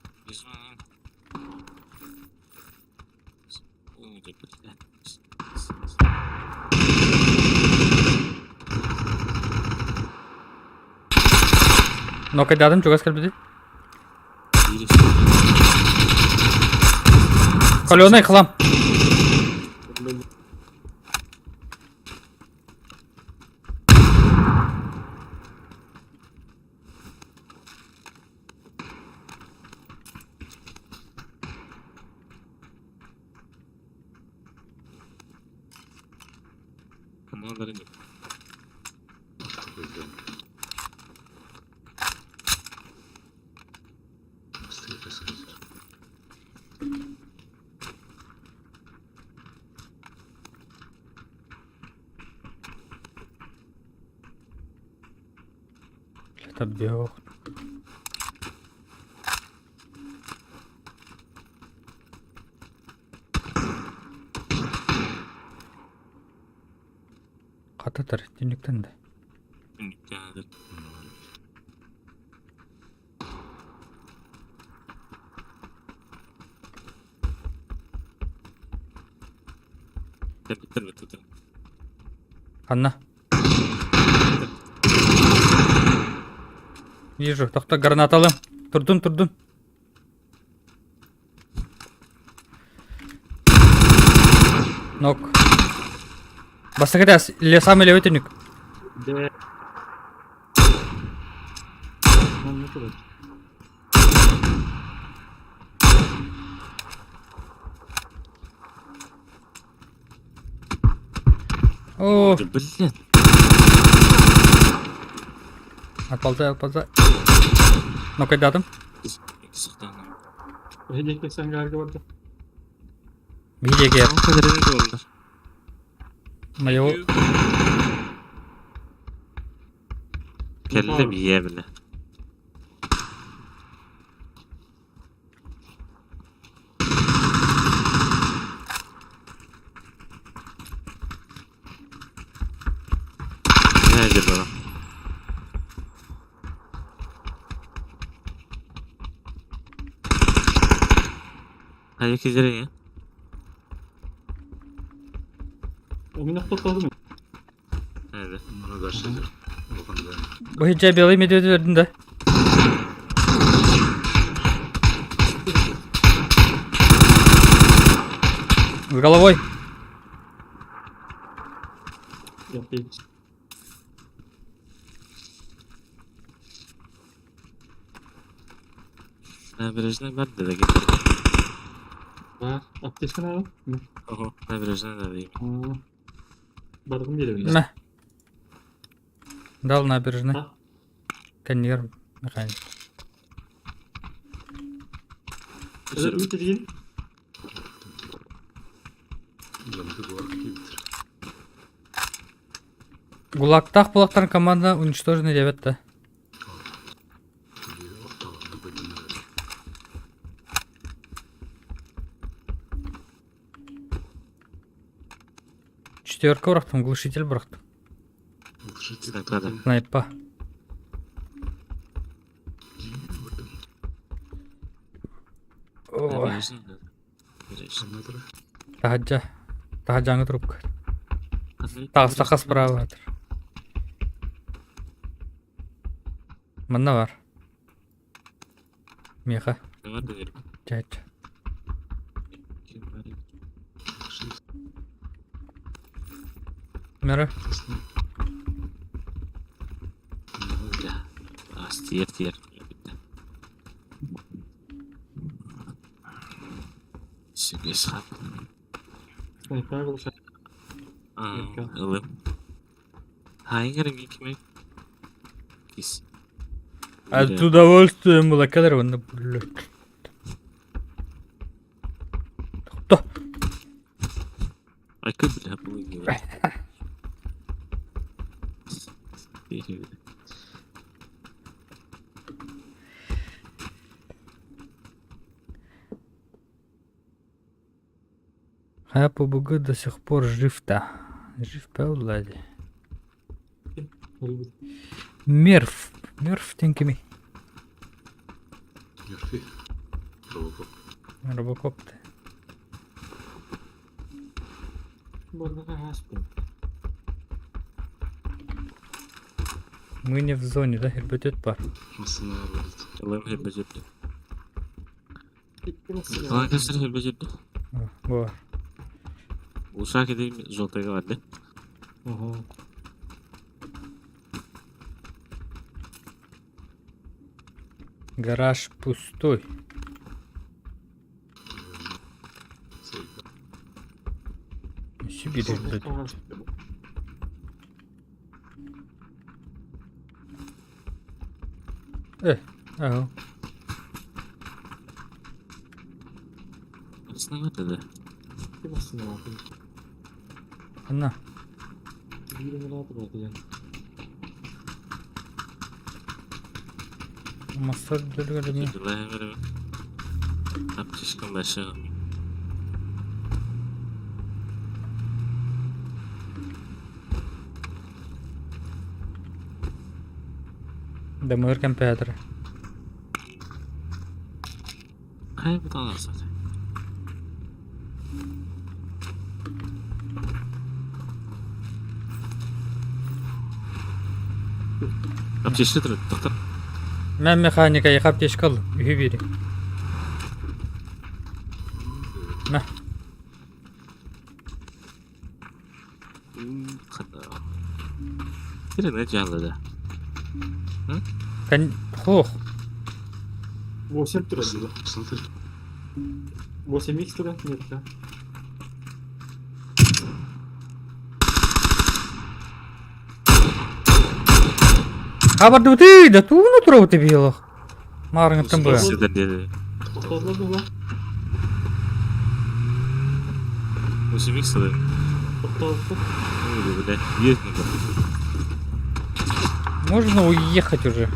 Speaker 3: Нокайдадым чугас кэлбити. Каленый хлам.
Speaker 1: Командалары не.
Speaker 4: Такой дом. Быстрее рассказывай.
Speaker 3: Это бёг. Кататар, түнүктен да.
Speaker 1: Түнүктен Бітір бітір.
Speaker 3: Анна. Вижу, тохто граната алым. Турдум, турдум. Нок. Бастакы лесам или өтүнүк.
Speaker 2: Да. Манна турар.
Speaker 3: О,
Speaker 1: Блин.
Speaker 3: отползай, отползай. Нокайдадым.
Speaker 1: Сықтан.
Speaker 2: Эһи сангарга барда.
Speaker 3: Видеге. Моего
Speaker 1: Кәлле бие біле. Хайа кизэрэ
Speaker 2: Огнях тоқтадым.
Speaker 1: Evet.
Speaker 4: Она дальше идет. Улахан да.
Speaker 3: Быһыйдьа белый медведь өрдүн да. С головой.
Speaker 2: Yok değil.
Speaker 1: Набережная бар да гит.
Speaker 2: Var. Аптечка nerede? Hı.
Speaker 1: Ого, набережная да дейм.
Speaker 2: Aa. Баргым келебин.
Speaker 3: На. Дал набережной.
Speaker 2: А?
Speaker 3: Конвейер механик.
Speaker 2: Үт деген.
Speaker 4: Жанты гулаг кибитер.
Speaker 3: Гулактах булактар команда уничтожена девятта.
Speaker 4: Или орталарына бөлінеді.
Speaker 3: Четверка бырахтым, глушитель бырахтым.
Speaker 4: Глушитель.
Speaker 1: Снайпада.
Speaker 3: Снайпа. Ой.
Speaker 1: Набережная да. Набережная.
Speaker 4: Метр.
Speaker 3: Тахаджа. Тахаджаңы трубка. Тағыстаққа справа жатыр. Манна бар. Меха.
Speaker 1: Бар да дейм.
Speaker 3: Чач. Мера.
Speaker 1: Тиер тиер. Сүгес хап.
Speaker 2: Снайпер болса.
Speaker 1: Ылым. Хайгер гикме. Кис.
Speaker 3: От удовольствием было кадр, блядь. Кто?
Speaker 1: I could have believed it.
Speaker 3: А ПБГ до сих пор жив-то. Жив по Влади. Мерв. Мерв тенькими.
Speaker 4: Мерфи. Робокоп.
Speaker 3: Робокоп ты. Мы не в зоне, да? Хербетет пар.
Speaker 4: Масына будет.
Speaker 1: Ылым хербетет. Ланкастер хербетет.
Speaker 3: Во.
Speaker 1: Ушак edeyim Жолтайга бар да.
Speaker 2: Ага.
Speaker 3: Гараж пустой. Сибирь, блядь. Ага.
Speaker 1: Арасына бар да.
Speaker 3: Анна. Массаж дөлгөлү.
Speaker 1: Аптечкам большая.
Speaker 3: Дамыр компьютер.
Speaker 1: Кай буталар zaten. Аптечка тұр, тоқтар.
Speaker 3: Мен механика яхап тешкал. Үхі бири. Мә.
Speaker 1: Кирен жалды да.
Speaker 3: Кон... Хох.
Speaker 2: 8 тұра дейді.
Speaker 4: Смотри.
Speaker 2: 8 х тұра? Нет, да.
Speaker 3: Хабарды ты, да тууну тура ты белых. Марыңыттан бу.
Speaker 1: Сіздер деді.
Speaker 2: Тоқтатылады ма?
Speaker 1: 8 х да.
Speaker 2: Тоқтатылды.
Speaker 1: Бля, есть не
Speaker 3: Можно уехать уже.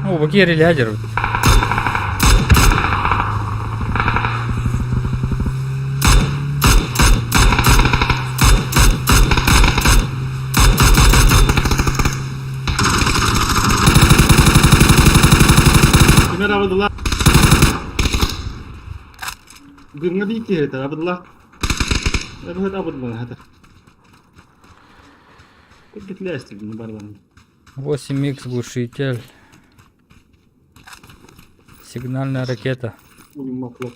Speaker 3: О, бакери лядер.
Speaker 2: Абдулла. Гыҥҥа биир киһи этэр Абдулла. Эбэһэт Абдулла хата. Кыргытлээстигин барбан.
Speaker 3: 8х глушитель. Сигнальная ракета.
Speaker 2: Уймаклок.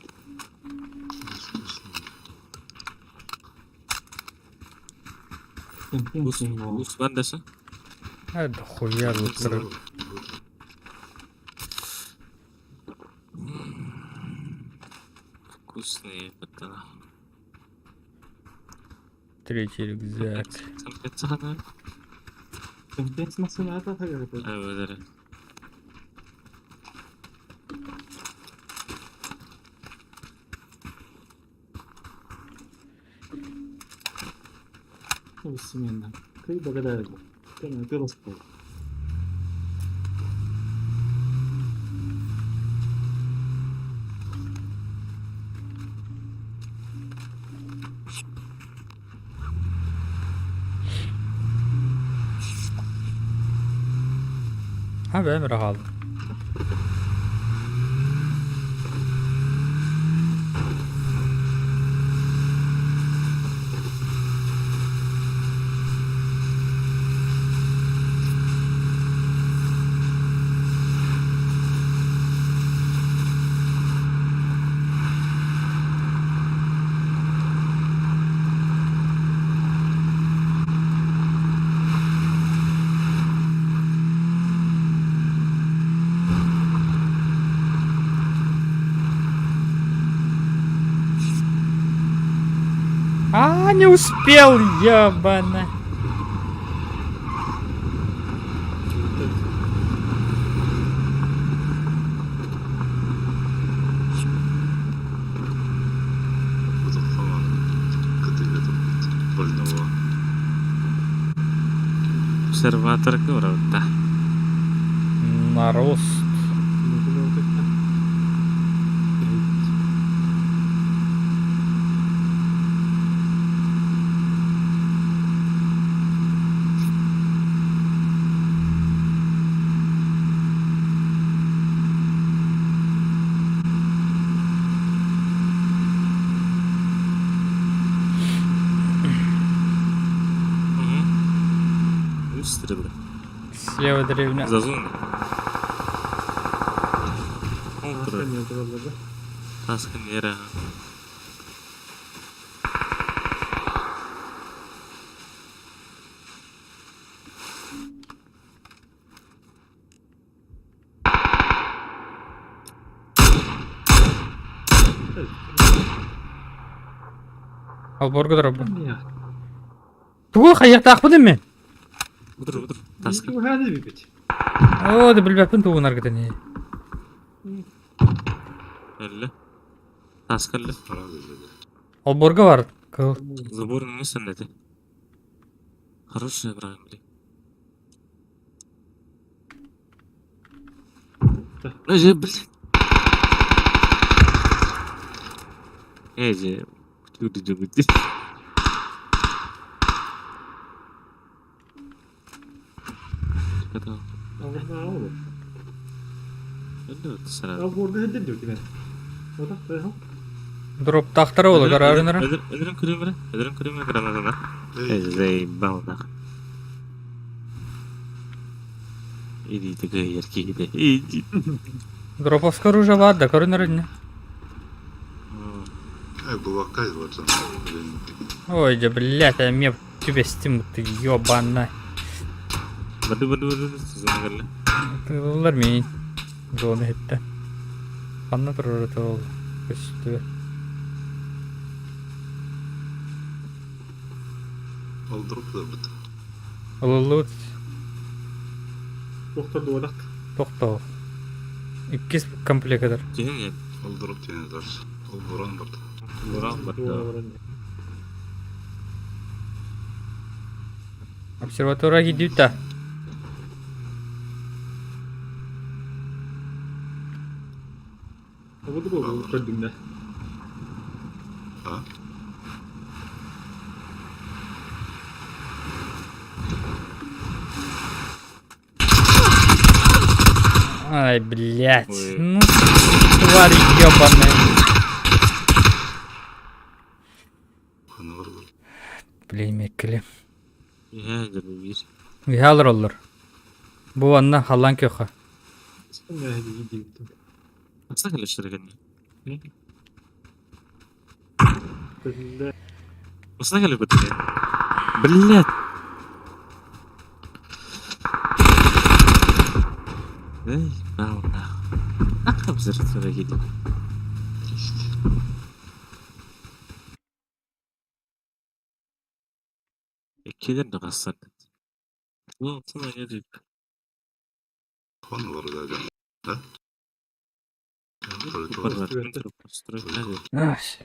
Speaker 1: Ус, ус бар десе.
Speaker 3: А, да хуя тут.
Speaker 1: Вкусные пацаны.
Speaker 3: Третий рюкзак.
Speaker 1: Evet.
Speaker 3: Ha ben rahat. А, не успел, ебана.
Speaker 4: Больного.
Speaker 1: Обсерватор говорит,
Speaker 3: Нарост.
Speaker 1: Выстрелы.
Speaker 3: Слева деревня.
Speaker 1: За зону. Таска мера.
Speaker 3: Алборга дроба. Тугу хайяқтақпын мен.
Speaker 1: Удыр, удыр. Таска.
Speaker 3: О, да билбэппин тугун аргытын.
Speaker 1: Әлле. Таска әлле.
Speaker 3: Алборга бар. Кыл.
Speaker 1: Забор не сәнләде. Хорошая брат, блин. Эй, блин. Эй, же, күтү күтү.
Speaker 3: Дроп тахтара ола гарарынара.
Speaker 1: Ödürüm kırımına, ödürüm kırımına granadına. Заебал нахуй. Иди ты яркий, иди. Иди.
Speaker 3: Дроповское оружие бар, да көрүнөр не.
Speaker 4: Ай, была вот
Speaker 3: Ой, да блядь, а мне тебе стим, ты ёбана.
Speaker 1: Баду баду баду зонагалла.
Speaker 3: Тыллар мин. Зона хетте. Ханна турар тыл. Көстү.
Speaker 4: Ол дроп да бит.
Speaker 3: Ылыллыбыт
Speaker 2: Доктор
Speaker 3: тохтоо. Иккис комплектер.
Speaker 1: Тиһин
Speaker 4: Ол дроп тиene дальше. Ол буран бар.
Speaker 1: Буран бар.
Speaker 3: Обсерватория гидюта.
Speaker 4: А?
Speaker 3: Ай, блядь.
Speaker 1: Ой.
Speaker 3: Ну, Твари ебаные.
Speaker 4: Ханалар бар.
Speaker 3: Блин, меккели.
Speaker 1: Үһээ дьэ биир.
Speaker 3: Үһээ олороллор. Бу анна халлаан күөххэ.
Speaker 1: Хаса кэлэччилэр кэннэ. Хаса кэлэбит. Блядь. Эй, бааллаах. Ахабзыр киди.
Speaker 4: Есть.
Speaker 1: Иккилэр да хассан. Ну, цена не дип.
Speaker 4: Ханалар да дьон. Да? Только
Speaker 1: Постройка.
Speaker 3: А, ща.